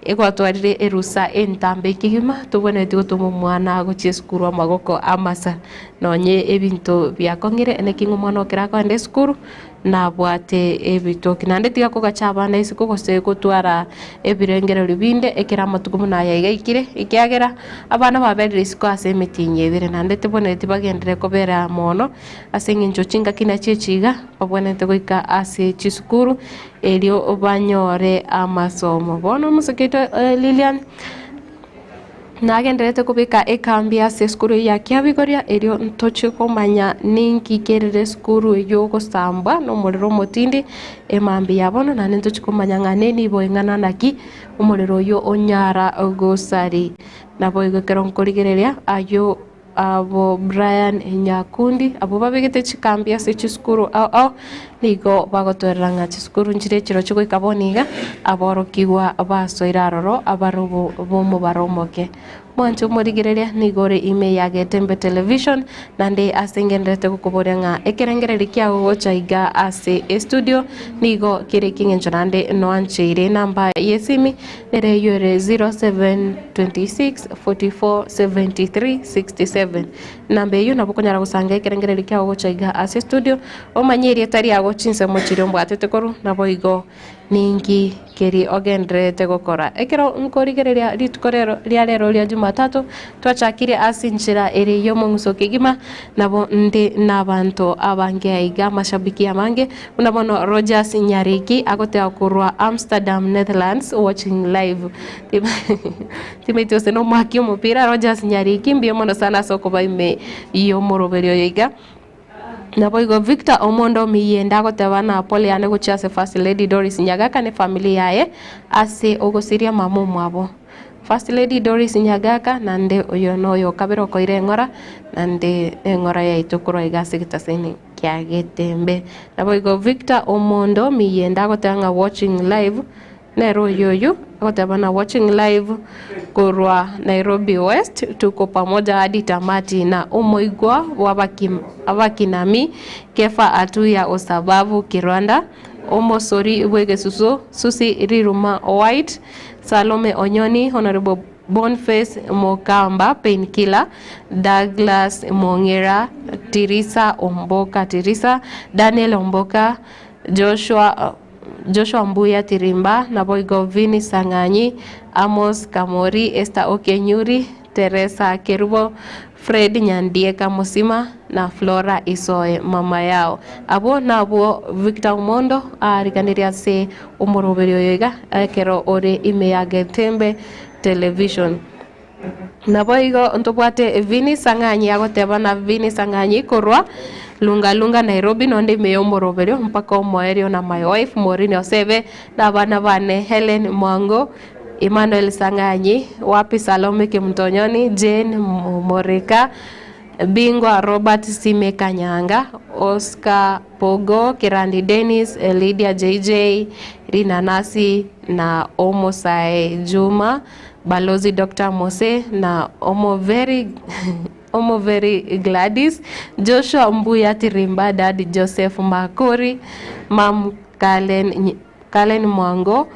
Egwatwarire erusa entambe kegima, tobwenereti gotoma omwana gochia esukuru amagoko amasa, nonye ebinto biakong'ire, naki ng'a omwana ekero akogenda esukuru, nabwate ebitoki. Naende tiga kogacha abana isiko gose gotwara ebirengererio binde ekero amatuko buna aya iga aikire, ekiagera abana baberire isiko ase emetienyi ebere naende tebwenereti bagenderere kobera mono, ase eng'encho chingaki nachio echi iga, babwenerete goika ase chisukuru. Erio banyore amasomo. Bono omosike oito Lilian nagendererete kobeka ekambi ase esukuru eyio ya Kiabigoria erio ntoche komanya ninki kerire esukuru eyio ogosambwa na omorero omotindi emambia ya bono naende ntoche komanya ng'a nenibo eng'ana naki omorero oyio onyara gosari. Naboigo ekero nkorigereria ayio. Abo Brian Nyakundi, abwo babegete chikambi ase chisukuru ao ao, nigo bagotwerera ng'a chisukuru nchire chirochio goika bono iga, aborokigwa basoire aroro abarobo b'omobaro omoke. Mwanche omorigereria nigo ore ime ya Getembe Television, naende ase ngendererete gokoboria ng'a ekerengererio kiago gocha iga ase estudio nigo kere ekieng'encho naende noancheire enamba y'esimi Nere eyio ere 0726 44 73 67. Namba eyio nabo okonyara gosanga ekerengererio kiago gocha iga ase estudio, omanye erieta riago, chinsemo chiria ombwatete korwa, naboigo ninki keri ogendererete gokora. Ekero nkorigereria rituko rero ria rero ria Jumatatu, twachakire ase enchera ere y'omong'uso kegima, nabo nde nabanto abange aiga, amashabiki amange, Buna bono Rogers Nyariki agoteba korwa Amsterdam, Netherlands, watching live. Timaeti gose nomoaki omopira Rogers Nyariki, mbuya mono sana ase okoba ime y'omoroberio oyo iga. Naboigo Victor Omondo Omiyende agoteba na pole yane gochia ase First Lady Doris Nyagaka ne family yaye ase ogosiria mama omwabo. First Lady Doris Nyagaka naende oyo noyo okabere okoira eng'ora naende eng'ora yaito korwa iga ase egetaseni. kia Getembe. Naboigo Victor Omondo Miyenda agoteba ng'a watching live nere oyoyu agoteba na watching live korwa Nairobi West tuko pamoja hadi tamati na omoigwa bwa abakinami Kefa Atuya Osababu Kirwanda omosori bw'egesusu Susi Riruma White Salome Onyoni Honorable Bonface Mokamba, Painkiller, Douglas Mong'era, Tirisa Omboka Tirisa, Daniel Omboka, Joshua Joshua Mbuya Tirimba, naboigo Vinny Sang'anyi, Amos Kamori, Esther Okenyuri, Teresa Kerubo, Fred Nyandieka Mosima na Flora Isoe mama yao. Abwo nabwo Victor Omondo aariganirie ase omoroberi oyo iga ekero ore ime ya Getembe Television. Naboigo ntobwate Vinny Sang'anyi agoteba na Vinny Sang'anyi korwa Lunga Lunga Nairobi nonde ime y'omoroberio mpaka omoerio na my wife Maureen Osebe na abana bane Hellen Mwango, Emmanuel Sang'anyi, Wapi Salome Kimtonyoni, Jane Morika, Bingwa Robert Sime Kanyanga, Oscar Pogo, Kirandi Dennis, Lydia JJ, Rinanasi na Omosae Juma, Balozi Doctor Mose na Omoveri Omoveri Gladys, Joshua Mbuya Tirimba, Dad Joseph Makori, Mam Kalen, Kalen Mwango,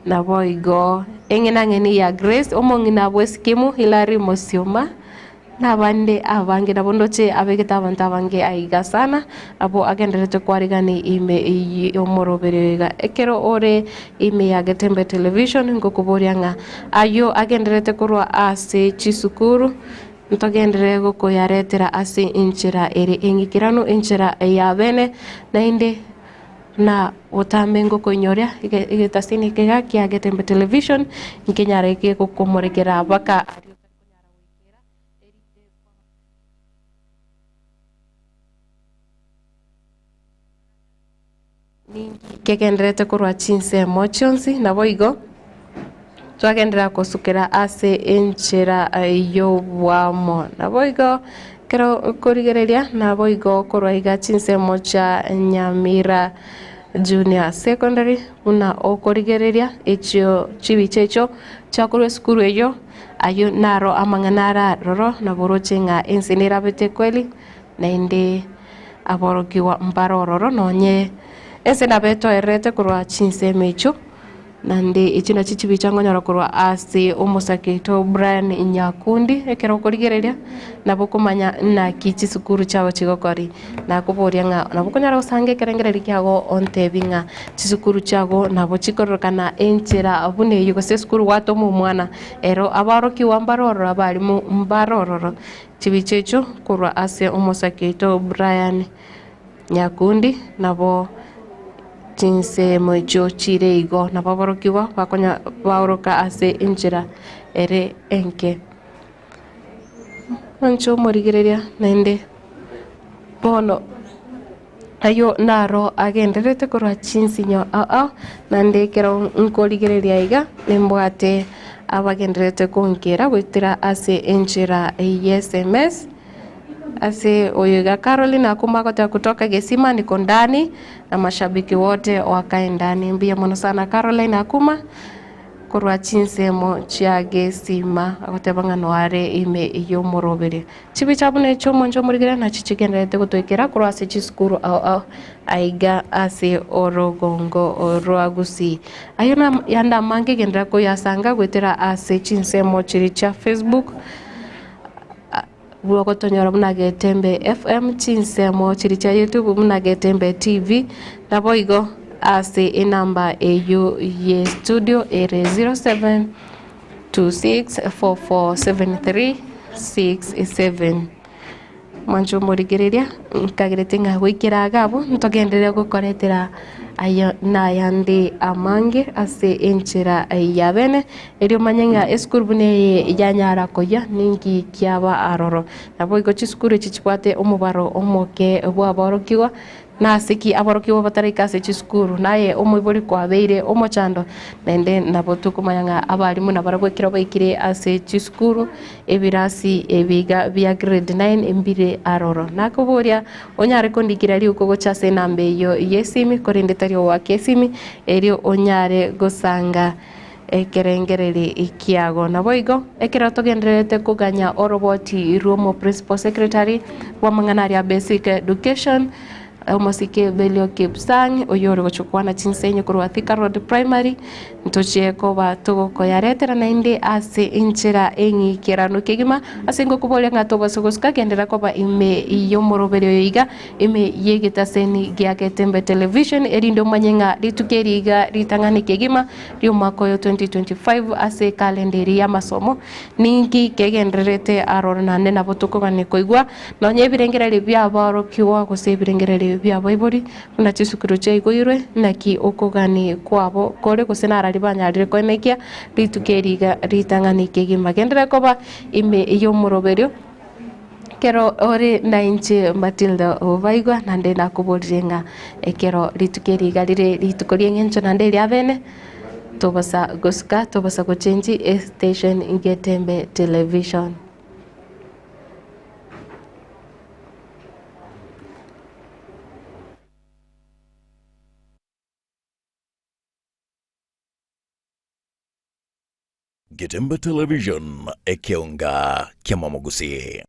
naboigo eng'enang'eni ya Grace, omong'ina bw'Esikimu Hilary Mosioma, Nabande abange nabo ndoche abegete abanto abange aiga sana, abwo agendererete kwarigani ime y'omoroberio iga. Ekero ore ime ya Getembe Television ngokoboria ng'a ayio agendererete korwa ase chisukuru ntogenderere gokoyaretera ase enchera ere eng'ikeranu, enchera ya bene, naende na botambe ngokoinyoria egetasini eke iga kia Getembe Television nkenyare gegokomorekera baka aria. Ninki kegendererete korwa chinsemo chionsi? Naboigo Twagenderera kosukera ase enchera y'obwamo. Naboigo ekero okorigereria, naboigo korwa iga chinsemo chia Nyamira Junior Secondary buna okorigereria echio chibicha echio chiakorwa esukuru eyio, ayio naro amang'ana are aroro, nabo oroche ng'a ense nerabete kweli, naende aborokigwa mbare ororo nonye ense nabo etoererete korwa chinsemo echio. Naende echi nachio chibicha nkonyora korwa ase omosake oito Brian Nyakundi, ekero okorigereria nabo okomanya naki chisukuru chiabo chigokori. Nakoboria ng'a nabo okonyara gosanga ekerengererio kiago ontebi ng'a chisukuru chiago nabo chikororekana enchera buna eyio gose esukuru gwatoma omwana ero abaorokigwa mbare ororo abalimu mbare ororo. Chibicha echio korwa ase omosake oito Brian Nyakundi nabo chinsemo echio chire igo, nabo aborokigwa bakonya baoroka ase enchera ere enke. Inche omorigereria naende bono ayio naro agendererete korwa chinsinyo ao ao, naende ekero nkorigereria iga nimbwate abagendererete gonkera goetera ase enchera ya sms. Ase oyo iga Caroline akuma agoteba kutoka Gesima niko ndani na mashabiki wote wakae ndani. Mbuya mono sana Caroline Akuma korwa chinsemo chia Gesima agoteba ng'a noare ime y'omoroberi. Chibicha buna echio omonche omorigere nachi chigendererete gotoikera korwa ase chisukuru ao ao aiga ase orogongo rwa Gusii. Ayio yande amange genderera koyasanga goetera ase chinsemo chiria chia Facebook. Bw'ogotonyora buna Getembe FM, chinsemo chiria chia YouTube buna Getembe TV, naboigo ase enamba eyio ye studio ere 0726447367. Mwanche omorigereria, nkagerete ng'a goikera iga abwo ntogenderere gokoretera ayo nayande amange ase enchera ya bene. Erio omanye ng'a esukuru buna eye yanyara koyia, ninki kiaba aroro. Naboigo chisukuru echi chibwate omobaro omoke bw'aborokigwa, nase ki aborokigwa bataraika ase chisukuru? Naye omoibori kwabeire omochando, naende nabo tokomanya ng'a abalimu nabarabwo ekero baikire ase chisukuru, ebirasi ebi iga bia grade nine mbire aroro. Nakoboria onyare kondikera riuko gocha ase enamba eyio y'esimi, korende tari ogoaka esimi, erio onyare gosanga. Ekerengererio kiago. Naboigo, ekero togendererete koganya oroboti rw'omo Principal Secretary bw'amang'ana aria Basic Education, omosike Belio Kipsang, oyio ore gochia kwana chinsenyi korwa Thika Road Primary, ntochie koba togokoyaretera naende ase enchera eng'ikeranu kegima, ase ngokoboria ng'a tobase gosuka genderera koba ime y'omoroberio oyo iga. Ime y'egetaseni gia Getembe Television erinde omanye ng'a rituko eri iga ritang'ani kegima ri'omwaka oyo 2025 ase ekalenda eria y'amasomo ninki kegendererete aroro naende nabo tokogania koigwa nonya ebirengererio bi'abaorokigwa gose ebirengererio bi'abaibori buna chisukuru chiaigoirwe naki okogani kwabo kore gose narari banyarire koenekia rituko eri iga ritang'ani kegima. Genderera koba ime y'omoroberio. Ekero ore nainche Matilda obaigwa, naende nakoborire ng'a ekero rituko eri iga rire rituko ri'eng'encho naende riabene, tobosa gosuka, tobosa gochengi estation Getembe Television. Getembe Television, ekeonga ki'amamogusii.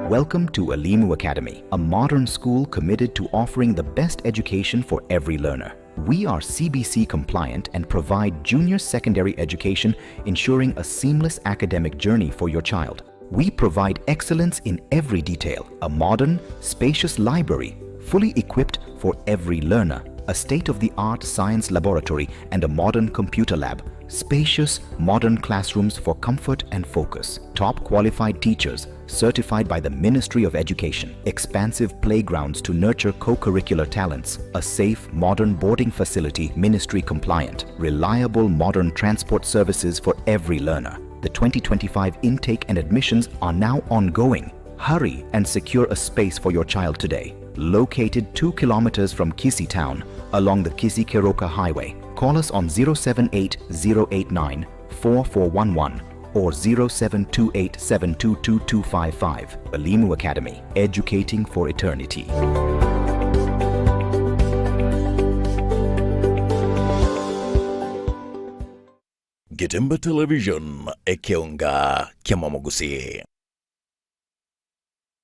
Welcome to Alimu Academy, a modern school committed to offering the best education for every learner. We are CBC compliant and provide junior secondary education, ensuring a seamless academic journey for your child. We provide excellence in every detail a modern, spacious library, fully equipped for every learner, a state of the art science laboratory, and a modern computer lab, spacious, modern classrooms for comfort and focus, top qualified teachers certified by the Ministry of Education, expansive playgrounds to nurture co curricular talents, a safe, modern boarding facility, ministry compliant, reliable modern transport services for every learner. The 2025 intake and admissions are now ongoing. Hurry and secure a space for your child today. Located 2 kilometers from Kisii Town, along the Kisii Keroka Highway. Call us on 078 089 4411 or 0728 722255. Elimu Academy, educating for eternity. Getembe Television, ekeonga kia Mamagusi.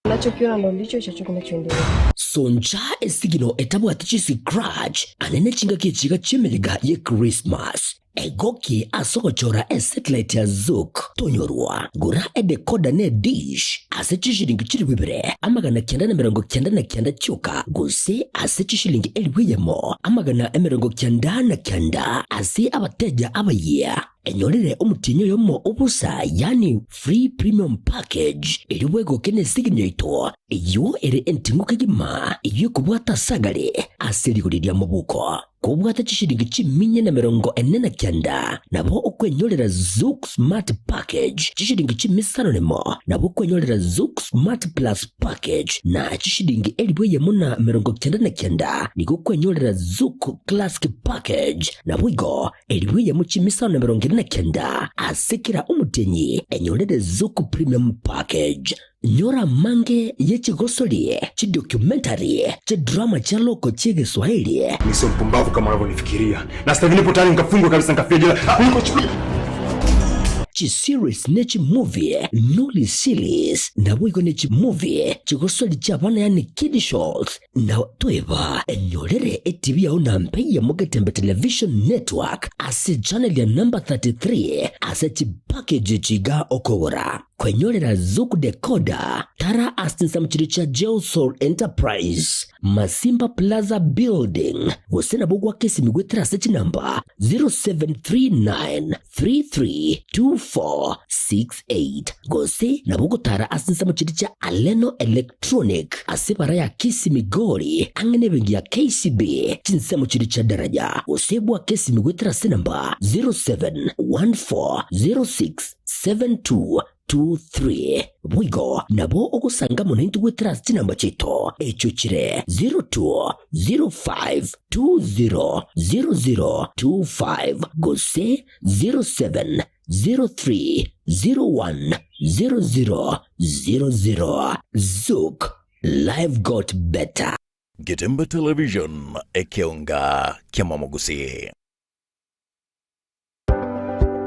Unachokiona ndo ndicho hicho kinachoendelea. Soncha esigino etabwati chiscratch ane nechingaki echiga chi'emeyega ye Christmas. Egoki ase ogochora esatellite ya Zuku tonyorwa. Gora edecoder ne edish ase chishilingi chilifu ibere 999 chioka gose ase chishilingi 1,000 999 ase abateja abayia. Enyorere omotienyi oyomo obosa yaani free premium package erio bwegoke nesigini yaito eyio ere enting'u kegima eyio ekobwata ase agare ase rigori ria mobuko. Kobwate chishilingi chiminya na 49, nabo okwenyorera Zuku Smart Package chishilingi chimisano nemo, nabo okwenyorera Zuku Smart Plus Package na chishilingi 1,099 nigo okwenyorera Zuku Classic Package naboigo 1,549 ase kera omotienyi enyorere Zuku Premium Package. Nyora amange ye chigosori, chidocumentary, chidrama chia loko chi'Egeswahili. Mimi sio mpumbavu kama unavyonifikiria. Na sasa hivi nipo tayari nikafungwe kabisa nikafia jela. Kuliko chukua. Chiseries ne chimovie, Noli Series, naboigo ne chimovie, chigosori chi'abana yaani kiddie shows, Na toeba enyorere etibi yao na mpe ya Mogetembe Television Network ase channel ya number 33 ase chipackage chiga okogora. Kwenyorera Zuku Decoder, tara ase chinsemo chiria chia Geosol Enterprise, Masimba Plaza Building, gose nabo gwaka esimi goetera ase chinamba 0739 332468 gose nabo ogotara ase ensemo chiria chia Aleno Electronic ase ebara ya Kisii Migori ang'e nebenki ya KCB chinsemo chiria chia Daraja gose bwake esimi goetera ase enamba 07140672 23. Boigo nabo ogosanga amo naintwe goetera ase chinamba chiaito, echio chire 0205200025 gose 0703010000. Zouk, life got better. Getembe Television, ekeonga kiamamogusii.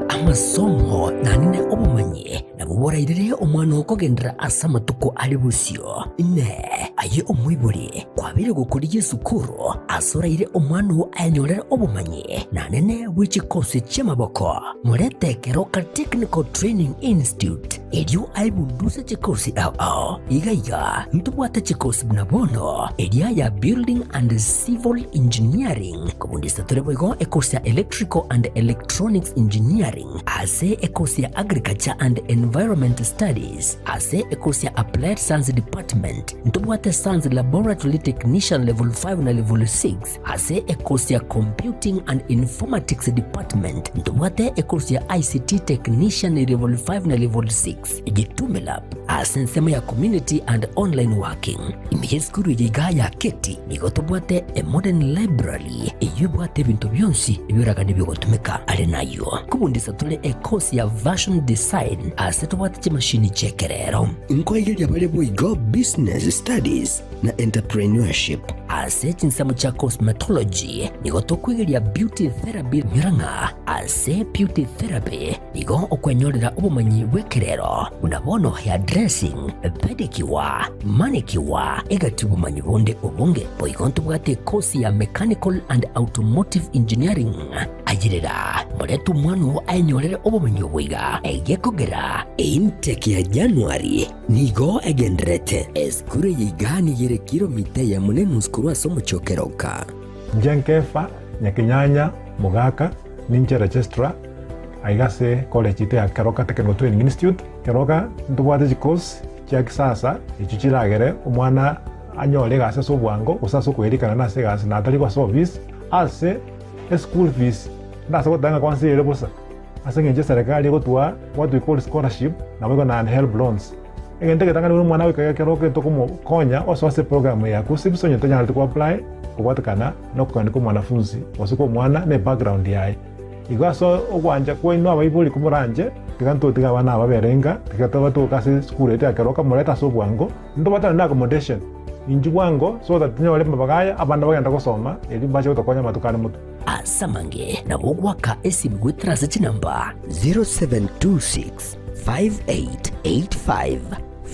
Amasomo naende obomanyi nabwo borairere omwana oo kogenderera ase amatuko are bosio. Inee! Aye omoibori, kwabeire gokorigia esukuru ase oraire omwana oo ayenyorere obomanyi naende bwe chikosi chi'amaboko? Morete Keroka Technical Training Institute erio aebunduse chikosi ao ao. Iga iga ntobwate chikosi buna bono eria ya Building and Civil Engineering, Kobundisa tore boigo ekosi ya Electrical and Electronics Engineering, ase ekosi ya Agriculture and Environment Studies, ase ekosi ya Applied Science Department, ntobwate Science Laboratory Technician Level 5 na Level 6, ase ekosi ya Computing and Informatics Department, ntobwate ekosi ya ICT Technician Level 5 na Level 6, Gitume Lab, ase ensemo ya Community and Online Working. Ime y'esukuru eye iga ya Keti Nigo tobwate a modern library eyio ebwate ebinto bionsi ebioragane biogotumeka. Are nayio nkobundisa tore e course ya Version Design ase tobwate chimashini chi'ekerero. Nkoigeria bare boigo Business Studies na Entrepreneurship. Ase chinsemo chia Cosmetology nigo tokwegeria Beauty Therapy nyora ng'a ase Beauty Therapy nigo okwenyorera obomanyi bw'ekerero buna bono hairdressing, pedicure, Manicure, egati obomanyi bonde obonge. Boigo ntobwate ekosi ya Mechanical and Automotive Engineering. Ayerera, morete omwana oo aenyorere obomanyi obo iga, egekogera. Eintake ya January nigo egendererete. Esukuru eye iga nigo ere kilomita eyemo na enusu korwa ase omochie o Keroka. Inche Nkefa, Nyakenyanya, Mogaka, ninche registrar aiga ase college yaito ya Keroka Technical Training Institute. Keroka ntobwate chicourse chia kisasa echio chiragere omwana anyore egasi ase obwango gose ase okoerikana nase egasi na atari ase office ase eschool fees ndase goteba ng'a kwansa ere bosa ase eng'encho eserekari egotoa what we call scholarship naboigo na helb loans. Egento egetang'ani buna omwana goika ekero tokomokonya osoa ase eprogram ya KUCCPS onye tonyarete ko apply. kobwatekana na okogania kwa omwanafunzi gose kwa omwana na ebackground yaye. Igo ase ogwancha kwaino abaibori komoranche, tiga ntotige abana aba babere inga, tiga tobatoke ase esukuru yaito ya Keroka morete ase obwango, ntobwatane na accommodation inchuo bwango so that tonyore amabaga aya abana bagende gosoma erio mbache gotokonya amatuko are motwe. Ase amange nabo ogoaka esimi goetera ase chinamba 0726 5885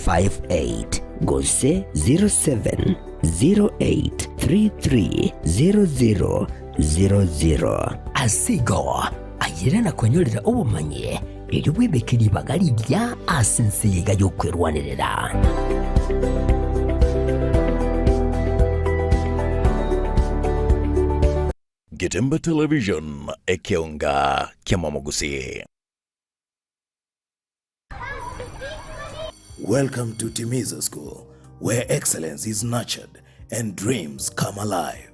58 gose 0708 3300 00. Ase igo, ayere na kwenyorera obomanyi, erio bwebeke ribaga rigiya ase ense eye iga y'okwerwanerera. Getembe Television, ekeonga ki'amamogusii. Welcome to Timiza School, where excellence is nurtured and dreams come alive.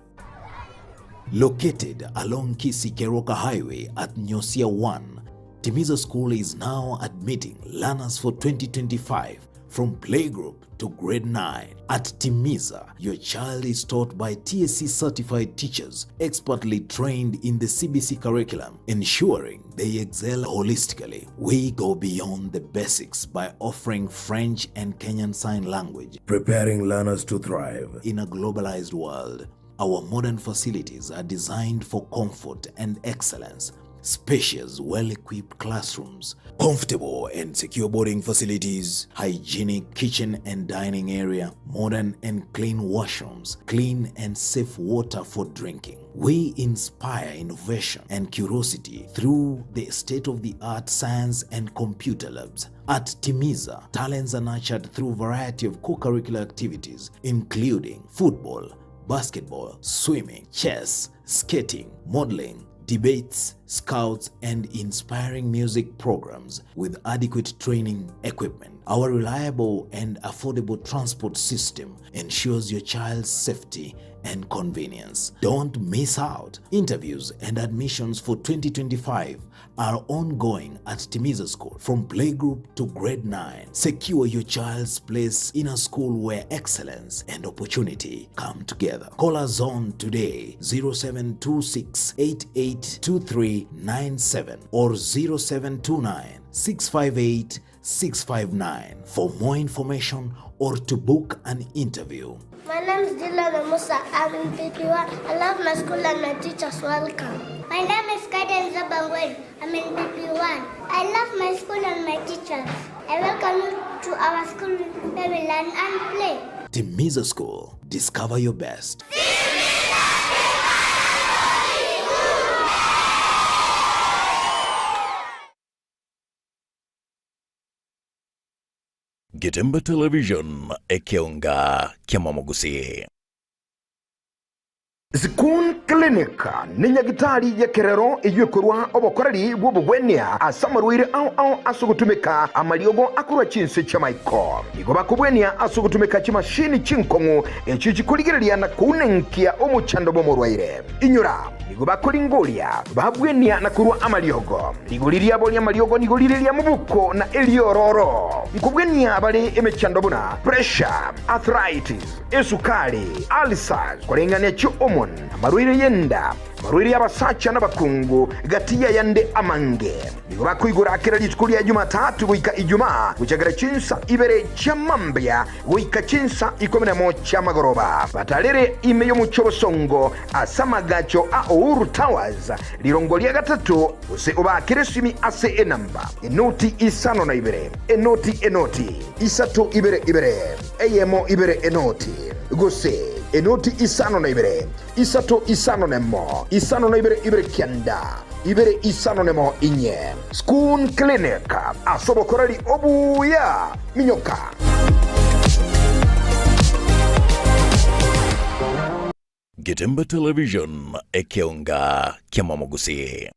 Located along Kisii Keroka Highway at Nyosia 1, Timiza School is now admitting learners for 2025 from playgroup to grade 9. At Timiza, your child is taught by TSC certified teachers expertly trained in the CBC curriculum, ensuring they excel holistically. We go beyond the basics by offering French and Kenyan Sign Language, preparing learners to thrive in a globalized world. Our modern facilities are designed for comfort and excellence spacious, well equipped classrooms, comfortable and secure boarding facilities, hygienic kitchen and dining area, modern and clean washrooms, clean and safe water for drinking. We inspire innovation and curiosity through the state of the art science and computer labs. At Timiza, talents are nurtured through variety of co-curricular activities including football, basketball, swimming, chess, skating, modeling, debates, scouts, and inspiring music programs with adequate training equipment. Our reliable and affordable transport system ensures your child's safety and convenience. Don't miss out. Interviews and admissions for 2025 are ongoing at Timiza School from playgroup to grade 9. Secure your child's place in a school where excellence and opportunity come together. Call us on today 0726 882397 or 0729 658 659 for more information or to book an interview. My name is Dylan Musa. I'm in PP1. I love my school and my teachers. Welcome. My name is Kaden Zabangwen. I'm in PP1. I love my school and my teachers. I welcome you to our school where we learn and play. Timiza School. Discover your best. Getembe Television, ekeonga kiamamogusii. Zikun Clinic ne nyagitari y'ekerero eyio ekorwa obokoreri bw'obogwenia ase amarwaire ao ao ase ogotumeka amariogo akorwa chinse chi'amaiko. Nigo bakobwenia ase ogotumeka chimashini chinkong'u echio chikorigereria na kounenkia omochando bw'omorwaire. Inyora, nigo bakoringoria, babwenia na korua amariogo. Rigori riabo ri'amariogo nigo rire ria mobuko na eriororo. Nkobwenia bare emechando buna pressure, arthritis, esukari, ulcers, koreng'ania chi'hormone, amarwaire y'enda, amarwaire y'abasacha n'abakungu, gati y'ayande amange. Nigo bakoigora kera rituko ria Jumatatu goika Ijumaa, gochakera chinsa ibere chia mambia goika chinsa ikomi nemo chi'amagoroba. Batarere ime y'omochie obosongo ase amagacho a Uhuru Towers, rirongo ria gatato, gose obaakere esimi ase enamba, enoti isano na ibere, enoti enoti, isato ibere ibere, eyemo ibere enoti, gose enoti isano na ibere, isato isano nemo, isano na ibere ibere kianda, ibere isano nemo inye. Schoon Clinic, ase obokoreri obuya, minyoka. Getembe Television, ekeonga kiamamogusii.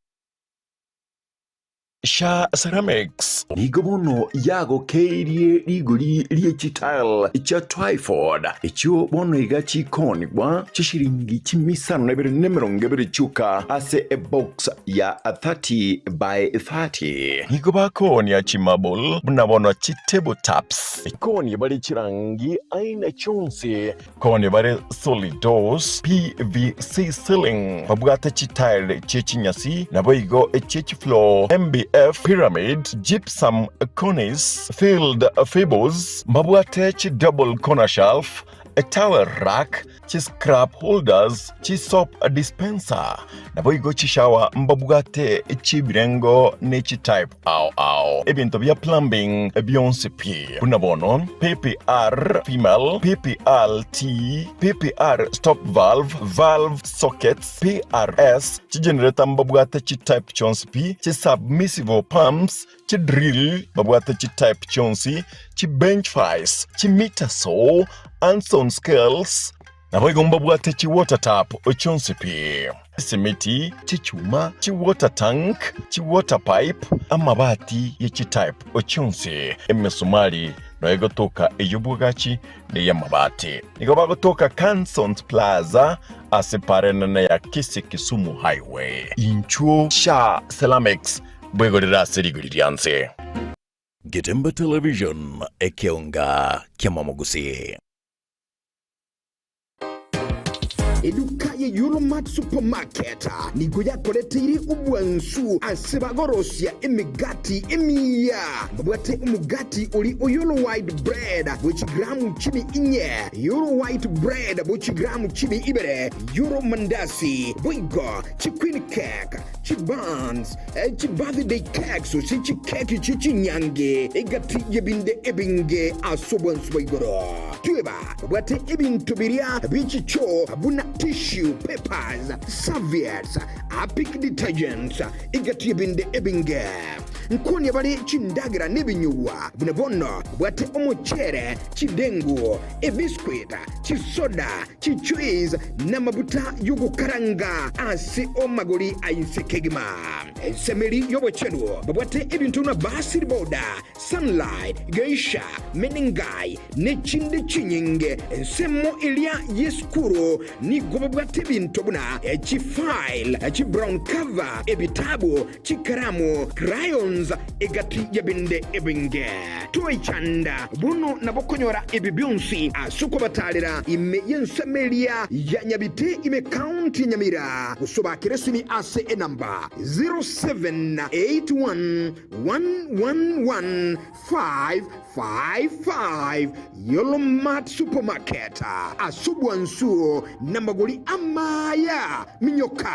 Sha Ceramics nigo bono yagokeirie rigori rie chitile chia Twyford, echio bono iga chikonigwa chishiringi chimisano na ibere na emerongo ebere chioka ase ebox ya 30 by 30. Nigo bakoonia chimarble buna bono chitable tops. Koonia bare chirangi aina chionsi. Koonia bare solid doors, PVC ceiling, babwate chitile chie chinyasi, naboigo echie chifloor, MDF, pyramid, gypsum, cornice, filled fables, mbabwate chi double corner shelf, etowel rack, chiscrap holders, chisoap dispenser, naboigo chishower mbabwate chi'ebirengo ne chitype ao ao. Ebinto bia plumbing bionsi pi, buna bono PPR female, PPR T, PPR stop valve, valve sockets, PRS, chigenerator mbabwate chitype chionsi pi, chisubmersible pumps, chidrill babwate chitype chionsi, chibench vice, chimeter saw, Anson scales, naboigo mbabwate chiwater tap chionsi pi, chisimiti, chichuma, chiwater tank, chiwater pipe, amabati ye chitype chionsi, emesumari noyo egotoka ey'obwagachi na ey'amabati. Nigo bagotoka Cansons Plaza ase pare enene ya Kisii Kisumu Highway. Inchuo Sha Ceramics bwegorere ase rigori ria nse. Getembe Television, ekeonga ki'amamogusii. Eduka ye Yulmart Supermarket nigo yakoreteire obwansu ase bagorosia emegati emiya. Babwate omogati ori o Yolo White Bread bwe chigramu chimi inye, Yolo White Bread bwe chigramu chimi ibere, Yolo Mandasi, boigo chi Queen Cake, chibuns, chibirthday cakes, gose chikeki chie chinyangi, egati y'ebinde ebinge ase obwansu bwa igoro. Tweba babwate ebinto biria bie chichoo buna tissue papers, serviettes, Harpic detergents, egati y'ebinde ebinge. Nkonia bare chindagera nebinyugwa buna bono babwate omochere, chidengu, ebiscuit, chisoda, Chichuis namabuta y'ogokaranga ase amagori a inse kegima. Ensemeri y'obochenu babwate ebinto buna Basil Boda, Sunlight, Geisha, Menengai, ne chinde chinyinge. Ensemo eria y'esukuru nigo babwate ebinto buna chifile, chibrown cover, ebitabu, Chikaramu, crayons, egati y'ebinde ebinge. Toichanda bono nabo konyora ebi bionsi ase okobatarera ime y'ensemo eria ya Nyabite ime county ya Nyamira gose obakere esimi ase enamba 0781111555 Yolo Mart Supermarket ase obwansu namagori amaya. Minyoka!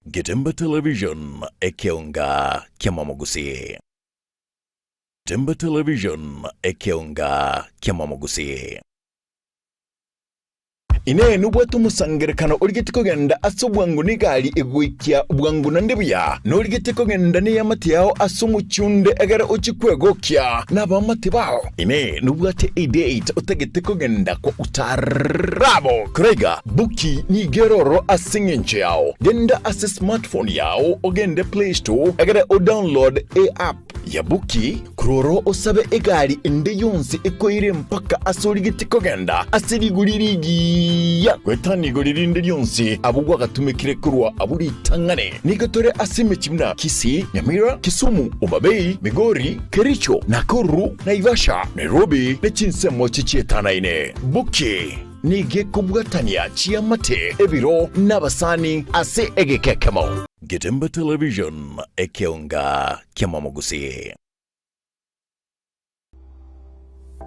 Getembe Television, ekeonga ki'amamogusii. Getembe Television, ekeonga ki'amamogusii. Inee! Nobwate omosangererekano origetie kogenda ase obwango negari egoikia bwango naende buya? Norigetie kogenda neamate yao ase omochie onde egere ochie kwegokia nabaamate bao? Inee! Nobwate edate otagete kogenda kwa utaarabo? Koraiga, Buki nigo ere ororo ase engencho yao. Genda ase smartphone yao ogende Play Store egere odownload eapp ya Buki, korwa ororo osabe egari ende yonsi ekoire mpaka ase origetie kogenda ase rigori rigiya goetania igori rinde rionsi abwo gwagatumekire korwa abwo ritang'ani. Nigo tore ase emechie buna Kisii, Nyamira, Kisumu, Homa Bay, Migori, Kericho, Nakuru, Naivasha, Nairobi ne chinsemo chichietanaine. Buki nigo ekobwatania chiamate, ebiro, na abasani ase egeka ekemo. Getembe Television, ekeonga ki'amamogusii.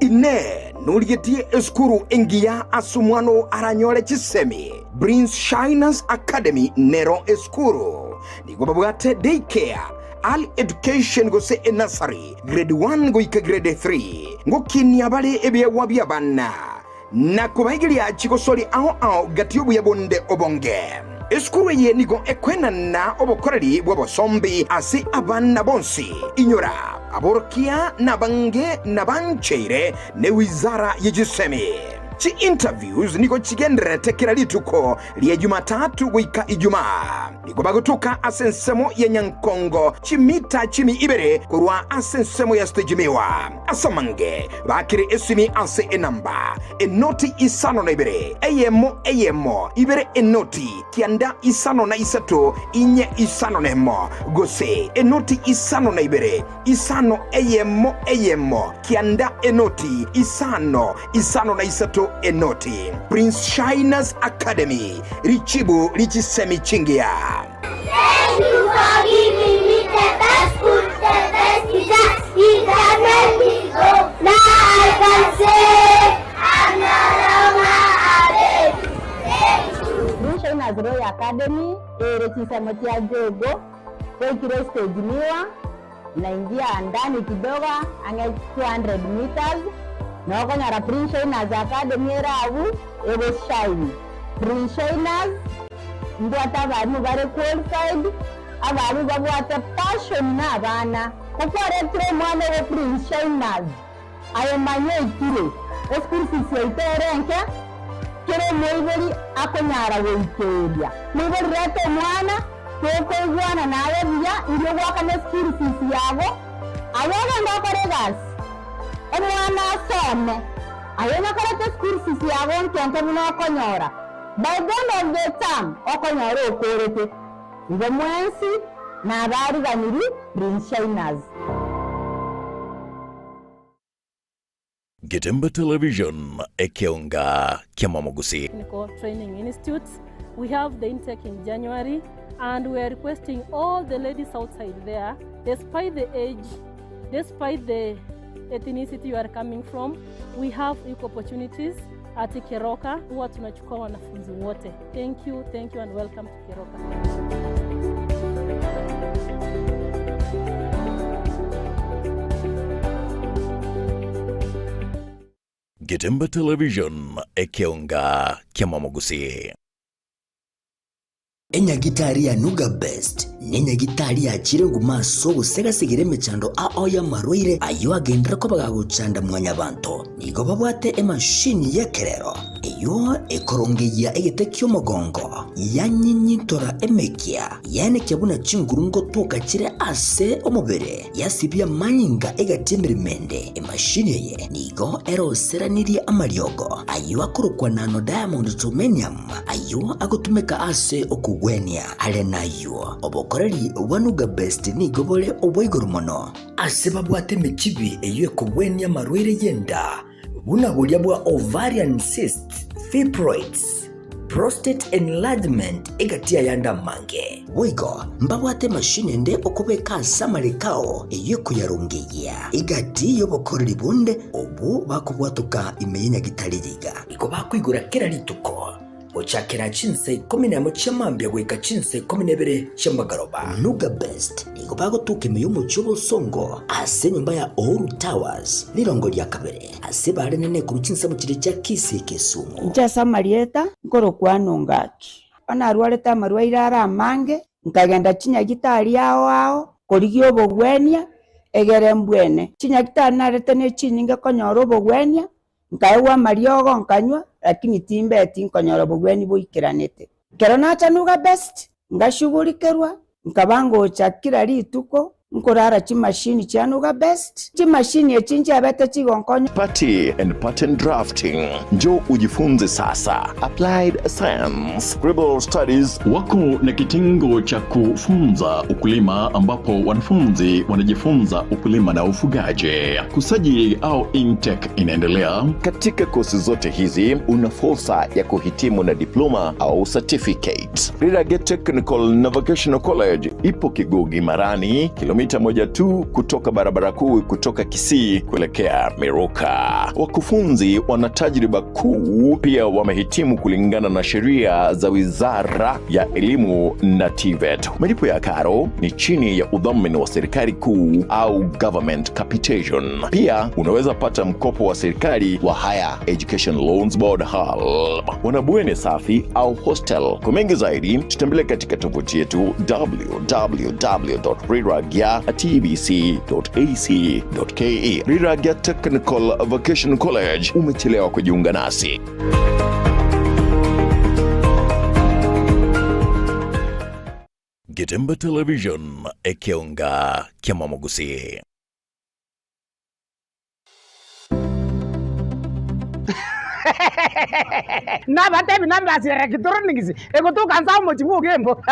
Inee! Norigetie esukuru engiya ase omwana oo aranyore chisemi? Prince Shiners Academy nero esukuru. Nigo babwate day care, early education gose enursery, grade 1 goika grade 3. Ngokinia bare ebiegwa bi'abana na kobaigeria chigosori ao ao gati y'obuya bonde obonge. Esukuru eye nigo ekoenana obokoreri bw'obosombi ase abana bonsi. Inyora, aborokia nabange nabancheire ne wizara ye chisemi. Chi interviews nigo chigendererete kera rituko ria Jumatatu goika Ijumaa. Nigo bagotuka ase ensemo ya Nyankongo chimita chimi ibere korwa ase ensemo ya stage miwa. Ase amange bakire esimi ase enamba enoti 52 eyemo eyemo ibere enoti 9 53 inye 51 gose enoti 52 5 eyemo eyemo 9 enoti 5 53 enoti. Prince Shiners Academy, richibu richisemi chingiya. Thank you for giving me the best school, the best teacher. It has made me go. Now I can say I'm no longer a baby. Thank you. Prince Shiners Royal Academy ere chisemo chia Jogo goikire stage miwa naingia ndani kidogo ang'e 200 meters nokonyora Prince Shiners Academy ere abwo egoshine. Prince Shiners mbwate abarimu bare qualified, abarimu babwate passion na abana. Kokwaretire omwana ogo Prince Shiners aye manya oikire eschool fees yaito ere enke kera omoibori akonyara goikeria. Moibori reta omwana tokoigwana naye buya erio goakana eschool fees yago aye ogende okore egasi omwana asome aye onye koreta eschool fees yago nkenke buna okonyora by the end of the term okonyora okorete igo mwensi nabariganiri Prince Shiners. Getembe Television, ekeonga kia Mamagusi. Technical Training Institute. We have the intake in January, and we are requesting all the ladies outside there, despite the age, despite the ethnicity you are coming from, we have equal opportunities at Keroka. Huwa tunachukua wanafunzi wote. Thank you and welcome to Keroka. Getembe Television, ekeonga kia Mamagusi. Enyagitari ya Nuga Best nenyagitari yachire nguma ase ogosegasegera emechando ao y'amarwaire ayio agenderere koba gagochanda mwanyabanto. Nigo babwate emashini y'ekerero eyio ekorongeyia egete ki'omogongo, yanyinyintora emekia, yaenekia buna chinguru ngotoka chire ase omobere, yasibia amanyinga egati emeremo ende. Emashini eye nigo eroseranirie amariogo ayio akorokwa nano diamond germanium ayio agotumeka ase okogwenia. Are nayio, obokoreri bwa Nuga Best nigo bore obwa igoro mono. Ase babwate emechibi eyio ekogwenia amarwaire y'enda, buna boria bwa ovarian cysts, fibroids, prostate enlargement egati y'ayande amange. Boigo mbabwate emashini ende okobeka ase amareko ao eyio ekoyarongeyia egati y'obokoreri bonde obwo bakobwatoka ime y'enyagitari eye iga. Igo bakoigora kera rituko gochakera chinsa ikomi nemo chia mambia goika chinsa ikomi na ibere chia magoroba. Nuga Best nigo bagotoka ime y'omochie obosongo ase enyomba ya Uhuru Towers rirongo ria kabere ase barenene korwa chinsemo chiria chia Kisii Kisumu. Inche ase amarieta nkorokwana ongaki. Onye narwarete amarwaire are amange, nkagenda chinyagitari ao ao korigia obogwenia egere mbwene. Chinyagitari narete na echinyinge konyora obogwenia, nkaegwa amariogo nkanywa, lakini timbeti nkonyora obogweni boikeranete. Kero nacha Nuga Best, ngashughulikerwa, nkaba ngocha kila rituko, nkorara chimashini chia Nuga Best. Chimashini echi nchiabete chigonkonya. Party and pattern drafting. Njoo ujifunze sasa. Applied Science, Rebel Studies. Wako na kitengo cha kufunza ukulima ambapo wanafunzi wanajifunza ukulima na ufugaji. Kusajili au intake inaendelea. Katika kosi zote hizi una fursa ya kuhitimu na diploma au certificate. Rirage Technical Navigational College ipo Kigugi Marani, kilomita moja tu kutoka barabara kuu kutoka Kisii kuelekea Miruka. Wakufunzi wana tajriba kuu, pia wamehitimu kulingana na sheria za Wizara ya Elimu na TVET. Malipo ya karo ni chini ya udhamini wa serikali kuu au government capitation. Pia unaweza pata mkopo wa serikali wa Higher Education Loans Board HELB. Wana bweni safi au hostel. Kwa mengi zaidi, tutembelee katika tovuti yetu ya tvc.ac.ke. Riragia Technical Vocational College, umechelewa kujiunga nasi. Getembe Television, ekeonga kiamamogusi. Nabatebi nambasi electronics egotoka nsa omochi bwa Ogembo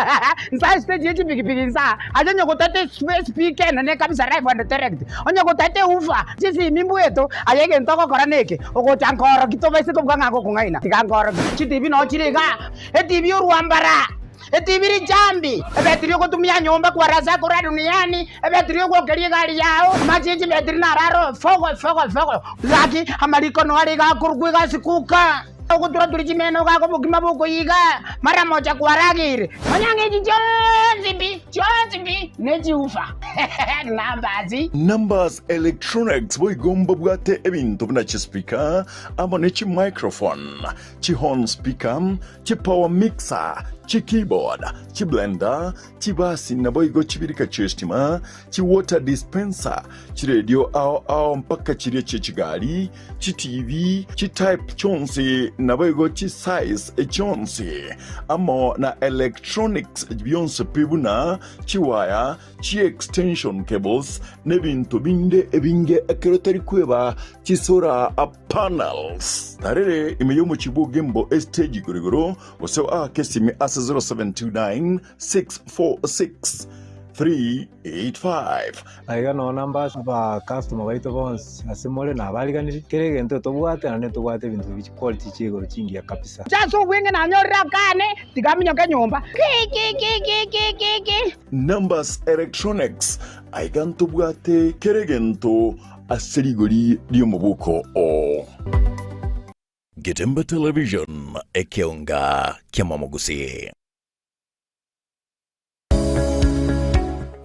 nsa estage ye chipikipiki nsa aye onye gotete speaker enene kabisa live and direct onye gotete woofer chisimi mbweto aye egento ogokora neke ogocha nkoroki tobaise kobuga ng'a ngokong'aina tiga nkoroki chitibi noo chire igaa etibi orwambara. Etibi richambi, ebetiri ogotumia nyomba kwarasa korwa duniani, ebetiri ogwokeria egari yao, amache ye chibetiri naro aro fogo fogo fogo. Gaki amariko noare iga akorokwa egasi kuka, ogotura-turia chimeno gaka obokima bokoiga, mara mocha kwarageire. Manya ng'a echi chionsi pi, chionsi pi, nechiufa. Numbers. Numbers Electronics boigo mbabwate ebinto buna chispeaker amo ne chimicrophone, chihorn speaker, chipower mixer, chikeyboard, chiblender, chibasi naboigo chibirika chi'estima, chiwater dispenser, chiredio ao ao mpaka chiria chi'echigari, chiTV, chitype chionsi naboigo chisize chionsi, amo na electronics bionsi pi buna chiwaya, chi'extension cables, n'ebinto binde ebinge ekero tari kweba chisolar panels. Tarere ime y'omochie bw'Ogembo estage igoro igoro, gose oake esimi ase 0729 646 385. Aiga noo namba aba customer baito bonsi ase more nabariganirie, kera egento tobwate naende ntobwate ebinto bi chiquality chia igoro chingiya kabisa. Inche ase obweng'e nanyorire akane, tiga aminyoke nyomba. Kikikikikiki. Numbers Electronics, aiga ntobwate kera egento ase rigori ri'omobuko oo. Getembe Television, ekeonga ki'amamogusii.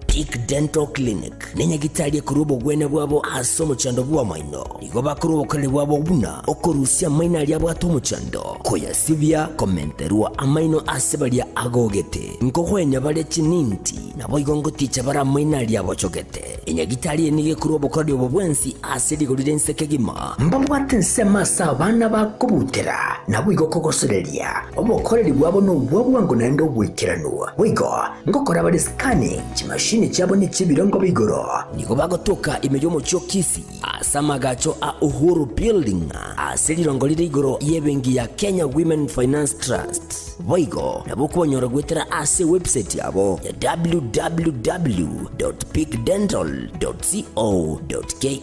Peak Dental Clinic nenyagitari ekorwa obogwenia bwabo ase omochando bw'amaino. Igo bakorwa obokoreri bwabo buna okorusia amaino aria abwate omochando, koyasibia, komenterwa amaino ase baria agogete, nkogwenia bare chininti, naboigo ngoticha bare amaino aria abochogete. Enyagitari eye nigo ekorwa obokoreri obo bwensi ase rigori ri'ense kegima. Mbabwate ensemo ase abana bakobutera, naboigo kogosoreria. Obokoreri bwabo nobwa bwango naende oboikeranu. Boigo ngokora bare scanning, chimashini chiabo nechi'ebirengo bia igoro. Nigo bagotoka ime y'omochie o Kisii ase amagacho a Uhuru Building ase rirongo rire igoro y'ebenki ya Kenya Women Finance Trust. Boigo nabo okobanyora goetera ase ewebsite yabo ya www.peakdental.co.ke.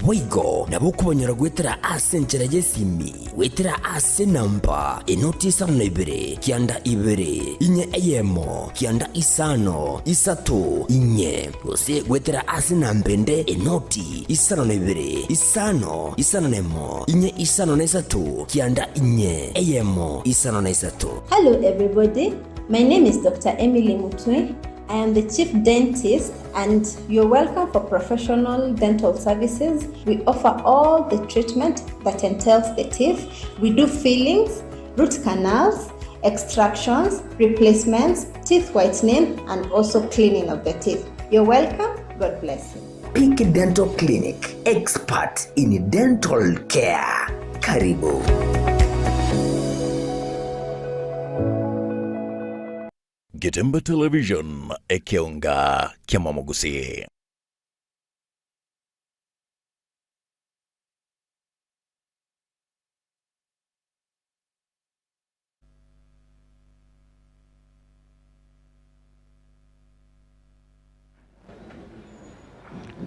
Boigo nabo okobanyora goetera ase enchera y'esimi goetera ase enamba enoti isano na ibere kianda ibere inye eyemo kianda isano isato inye gose goetera ase enamba ende enoti isano na ibere isano isano na emo inye isano na isato kianda inye eyemo isano na isato. Hello everybody, my name is Dr. Emily Mutwe. I am the chief dentist and you're welcome for professional dental services. We offer all the treatment that entails the teeth. We do fillings, root canals, extractions, replacements, teeth whitening, and also cleaning of the teeth. You're welcome. God bless you. Peak Dental Clinic, expert in dental care. Karibu. Getembe Television, ekeonga kiamamogusii.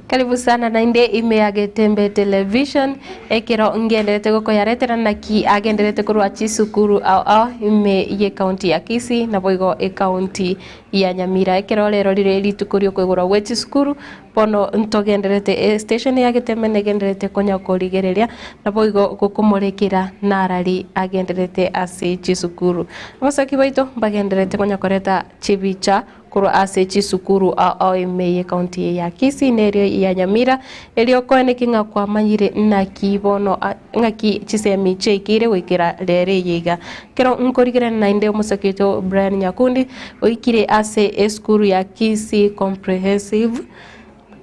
Karibu sana naende ime ya Getembe Television ekero ngenderete gokoyaretera naki agenderete korwa chisukuru ao ao ime ye county ya Kisii naboigo ecounty ya Nyamira ekero rero rire rituko riokoigorwa gwe chisukuru Bono ntogendererete estation ya Getembe negendererete konya korigereria, naboigo gokomorekera narari agendererete ase chisukuru. Abasaki baito mbagendererete konya koreta chibicha. korwa ase chisukuru ao ime y'ekaunti eye ya Kisii na erio ya Nyamira erio okoeneki ng'a kwamanyire naki bono ng'aki chisemi chiaikeire goikera rero eye iga. Ekero nkorigerania naende omosake oito Brian Nyakundi oikire ase esukuru ya Kisii Comprehensive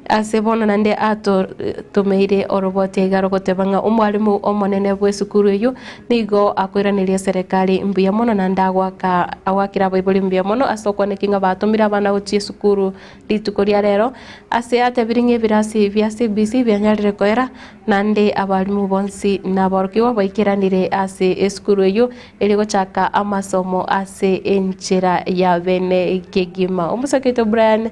Ase bono naende atotomeire oroboti iga rogoteba ng'a omwalimu omonene bw'esukuru eyio nigo akoiraneria eserekari mbuya mono naende agoaka agoakera abaibori mbuya mono ase okwaneki ng'a batomire abana gochia esukuru rituko ria rero. Ase atebire ng'a ebirasi bia CBC bianyarire koera naende abalimu bonsi na aborokigwa baikeranire ase esukuru eyio eri gochaka amasomo ase enchera ya bene kegima. Omosake oito Brian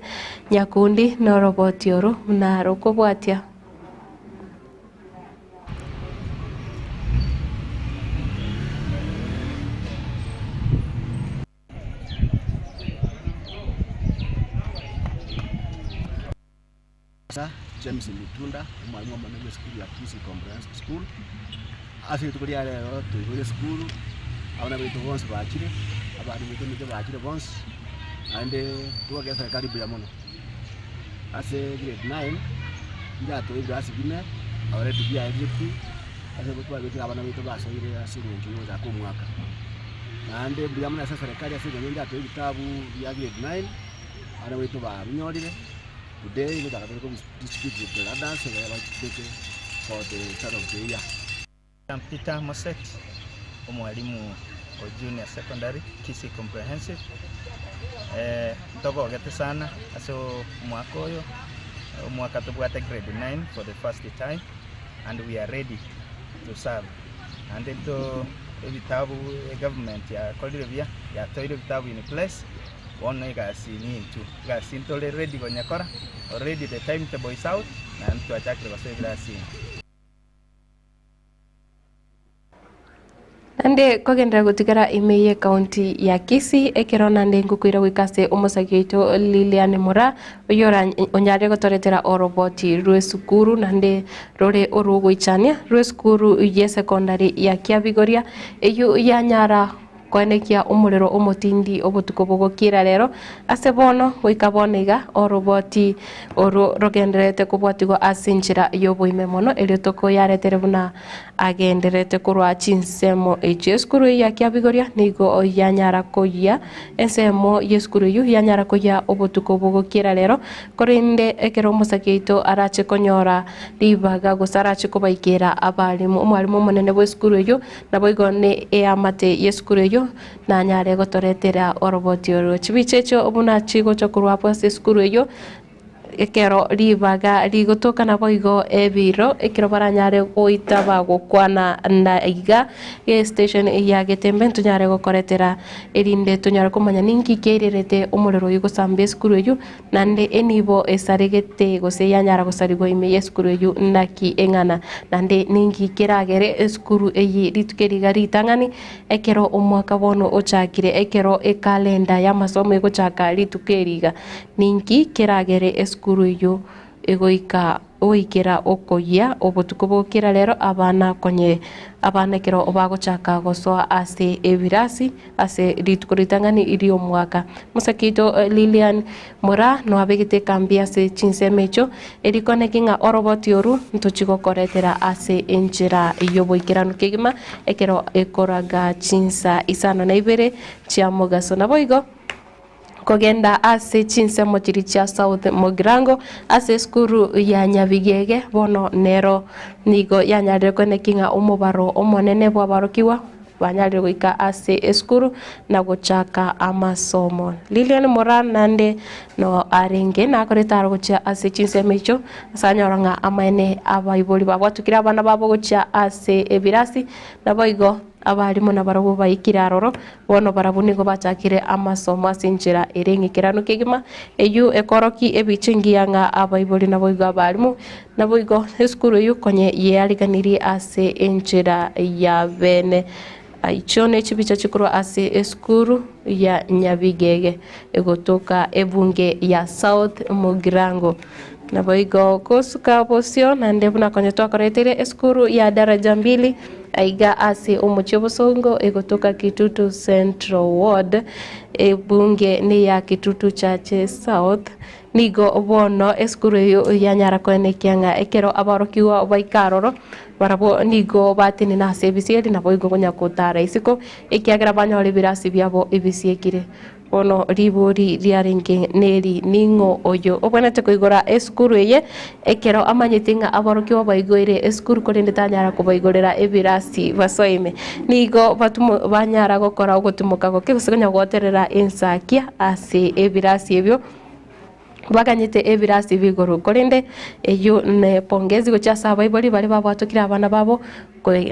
Nyakundi noroboti oro buna rokobwatia. James Mitunda, omwalimu omonene bw'esukuru ya Kisii Comprehensive School. Ase rituko ria rero toigure esukuru, abana baito bonsi bachire, abalimu baito nigo bachire bonsi, naende togokera eserekari mbuya mono. Ase grade nine, njatoe ebirasi bine, already biaerire pi, ase twabekire abana baito basoire ase eng'encho ya ogochaka omwaka. Naende mbuya mono ase eserekari ase eng'encho njatoe ebitabu bia grade nine, abana baito babinyorire. Today gochaka tore ko distribute to the others babeke for the start of the year. I'm Peter Moset, omwalimu o Junior Secondary, Kisii Comprehensive. Eh, ntogogete sana ase omwaka oyo, omwaka tobwate grade 9 for the first time and we are ready to serve. Naende nto ebitabu egovernment yakorire buya, yatoeire ebitabu in place, Bono egasi nintwe, egasi ntore ready gonyekora, already the time table is out, naende twachakire gosoa ebirasi ime. Naende kogenderera gotigara ime y'ecounty ya Kisii, ekero naende ngokoira goika ase omosagi oito Lilian Moraa, oyio onyarire gotoretera oroboti rw'esukuru naende rore orw'ogoichania rw'esukuru y'esecondary ya Kiabigoria, eyio yanyara Koenekia omorero omotindi obotuko bogokiira rero, ase bono goika bono iga, oroboti oro rogendererete kobwatigwa ase enchera y'oboime mono, erio tokoyaretere buna agendererete korwa chinsemo echio. Esukuru eyio ya Kiabigoria nigo yanyara koyia ensemo y'esukuru eyio yanyara koyia obotuko bogokiira rero, korende ekero omosake oito arache konyora ribaga gose arache kobaikera abalimu, omwalimu omonene bw'esukuru eyio Naboigo ne eamate y'esukuru eyio nanyare gotoretera oroboti oro. Chibicha echio buna chigocha korwa abwo ase esukuru eyio, ekero ribaga rigotoka naboigo ebiro ekero baranyare goitaba gokwana na iga estation ya Getembe ntonyare gokoretera erinde tonyare komanya ninki kiairerete omorero oyio gosamba esukuru eyio Naende enibo esaregete gose yanyara gosarigwa ime y'esukuru eyio naki eng'ana? Naende ninki keragere esukuru eye rituko eri iga ritang'ani ekero omwaka bono ochakire, ekero ekalenda y'amasomo egochaka rituko eri iga? Ninki keragere esukuru eyio egoika goikera okoyia obotuko bokera rero abana konye abana ekero bagochaka gosoa ase ebirasi ase rituko ritang'ani ri'omwaka. Mosakeito Lilian Moraa noabegete ekambi ase chinsemo echio, erikoneki ng'a oroboti oru ntochi gokoretera ase enchera y'oboikeranu kegima ekero ekoraga chinsa isano na ibere chia mogaso. Naboigo Kogenda ase chinsemo chiria chia South Mugirango ase esukuru ya Nyabigege bono nero nigo yanyarire koeneki ng'a omobaro omonene bw'abarokigwa banyarire goika ase esukuru na gochaka amasomo. Lilian Moraa naende no arenge nakorete aro gochia ase chinsemo echio ase anyora ng'a amaene abaibori babwatukire abana babo gochia ase ebirasi naboigo Abalimu nabarabwo baikire aroro, bono barabwo nigo bachakire amasomo ase enchera ere eng'ikeranu kegima, eyio ekorokia ebicha engiya ng'a abaibori naboigo abalimu, naboigo esukuru eyio konye yeariganirie ase enchera ya bene. Echio ne chibicha chikorwa ase esukuru ya Nyabigege egotoka ebunge ya South Mugirango. Naboigo gosuka bosio naende buna konye twakoreteire esukuru ya Daraja Mbili. Aiga ase omochie obosongo egotoka Kitutu Central Ward, ebunge neya Kitutu Church South. Nigo bono esukuru eyio yanyara koenekia ng'a ekero aborokigwa baika aroro, barabwo nigo batenena ase ebisieri naboigo konya gotara isiko, ekiagera banyora ebirasi biabo ebisiekire. Bono ribori riarenge neri, Ning'o oyo obwenerete koigora esukuru eye? Ekero amanyete ng'a aborokigwa baigoire esukuru korende tanyara kobaigorera ebirasi basoe ime, nigo batumo banyara gokora ogotimoka goke gose konya goterera ensakia ase ebirasi ebio baganyete ebirasi bigorwe. Korende eyio ne pongezi gochia ase abaibori baria babwatokire abana babo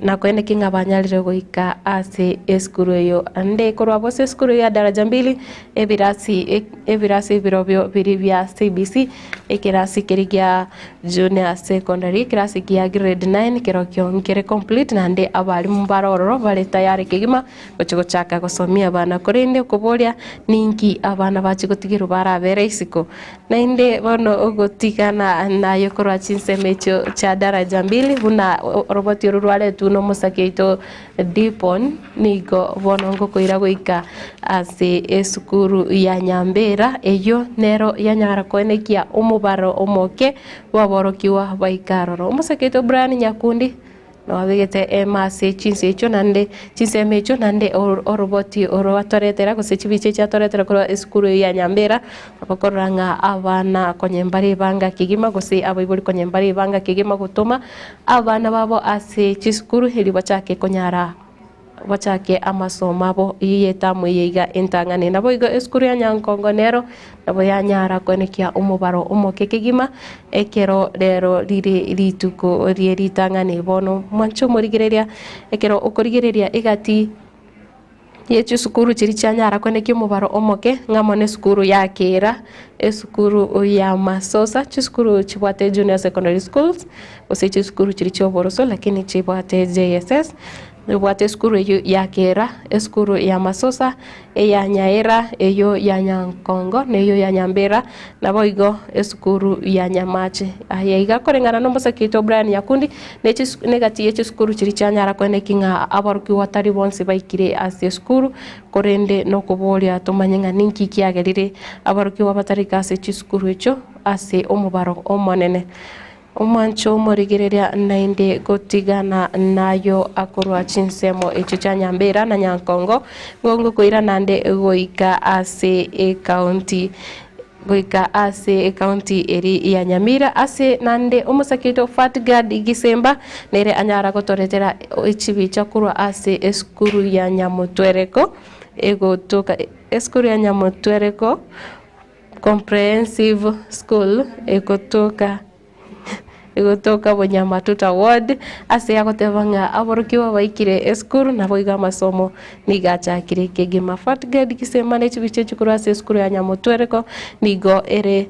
na koeneki ng'a banyarire goika ase esukuru eyio. Ande korwa bosa esukuru ya daraja mbili, ebirasi ebirasi birobio biria bia CBC, ekerasi keria gia junior secondary, ekerasi kia grade nine kerokio nkere complete naende abalimu mbare ororo bare tayari kegima gochia gochaka gosomia abana. Korende okoboria ninki abana bachia gotigerwa barabere isiko? Naende bono ogotigana naye korwa chinsemo echio chia daraja mbili buna oroboti oro rwaretwe nomosake oito Dipon, nigo bono ngokoira goika ase esukuru ya Nyambera, eyio nero yanyara koenekia omobaro omoke bw'aborokigwa baika aroro. Omosake oito Brian Nyakundi. Nababegete eema ase chinse echio naende chinsemo echio naende oroboti orwatoretera gose chibicha echi atoretera korwa esukuru eyio ya Nyambera, bakorora ng'a abana konya mbare ebanga kegima gose abaibori konya mbare ebanga kegima gotoma abana babo ase chisukuru erio bachake konyara bachake amasomo abo eyio y'etamu eye iga entang'ani. Naboigo esukuru ya Nyankongo nero nabo yanyara koenekia omobaro omoke kegima ekero rero rire rituko rie ritang'ani. Bono mwanche omorigereria ekero okorigereria egati ye chisukuru chiria chianyara koenekia omobaro omoke ng'a mono esukuru ya Kira, esukuru ya Masosa, chisukuru chibwate junior secondary schools, gose chisukuru chiria chia oboroso lakini chibwate JSS, nobwate esukuru eyio ya Kera, esukuru ya Masosa, eya Nyaera, eyio ya Nyankongo, na eyio ya Nyambera, naboigo esukuru ya Nyamache. Aya iga koreng'ana na omosake oito Brian Nyakundi, ne chisu negati ye chisukuru chiria chianyara koeneki ng'a aborokigwa tari bonsi baikire ase esukuru, korende nokoboria tomanye ng'a ninki kiagerire aborokigwa batarika ase chisukuru echio ase omobaro omonene. Omwancho omorigereria naende gotigana nayo akorwa chinsemo echio chia Nyambera na Nyankongo, ngongo koira naende goika ase ecounty goika ase ecounty eri ya Nyamira ase naende omosake oito Fatgard Gisemba nere anyara gotoretera echibicha korwa ase esukuru ya Nyamotwereko egotoka esukuru ya Nyamotwereko Comprehensive School egotoka egotoka Bonyamatuta Ward, ase agoteba ng'a aborokigwa baikire esukuru naboigo amasomo nigo achakire kegima. Fatged Gisema ne chibicha echi korwa ase esukuru ya Nyamotwereko nigo ere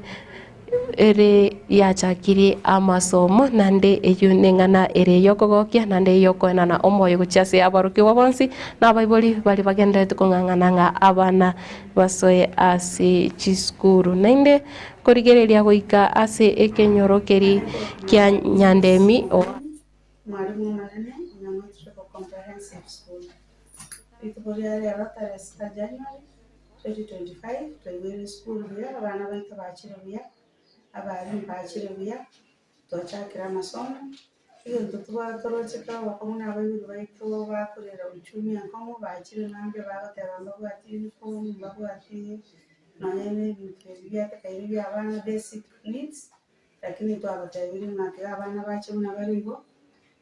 ere yachakirie amasomo naende eyio neng'ana ere eyokogokia naende eyokoenana omoyo gochia ase aborokigwa bonsi na abaibori baria bagendererete kong'ang'ana ng'a abana basoe ase chisukuru. Naende korigereria goika ase ekenyoro keria kia Nyandemi o. Mwalimu omonene Nyang'au Triple Comprehensive School. Rituko ria rero tarehe sita January 2025 twaigwere esukuru buya, abana baito bachire buya, abalimu bachire buya, twachakire amasomo, Egento toroche kegokong'u na abaibori baito bakorera uchumi enkong'u bachire mambia bagoteba mbabwati uniform, mbabwati nonye na ebinto ebi biatekaine bia abana basic needs, lakini twabatebirie ng'a tiga abana bache buna bare igo,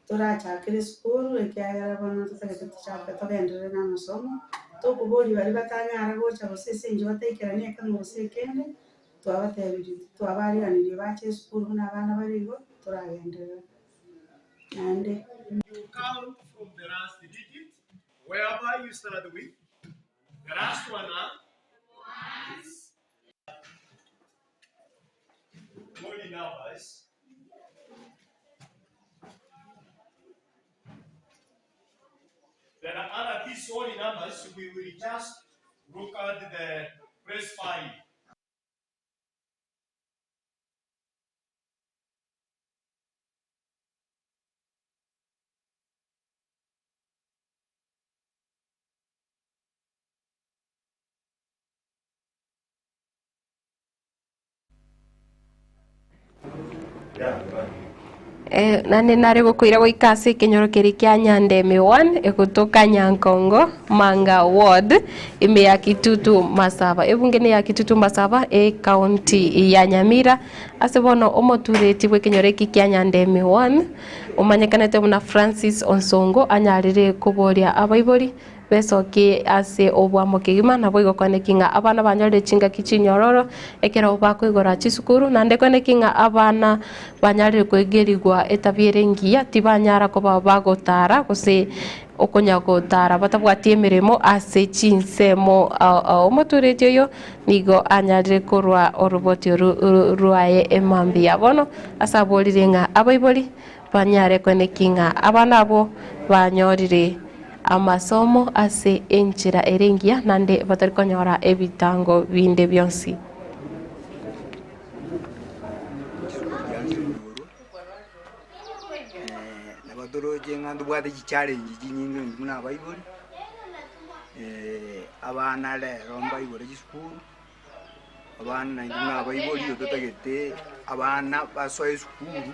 torachakere esukuru ekiagera bono totagete tochake togenderere na amasomo, tokoboria baria batanyara gocha gose ase eng'encho bataikerani ekemo gose ekende. Twabatebirie, twabaariganirie bache esukuru buna abana bare igo, toragenderere naende. You count from the last digit whereby you start with the last one huh? Yes. Holy numbers. Then under these holy numbers, we will just look at the place 5. Eh, nane nare gokoira goika ase ekenyoro keria kia Nyandemi 1 egotoka Nyankongo Manga Ward ime ya Kitutu Masaba. Ebunge ne ya Kitutu Masaba ecounty ya Nyamira ase bono omotureti bw'ekenyoro eki kia Nyandemi 1 omanyekanete buna Francis Onsongo anyarire koboria abaibori Besokie ase obwamo kegima, naboigo kwaneki ng'a abana banyorire chingaki chinyororo ekero bakoigora chisukuru, naende kwaneki ng'a abana banyarire koegerigwa etabia ere engiya, tibanyara koba bagotara gose okonya gotara batabwati emeremo ase chinsemo ao ao. Omotureti oyo nigo anyarire korwa oroboti oru rwaye emambia. Bono ase aborire ng'a abaibori Banyare kweneki ng'a abana abwo banyorire amasomo ase enchera ere engiya naende batari konyora ebitango binde bionsi. Nabo toroche ng'a ntobwate chichallenge chinyinge intwe buna abaibori, abana rero mbaigore chisukuru. Abana naintwe buna abaibori nigo totagete abana basoe esukuru,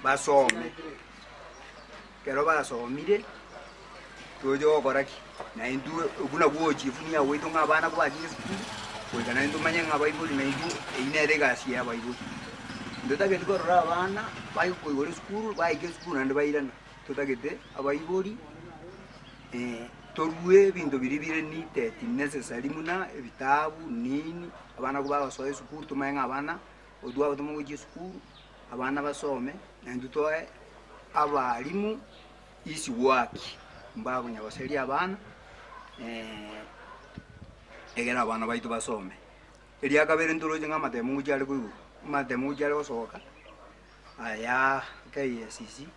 basome, ekero basomire, toche gokora ki? Naintwe buna bwochifunia gwaito ng'a abana kobachire esukuru, goika naintwe tomanye ng'a abaibori naintwe eywo nere egasi ya abaibori. Ntotageti korora abana bakoigora esukuru, baika esukuru naende bairana, totagete abaibori. Torue ebinto biria bire needed, necessary buna ebitabu nini, abana ko bagosoa esukuru tomanye ng'a abana otwo abatoma gochia esukuru, abana basome, naintwe toe abalimu easy work, mbakonya goseria abana egere abana baito basome. Eria kabere ntoroche ng'a amatemo ngochia are koigwa, amatemo ngochia are gosoka, aya KICC.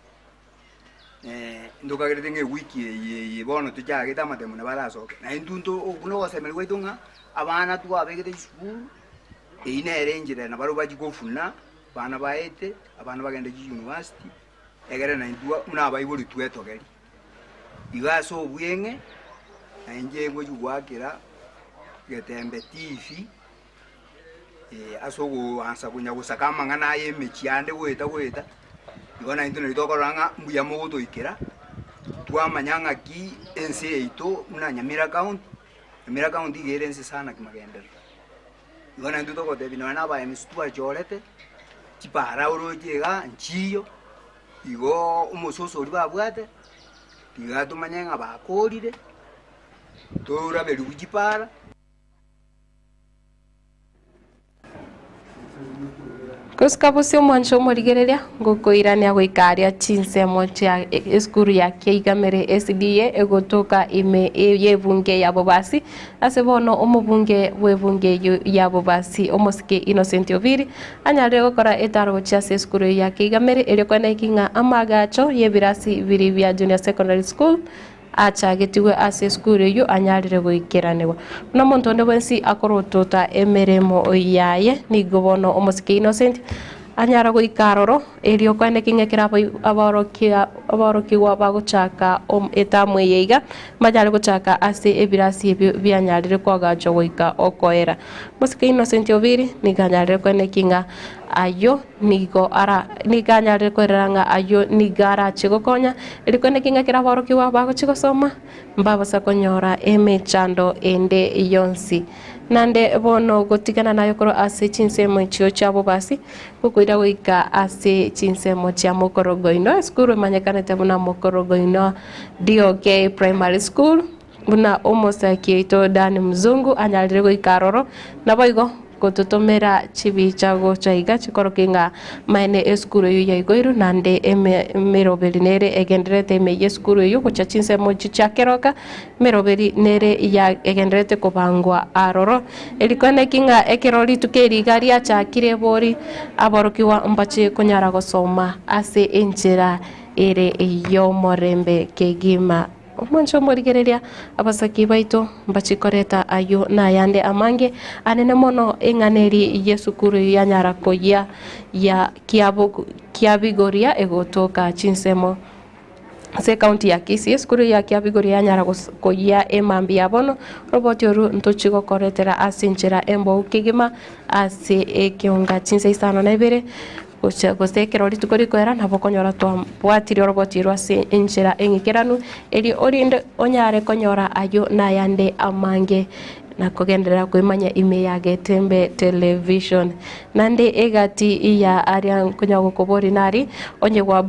Ntokagerete ng'a ewiki eye eye bono tochagete amatemo nabo arasoke. Na intwe nto okwo na ogosemeria gwaito ng'a abana twabegete chisukuru, eyio nere enchera nabarobwo bachie kofuna, abana baete, abana bagende chiuniversity, egere naintwe buna abaibori twetogerie. Igo ase obweng'e, na inche ngochia goakera Getembe TV. Ase ogoansa konya gosaka amang'ana aya emechie ande goeta goeta, igo naintwe nari tokorora ng'a mbuya mogotoikera, twamanya ng'aki ense yaito buna Nyamira county, Nyamira county iga ere ense sana kimagenderero. Igo naintwe togotebia nonya na aba MC twachorete, chipara oroche igaa nchiyo, igo omososo oria babwate, tiga tomanye ng'a bakorire, toraberigwe chipara. Gosika bosio omwancho omorigereria, ngokoirania goika aria chinsemo chia esukuru ya Kiaigamere SDA egotoka ime y'ebunge ya Bobasi ase bono omobunge bw'ebunge eyio ya Bobasi omosike Innocent Obiri anyarire gokora etaro gochia ase esukuru eyio ya Kiaigamere erio koeneki ng'a amaagacho y'ebirasi biria bia Junior Secondary School Achagetigwe ase esukuru eyio anyarire goikeranigwa. Buna omonto onde bwensi akorotota emeremo yaye, nigo bono omosike Innocent anyara goika aroro, erio koeneki ng'a ekero aborokia aborokigwa bagochaka etamu eye iga, mbanyare gochaka ase ebirasi ebio bianyarire koagachwa goika okoera. Omosike Innocent Obiri nigo anyarire koeneki ng'a ayio Nigo ara nigo anyarire kwerera ng'a ayio nigo arache gokonya, erio kende ng'a ekero aborokigwa bagochia gosoma, mbabasa konyora emechando ende yonsi. Naende bono gotigana naye korwa ase chinsemo echio chia bobasi, gokoira goika ase chinsemo chia mokorogoino, esukuru emanyekanete buna Mokorogoino DOK Primary School, Buna omosaki oito Dan Mzungu anyarire goika aroro, naboigo gototomera chibicha gocha iga chikorokia ng'a maene esukuru eyio yaigoirwe naende emeroberi nere egendererete ime y'esukuru eyio gocha chinsemo echio chia keroka, emeroberi nere ya egendererete kobangwa aroro. Eriko neki ng'a ekero rituko eri iga riachakire bori aborokigwa mbache konyara gosoma ase enchera ere y'omorembe kegima. Omwancho omorigereria, abasaki baito mbachie koreta ayio na ayande amange anene mono, eng'ana eri y'esukuru yanyara koyia ya kiabigoria egotoka chinsemo. Ase ekaunti ya Kisii, esukuru ya Kiabigori yanyara koyia emambia ya bono, roboti oru ntochi gokoretera ase enchera embou kegima ase ekeonga chinsa isano na ibere gocha gose ekero rituko rikoera nabo okonyora twabwatirie oroboti orwo ase enchera eng'ikeranu erio orinde onyare konyora ayio na ayande amange na kogenderera koimanya ime ya Getembe Television. Naende egati ya aria nkonya gokoboria nari, onye gwa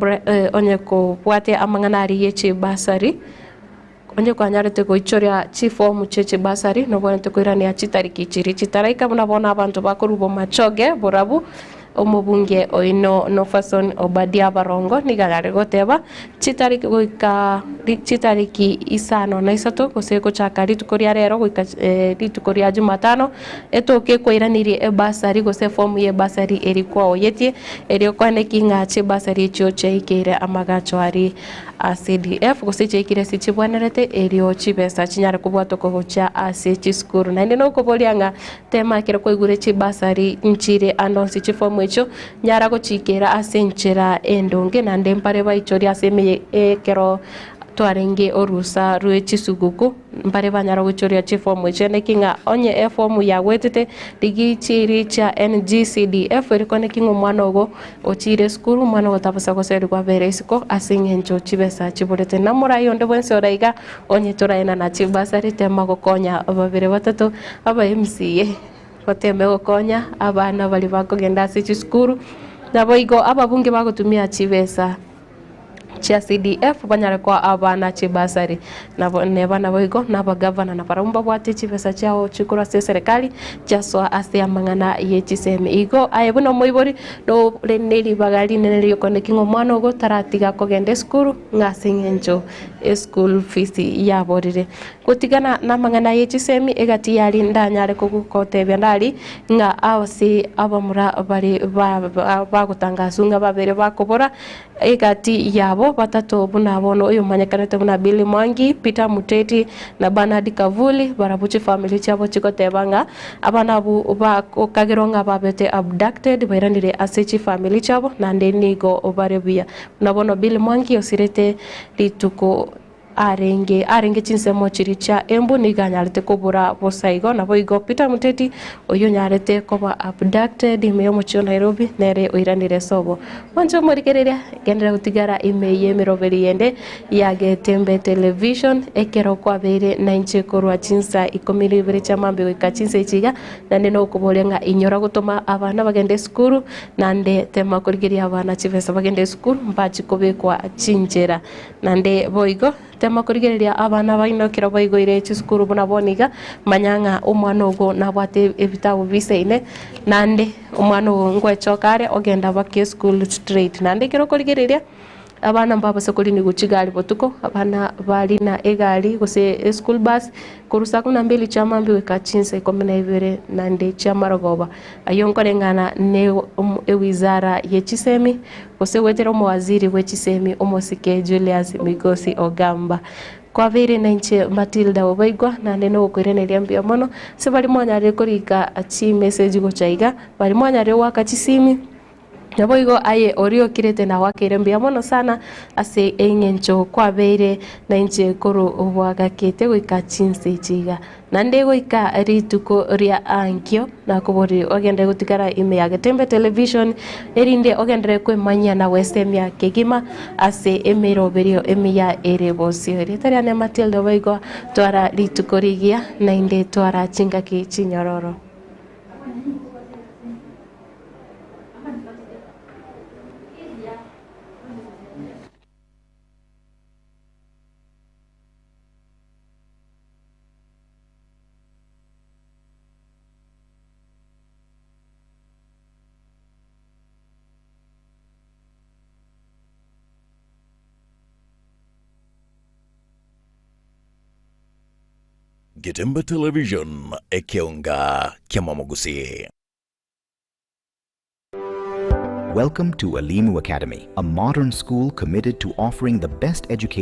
onye kobwate amang'ana aria ye chibasari, onye kwanyarete goichoria chifomu chie chibasari, nobwenerete koirania chitariki chiria chitaraika buna bono abanto bakorwa bomachoge borabu, Omobunge oino Nofason Obadia Barongo nigo arare goteba, Chitariki goika chitariki isano na isato gose gochaka rituko ria rero goika rituko ria Jumatano, etoke kwairanirie ebasari gose efomu y'ebasari eria kwaoyetie, erio kwaneki ng'a chibasari echio chiaikeire amagacho aria a CDF gose chiaikire ase chibwenerete erio chibesa chinyare kobwatokwa gochia ase chisukuru. Naende nokoboria ng'a Tema ekero kwaigure chibasari nchire ande onsi chifomu echio, nyara gochiikera ase enchera endonge, naende mbare baichorie ase emeye ekero twarenge orusa rwe chisuguku, mbare banyara goichoria chifomu echio. Naki ng'a onye efomu yagwetete, rigia chiri chia NGCDF ere kwane ki ng'a omwana ogo ochiire esukuru, omwana ogo tabosa goserigwa abere isiko ase eng'encho chibesa chiborete. Namoraai onde bwensi ore iga, Onye toraenana chibasari, tema gokonya babere batato aba MCA, goteme gokonya abana baria bakogenda ase chisukuru, naboigo ababunge bagotumia chibesa chia CDF banyare koa abana chibasari. Nabo neba naboigo na abagavana nabarabwo mbabwate chibesa chiao chikorwa ase eserekari chiasoa ase amang'ana ye chisemi. Igo aye buna omoibori nore ne ribaga rinene riokoneki ng'a omwana ogo taratiga kogenda esukuru ng'a ase eng'encho Eschool fees yaborire. Gotigana namang'ana ye chisemi egati yari ndanyare kogotebia ndari ng'a ase abamura bare bagotangaswa ng'a babere bakobora egati yabo batato buna bono oyomanyekanete buna Billy Mwangi, Peter Muteti na Bernard Kavuli barabwo chifamiri chiabo chigoteba ng'a abana abwo bagokagerwa ng'a babete abducted bairanire ase chifamiri chiabo naende nigo bare buya. Buna bono Billy Mwangi osirete Rituko arenge arenge chinsemo chiria chia Embu nigo anyarete kobora bosa igo, naboigo Peter Muteti oyio onyarete koba abducted ime y'omochie o Nairobi nere oiranire sobo. Mwanche omorigereria, genderera gotigara ime y'emeroberi yende ya Getembe Television ekero kwabeire nainche korwa chinsa ikomi na ibere chia mambia goika chinsa echi iga, naende nokoboria ng'a inyora gotoma abana bagende esukuru Naende tema korigeria abana chibesa bagende esukuru, mbachi kobekwa chinchera. Naende boigo, tema korigereria abana baino ekero baigoire chisukuru buna bono iga, manya ng'a omwana ogo nabwate ebitabu bisaine, naende omwana ogo ngwechoka are ogenda baka esukuru straight. Naende ekero okorigereria. Abana mbabase korinigwa chigari botuko, abana barina egari gose eschool bus korwa saa kumi na mbili chia mambia goika chinsa ikomi na ibere naende chi'amarogoba. Ayio nkoreng'ana ne ewizara ye chisemi gose goetera omowaziri bwe chisemi omosike Julius Migosi Ogamba. Kwabeire nainche Matilda Obaigwa naende nogokoiraneria mbuya mono ase baria mwanyarire korika chimessage gocha iga, baria mwanyarire goaka chisimi. Naboigo aye oria okirete nagoakeire mbuya mono sana ase engencho kwabeire nainche korwa obwagakete goika chinsa echi iga. Naende goika rituko ria ankio nakoborie ogende gotigara ime ya Getembe Television erinde ogenderere kwemanyia na gwesemia kegima ase emeroberio emiya ere bosio. Erieta riane Matilda boigo twara rituko rigiya naende twara chingaki chinyororo. Getembe Television, ekeonga ki'amamogusii. Welcome to Alimu Academy, a modern school committed to offering the best education.